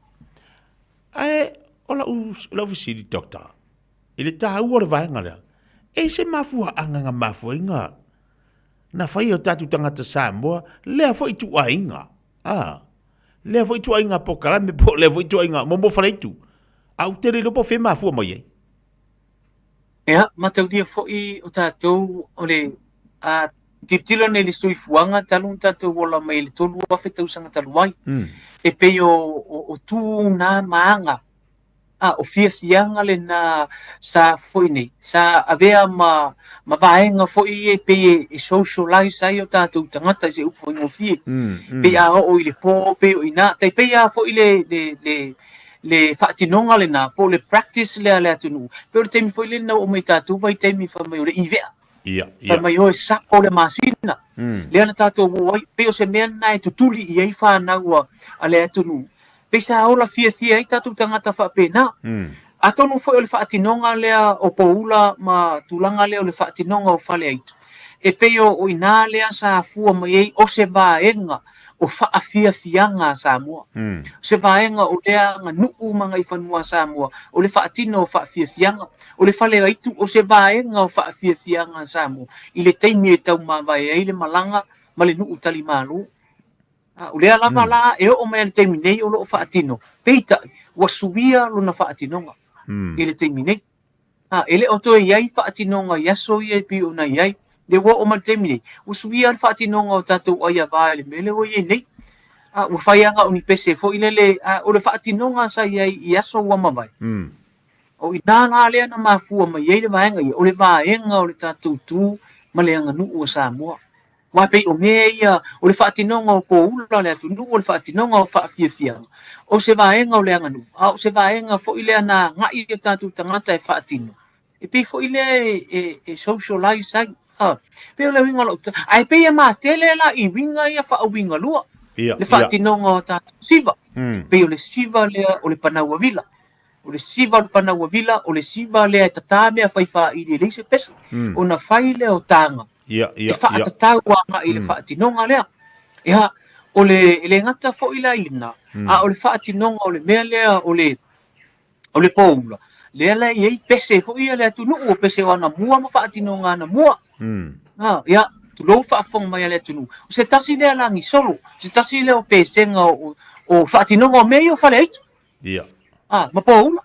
Ae o lau, lau fesili, Doctor, i le taua o le vaega lea, e i se mafuaaga na mafua ai na Na fai e o tatou tagata Samoa lea foi ituaiga, a, lea foi ituaiga polokalame po o lea foi ituaiga momo faleitu. A ou te le iloa po o fea e mafua mai ai. Ia, mataulia foi o tatou o le a tilotilo nei i le soifuaga talu ona tatou ola mai i le 3,000 tausaga talu ai, e pei o, o, o tu na ma aga A, o fiafiaga lena sa foi nei, sa avea ma, ma vaega foi ia e pei e socialize ai o tatou tagata i se upu faigofie. Pei a oo i le po, pei o i ina, tai pei lava foi le, le, le, le faatinoga lena, po o le practice lea a le atunuu. Pei o le taimi foi lena ua oo mai i tatou vaitaimi fai mai o le ivea. Fai mai o e sako le masina, lea na tatou o ai, pei o se mea lena e tutuli i ai fanau a le atunuu. Pei sa ola fiafia ai tatou tagata faapena. Atonu foi o le faatinoga lea o poula ma tulaga lea o le faatinoga o faleaitu, e pei o i ina lea sa afua mai ai o se vaega o faafiafiaga a Samoa. O se vaega o lea aganuu ma agaifanua a Samoa, o le faatino o faafiafiaga. O le faleaitu o se vaega o faafiafiaga a Samoa i le taimi e taumavae ai le malaga ma le nuu talimalo. O lea lava la e oo mai i le taimi nei o lo o faatino, peitai ua suia lona faatinoga i le taimi nei. E le o toe i ai faatinoga i aso ia e pei ona i ai. Lea ua oo mai i le taimi nei, ua suia le faatinoga o tatou aiava i le mea lea ua i ai nei. Ua fai lava o ni pese foi lele, o le faatinoga sa i ai i aso ua mavae, o i ina la lea na mafua mai ai le vaega ia, o le vaega o le tatou tu ma le aganuu a Samoa. Aua e pei o mea ia, o le faatinoga o poula o le atunuu, o le faatinoga o faafiafiaga, o se vaega o le aganuu, a o se vaega foi lea na agai o tatou tagata e faatino, e pei foi lea e socialize ai. A, pei o le uiga o lau tala. Ae pei e matele la i uiga ia faauigalua, le faatinoga o tatou siva. Pei o le siva lea o le panauavila. O le siva o le panauavila, o le siva lea e tatā mea fai faaili e leai se pese, ona fai lea o taga e faatatau agai i le faatinoga lea. Ia, o le, e le gata foi la i lena, a o le faatinoga o le mea lea o le, o le poula, lea la e i ai pese foi ia a le atunuu, o pese o anamua ma faatinoga anamua. Ia, tulou faafofoga mai a le atunuu. O se tasi lea lagisolo, o se tasi lea o pesega o, o faatinoga o mea ia o faleaitu. Ia. A, ma poula.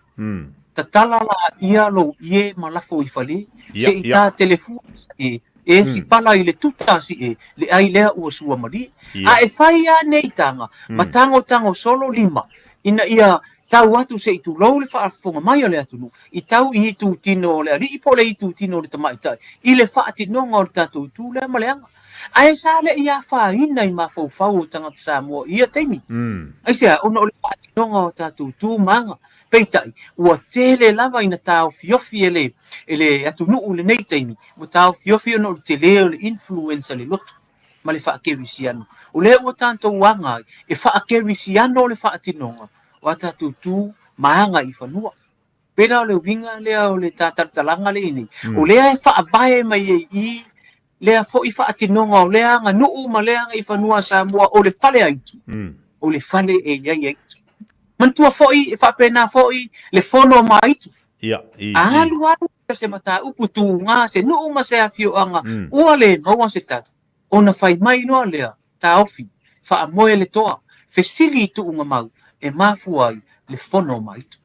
Tatala laia lou ie ma lafo i fale, Ia, se i ia. tā telefua e, e si pala i le tuta si e, le ai lea ua sua malie. Ia. A e fai a nei taga, ma tagotago solo lima, ina ia tau atu se i tulou le faafofoga mai a le atunuu, i tau i itutino o le alii po o le itutino o le tamaitai, i le faatinoga o le tatou itu lea ma le aga. Ae sa le i afaina i mafaufau o tagata Samoa i ia taimi. Aisea? Ona o le faatinoga o tatou tu ma aga. Peitai, ua tele lava ina taofiofi e le, e le atunuu i lenei taimi, ua taofiofi ona o le tele o le influence a le lotu ma le faakerisiano. O lea ua tatou aga ai e faakerisiano le faatinoga o a tatou tu ma aga i fanua. Pei la o le uiga lea o le tatalutalaga lea i nei, o lea e faavae mai ai i lea foi faatinoga o lea aganuu ma lea agaifanua a Samoa o le fale aitu, o le fale e i ai aitu. Manatua foi e faapena foi le fono ma aitu. Ia, i, A alu alu se mataupu tuga se nuu ma se afioaga ua le maua se tali, ona fai mai loa lea, taofi, faamoe le toa, fesili i tuugamau e mafua ai le fono ma aitu.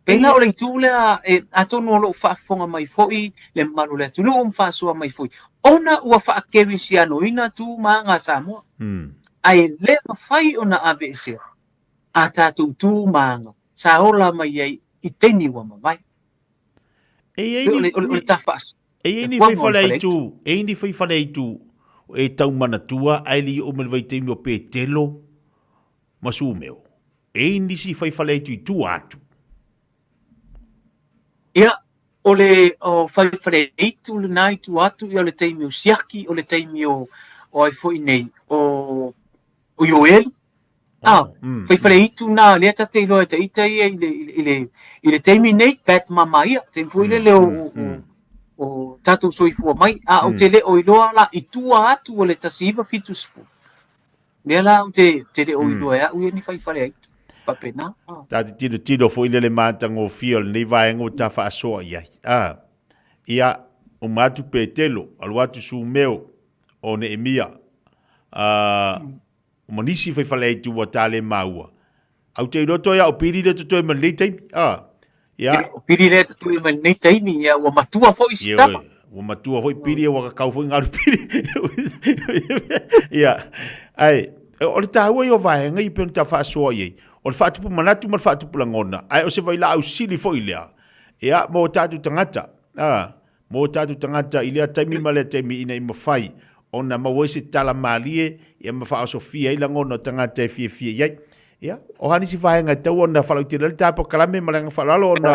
Pēlā o le itu lea, e, atonu o lo o faafofoga mai foi le mamalu o le atunuu ma faasoa mai foi, ona ua faakerisianoina tu ma aga a Samoa. Ae le mafai ona aveesea a tatou tu ma aga sa ola mai ai i taimi ua mavae. E i ai O ni, le, o le, o le tafaasoa. E i ai Le ni fuaga o le faifale fale aitu, e i ai ni faifale aitu e tau manatua ae le i oo mai le vaitaimi o Petelo ma Sumeo. E i ai nisi faifale aitu i tua atu. Ia, o le o faifale aitu lena i tua atu, ia o le taimi o Siaki, o le taimi o, o ai foi nei, o, o Ioeli. Ah, faifale aitu na, lea ta te iloa e ta ita ia i le, i le, i le taimi nei, Pat Mama ia, taimi foi lele o, o, o, o tatou soifua mai. A ou te le o iloa la i tua atu o le 1970. Lea la ou te, te le o iloa e au ia ni faifale aitu. Faapena. Ah. Ta te tilotilo foi lele matagofie o lenei vaega ua ta faasoa i ai. Ah, ia, uma atu Petelo, alu atu Sumeo, o Neemia, ah, ma nisi faifale aitu ua ta le maua. Au te iloa toe au pili lea totoe ma lenei taimi. Ah, ia. O pili lea totoe ma lenei taimi, ia, ua matua foi si tama. Ua matua foi pili, ua kakau foi ngalu pili. Ia, ai, o le tāua ia o vaega ia pei ona ta faasoa i ai, o le faatupu manatu ma le faatupu lagona, ae o se vailaau sili foi lea, ia, mo tatou tagata. Ah, mō tātou tagata i lea taimi ma lea taimi ina i mawhai ona maua ai se tala mālie ia ma whaosofia ai lagona o tagata e fiafia i ai. Ia, o ha nisi vaega e tau ona whalautele le tā pakalame ma le anga whaalalo ona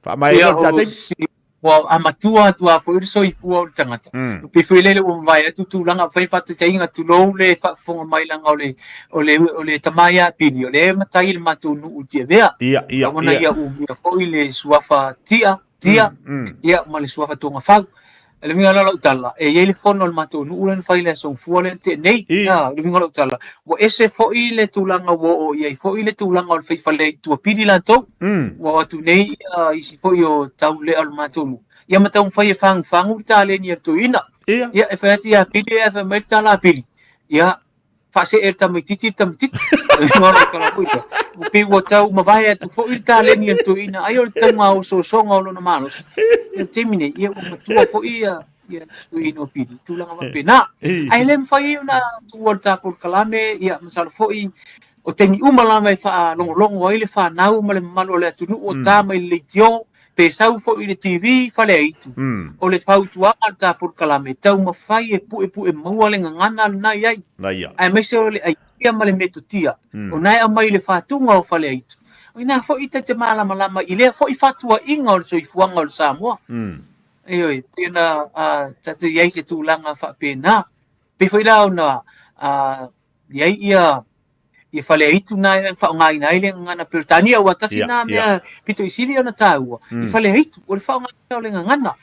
whaamae Ia, le tā o taimi. si. Ua a matua atu lava foi le soifua o le tagata, e pei foi lele ua mavae atu tulaga, fai faataitaiga tulou le faafofoga mai leaga o le, o le, o le tama ia Pili, o lea e matai i le matou nuu i Tiavea. Ia, ia, Ona ia umia foi le suafa Tia, Tia, ia, ma le suafa Togafau. O le uiga la o lau tala, e i ai le fono a le matou nuu lea na fai i le Aso Gafua lea na tea nei. O le uiga o lau tala, ua ese foi le tulaga ua oo i ai foi le tulaga o le fai fale i tua pili latou. Ua oo atu nei ia isi foi o taulelea o le matou nuu, ia ma taumafai e fagufagu le taleni a le toeaina. Ia, e fai atu ia Pili ae fai mai le tala a Pili, ia, faasee e le tamaititi le tamaititi. Ua pei ua tau mavae atu foi le taleni a le toeaina, ai o le tauga osoosoga o lona malosi. I le taimi nei, ia ua matua foi ia ia le toeaina o Pili, tulaga faapena. Ae le mafai ai ona tuua le ta polokalame, ia masalo foi o taimi uma lava e faalogologo ai le fanau ma le mamalu o le atunuu o ta mai le leitio, pe sau foi i le TV, Faleaitu, o le fautuaga a le ta polokalame, taumafai e puepue maua le gagana lena i ai, aemaise o le aitia ma le metotia, o na e aumai i le fatuga o Faleaitu. O ina foi ta te malamalama i lea foi fatuaiga o le soifuaga o le Samoa. Ioe, pei ona tatou i ai se tulaga faapena. Pei foi la ona i ai ia ia Faleaitu na e faaaogaina ai le gagana Peretania, aua tasi na mea pito i sili ona taua i Faleaitu, o le faaaogaina o le gagana.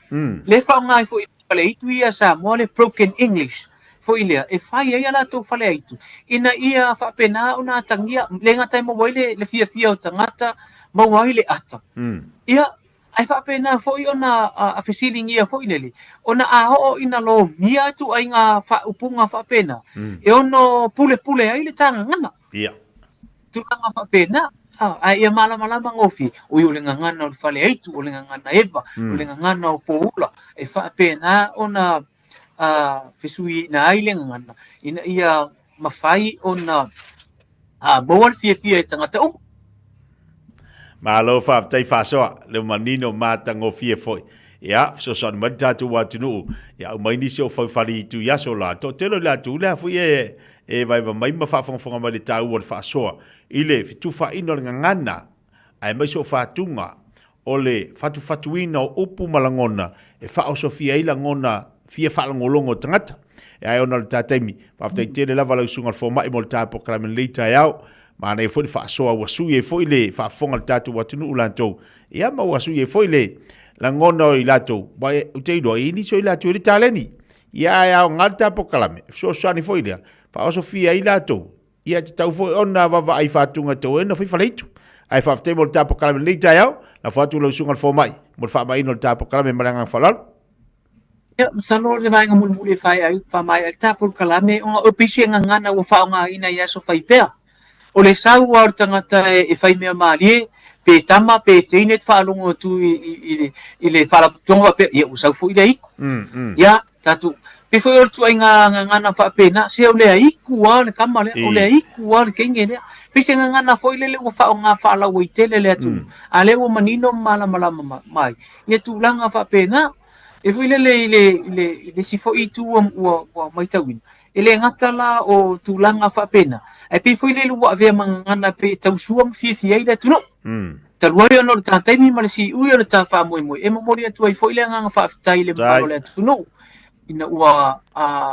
Lea e faaaoga ai foi i Faleaitu ia Samoa le broken English foi lea e fai ai a latou Faleaitu ina ia faapena ona atagia, le gata e maua ai le fiafia o tagata, maua ai le ata. Ia, Ae faapena foi ona a fesiligia foi lele, ona a oo ina lomia atu aiga faaupuga faapena, e ono pulepule ai le ta gagana. Ia. Tulaga faapena, ae ia malamalama gofie, oi o le gagana o le Faleaitu, o le gagana Eva, o le gagana o Poula, e faapena ona a fesuiina ai le gagana, ina ia mafai ona maua le fiafia e tagata uma. Malo faafetai faasoa, le manino matagofie foi. Ia, fesoasoani mai le tatou atunuu, ia aumai nisi o faufali itu i aso la. Toatele o le atunuu lea foi e e vaeva mai ma faafogafoga mai le taua o le faasoa i le fetufaaiga o le gagana aemaise o fatuga o le fatufatuina o upu ma lagona e faaosofia ai lagona fia faalogologo o tagata. E ae ona o le ta taimi, faafetai tele lava lau susuga i le fomai mo le ta polokalame i lenei taeao. Manaia foi le faasoa ua sui ai foi le faafofoga a le tatou atunuu latou, ia ma ua sui ai foi le lagona o i latou, aua ou te iloa e i ai nisi o i latou e le taleni. Ia ae aoga le ta polokalame, e fesoasoani foi lea, faaosofia ai latou Ia, e tatau foi ona vaavaai faatuga e tau ai ona fai faleitu. Ae faafetai mo le ta polokalame i lenei taeao. Lafo atu i lau susuga i le fomai mo le faamaina o le ta polokalame ma le agaga faaaloalo. Ia, masalo o le vaega mulimuli e fai ai, faamaea ai le ta polokalame, ona o pisi e gagana ua faaaogaina i aso fai pea. O le sau lava o le tagata e fai mea malie, pe tama pe teine te faalogo atu i le faalapotopotoga faapea, ia ua sau foi le aiku. Ia, Tatou, pei foi o le tuaiga gagana faapena, se o le aiku lava o le tama lea, o le aiku lava o le teine lea. Pei se gagana foi lele ua faaaoga faalauaitele le atunuu, a lea ua manino ma malamalama mai ia tulaga faapena. E foi lele i le, i le, i le isi foi itu ua, ua, ua matauina, e le gata la o tulaga faapena, ae pei foi lele ua avea ma gagana pei e tausua ma fiafia ai le atunuu. Talu ai ona o le ta taimi ma le siui o le ta faamoemoe, e momoli atu ai foi le agaga faafetai i le mamalu o le atunuu, ina ua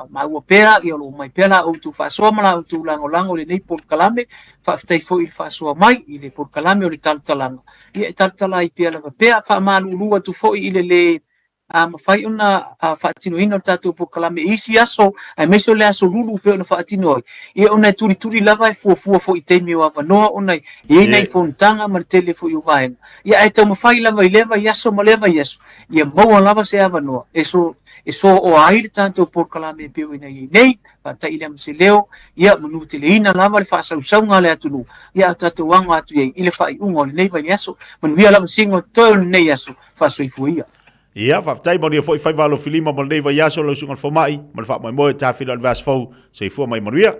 maua pea, ia o lo o mai pea la outou faasoa ma la outou lagolago i lenei polokalame. Faafetai foi i le faasoa mai i le polokalame o le talatalaga, ia e talatala ai pea lava pea. Faamalulu atu foi i le le A mafai ona faatinoina le tatou polokalame i isi aso, aemaise o le aso lulu pei ona faatino ai, ia ona e tulituli lava e fuafua foi i taimi o avanoa ona e i ai nai fonotaga ma le tele foi o vaega. Ia ae taumafai lava i lea vaiaso ma lea vaiaso, ia maua lava se avanoa e so e sooa ai le tatou polokalame e pei ona i ai nei, faata'i lea ma se leo, ia manuteleina lava le faasausauga a le atunuu, ia a o tatou aga atu i ai i le faaiuga o lenei vaiaso. Manuia lava sina o totoe o lenei aso. Faasoifua ia. Ia, faafetai, manuia foi faiva alofilima mo lenei vaiaso lau susuga i le fomai, ma le faamoemoe e tafila o le vaiaso fou. Soifua ma ia manuia.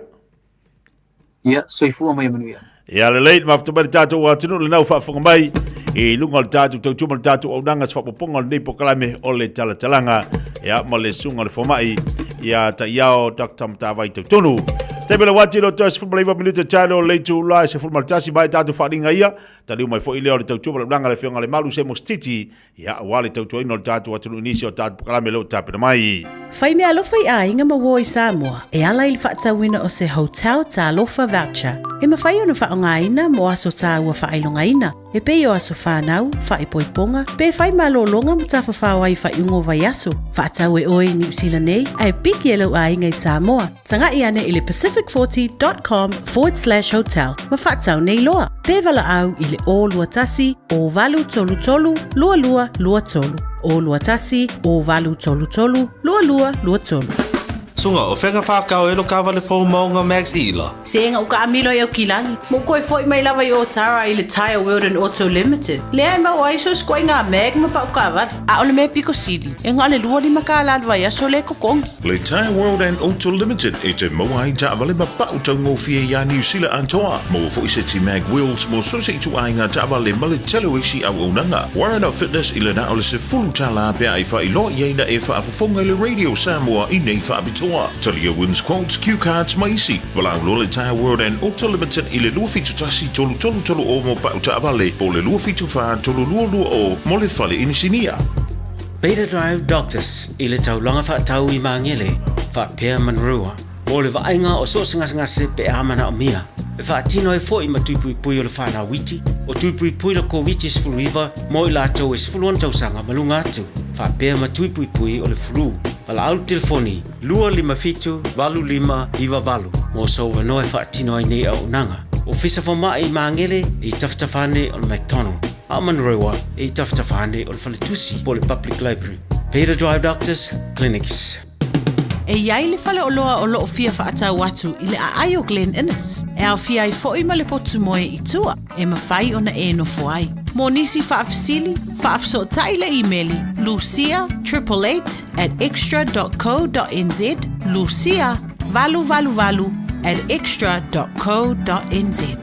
Ia, soifua ma ia manuia. Ia lelei, mafuta mai le tatou atunuu lena ua faafofoga mai i luga o le tatou tautua ma le tatou auaunaga se faaopoopoga o lenei polokalame o le talatalaga ia ma le susuga i le fomai ia Taiao Dr. Matavai Tautonu. Taimi le wati lo toe 19 minute tae o le itula e 11 mai tatou faaaliga ia. Taliu mai foi lea o le tautua ma le ulaga le Afioga le Malu Semo Stiti. Ia, aua le tautuaina o le tatou atunuu i nisi o tatou polokalame o lo o tapena mai. Fai meaalofa i aiga ma uo i Samoa e ala i le faatauina o se Hotel Talofa Voucher e mafai ona faaaogaina mo aso tāua faailogaina e pei o aso whānau, whaipoiponga, pe whai malōlōga ma tafafao ai faaiuga o vaiaso. Faatau e oe i Niu Sila nei ae piki e lou aiga i Samoa. Taga'i ane i le pacific40.com forward slash hotel ma faatau nei loa. Pe valaau i le 021 0833 2223. 021 0833 2223. Suga, o fea ka whākau e lo kāwale fou maunga Max Ila? Se ega uka amilo i au kilagi. Mo koe foi mai lava i Otara i le Tyre World and Auto Limited. Lea e maua ai so sikoa i ngā mag ma pau kāwale. A o le mea piko sili, e nga le 25 kālā le vaiaso le kokongi. Le Tyre World and Auto Limited e te maua ai taavale ma pau taugofie iā Niu Sila atoa. Maua foi seti mag wheels mo so se ituaiga taavale ma le tele o isi auaunaga. Warren Fitness i le na o le 10 tālā pe a e faailoa i ai na e faafofoga i le Radio Samoa i nei faapitoa. Talia Wins Quotes, Cue Cards ma isi. Valaau loa le Tyre World and Auto Limited i le 271 333 o mo pau taavale po o le 274 322 mo le fale inisinia. Beta Drive Doctors i le taulaga faatau i Magele, faapea Manurewa, mo le vaaiga o so o se gasegase pe a manaomia. E faatino ai foi ma tuipuipui o le whanau iti, o tuipuipui le Koviti-19 mo i latou e 16 tausaga ma luga atu, faapea ma tuipuipui o le flu. Valaau le telefoni 257 8598 mo sou avanoa e faatino ai nei auaunaga. Ofisa Fomai i Magele i tafatafa ane o le McDonald. A o Manurewa i tafatafa ane o le Faletusi po o le Public Library. Beta Drive Doctors Clinics. E i ai le faleoloa o loo fia faatau atu i le aai o Glen Innes, e aofia ai foi ma le potu moe i tua, e mafai ona e nofo ai. Mo nisi faafesili, faafesootai le imeli lucia 888 at xtra dot co dot nz, lucia 888 at xtra dot co dot nz.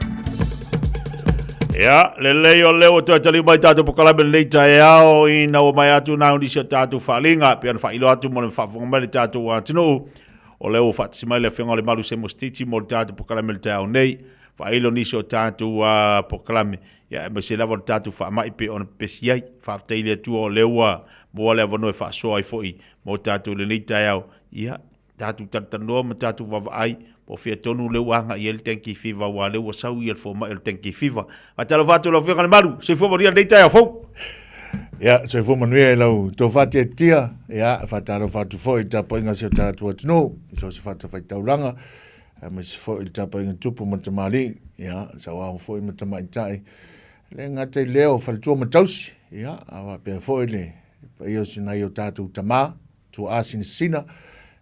Ia, lelei o leo toe taliu mai tātou polokalame lenei taeao ina ua mai atu nā nisi o tātou faaaliga pei ona faailoa atu mo le faafofoga mai le tātou atunuu o lea ua faatasi mai le Afioga o Lemalu Semo Stiti mo le tātou polokalame le taeao nei faailo nisi o tātou polokalame ia aemaise lava o le tātou faamai pei ona pepesi ai. Faafetai i le Atua o lea ua maua le avanoa e faasoa ai foi mo tātou lenei taeao. Ia, tatou talatalanoa ma tatou vaavaai po o fea tonu lea ua agai i ai le dengue fever aua o lea ua sau ia le fomai o le dengue fever. Faatalofa atu i lau Afioga i le Malu, soifua manuia lenei taeao fou. Ia, soifua manuia i lau tofa tiatia. Ia, faatalofa atu foi i le tapuaiga a si o tatou atunuu, i so o se fatafaitaulaga, aemaise foi i le tapuaiga tupu ma tamalii, ia, sauao foi ma tamaitai. E le gata i lea o faletua ma tausi, ia, a faapea foi le paia o si nai o tatou tama, tuaa sinasina,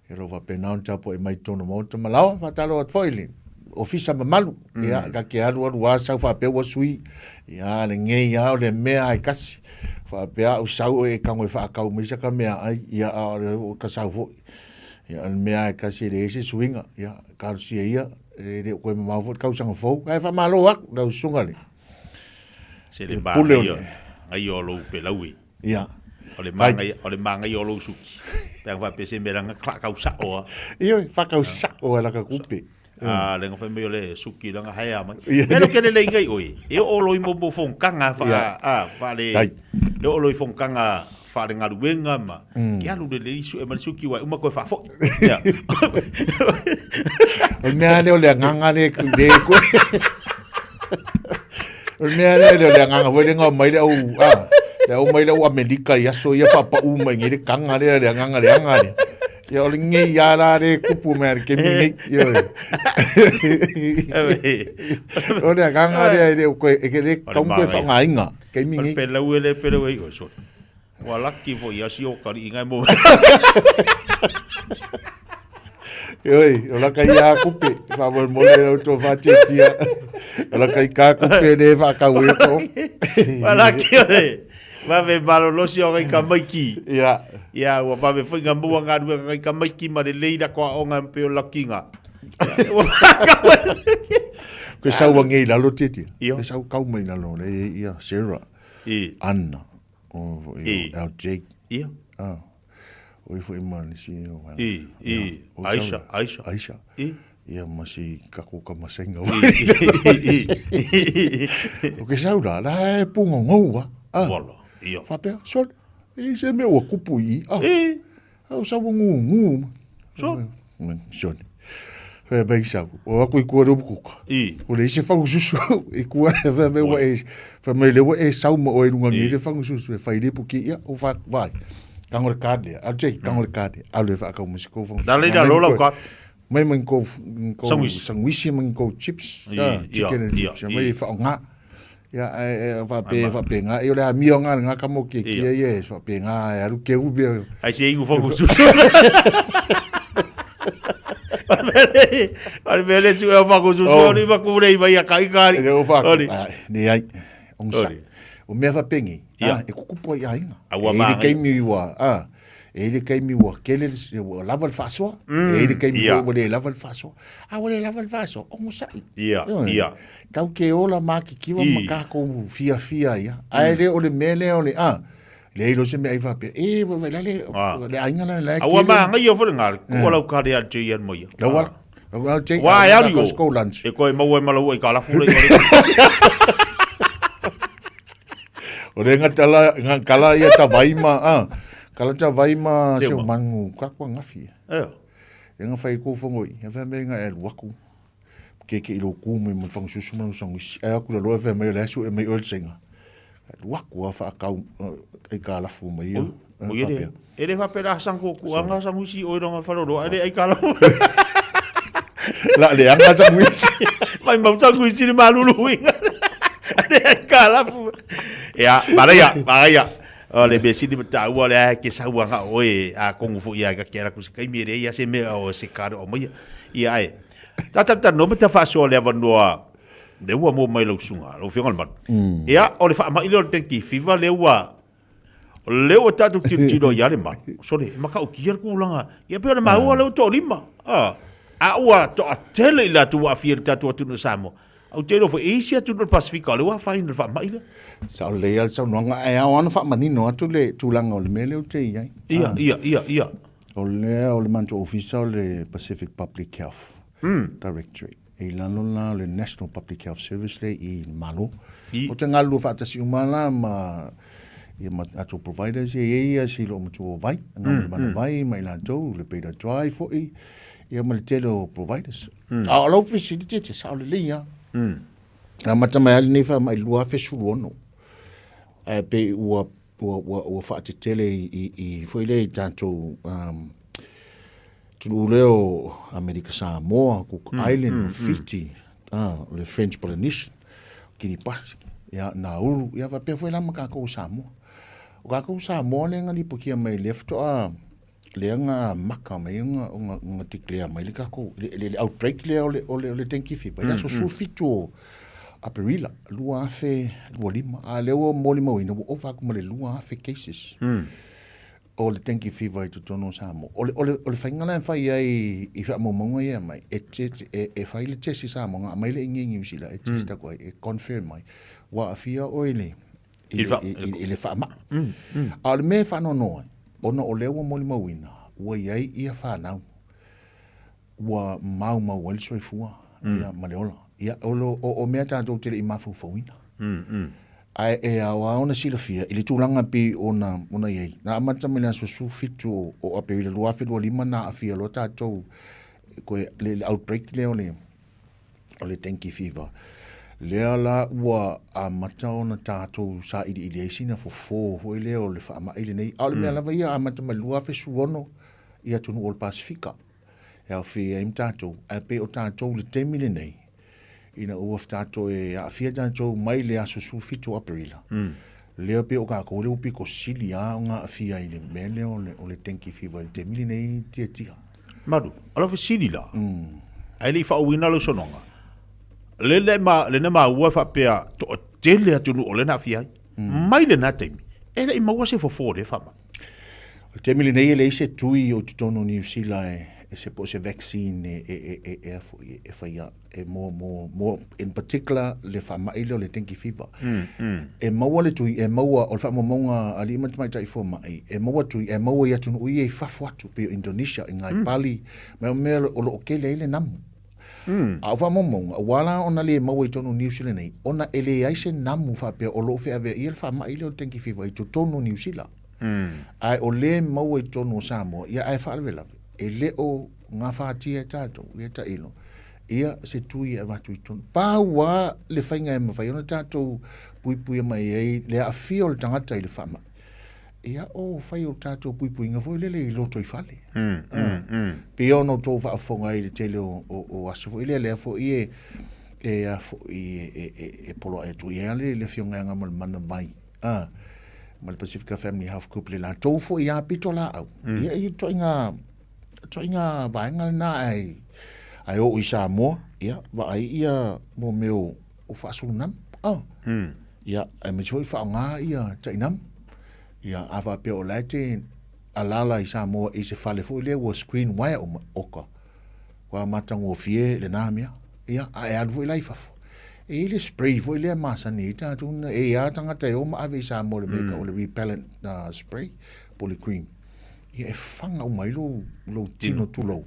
ia o lo o faapena ona tapuai mai i totonu o Maota ma Laoa. Faatalofa atu foi i le Ofisa mamalu, ia, ta te alu alu lava sau faapea ua sui, ia, lenei lava o le mea lava e tasi. Faapea au sau e tago e faatau mai saka meaai, ia, a o lea ua ta sau foi. Ia, o le mea lava e tasi e leai se suiga, ia, talosia ia, e le o toe mamao foi le tausaga fou. Ae faamalo atu lau susuga i le Se le pule o le manaia o lou pelaue. Ia. O le manaia, o le manaia o lou suki. Pe ana faapea se mea leaga faakau sao a. Ioe, faakau sao e laka kupe. A lenga fai mai o le suki langa haea mai. Mea ke lelei ngai oi. E oo loi mo mo fonotaga fa a fa le e oo loi fonotaga fa le galuega ma ke alu lelei sue ma le suki aua e uma koe faafoi. Ia. O le mea lea o le agaga lea le koe. O le mea lea o le agaga foi lea na omai le au, a, le au mai le au Amerika i aso ia faapau mai nei le kaga lea, le agaga leaga lea. Ia o lenei a la le kupu mai le kemi nei. Ioe. O le agaga lea e le o koe, e ke le tau koe whaongainga. Kemi nei. O le pelau e le pelau e i oe, sorry. Ua laki foi ia si o kari inga e mo. Oi, o la kai a kupe, fa mo mo le au to fa tia. O la kai ka kupe le fa ka we ko. Ua laki o le. Vave malolosi o kai kamaiki. Ia. Ia, ua vave foi nga mua galuega kai kamaiki ma le lei la koa onga mpe o lakinga. Koe sau ange i lalo tia tia. Koe sau kau mai lalo le ia Sarah. Anna. O foi o LJ. Ia. Ah. O foi ma nisi o. I, i, Aisha, Aisha. Aisha. I. Ia ma si kako ka masenga. O ke sau la, la e punga ngoua. Ah. Wala, ia. Whapea, sol, e se mea ua kupu i, ah. E. Au sau ngu ngu. Sol. Sol. Whea mai sau, o aku i kua rumu kuka. I. O le ise whangu susu, i kua, whea mai ua e, whea mai le ua e sau ma oe runga ngi le whangu susu, e whai lipu ki ia, o wha, vai. Tango le kāde, au te, tango le kāde, au le whaakau masiko whangu susu. Nā leina lola ka. Mai mai kou sanguisi mai kou chips, chicken and chips, mai whaonga. Ia, e whape, whape ngā, e ole a mio ngā, ngā kamo ki kia ia, e whape ngā, e aru ke ubi. Ai se ingu whangu susu. Ale mele su e whangu susu, oh. ni maku rei mai a kai kari. E o whaku, ne ai, onsa. O mea whapengi, e kukupu ai ainga. E i keimi ua, ah, E i le taimi ua tele le, ua lava le faasoa. E i le taimi foi ua le lava le faasoa. A ua le lava le faasoa, onosai. Ia, ia. Tau ke ola makikiwa ma kākou fiafia ia. Ae le o le mea lea o le, a, leai loa se mea ai faapea, e, ua vai la le, le aiga la la e A ua māngaia foi le ngā, kua lau kare al te ian moia. Lau ala, lau ala te, Wā e aru o, e koe maua e malau ai ka lafu le O le nga tala, nga kala ia ta vaima, a, kala ta vaima se o mangu, ka kua ngafi. Eo. E nga whai kou whango i, e whai me nga e luaku. Ke ke ilo ku me mo whango susu mo sangu isi. E aku la loa whai mai o le asu e mai o le senga. Luaku a wha kau, e ka lafu mai ia. O ia E le whapera sango ku anga sangu isi o ironga wharoro, a le ai ka lafu. La le anga sangu isi. Mai mau sangu isi ni malulu inga. Ale ai ka lafu. Ia, maraia, maraia. O le mea sili ma tāua le ae ke sauanga oe a kongu fo ia ka ke ara kusi kai mere ia se mea o se kare o mai. Ia ai. Ta ta ta no me ta faasoa le avanoa le ua mo mai lau sunga, lau fionga le malu. Ia, o le whaamai le o le dengue fever le ua O lea ua tatou tilotilo ia le malu, sole, e matautia le tulaga. Ia pei ona maua lea ua toalima. A, a ua toatele i latou ua aafia i le tatou atunuu o Samoa. Ou te iloa foi, e i ai isi atunuu o le Pasefika o lea ua afaina i le faamai lea. Sao lelei lava le saunoaga, ae ao lava ona faamanino atu le tulaga o le mea lea ou te i ai. Ia, ia, ia, ia. O lea o le matou ofisa o le Pacific Public Health Directorate. E i lalo la o le National Public Health Service lea i le Malo. I. O te galulue faatasi uma la ma ia ma tatou providers ia, e i ai ia si loomatua o vai, nga mm, mana mm. vai ma i latou, le Beta Dry foi, ia ma le tele o providers. Mm. A o lau fesili te sao lelei lava. Mm. Amata mai lava lenei faamai 2016. Ae pei ua ua ua ua faatetele i i i foi lea i tatou um, atunuu lea o Amerika Samoa, Cook Island, o Fiti, ah, o le French Polynesian, Kiribati, ia, Nauru, ia faapea foi la ma kākou o Samoa. O kākou o Samoa lea na lipotia mai lea faatoa lea na amata mai ona ona ona declare mai le tatou le, le, le outbreak lea o le o le o le dengue fever i le aso 17 o Aperila 2025, a lea ua molimauina ua ova atu ma le 2000 cases. O le dengue fever i totonu o Samoa. O le, o le, o le faiga la e fai ai i faamaumauga ia e aumai, e, te, e, e fai le test i Samoa, na aumai le ingi i Niu Sila e test atu ai, e confirm mai, ua aafia oe i le, i le, i, i, i le faamai. A o le mea e faanoanoa ai, ona o lea ua molimauina, ua i ai ia fanau ua maumau ai le soifua ia, ma le ola. Ia, o, lo, o, o mea tatou te le i mafaufauina. Ae e ao lava ona silafia i le tulaga e pei ona, ona i ai. Na amata mai le aso 17 o, o Aperila 2025 na aafia loa tatou koe le, le outbreak lea o le, o le dengue fever. Lea la ua amata ona tatou sailiili ai sina fofo foi lea o le faamai lenei. A o le mea lava ia amata mai le 2016 i atunuu o le Pasefika. E aofia ai ma tatou, ae pei o tatou i le taimi lenei, ina ua tatou e aafia tatou mai le aso 17 o Aperila, lea pei o tatou lea ua pito sili lava ona aafia i le mea lea o le, o le dengue fever i le taimi lenei tiatia. Malu, o lau fesili la, ae le i faauuina lau saunoaga, lea na lea na maua e faapea toatele atunuu o lea na aafia ai, mai lena taimi, e le i maua se fofo o lea faamai. O le taimi lenei e leai se tui o totonu o Niu Sila e, e se po o se vaccine e, e, e, e, a foi, e faia e mo, mo, mo, in particular le faamai lea o le dengue fever. E maua le tui, e maua, o le faamaumauga a alii ma tamaitai fomai, e maua tui, e maua i atunuu ia i fafo atu, pei o Indonesia, i Ngai Pali, ma mea o lo o tele ai le namu. A o faamaumauga, ua ala ona le maua i totonu o Niu Sila nei, ona e leai se namu faapea o lo o feaveaia le faamai lea o le dengue fever i totonu o Niu Sila. Ae o lea e maua i totonu o Samoa, ia ae faalavelave, e le o gafatia e tatou, ia tailo, ia se tui e avatu i totonu. Pau lava le faiga e mafai ona tatou puipuia mai ai le aafia o le tagata i le faamai, Ia, o fai o tatou puipuiga foi lele i lotoifale. Pei ona outou faafofoga ai i le tele o, o, o aso foi lea, lea foi e, e, a foi, e, e, e, e poloai atu i ai le, le Afioga ia Galumalemana Vai, a, ma le Pasifika Family Health Group, le latou foi a pitolaau. Ia, i ituaiga, ituaiga vaega lena ae, ae oo i Samoa, ia, vaai ia mo mea o, o faasulunamu. Ah. Ia, aemaise foi faaaoga ia tainamu. Ia, a faapea o la e te alala i Samoa i se fale foi lea ua screen wire uma, oka, ua matagofie lena mea. Ia, a e alu foi la i fafo, e i ai le spray foi lea e masani ai tatou, e i ai lava tagata e o ma ave i Samoa i le mea e tau o le repellent spray po o le cream. Ia, e faga uma ai lou, lou tino tulou.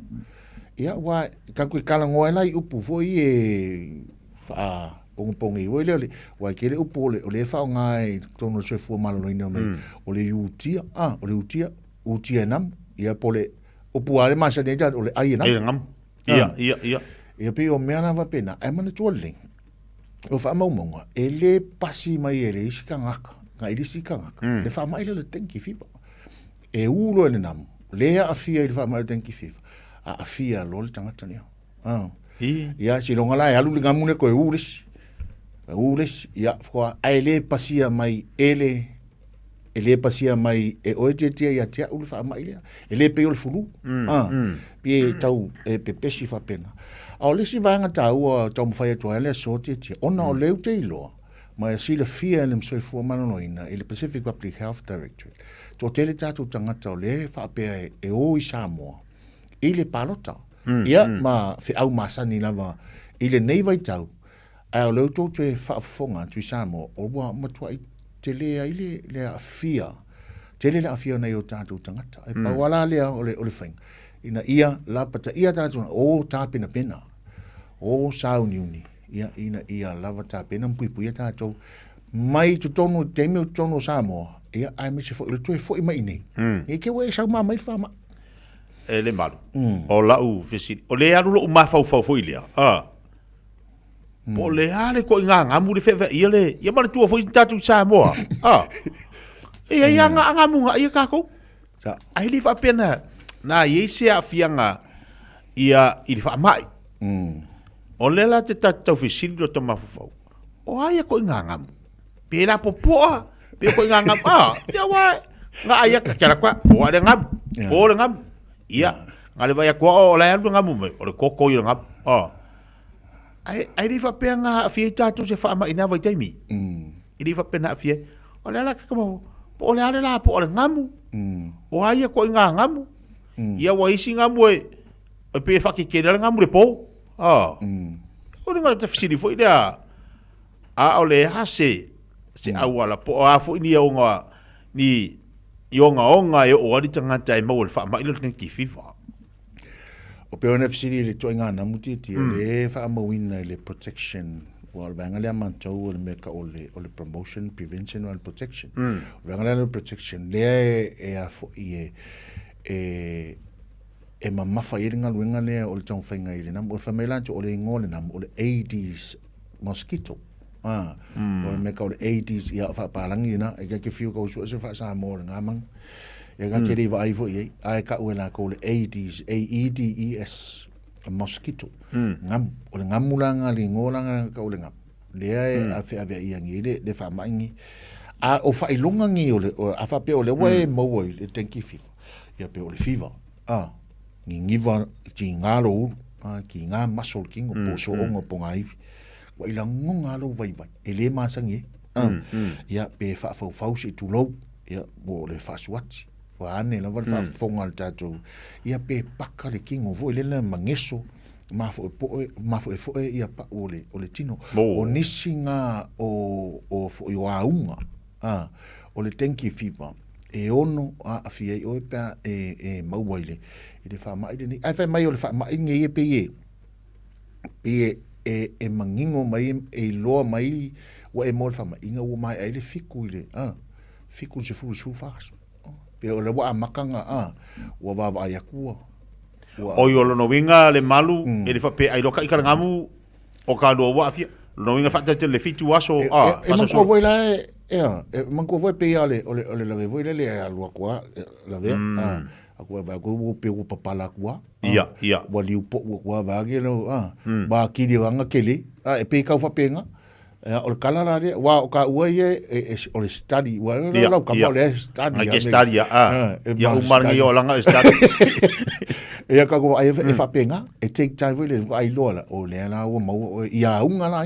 Ia, aua tatou te talanoa ai la i upu foi ia e faa pogipogī foi lea o le, aua e tele upu o le, o lea e faaaoga i totonu o le soifua maloloina mai, o le utia, a, o le utia, utia e namu, ia po o le upu lava lea e masani ai tatou, o le ai e namu. Ai e namu. Ia, ia, ia. Ia pei o mea la faapena, ae manatua lelei, o faamaumauga, e le pasi mai e le isi tagata, na i le isi tagata, le faamai lea o le dengue fever. E u loa i le namu, le aafia i le faamai o le dengue fever, aafia loa le tagata lea. Ah. Ia, seiloga la e alu le gamu lea toe u le isi. U le isi. Ia, faatoa, ae le pasia mai e le, e le pasia mai e oe tiatia ia te au le faamai lea. E le pei o le fulu. Ah. Pei e tau e pepesi faapena. A o le isi vaega taua e taumafai atu ai le aso tiatia, ona o lea ou te iloa, ma e silafia e le Soifua Maloloina i le Pacific Public Health Directorate, toatele tatou tagata o lea e faapea e o i Samoa i le palota. Ia, ma feau masani lava i lenei vaitau, ae o lea ua tou toe faafofoga atu i Samoa, ua matuai tele ai le, le aafia, tele le aafia o nai o tatou tagata. E pau lava la lea o le, o le faiga, ina ia lapataia tatou, o tapenapena, o sauniuni, ia, ina ia lava tapena ma puipuia tatou mai totonu, i le taimi o totonu o Samoa, ia, aemaise foi o le toe foi mai i inei, ne i te i ua e sauma mai le faamai. E Lemalu, o lau fesili, o lea e alu lou mafaufau foi lea, a, po o le a le ituaiga gamu le feaveaia le, ia manatua foi tatou i Samoa, a, e i ai lava gamu na aia tatou, ae le faapea na, na i ai se aafiaga ia i le faamai. O lea la te tatou tau fesili lo ta mafaufau, o a ia ituaiga gamu? Pe lapopoa, pe ituaiga gamu, a, ia aua, na ai atu, ke ala koa, o a le gamu, o le gamu. Ia, na le vai atu o la e alu le gamu mai, o le toto ia o le gamu. A. Ae, ae le i faapea na aafia ai tatou i se faamai i na vaitaimi. E le i faapea na aafia ai. O le ala ke po o le a le lapoa o le gamu, o a ia ituaiga gamu. Ia ua isi gamu e, e pei e faakekele le gamu i le po. A. O le gata fesili foi lea, a o le a se, se auala, po o a foi ni oga, ni i ogaoga e oo ai le tagata e maua i le faamai lea o le dengue fever. O pei ona fesili i le ituaiga namu tietie, mm. le faamauina i le protection, aua o le vaega lea matou o le mea tau o le, o le promotion, prevention and protection. Mm. O le vaega lea o le protection, lea e, e a foi e, e, e mamafa i ai le galuega lea o le taumafaiga i le namu. O le fai mai latou, o le igoa o le namu, o le Aedes mosquito. Ah, mm. O le mea tau o le Aedes, ia, faapalagi lena, e ka te fiu kau sue se faa-Samoa o le ngamanga. Ia ka te mm. vaai foi i ai, ae tau e lakou le Aedes, A-E-D-E-S, mosquito. Mm. Ngamu, o le ngamu la nga le igoa la nga tau o le ngamu. Lea e mm. awheawhea ngi le, le faamai ngi. A o faailoga ngi o le, o, a faapea o le ua e mm. maua i le dengue fever. Ia pe o le fever. Ah, niniva, kiga lou ulu, ah, kiga maso o le tino, po o sooga po o ngā ivi. Ua i lagona lava lou vaivai, e le masani ai. Ah, ia, pe faafaufau se i tulou, ia, po o le faasuati. Ua ane lava le faafofoga a le tatou, ia pe paka le tino foi lele ma geso, mafoepoe, mafoefoe ia pau o le, o le tino. O nisi ngā o, o foi o auga, a, o le dengue fever, e ono aafia ai oe pe a e, e maua i le, i le faamai lenei. Ae fai mai o le faamai lenei e pei e, Pei e, e, e manino mai, e iloa mai ua e maua le faamaiga ua maea ai le fitu i le, a, fitu i le sefulu i le sefulufa aso. Pei o lea ua amata ona, a, ua vaavaai atu ua, ua. Oi, o lona uiga le malu, e le faapea ai loa taʻi o ka lua ua aafia. Lona uiga faatalitali le fitu aso, a, E, e manatua foi la e, ea, e manatua foi pei lava o le, o le, o le lave foi lele e alu atu lava, lave, a, atu e vaai atu ua pei ua papala atu lava. Ia, ia. Ua liu poʻu atu lava vaeane le, a, ma atili o ana tele, a, e pei e tau faapena. Ia, o le tala la lea, aua o taua ia e, e, o le study, ua ia, lau tama o lea e study. Ngai ke study, a, e, ia uma lenei o langa e study. Ia ka ko ai e faapena, e take time foi le ai loa la, o lea la ua maua oe, ia auga la.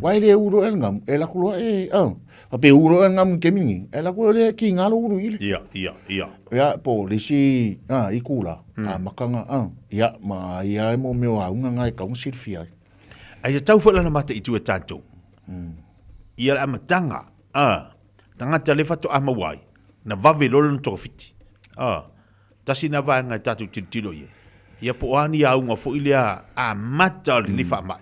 Wa e le ulu e ngamu, e laku loa e, a, faapea ulu e ngamu ke mingi, e laku le ki ngalo ulu ile. Ia, ia, ia. Ia, po le isi, a, i kula, a makanga, a, ia, ma ia e mo mea o auga ngai kaunga silafia ai. Ai e tau foi lana mataitu e tatou. Ia le amataga, a, tagata le faatoa maua ai, na vave loa lona togafiti. A, tasi na vaega e tatou tilotilo i ai. Ia po o a ni auga foi lea amata o lenei faamai,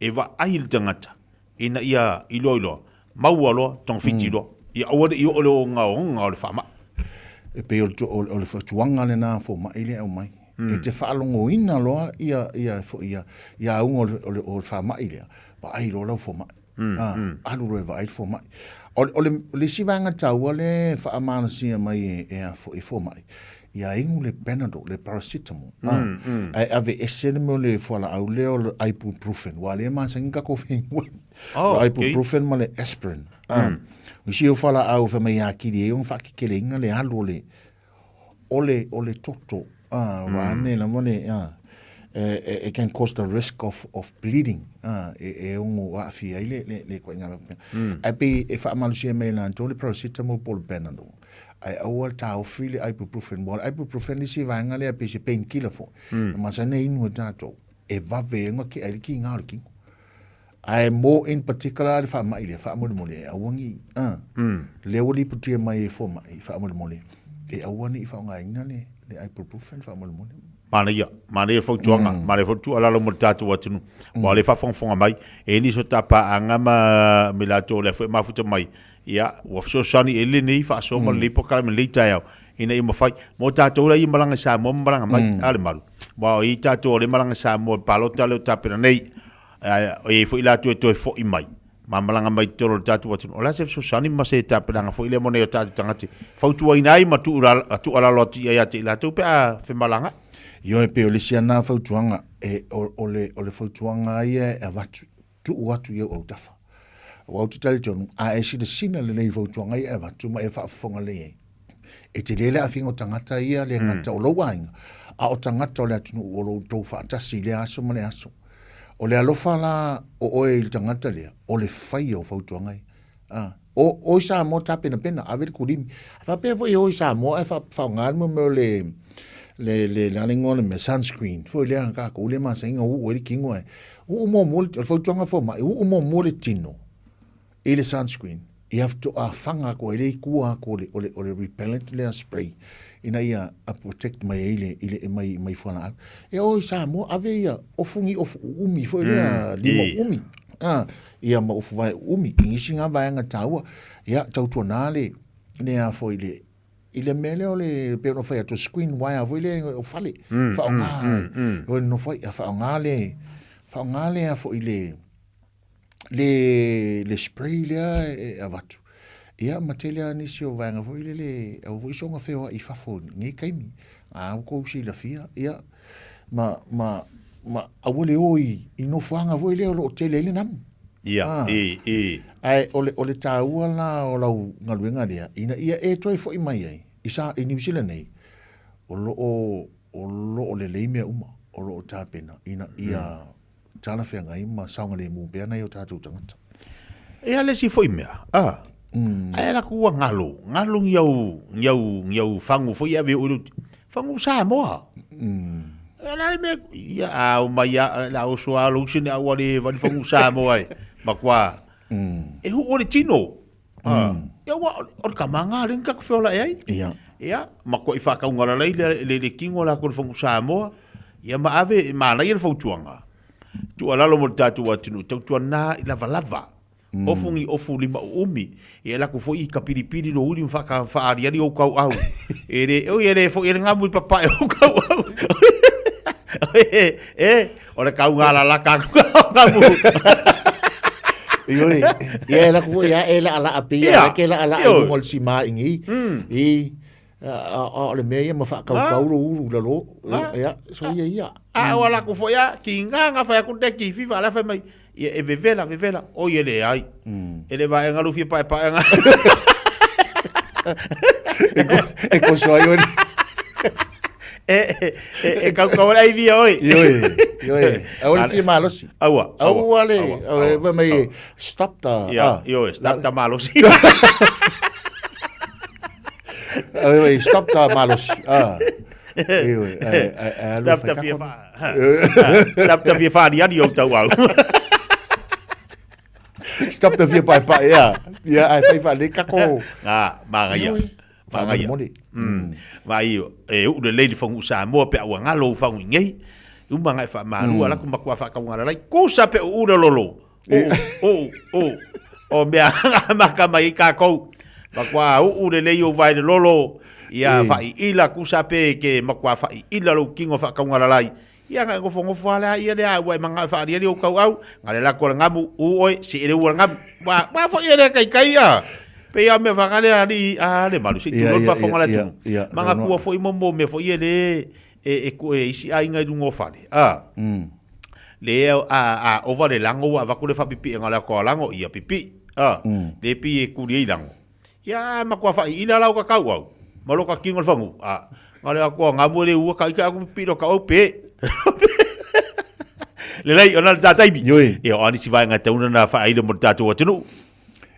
e vaai i le tagata ina ia iloa iloa, maua loa, togafiti loa. Ia aua ne i oo le ogaoga o le faamai. E pei o le fautuaga lena a fomai lea e aumai. E te faalogoina loa ia ia foi ia ia auga o le o le o le faamai lea, vaai loa lau fomai. A, alu loa e vaai le fomai. O le o le o le isi vaega taua lea e faamalosia mai e e a foi e fomai, ia inu le Panadol, le paracetamol, a, ae aveese le mea o le fualaau lea o le ibuprofen, aua o lea e masani tatou feinu ai. Oh, O le ibuprofen ma le aspirin. A, o isi o fualaau fai mai e atili ai ona faakekeleina le alu o le o le, o le toto, ah, vaeane lava le, ah, e, e can cause the risk of, of bleeding, ah, e, e ono aafia ai le, le, le ituaiga mea faapena. Ae pei e faamalosia mai e latou le paracetamol po o le Panadol, ae aua le taofi le ibuprofen, aua o le ibuprofen le isi vaega lea pei se pain killer foi, e masani ona inu e tatou, e vave ai ona tea ai le kiga o le tino. Ae mo in particular le faamai lea, faamolemole e aua ni, a, lea ua lipotia mai e fomai, faamolemole e aua ne i faaaogaina le, le ibuprofen faamolemole. Manaia, manaia le fautuaga, manaia foi le tuualalo mo le tatou atunuu. Aua o lea e faafogafoga mai, e i ai nisi o tapaaga ma i latou o lea foi e mafuta mai, ia, ua fesoasoani i ai lenei faasoa ma lenei polokalame i lenei taeao, ina ia mafai, mo tatou la ia malaga i Samoa ma malaga mai, a le malu. Aua o i tatou o lea e malaga i Samoa i le palota lea o tapena nei, Ae e i ai foi latou e toe foi mai ma malaga mai i totonu o le tatou atunuu. O le a se fesoasoani ma se tapenaga foi lea mo nai o tatou tagata e fautuaina ai ma tuualalo atu i ai ia te i latou pe a femalagaai? Ioe, pei o le isi lava na fautuaga, e, o, o le, o le fautuaga lava ia e avatu, tuu atu i ou autafa. Aua ou te talitonu, a e silasila lelei i fautuaga ia e avatu ma e faafofoga lelei ai, E tele le aafiga o tagata ia le gata o lou aiga, a o tagata o le atunuu o lo outou faatasi i lea aso ma lea aso. O le alofa la o oe i le tagata lea, o le faia o fautuaga ia. A, o, o i Samoa tapenapena, ave le kulimi. A faapea foi e o i Samoa ae faaaoga le mea o le, le, le, le a le igoa o le mea, sunscreen, foi lea a tatou lea e masani ona uu ai le tino ae, uu muamua, o le fautuaga fomai, uu muamua le tino i le sunscreen, ia faatoa faga atu ai lea i tua atu o le, o le, o le repellent lea spray ina ia a protect mai ai le, i le, mai, mai fualaau. E o i Samoa, ave ia ofu ni ofu uumi foi lea, lima uumi. Ah, ia ma ofu vae uumi, i nisi ngā vaega taua. Ia, tautuana le, le a foi le, i le mea lea o le, pei ona fai atu, screen wire foi lea o fale, faaaoga, o le nofo ai, a faaaoga le, faaaoga le a foi le, le, le spray lea e avatu. Ia, ma tele lava nisi o vaega foi lele, aua foi soona feoai i fafo i lenei taimi. A ua tou silafia, ia, ma, ma, ma aua le o i, i nofoaga foi lea o lo o tele ai le namu. Ia, ah. e, e. Ae o le, o le taua la o lau galuega lea, ina ia e toe foi mai ai i, sa, i Niu Sila nei, o lo o, o lo o lelei mea uma, o lo o tapena, ina ia talafeagai ma saogalemu pea nai o tatou tagata. Ia le isi foi mea, a, ae ala atu ua galo, galo ni au, ni au, ni au fagu foi e ave i ou, fagu Samoa. Ia la le mea, ia a o mai a, la oso a lou sene au ale vali fagu Samoa e, matua, e hu o le tino. Ia ua, o le kama ngā le ngaka feola e ai. Ia. Ia, matua i whakaunga lalai le, le, le tino la ko le fagu Samoa. Ia ma ave, ma alai le fautuaga. Tuualalo mo le tatou atunuu, tautuana i lavalava. Ofu ni ofu lima uumi, ia laku foi i kapilipili lo uli ma whaaka whaariari o kau au. E le, oi e le foi e le ngamu i papae o kau au. E, e, o le kau ngā la la ka ngamu. Ioe, ia e laku foi a e la la api, ia ke la la i lunga o le sima i ngi. I, a o le mea ia ma whaakaukau lo uru la lo. Ia, so ia ia. A o laku foi a, ki ngā ngā whai aku te ki whiwa, la whai mai, Ia e vevela, vevela, oi e leai. E le vaega lu fia paepaenga. E koso ai oe. E, e, e, e kaukau ai via oi. Ioe, ioe. Aua le fia malosi. Aua, aua. Aua le, aua, aua, mai, stop ta. Ia, ah. ioe, stop ta malosi. Aua, mai, stop ta malosi. Ah. Ioe, Stop ta fia Stop ta fia whaariari au tau au. Stop ta fia pai pai, ia. Ia, ai whai wha le kako. Ngā, māngaia. Māngaia. Vai, e uu le leili whangu Samoa pe aua ngalo u whangu i ngei. Uma ngai wha mārua laku makua whakau ngā rai. Kusa pe uu le lolo. Uu, uu, uu. O mea maka mai i kākou. Makua uu le lei o vai le lolo. Ia whai ila kusa pe ke makua whai ila lou kingo whakau ngā rai. Ia ngai ngofo ngofo ala ia le au ai manga wha ali o kau au. Ngā le lako le ngamu u oi si ele ua ngamu. Wa wa fo ia le kai kai ia. Pe ia mea whakale ali a le malu si tu lol whafonga la tunu. Manga kua fo i momo mea fo ia le e e ku e isi aiga i luga o fale. A. Le a a ova le lango ua avaku le whapipi nga le akoa lango ia pipi. A. Le pi e kuri ei lango. Ia matua whai ila lau ka kau au. Ma lo ka kingo le whangu. A. Nga le akoa nga mua le ua ka ika aku pipi lo ka au pe. Le lei ona le tātaibi. Ioi. Ia o anisi vaenga te una na whaeile mo le tātou atunuu.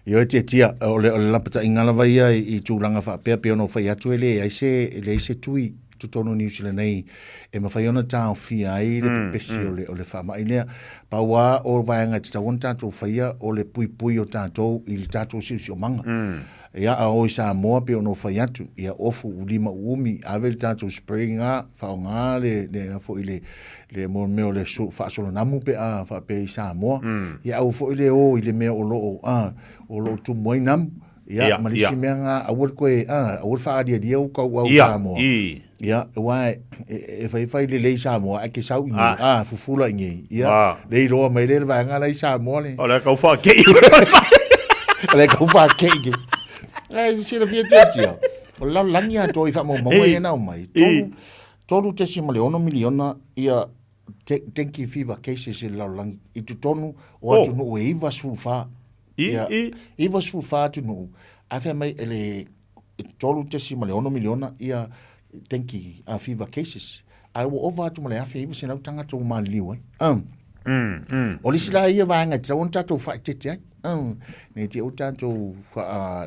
Ioe tiatia, o le, o le lapataiga lava ia i, i tulaga faapea pei ona ou fai atu e leai se, e leai se tui i totonu o Niu Sila nei e mafai ona taofia ai le pepesi o le, o le faamai lea. Pau lava o vaega e tatau ona tatou faia o le puipui o tatou i le tatou siosiomaga. Ia, a o i Samoa pei ona ou fai atu, ia ofu ulima uumi, ave le tatou spray ga, faaaoga le, le a foi le, le mo mea o le faasolonamu pe a faapea i Samoa. Ia aua foi le o i le mea o lo o, a, o lo o tumu ai namu. Ia, ma le isi mea ga, aua le toe, a, aua le faaalialia ou kauau i Samoa. Ia, aua e, e faifai lelei Samoa, ae ke sau i nei, a, fufula i nei. Ia, le iloa mai lea le vaega la i Samoa le. O le kau whakei. O le kau whakei ke. Ai, silafia tiatia. O le lalolagi atoa i faamaumauga ia na aumai. 3.6 miliona ia dengue fever cases i le lalolagi i totonu o atunuu e 94. Ia, 94 atunuu, ae fai mai e le 3.6 miliona ia dengue fever cases. Ae ua ova atu ma le 1,900 tagata ua maliliu ai. O le isi la ia vaega e tatau ona tatou faaeteete ai. Nei te i ua tatou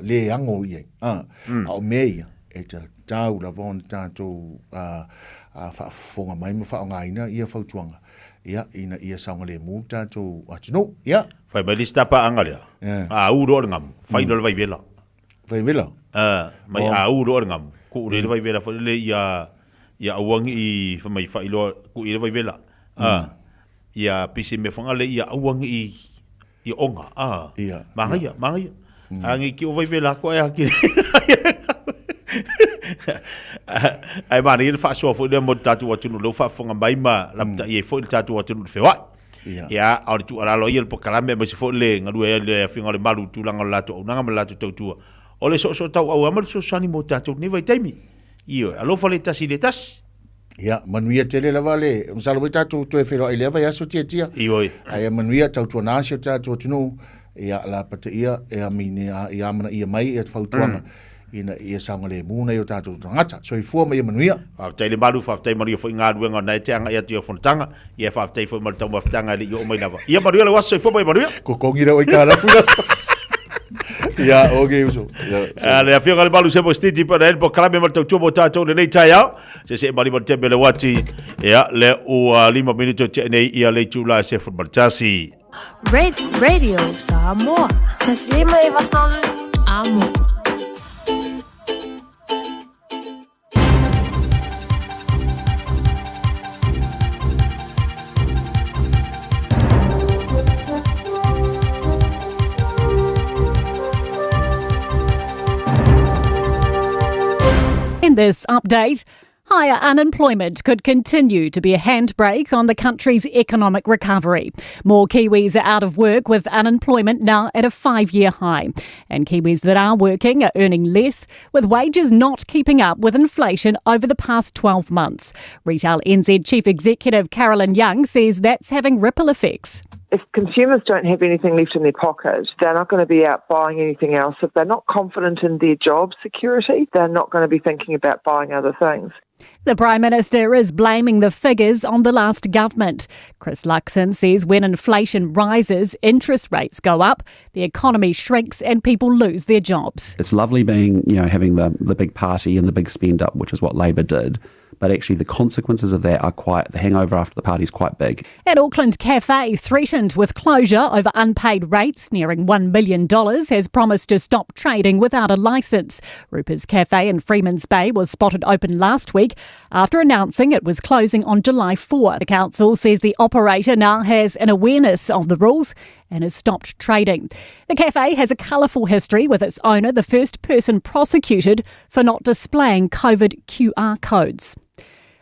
le ago i ai. A o mea ia, e tatau lava ona tatou faafofoga mai ma faaaogaina ia fautuaga, ia, ina ia saogalemu le tatou atunuu. Ia. Fai mai le isi tapaaga lea, a u loa le gamu, fai loa le vaivela. Vaivela? Mai a u loa le gamu, kuu le vaivela foi lele ia, ia aua ne i fai mai fai loa, kuu i le vaivela. Ia pei se mea foi lea ia aua ne i ia oga, a, manaia, manaia. A nei ki o vaivela atu ai ake. Ae manaia le faasoa foi lea mo le tatou atunuu lea ua faafofoga mai ma lapatai ai foi le tatou atunuu i le feoai. Ia, a o le tuualalo ia le polokalame aemaise foi le galue ai le Afioga o le Malu i le tulaga o le latou auaunaga ma le latou tautua, o le soosootaua ma le fesoasoani mo tatou i lenei vaitaimi. Ioe, alofa le tasi i le tasi. Ia, manuia tele lava le, masalo foi tatou toe feiloai i lea vaiaso Tiatia. Ioe. Ae ia manuia, tautuana si o tatou atunuu, ia lapataia e amine ia amanaia mai ia fautuaga ina ia saogalemu nai o tatou tagata. Soifua ma ia manuia. Faafetai le Malu, faafetai manuia foi galuega o na e te agai atu i au fonotaga. Ia faafetai foi ma le taumafataga e le i oo mai lava. Ia manuia lou aso, soifua ma ia manuia. Kokongi lou aikalafu. Ia, okay uso. Ia, le Afioga i le Malu Semo Stiti pa na e le polokalame ma le tautua mo tatou i lenei taeao. Se se mali ma le tembe le wati. Ia, le ua 5 minuto te nei ia le itula e 11. Radio Samoa. Taslima e vatolu. Amo. In this update, Higher unemployment could continue to be a handbrake on the country's economic recovery. More Kiwis are out of work with unemployment now at a five year high. And Kiwis that are working are earning less, with wages not keeping up with inflation over the past 12 months. Retail NZ Chief Executive Carolyn Young says that's having ripple effects. If consumers don't have anything left in their pocket, they're not going to be out buying anything else. If they're not confident in their job security, they're not going to be thinking about buying other things. The Prime Minister is blaming the figures on the last government. Chris Luxon says when inflation rises, interest rates go up, the economy shrinks and people lose their jobs. It's lovely being, you know, having the, the big party and the big spend up, which is what Labour did but actually the consequences of that are quite, the hangover after the party is quite big. An Auckland cafe threatened with closure over unpaid rates nearing $1 million has promised to stop trading without a licence. Rupert's Cafe in Freeman's Bay was spotted open last week after announcing it was closing on July 4. The council says the operator now has an awareness of the rules and has stopped trading. The cafe has a colourful history with its owner, the first person prosecuted for not displaying COVID QR codes.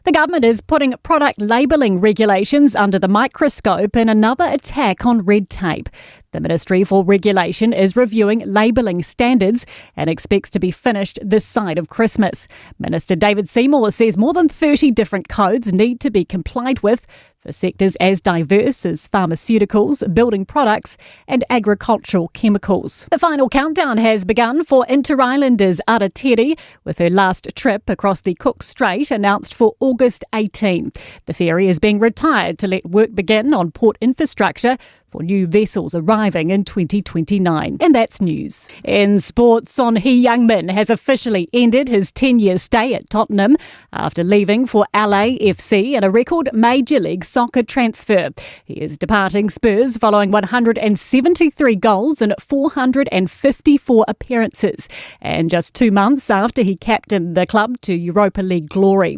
The government is putting product labelling regulations under the microscope in another attack on red tape. The Ministry for Regulation is reviewing labelling standards and expects to be finished this side of Christmas. Minister David Seymour says more than 30 different codes need to be complied with for sectors as diverse as pharmaceuticals, building products, and agricultural chemicals. The final countdown has begun for Inter-Islanders Aratere, with her last trip across the Cook Strait announced for August 18. The ferry is being retired to let work begin on port infrastructure for new vessels arriving in 2029. And that's news. In sports, Son Heung-min has officially ended his 10-year stay at Tottenham after leaving for LAFC in a record Major League Soccer transfer. He is departing Spurs following 173 goals in 454 appearances, and just two months after he captained the club to Europa League glory.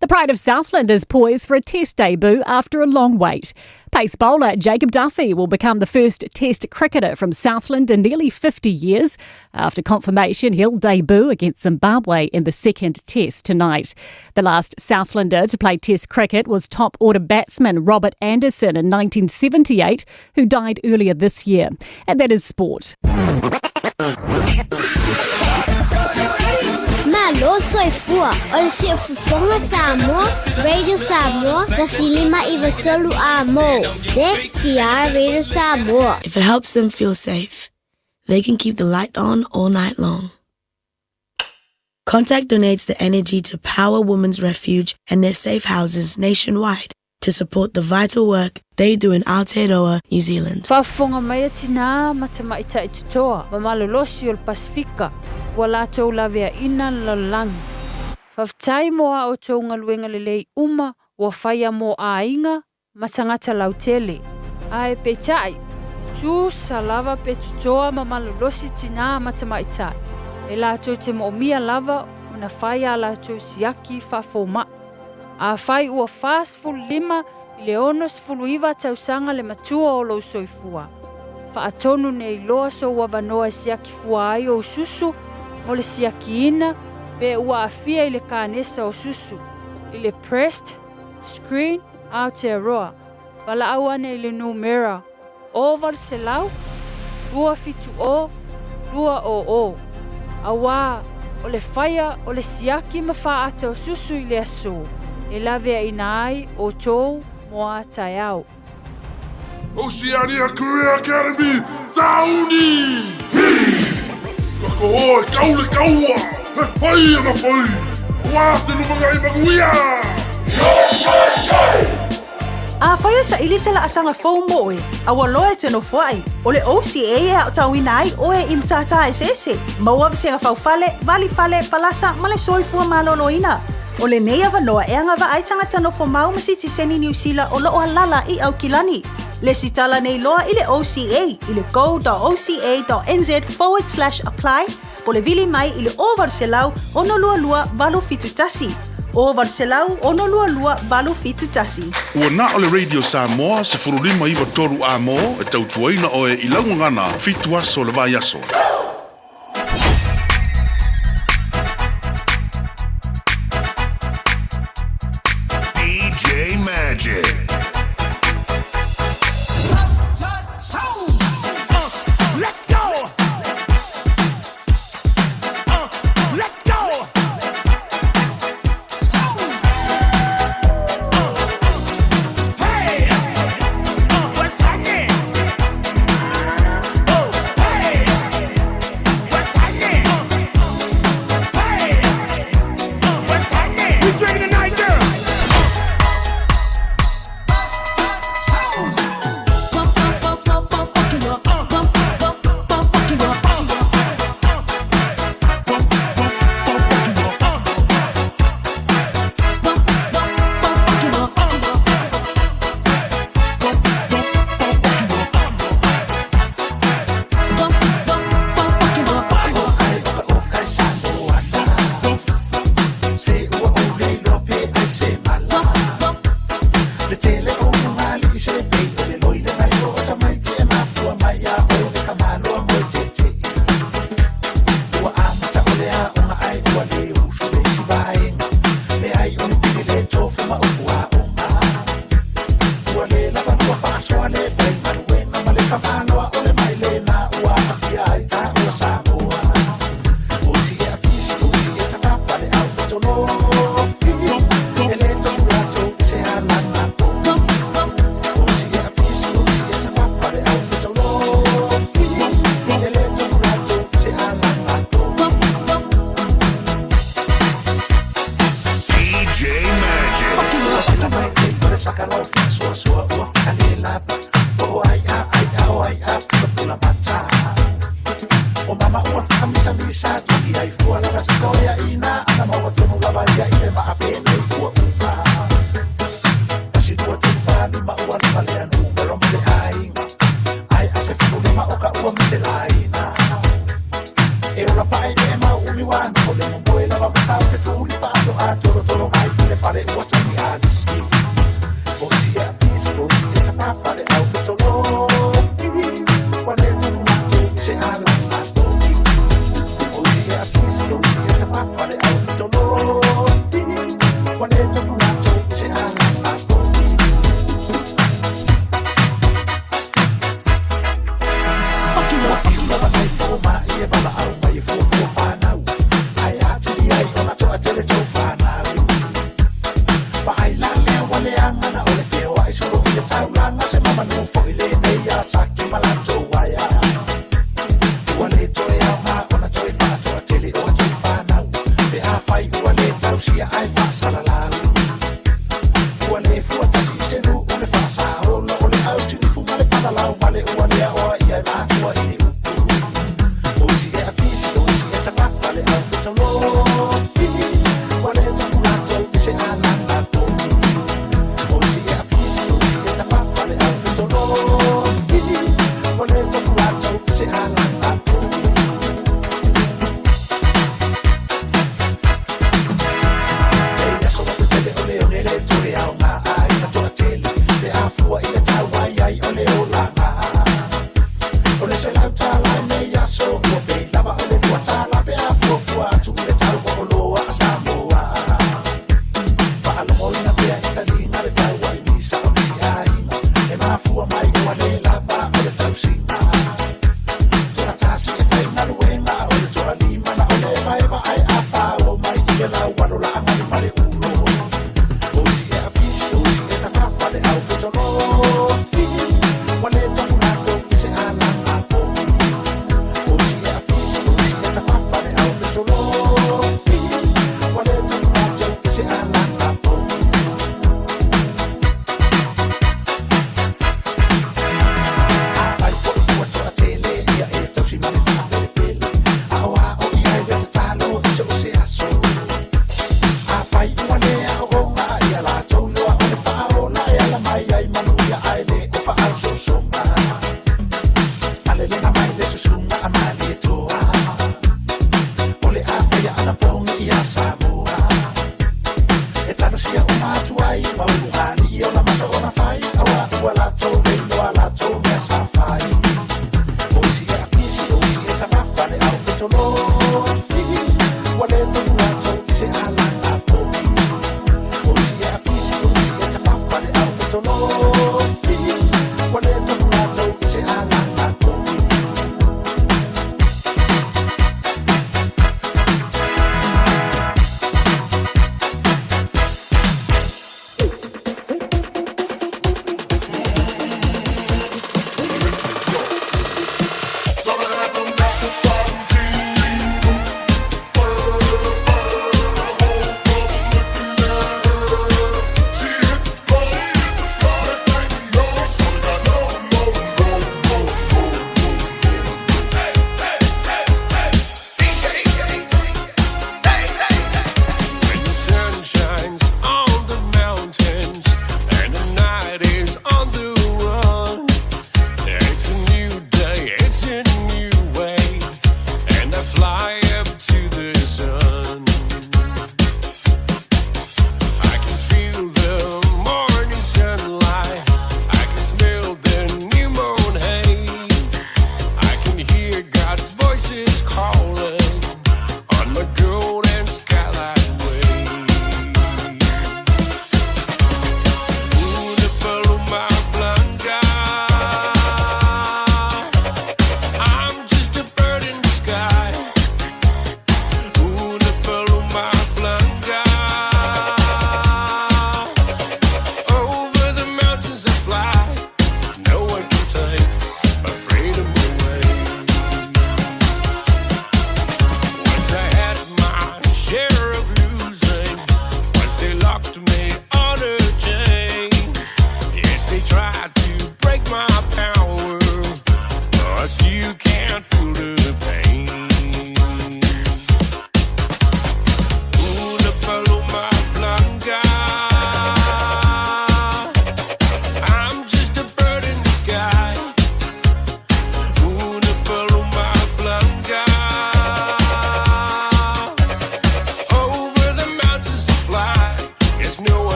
The Pride of Southland is poised for a test debut after a long wait. Pace bowler Jacob Duffy will become the first Test cricketer from Southland in nearly 50 years. After confirmation, he'll debut against Zimbabwe in the second Test tonight. The last Southlander to play Test cricket was top order batsman Robert Anderson in 1978, who died earlier this year. And that is sport. Malo soifua o le siufofoga Samoa, Radio Samoa, 159 a mo. Se ki Radio Samoa. If it helps them feel safe, they can keep the light on all night long. Contact donates the energy to Power Women's Refuge and their safe houses nationwide to support the vital work they do in Aotearoa, New Zealand. Faafofoga mai a tinā ma tamaitai totoa ma malolosi o le Pasifika ua latou laveaina le lalolagi. Faafetai mo a outou galuega lelei uma ua faia mo aiga ma tagata lautele. Ae peitai, e tusa lava pe totoa ma malolosi tinā ma tamaitai, e latou te moomia lava ona fai a latou siaki faafoma'i. Afai ua 45 i le 69 tausaga le matua o lou soifua, faatonu nei loa sou avanoa e siaki fua ai ou susu mo le siakiina pe ua aafia i le kanesa o susu, i le Breast Screen Aotearoa, valaau ane i le numera 0800 270 200, auā o le faia o le siaki ma faaata o susu i le aso e laveaina ai outou mo a taeao. Oceania Career Academy, Sauni! Hi! Ka o e kau le kaua, he whai ana whai, ua te lumangai manuia! Yo, yo, yo! Afai e saili se laasaga fou mo oe, a ua loa e te nofoai, o le OCA e aotauina ai oe i matata eseese, maua vasega faufale, vali fale, palasa ma le soifua maloloina. O lenei avanoa e agavaa ai tagata nofomau ma sitiseni Niu Sila o loo alala i Aukilani. Lesitala nei loa i le OCA i le go.oca.nz forward slash apply po le vili mai i le 0800 622 871. 0800 622 871. Ua na o le Radio Samoa 1593 A mo e tautuaina oe i lau gagana fitu aso o le vaiaso.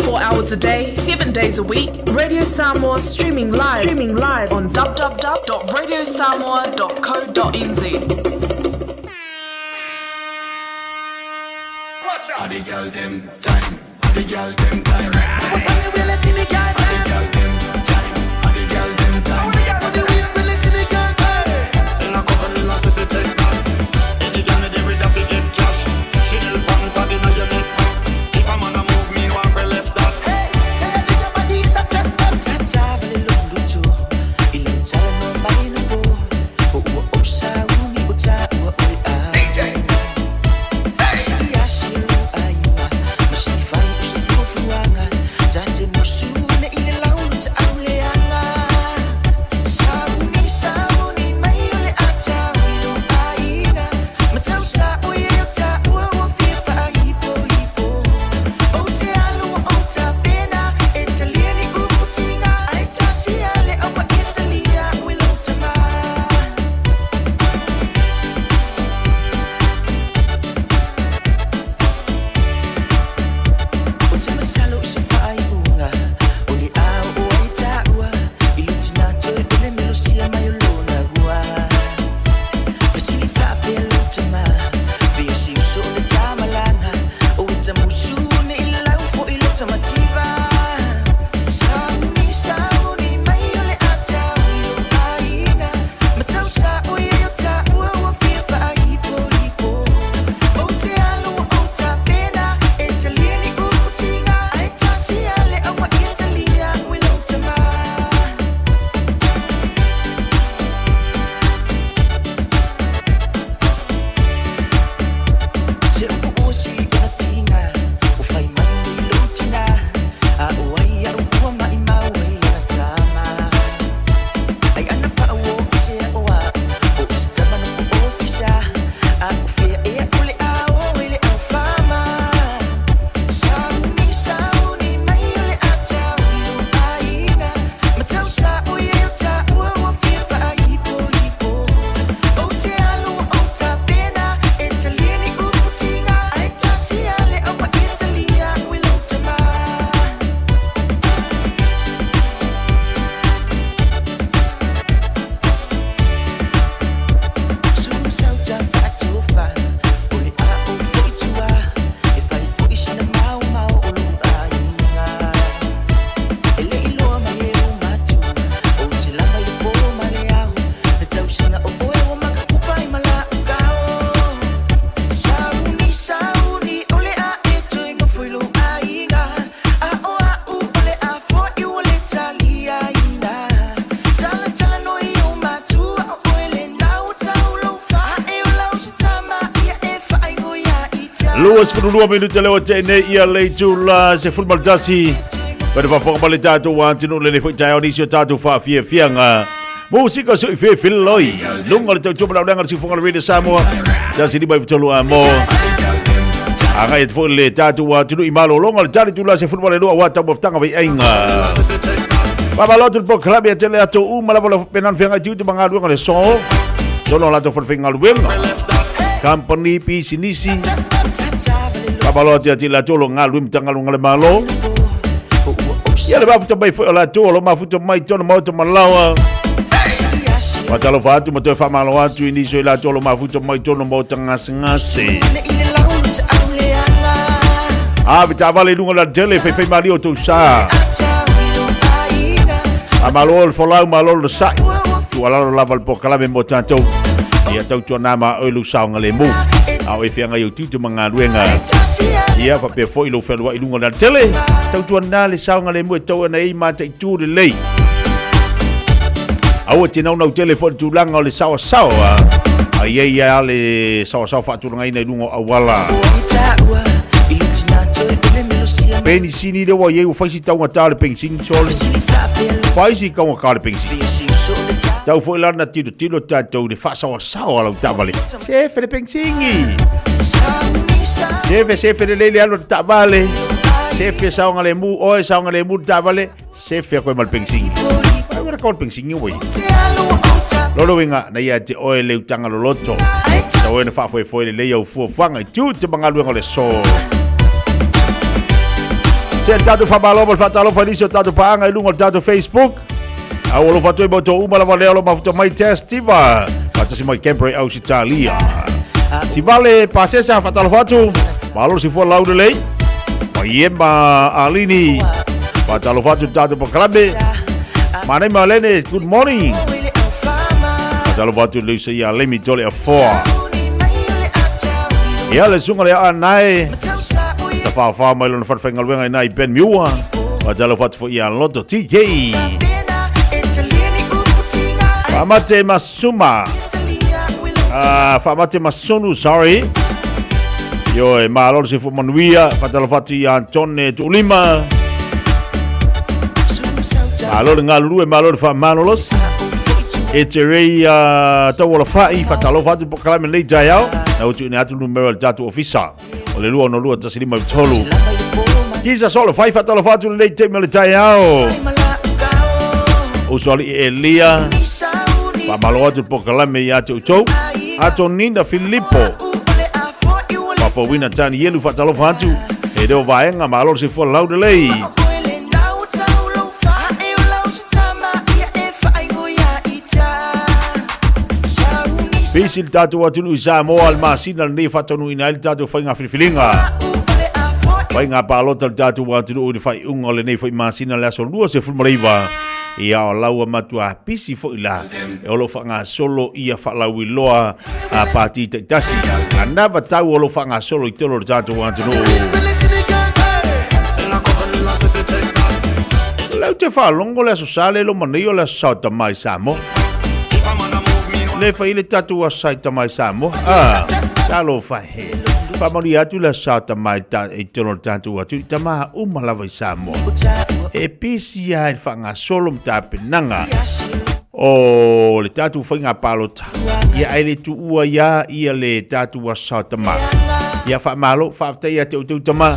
24 hours a day, 7 days a week. Radio Samoa streaming live, streaming live on www.radiosamoa.co.nz. Howdy girl them time, howdy girl them time. Howdy girl them time, howdy girl them time. 22 minute leo te nei ia le itula se fulu ma le tasi. Pe te faafofoga mai le tatou atunuu lenei foi taeao nisi o tatou faafiafiaga. Musika sui fefiloi. Lunga o le tautua ma le auleaga le siufoga le Radio Samoa. 153 a mo. Agai atu foi le tatou atunuu i malologa o le tali tula se fulu ma le lua aua taumafataga vaiaiga. Faamalo atu le polokalame ia tele atu uma lava le penana feagai tiute ma galuega le so. Tonu o latou falefaigaluega. Company, pisinisi. Faamalo atu ia te i latou o lo o galulue Matagaluega a le Malo. Ia le mafuta mai foi o latou o lo o mafuta mai tonu maota ma laoa. Faatalofa atu ma toe faamalo atu i nisi o i latou o lo o mafuta mai tonu maota gasegase. Ave taavale i luga o le alatele, faifai malie o tou sa. Faamalo le folau, malo le sa'i. Tuualalo lava le polokalame mo tatou. Ia tautuana ma oe lou saogalemu. A o e feagai ou tiute ma galuega. Ia faapea foi lou fealuai i luga o le alatele. Tautuana le saogalemu e tau ana ei mataitu lelei. Aua te naunau tele foi le tulaga o le saoasaoa. A i ai lava le saoasaoa faatulagaina i luga o auala. Penisini lea ua i ai ua fai si taugata o le penisini sole. Fai si taugata o le penisini. Tau foi la na tilotilo tatou i le faasaoasaoa o lau taavale. Sefe le penisini. Sefe sefe lelei le alu a le taavale. Sefe saogalemu oe saogalemu le taavale. Sefe koe ma le penisini. Ai ua ka o le penisini ua i. Lolo winga na ia te oe le utanga loloto. Tau oe na faafoefoe lelei au fuafuaga i tiute ma galuega o le aso. Se le tatou faamalo ma le faatalofa i nisi o tatou paaga i luga o le tatou Facebook. A ua alofa atu ai ma outou uma lava lea o lo mafuta mai Tess Tiva. Faatasi mai Canberra i Ausitalia. Sivale Pasesa faatalofa atu. Malo le sifua lau lelei. Maiema Alini. Faatalofa atu i le tatou polokalame. Manai Malene, good morning. Faatalofa atu i le usa ia Lemi Tole Afoa. Ia le susuga le Anae. Tafaafao mai lona falefaigaluega ina i Ben Miua. Faatalofa atu foi ia Loto TK. Faamate Masuma. Ah, faamate Masunu, sorry. Yo, e malo le soifua manuia. Faatalofa atu ia Antone Tuulima. Malo le galulue, malo le faamalolosi. E te rei uh, tauola fai, faatalofa atu po kalame nei taeao. Na utu ina atu numera o le tatou ofisa. O le 262 153. Kisa solo fai faatalofa atu lenei taimi o le taeao. Uso ali Elia. Faamalo atu po kalame ia te outou. Atonina Filipo. Papauina Tanielu faatalofa atu. E leo vaega malo le soifua lau lelei. Pisi le tatou atunuu i Samoa le masina lenei e faataunuuina ai le tatou faiga filifiliga. Faiga palota le tatou atunuu i le faaiuga o lenei foi masina le aso 29. Ia o laua matua pisi foi la e o lo o faagasolo ia faalauiloa a pati taitasi. Anava tau o lo o faagasolo i tolo o le tatou atunuu. Lau te faalogo le aso sa le loma nei o le aso sao tama i Samoa. Le fai le tatou aso sa i tama i Samoa. Ah, talofa he. Faamanuia atu le aso sao tama i, ta, i tolo o le tatou atunuu. Tama uma lava i Samoa. E pisi lava i le faagasolo ma tapenaga o le tatou faiga palota. Ia ae le tuua ia ia le tatou aso sao tama. Ia faamalo, faafetai ia te outou tama.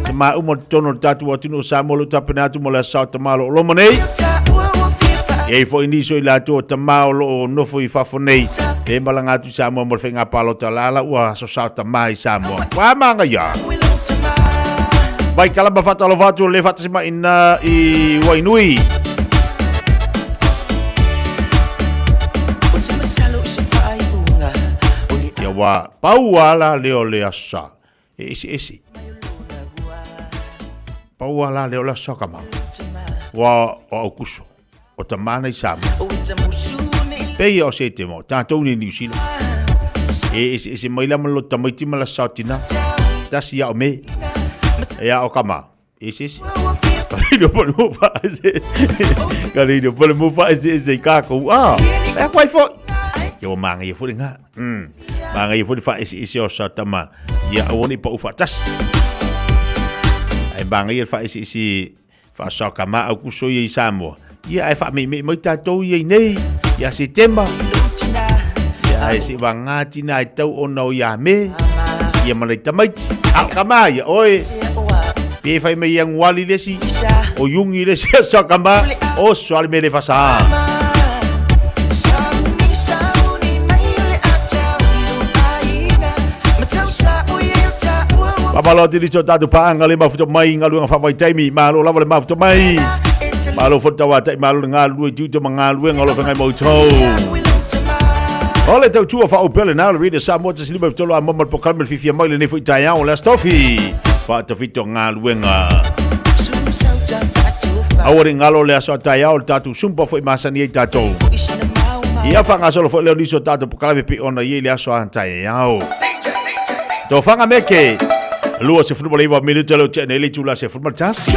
Tama uma o totonu o le tatou atunuu o Samoa o lo o tapena atu mo le aso sao tama o lo o loma nei. E i ai foi nisi o i latou o tama o lo o nofo i fafo nei, e malaga atu i Samoa mo le faiga palota la la ua aso sao tama i Samoa. Ua magaia. Vai kalama faatalofa atu le faatasi mai ina i Wainui. Ia ua pau ala lea o le aso e eseese. Pau ala lea o le aso kama. Ua o Aukuso, o tamana i Samoa. Peia o se te mo, tātou ni New Zealand. E eseese mai la ma lo tamaiti ma la saotina. Tasi ia o me. E a o kama. Eseese. Ka reiro pa le mo whaese. Ka reiro pa le mo whaese ese i kākou. Ah, e a kwai foi. Ia ua māngai ia fore ngā. Māngai ia fore whaese ese o sa tama. Ia aua nei pau whaatasi. Ai māngai ia whaese ese whaasao ka mā au kuso ia i Samoa. Ia ai whameimei mai tātou ia i nei. Ia se tema. Ia ai se wā ngā tina ai tau ona o ia me. Ia mana i tamaiti. A ka mā ia oe. Pe whai mai ia nguali lesi. O yungi lesi a sa ka mā. O soali me le whasa. Pamalo atu nisi o tātou pāanga le mafuta mai i ngaluega whawaitaimi. Malo lava le mafuta mai. Malo fo tau malo le galulue i tiute ma galuega o lo whangai mau tau. O le tautua faaupele na o le Radio Samoa 153 a mama le polokalame le fiafia mai lenei foi taeao o le Aso Tofi. Faatafito galuega. Aua ne i galo le aso a taeao le tatou sumpa foi masani ai tatou. Ia faagasolo foi lea o nisi o tatou polokalame pei ona i ai le aso a taeao. Tofaga meke. 29 minute leo tea nei le itula 11.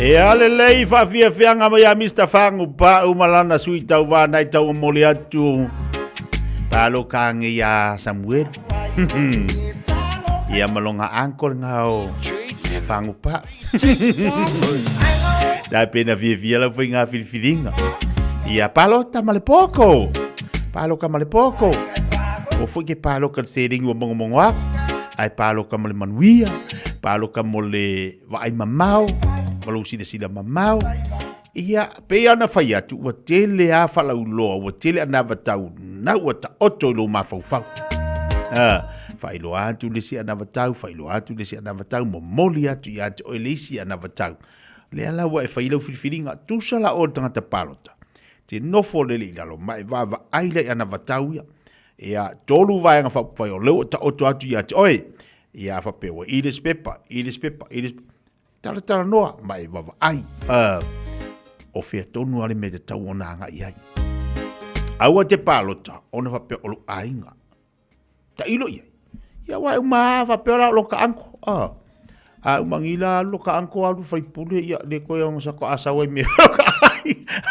Ia lelei faafiafiaga mai ia Mister Fagu Pau ma lana sui tauva nai tauamoli atu paloka ange ia Samuel. Ia ma longa uncle ngao Fagu Pau. Ta pena fiafia lau faiga filifiliga. Ia palota ma le poko. Paloka ma le poko. O foi ke paloka le seleni ua mongomongo aku. Ae paloka mo le manuia, paloka mo le vaai mamao, ma lou silasila mamao. Ia, pei lava ona fai atu, ua tele lava faalauiloa, ua tele anavatau nau ua taoto i lou mafaufau. A, faailoa atu le isi anavatau, faailoa atu le isi anavatau, momoli atu ia te oe le isi anavatau. Lea la ua e fai lau filifiliga, tusa la oe o le tagata palota, te nofo lele i lalo ma e vaavaai la i anavatau ia. Ia, tolu vaega faaupufai o lea ua taoto atu ia te oe. Ia, faapea ua i le isi pepa, i le isi pepa, i le isi pepa. Talatalanoa ma e vaavaai. Uh, o fea tonu lava le mea e tatau ona agai i ai. Aua te palota ona faapea o lou aiga. Tailo i ai. Ia aua e uma lava faapea la o lo ka uncle. Ah. A uma ngila alu lo ka uncle alu faipule ia le koe ona sa ko asau ai mea lo ka aiga.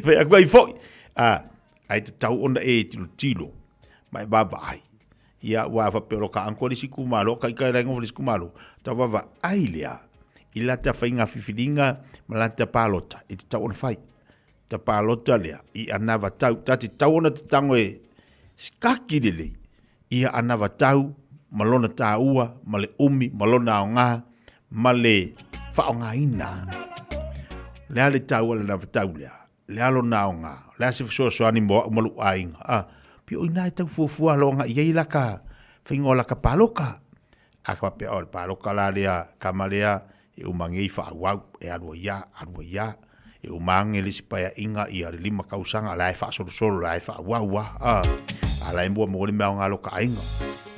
Fai aku ai foi. Ah, ai tatau ona e tilotilo ma e vaavaai. Ia aua faapea o lo ka uncle le isi itumalo, ka ika le isi itumalo, tau vaavaai lea i lata faiga filifiliga ma lata palota e tatau ona fai. Ta palota lea i anava tau, ta te tau ona tatago e sikaki lelei ia anava tau ma lona taua ma le umi ma lona aoga ma le faaaogaina. O le a le taua o le anava tau lea? Le a lona aoga? O le a se fesoasoani mo au ma lou aiga? A, pei o i ina e tau fuafua aloaga i ai laka faiga o laka paloka. A ka faapea, o le paloka la lea, kama lea, e uma nei faaauau, e alu ai a, alu ai a. E uma ane le isi paeaiga ia le 5 tausaga, la e faasolosolo, la e faaauau a, a. A la e mua mo le mea aoga lo ka aiga.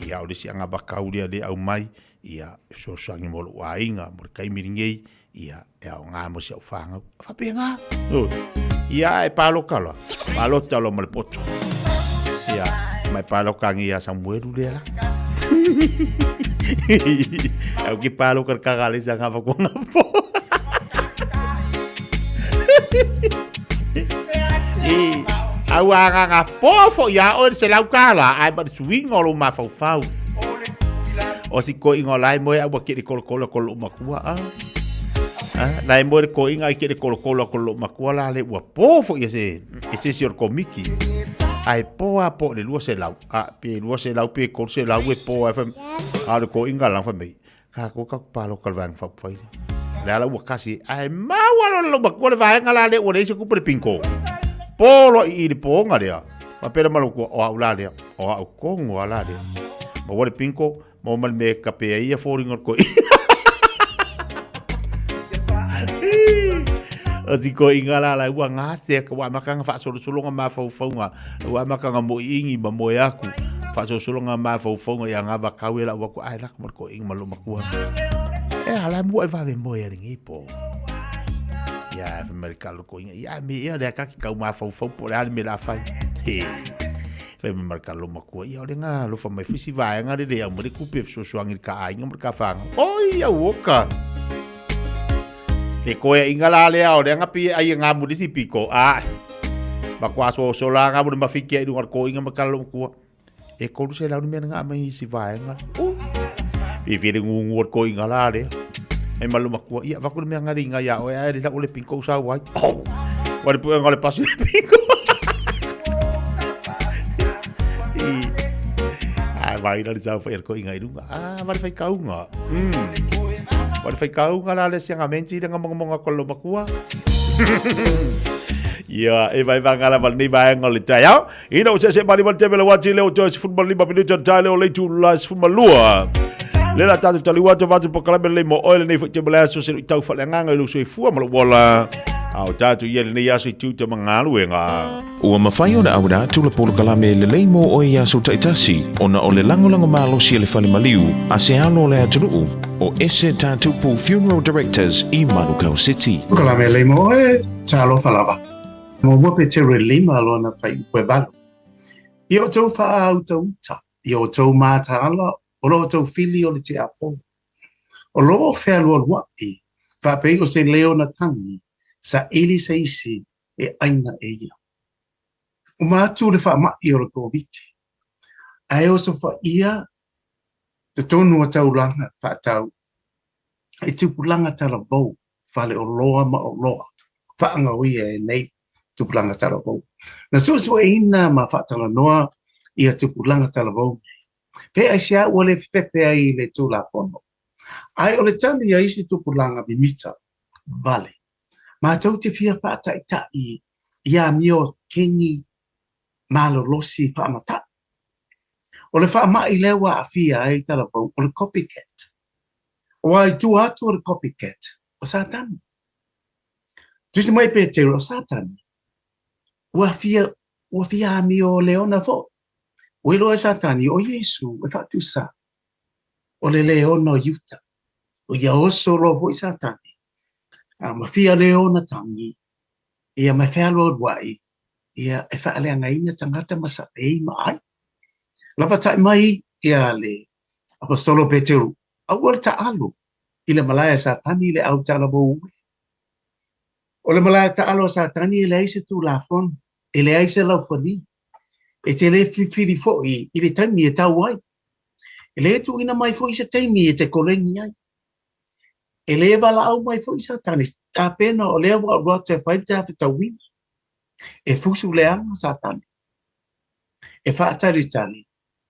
Ia, o le isi agavakau lea le aumai, ia, e fesoasoani mo lou aiga, mo le taimi lenei, ia, e aoga mo si au fanau. Faapena. Ia, e paloka loa. Palota loa ma le poto. Ia, mai paloka ngi ia Samuelu lea la. Au ki paloka le kaka le sa ngava ko ngapo. I, au a ngā ngā pōfo ia oe se lau kāla, ai ma le suiga o lou mafaufau. O si koiga o lai moe au a ke le kolokolo ko lou makua a. Ah, na e moe le koiga ai ke le kolokolo ko lou makua la le ua po foi e se e se si o le komiki. Ai po a po le 200 a pe 200 pe 300 e po ai fa a le koiga la fa mei. Ka ko ka palo ka vang fa fai. Le ala ua kasi ai maua lo lo makua le vaenga la le ua le se kupu le pinko. Po lo i le ponga lea. Ma pera malo ko o au la lea. O au kongo ala lea. Ma ua le pinko ma ma le me kape ai ia fōringa o le koi. O ti ko inga la la ua ngase ka wa makanga faasolosologa mafaufauga ua makanga moʻiʻigi ma moe aku faasolosologa mafaufauga ia ngava kau e lau aku ae lako ma le koʻiga ma lou makua e ala mua e vave moe a lenei po ia e fai mai le kalo koʻiga ia me ia lea ka ki kau mafaufau po o le a le mea o le a fai he Fai mai ma le kalo makua, ia o le ngā alofa mai foi si vaega le le au mai le kupe fesoasoani i le ka aiga ma le ka whānau. Oi, au oka! Le koe inga la lea o le anga pi ai ngā muri si piko. A, ma kua so so la ngā muri mawhiki ai runga ko inga ma kalo makua. E koru se lau ni mea ngā mai si vaega. Uh! Pi whire ngungu o ko inga la lea. Ai malu makua, ia vaku le mea ngari inga ia oe ai le lau le pinko usau ai. Oh! Wale puenga o le pasi le pinko. Ai, vai la le sau whai ko inga i runga. Ah, wale whai kaunga. Wale whai kaunga la le sianga menti le ngamongamonga ko lo makua. Ia, e vai vanga la wale nei vaenga o le tai au. Ina o se se mani wale teme le wati le o toe se futma lima minuta tai le o le tu la se futma lua. Le la tātou tali watu watu po kalame le mo oe le nei fo te mele aso se tau whale nganga i lo soifua ma lo wala. A o tātou ia le nei aso i tū te mangaluenga. Ua mafai ona auina atu le polokalame lelei mo oe i aso taitasi ona o le lagolago malosi a le fale maliu a se alo o le atunuu o Ese Tatupu Funeral Directors i Manukau City. Polokalame lelei mo oe, talofa lava. Muamua Petero e lima lona fuaiupu e valu. I outou faautauta, i outou mataala, o lo outou fili o le tiapolo, o lo o fealualuaʻi, Faapei o se leo na tagi, saili se isi e ʻaiga e ia. Uma atu le faamaʻi o le Koviti, ae osofaia totonu o taulaga faatau i tupulaga talavou, faleoloa ma oloa faagaoia e nei tupulaga talavou. Na suesueina ma faatalanoa ia tupulaga talavou nei, pe aisea ua le fefefe ai i le Tulafono, ae o le tali a isi tupulaga mimita vale, matou te fia faataʻitaʻi i amio keni malolosi faamataʻi. O le faamaʻi lea ua aafia ai talavou o le copycat. Aua i tua atu o le copycat, o Satani. Tusi mai Petero, o Satani, ua fia, ua fia amio leona foi. Ua iloa e Satani, o Iesu e faatusa, o le leona o Iuta. O ia oso loa foi Satani, a ma fia leona tagi, ia ma e fealualuaʻi, ia e faaleagaina tagata ma saʻei ma ʻai. Lapataʻi mai ia le Aposetolo Peteru, Aua le taʻalo i le malae a Satani i le au talavou e. O le malae taʻalo a Satani e leai se Tulafono, e leai se laufali, e te le filifili foi i le taimi e tau ai. E le tuuina mai foi se taimi e te koleni ai. E le valaau mai foi Satani, tapena o lea ua alu atu e fai le tafetauina. E fusu leaga Satani. E faatalitali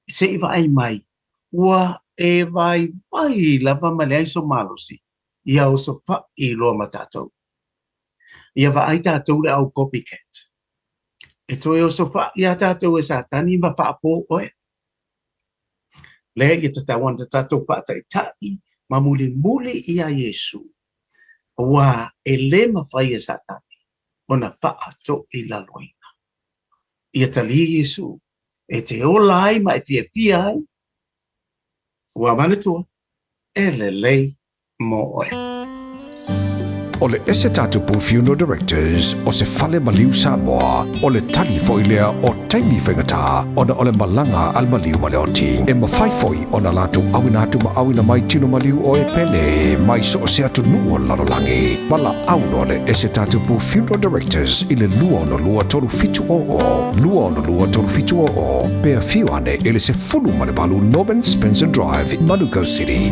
se i vaai mai ua e vaivai lava ma leai so malosi ia osofaʻi loa ma tatou. Ia vaai tatou le au copycat. E toe osofaʻi iā tatou e Satani ma faapo oe. Lea ia tatau ana tatou faataʻitaʻi ma mulimuli iā Iesu, auā e le mafai e Satani ona faatoilaloina. Ia talia Iesu e te ola ai ma e fiafia ai, ua manatua, e lelei mo oe. O le Esetatapu Funeral Directors o se fale maliu Samoa, o le tali foi lea o taimi faigata ona o le malaga a le maliu ma le oti. E mafai foi ona latou auina atu ma auina mai tino maliu o e pele mai so o se atunuu o le lalolagi. Valaau loa le Esetatapu Funeral Directors i le 262 370 262 370 pe afio ane i le 18 Norman Spencer Drive, Manukau City.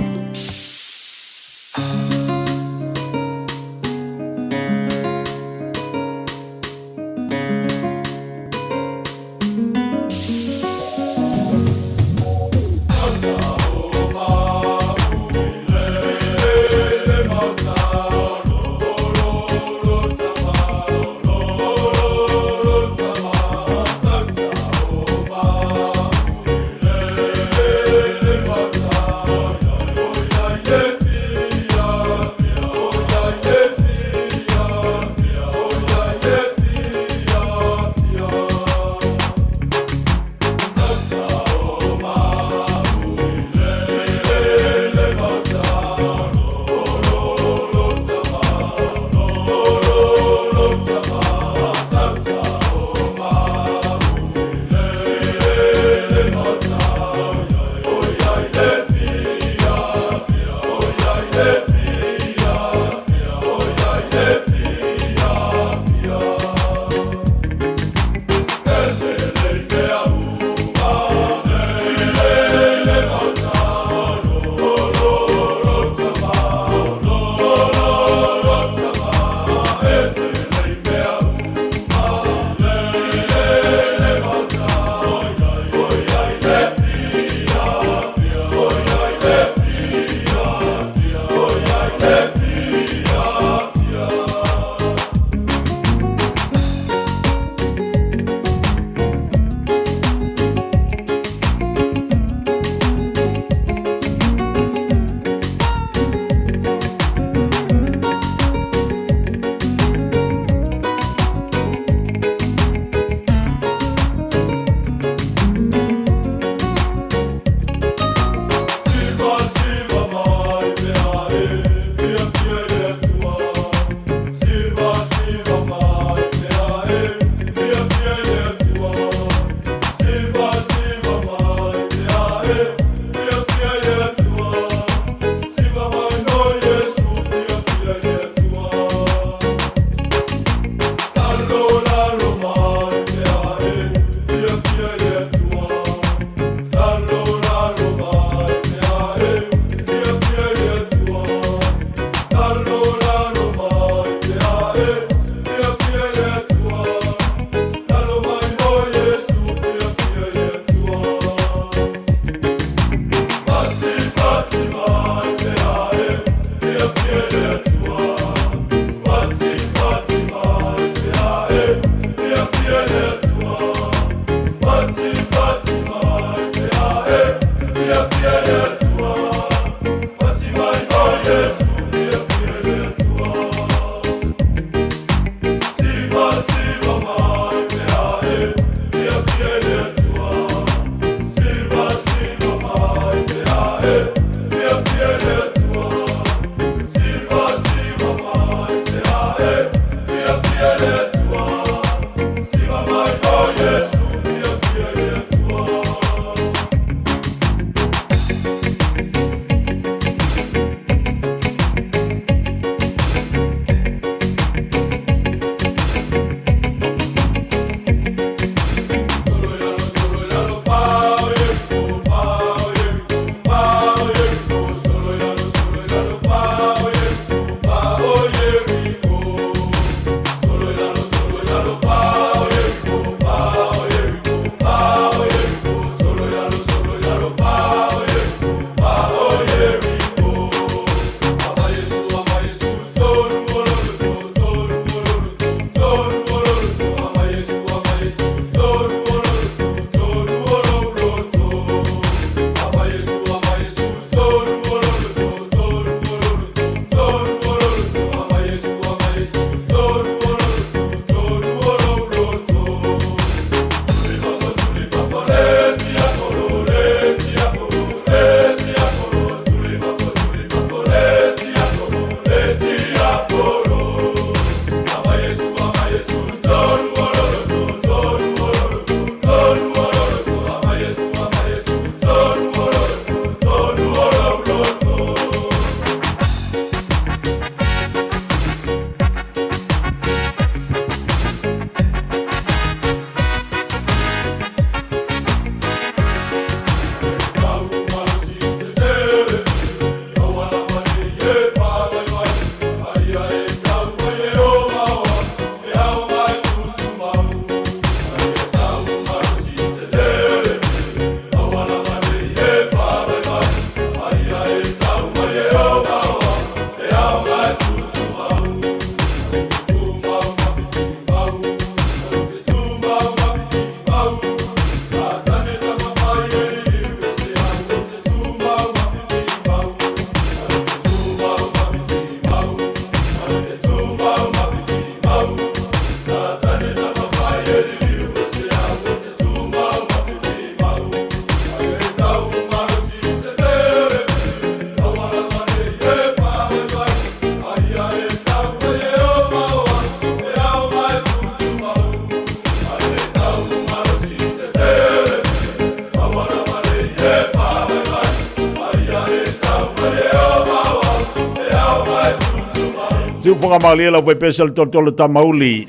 Siufoga malie lau faipesa le tolotolo tamauli.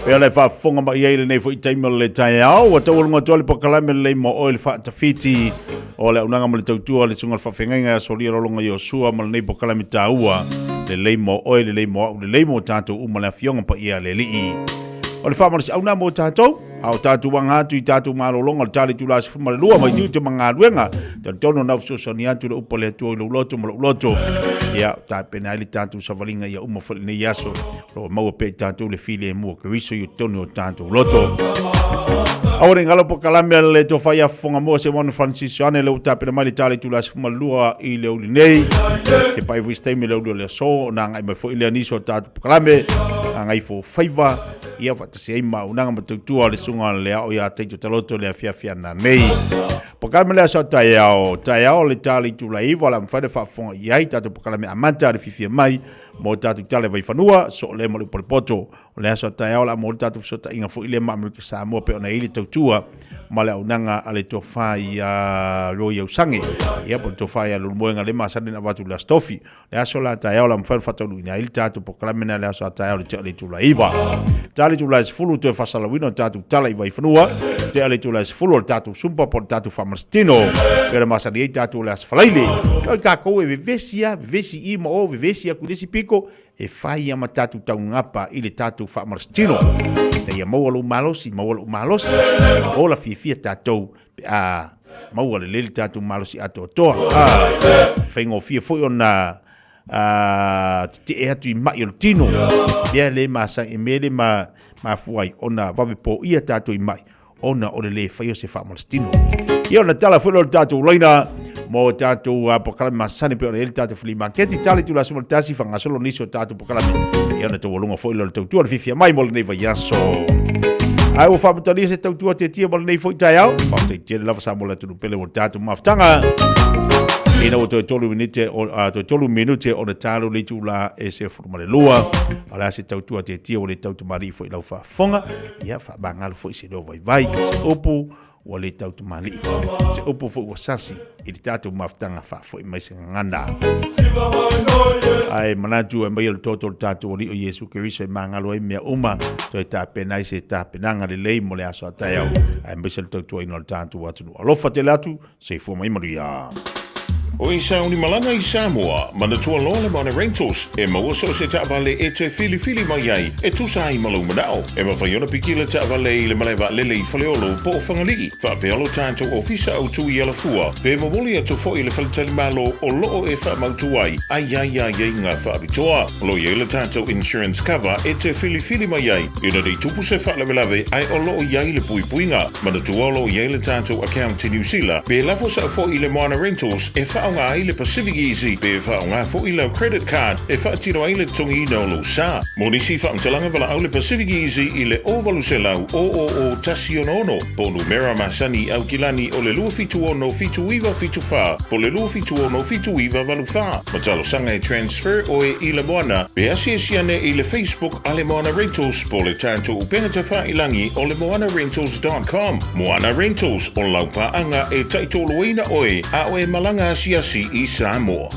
Pea le faafofoga mai ai lenei foi taimi o le taeao. Ua taualuga atu ai le polokalame lelei mo oe le faatafiti o le aunaga ma le tautua a le susuga i le faafeagaiga ia Solia Lolonga Iosua ma lenei polokalame taua. Lelei mo oe, lelei mo au, lelei mo tatou uma le afioga paia a le Alii. O le faamalosiau lena mo tatou. A o tatou aga atu i tatou malologa o le tali itula 12 mai tiute ma galuega, talitonu na fesoasoani atu le upu a le Atua i lou loto ma lou loto. Ia, tapena ai le tatou savaliga ia uma foi lenei aso. O lo o maua pea i tatou le filemu o Keriso i totonu o tatou loto. Aua ne i galo polokalame a le Tofa ia Fofoga se One Francis Ioane le ua tapena mai le tali itula 12 i le aoauli nei. Se pai foi se taimi i le aoauli o le aso, ona agai mai foi lea nisi o tatou polokalame, agai fo faiva, ia faatasi ai ma auaunaga ma tautua le susuga le ao ia Taito Taloto le afiafi ana nei. Polokalame le aso a taeao, taeao le tala itula e 9 o le a mafai ona faafofoga i ai tatou polokalame amata le fiafia mai mo tatou tala i Vaifanua, soo le ma le upu a le poto. O le aso a taeao o le a maua le tatou fesootaiga foi lea ma Amerika Samoa pei ona i ai le tautua ma le auaunaga a le tofa ia Roy Ausange. Ia po o le tofa ia Leulumoega le masani ona avatu i le Aso Tofi. Le aso la taeao la mafai ona faataunuuina ai le tatou polokalame lena i le aso a taeao i le tea o le itula e 9. Ta le itula e 10 toe faasalauina o le tatou tala i Vaifanua, tea le itula e 10 o le tatou Zumba po o le tatou faamalositino. Pei ona masani ai tatou o le Aso Faraile. O tatou e vevesi lava, vevesi i i ma o, vevesi atu i le isi pito, e fai lava ma tatou taugapa i le tatou faamalositino. Ina ia maua lou malosi, maua lou malosi, ola fiafia tatou pe a maua lelei le tatou malosi atoatoa. A faigofie foi ona tetee atu i mai o le tino, mea le masani, mea le mafua ai ona vave poia tatou i mai, ona o le le fai o se faamalositino. Ia ona tala foi lea o le tatou laina mo tatou polokalame masani pei ona i ai le tatou flea market i tala itula 11 faagasolo nisi o tatou polokalame. Ia ona taualuga foi lea o le tautua le fiafia mai mo lenei vaiaso. Ae ua faamutalia se tautua tietie mo lenei foi taeao. Faafetai tele lava Samoa le atunuu pele mo le tatou mafutaga. Ina ua toe 3 minute o, toe 3 minute ona talo le itula e 12. O le a se tautua tietie ua le tautumalii foi lau faafofoga. Ia faamagalo foi se leo vaivai, se upu ua le tautamalii, se upu foi ua sasi i le tatou mafutaga faafoi mai se gagana. Ae manatu e maia le toto o le tatou Alii o Iesu Keriso e magalo ai mea uma, toe tapena ai se tapenaga lelei mo le aso a taeao, aemaise le tautuaina o le tatou atunuu. Alofa tele atu, Soifua mai manuia. O e sauni malaga i Samoa, manatua loa le Moana Rentals, e maua so o se taavale e te filifili mai ai e tusa ai ma lou manao. E mafai ona piki le taavale i le malae vaalele i Faleolo po o Fagalii, faapea lo tatou ofisa autu i Alafua, pe momoli atu foi i le faletalimalo o loo e faamautu ai a i ai aiaiga faapitoa. O lo o i ai le tatou insurance cover e te filifili mai ai ina ne i tupu se faalavelave ae o lo o i ai le puipuiga. Manatua o lo o i ai le tatou account i Niu Sila, pe lafo sao foi i le Moana Rentals e faaaoga ai le Pacific Easy pe faaaoga foi lau credit card e faatino ai le totogiina o lou sa. Mo nisi faamatalaga valaau le Pacific Easy i le 0800 000 166 po o numera masani i Aukilani o le 276 7974 po o le 276 7984. Ma talosaga e transfer oe i le Moana pe asiasi ane i le Facebook a le Moana Rentals po o le tatou upega tafailangi o le moanarentals.com. Moana Rentals, o lau paaga e taitoloina oe a o e malaga asiasi i Samoa.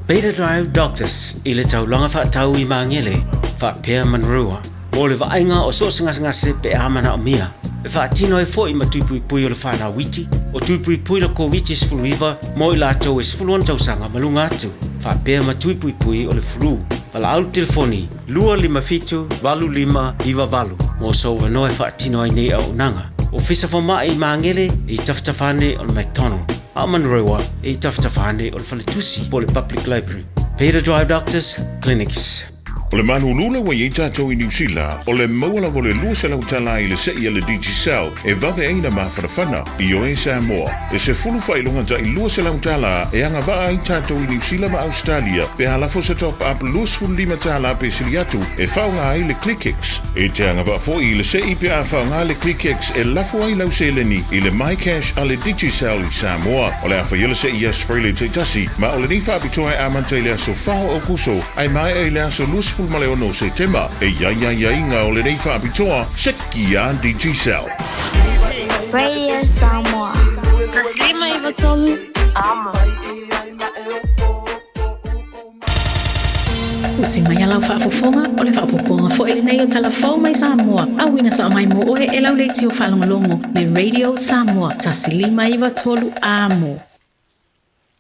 Beta Drive Doctors i le taulaga faatau i Magele, faapea Manurewa, mo le vaaiga o so o se gasegase pe a manaomia. E faatino ai foi ma tui puipui o le whanau iti, o tui puipui le Koviti-19 mo i latou e 16 tausaga ma luga atu, faapea ma tui puipui o le flu. Valaau le telefoni 257 8598 mo sou avanoa e faatino ai nei auaunaga. Ofisa Fomai i Magele e i tafatafa ane o le McDonald, a o Manurewa e i tafatafa ane o le Faletusi po o le Public Library. Beta Drive Doctors Clinics. O le malulu ua i ai tatou i Niu Sila, o le maua lava o le $200 i le se'i a le Digicel e vave ai na mafanafana. Ioe Samoa, e sefulu faailoga tai $200 e agavaa ai tatou i Niu Sila ma Ausetalia pe a lafo se top up $25 pe sili atu e faaaoga ai le ClickX. E te agavaa foi i le se'i pe a faaaoga le ClickX e lafo ai lau seleni i le MyCash a le Digicel i Samoa. O le a faia le se'i i aso Faraile taitasi, ma o lenei faapitoa e amata i le aso 4 o Aokuso Ae maea i le aso 26 o Setema, e i ai aiaiga o lenei faapitoa, seki a Digicel. Radio Samoa. 153 Amo. Usi mai a lau faafofoga, o le faaopoopoga foi lenei o Tala Fou mai Samoa, auina sao mai mo oe e lau leitio faalogologo, le Radio Samoa 1593 Amo.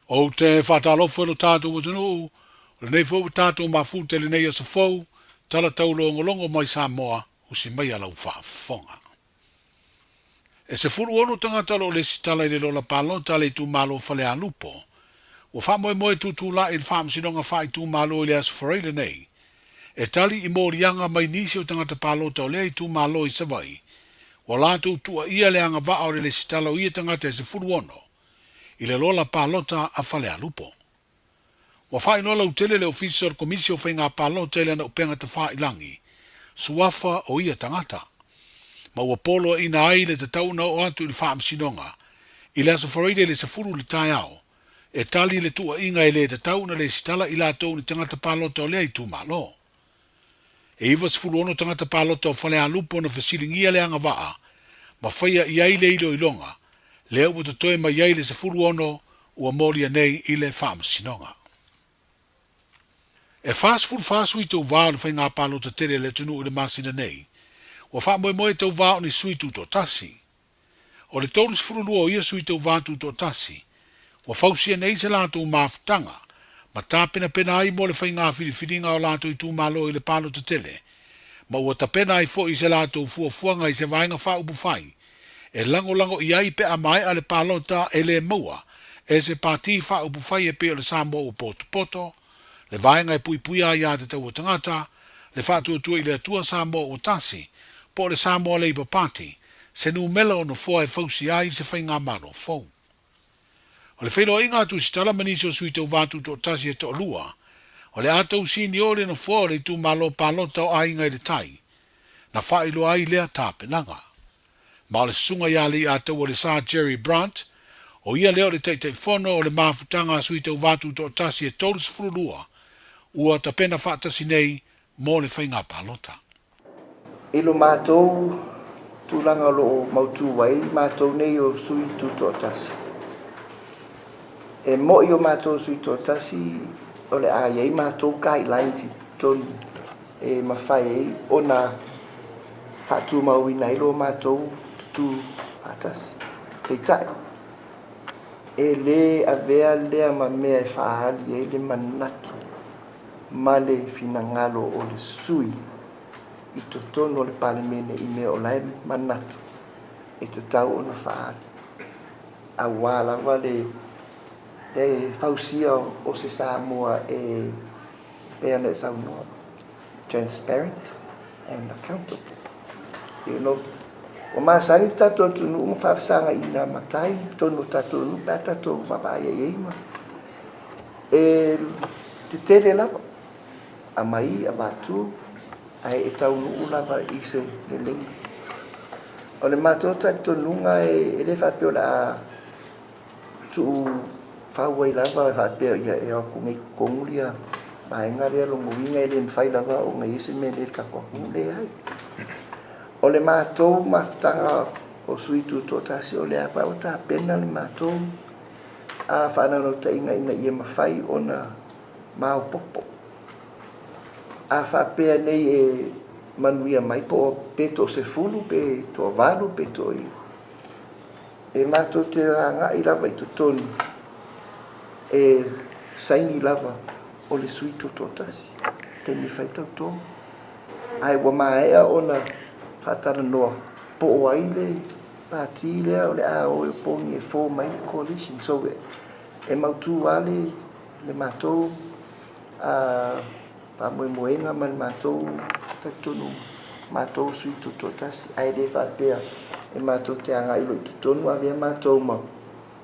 Ou te faatalofa i lo tatou atunuu, o lenei foi ua tatou mafuta i lenei aso fou, tala taulogologo mai Samoa, usi mai a lau faafofoga. E 16 tagata o lo o lesitala i le lola palota a le itumalo o Falealupo, ua faamoemoe tutulai i le Faamasinoga Faaitumalo i le Aso Faraile lenei, e tali i moliaga mai nisi o tagata palota o lea itumalo i Savaii, ua latou tuuaia le agavaa o le lesitala o ia tagata e 16 i le lola palota a Falealupo. Ua faailoa lautele le Ofisa o le Komisi o Faiga Palota i lana upega tafailangi, suafa o ia tagata, ma ua poloaiina ai le tatau ona oo atu i le Faamasinoga i le Aso Faraile i le 10 i le taeao e tali le tuuaiga e le tatau ona lesitala i latou ni tagata palota o lea itumalo. E 96 tagata palota o Falealupo na fesiligia le agavaa ma faia i ai le iloiloga, lea ua totoe mai ai le 16 ua molia nei i le Faamasinoga. E 44 sui tauva o le faiga palota tele a le atunuu i le masina nei, ua faamoemoe e tauva o ni sui tutoatasi. O le 32 o ia sui tauva tutoatasi, ua fausia nei se latou mafutaga ma tapenapena ai mo le faiga filifiliga o latou itumalo i le palota tele, ma ua tapena ai foi se latou fuafuaga i se vaega faaupufai e lagolago i ai pe a maea le palota e le maua e se pati faaupufai e pei o le Samoa ua potopoto, le Vaega e Puipuia ai a Tatau a Tagata, le Faatuatua i le Atua Samoa ua Tasi, po o le Samoa Labour Party, se numela o nofoa e fausia ai se faigamalo fou. O le feiloaiga a Tusitala ma nisi o sui tauva tutoatasi e toalua, o le a tausini o le nofoa o le itumalo palota o Aiga i le Tai, na faailoa ai lea tapenaga. Ma o le susuga ia Leiataua le Sir Jerry Brandt, o ia lea o le Taitaifono o le mafutaga a sui tauva tutoatasi e 32 ua tapena faatasi nei mo le faiga palota. I lo matou tulaga o lo o mautu ai matou nei o sui tutoatasi, e mo'i o matou sui toatasi o le a i ai matou guidelines i totonu e mafai ai ona faatumauina ai lo matou tutū faatasi. Peitai, e lē avea lea ma mea e faaali ai le manatu ma le finagalo o le sui i totonu o le Palemene i mea o la e manatu e tatau ona faaali, auā lava le le fausia o se Samoa e pei ona e saunoa, transparent and accountable. You know, ua masani le tatou atunuu ma faafesagaina matai i totonu o tatou nuu pe a tatou vaavaai ai ma e tetele lava aumai avatu ae e taunuu lava i se leleiga. O le matou talitonuga e le faapea o le a tuu fau ai lava e faapea ia e o atu nei i totonu ia vaega lea lona uiga e le mafai lava ona i ai se mea lelei i le tatou atunuu. Leai. O le matou mafutaga o sui tutoatasi o lea lava ua tapena le matou faanaunautaiga ina ia mafai ona maopoopo. A faapea nei e manuia mai po o pe toasefulu pe toavalu pe toaiva, e matou te agai lava i totonu e saini lava o le sui tutoatasi taimi e fai tautoga. Ae ua maea ona faatalanoa po o ai le pati lea o le a o e opogi e form ai le coalition. So e mautu lava le le matou faamoemoega ma le matou talitonuga, matou sui tutoatasi, ae le faapea e matou te agai loa i totonu avea matou ma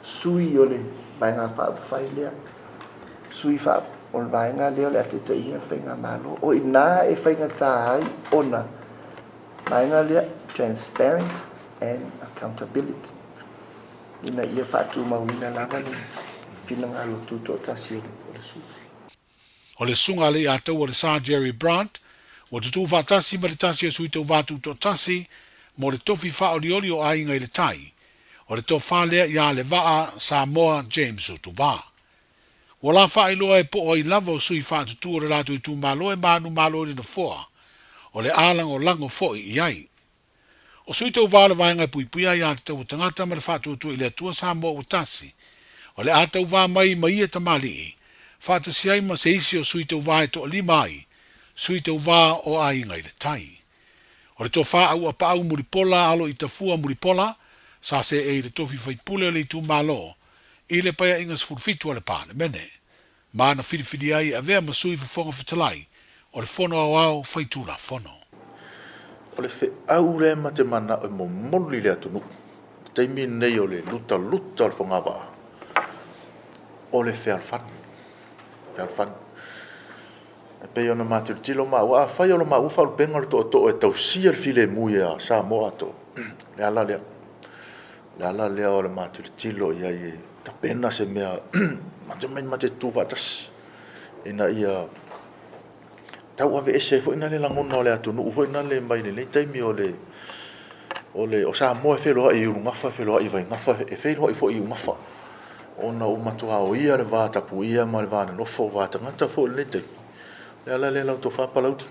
sui o le Vaega Faaupufai lea, sui o le vaega lea o le a taitaiina le Faigamalo. O i ina e faigata ai ona vaega lea, transparent and accountability. ina ia faatumauina lava le finagalo tutoatasi o le sui. O le susuga a Leiataua le Sir Jerry Brandt, ua tutū faatasi ma le tasi o sui tauva tutoatasi mo le tofi faaolioli o Aiga i le Tai, o le tofa lea ia Levaa Samoa James Utuvā. Ua la faailoa e po o ai lava o sui faatutū o le latou itumalo e manumalo i le nofoa, o le a lagolago foi i ai. O sui tauva o le Vaega e Puipuia Aiatatau a Tagata ma le Faatuatua i le Atua Samoa ua tasi, o le a tauva mai ma ia tamalii, faatasi ai ma se isi o sui tauva e toalima ai, sui tauva o Aiga i le Tai. O le tofa Auapaau Mulipola alo i Tafua Mulipola, sa seei i le tofi faipule o le itumalo i le Paeaiga 17 a le Palemene, ma na filifili ai e avea ma Sui Fofoga Fetalai o le Fono Aoao Faitulafono. O le feau lea ma te manao e momoli i le atunuu i le taimi lenei o le lutaluta o le fogavaa, o le fealofani, fealofani. E pei ona ma tilotilo maua, afai o lo maua faalupega o le tootoo e tausia le filemu ia Samoa atoa, le ala lea. O le ala lea o le ma tilotilo i ai e tapena se mea ma te omai ma te tutu faatasi ina ia tau aveese ai foi na le lagona o le atunuu foi na le mai lenei taimi o le o le o Samoa e feloai i Ulugafa, e feloai i Vaigafa, e feiloai foi i Ugafa ona ua matua oia le va tapuia ma le va nonofo, va tagata foi i lenei taimi. O le ala lea lau tofa Palauli,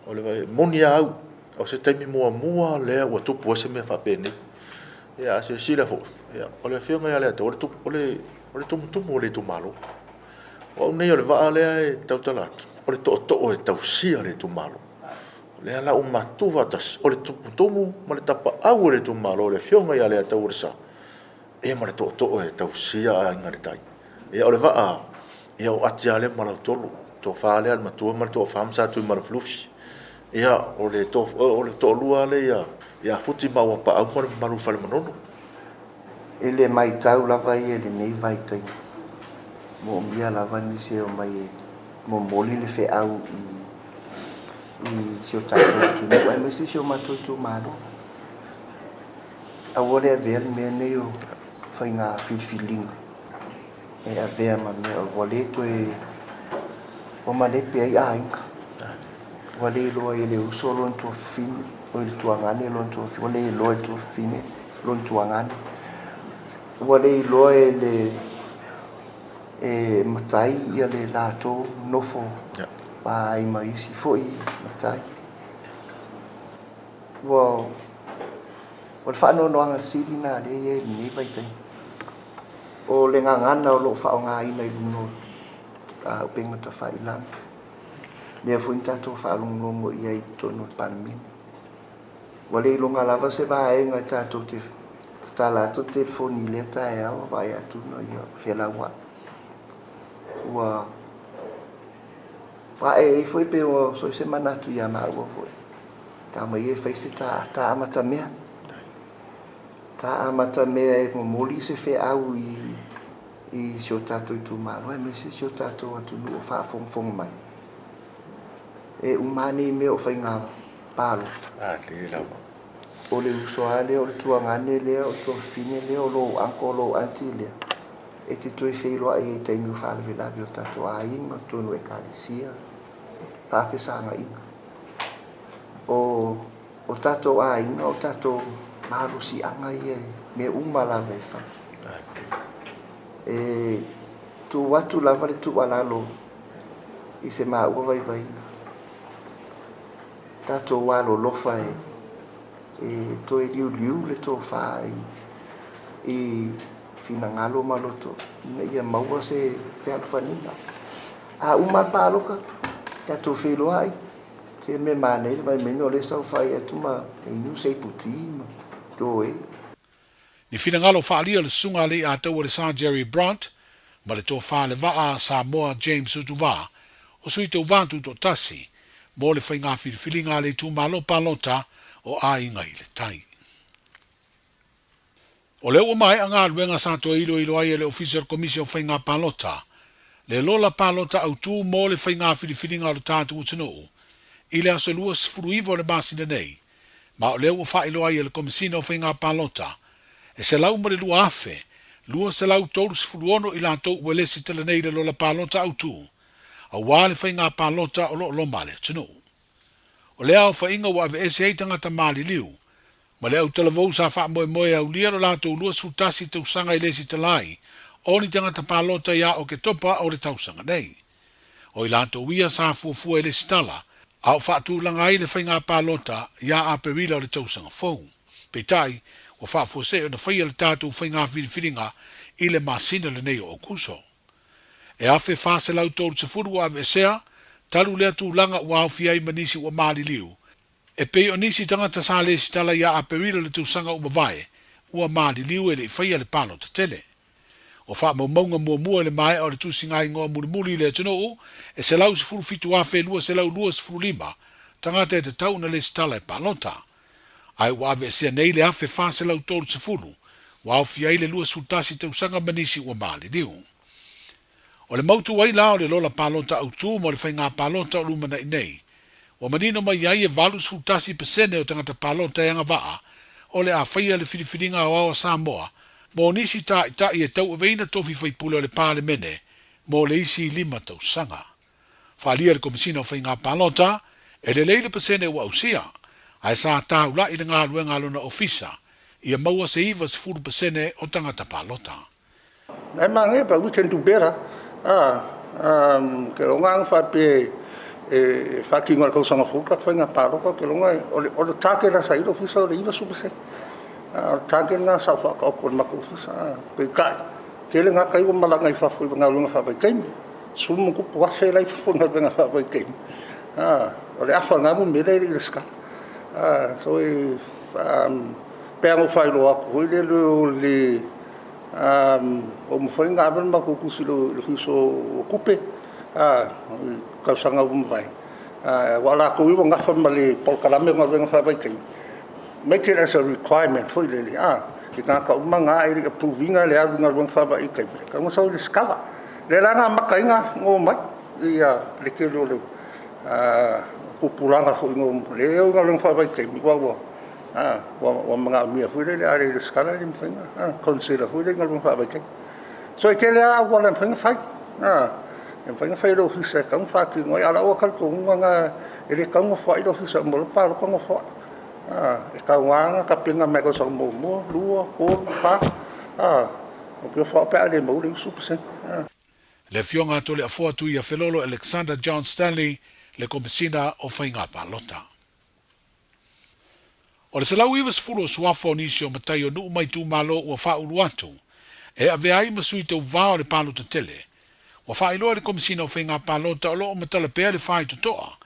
o le moni a au, o se taimi muamua lea ua tupu ai se mea faapenei. Ia a silasila foi, ia, o le afioga ia Leataua, o le, o le tumutumu o le itumalo. O au nei o le vaa lea e tautala atu, o le tootoo e tausia le itumalo. O lea la ua matou faatasi, o le tumutumu ma le tapaau o le itumalo, o le afioga ia Leiataualesa, ia ma le tootoo e tausia Aiga i le Tai. Ia o le vaa, ia o Ati lava lea ma Lautolo, tofa lea le matua ma le toafa ma Satuimalufilufi. Ia o le to, o le toalua lea ia, ia Futi ma Uapaau ma le mamalu i Falemanono. I le matau lava ia i lenei vaitaimi, moomia lava nisi e omai e momoli le feau i i si o tatou atunuu aemaise si o matou itumalo. Aua le avea le mea nei o faiga filifiliga e avea ma mea ua le toe ua malepe ai aiga. Ua le iloa e le uso lona tuafafine, o le tuagane lona tuafafine, ua le iloa e le tuafafine lona tuagane. Ua le iloa e le e matai ia le latou nofo pa ai ma isi foi matai. Ua o le faanoanoaga sili lena lea e i ai i lenei vaitaimi. O le gagana o lo o faaaogaina i luga o upega tafailagi, lea foi na tatou faalogologo i ai i totonu o le Palemene. Ua le iloga lava se vaega e tatou te tatala atu le telefoni i lea taeao vaai atu na ia felauai. Ua ae ai foi pe ua soi se manatu ia maua foi. Tau mai e fai se ta, ta amata mea. Ta amata mea e momoli se feau i, i si o tatou itumalo, aemaise si o tatou atunuu o faafogafoga mai. E uma nei mea o faiga palota. A le lava. O le uso lava lea, o le tuagane lea, o le tuafafine lea, o lou uncle, o lou aunty lea, e te toe feiloai ai i taimi o faalavelave o tatou aiga, totonu o ekalesia, faafesagaiga. O, o tatou aiga, o tatou malosiaga ia i mea uma lava e fai. E tuu atu lava le tuualalo i se maua vaivaiga. Tatou alolofa e, e toe liuliu le tofa i, i finagalo ma loto ina ia maua se fealofaniga. A uma le palota, tatou feiloai, se mea manaia le vaai mai o lea e saofai atu ma inu se ipu ti ma toe. Ni finagalo faaalia o le Susuga a Leiataua le Sa Jerry Brant ma le Tofa le Vaa Samoa James Utuvā, o Sui Tauva Tutoatasi, mo le faiga filifiliga a le itumalo palota o Aiga i le Tai. O lea ua maea galuega sa toe iloilo ai e le Ofisa o le Komisi o Faiga Palota le lola palota autu mo le faiga filifiliga o le tatou atunuu i le aso 29 o le masina nei, ma o lea ua faailoa ai e le Komesina o Faiga Palota e 102,236 i latou ua lesitala nei i le lola palota autu aua le faiga palota o lo o loma a le atunuu. O lea aofaiga ua aveese ai tagata maliliu ma le autalavou sa faamoemoe e aulia lo latou 21 tausaga i lesitala ai o ni tagata palota ia Oketopa o le tausaga nei. O i latou ia sa fuafua e lesitala a o faatulaga ai le faiga palota ia Aperila o le tausaga fou. Peitai, ua faafuasei ona faia le tatou faiga filifiliga i le masina lenei o Aokuso. E 1,430 ua aveesea, talu lea tulaga ua aofia ai ma nisi ua maliliu, e pei o nisi tagata sa lesitala ia Aperila le tausaga ua mavae, ua maliliu e le i faia le palota tele. O faamaumauga muamua i le maea o le tusiga igoa mulimuli i le atunuu, e 117,225 tagata e tatau ona lesitala e palota. Ae ua aveesea nei le 1,430, ua aofia ai le 21 tausaga ma nisi ua maliliu. O le mautu ai la o le lola palota autū mo le faiga palota o lumanai nei, ua manino mai ai e 81% o tagata palota e agavaa o le a faia le filifiliga aoao a Samoa mo nisi taitai e tauaveina tofi faipule o le Palemene mo le isi 5 tausaga. Faaalia le Komesina o Faiga Palota, e lelei le pasene ua ausia, ae sa taula'i le galuega a lona ofisa ia maua se 90% o tagata palota. E manaia but we can do better a ke loga ang faapea e faatino i le tausaga fou le tatou faiga palota ou te iloa o le target lava sa i ai le ofisa o le 90%. O le target lena sa ou faataoto i le matou ofisa peitai tele gata ia ua malaga i fafo i galuega faavaitaimi 10+ la e i fafo i galuega faavaitaimi o le afa o lena numera e le i resitala. So e pei lava ona ou faailoa atu foi lele o le Ua mafai ona ave le matou tusi i le Ofisa o Tupe i tausaga ua mavae, aua o latou ia ua nafa ma le polokalame o galuega faavaitaimi, make it as a requirement foi lele i tagata uma na e le i approve ina le alu i galuega faavaitaimi, e tatau ona sau e resitala. O lea la na amata ai ona omai le tele o le tupulaga foi lea e o i galuega faavaitaimi, aua ua Ua manaomia foi lele a le resitala e le mafai ona consider foi lele i galuega faavaitaimi. So e tele lava auala e mafai ona fai, e mafai ona fai e le ofisa e tatau ona faatino ai. A o lau talitonuga lena e le tatau ona nofoai le ofisa uma loa palota nofoai. E tatau lava ona tapena mai le tausaga muamua, lua, tolu, fa, ou te ofo au pe a le maua le 90%. Le Afioga a Toleafoa Tuiafelolo Alexander John Stanley, le Komesina o Faiga Palota. O le 190 o suafa o nisi o matai o nuu ma itumalo ua faaulu atu e avea ai ma sui tauva o le palota tele, ua faailoa e le Komesina o Faiga Palota o lo o matala pea le faitotoa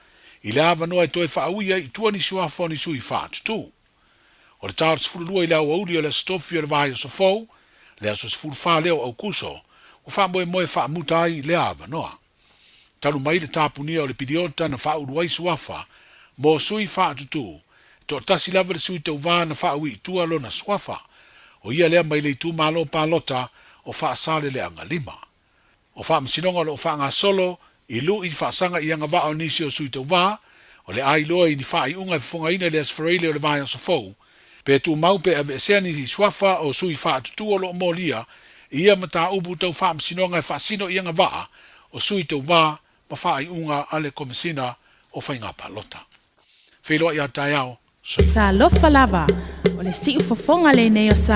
i le avanoa e toe faaui ai i tua ni suafa o ni sui faatutū. O le ta o le 12 i le aoauli o le Aso Tofi o le vaiaso fou, le aso 14 lea o Aukuso, ua faamoemoe e faamuta ai lea avanoa. Talu mai le tapunia o le piliota na faaulu ai suafa mo sui faatutū, e toatasi lava le sui tauva na faaui i tua lona suafa, o ia lea mai le itumalo palota o Faasaleleaga 5. O faamasinoga o lo o faagasolo i lu'i faasaga i agavaa o nisi o sui tauva, o le a iloa i ni faaiuga e fofogaina i le Aso Faraile o le vaiaso fou, pe tumau pe aveesea ni suafa o sui faatutū o lo o molia i ia mataupu tau faamasinoga e faasino i agavaa o sui tauva ma faaiuga a le Komesina o Faiga Palota. Feiloai a taeao, soifua. Talofa lava, o le siufofoga lenei o Sa.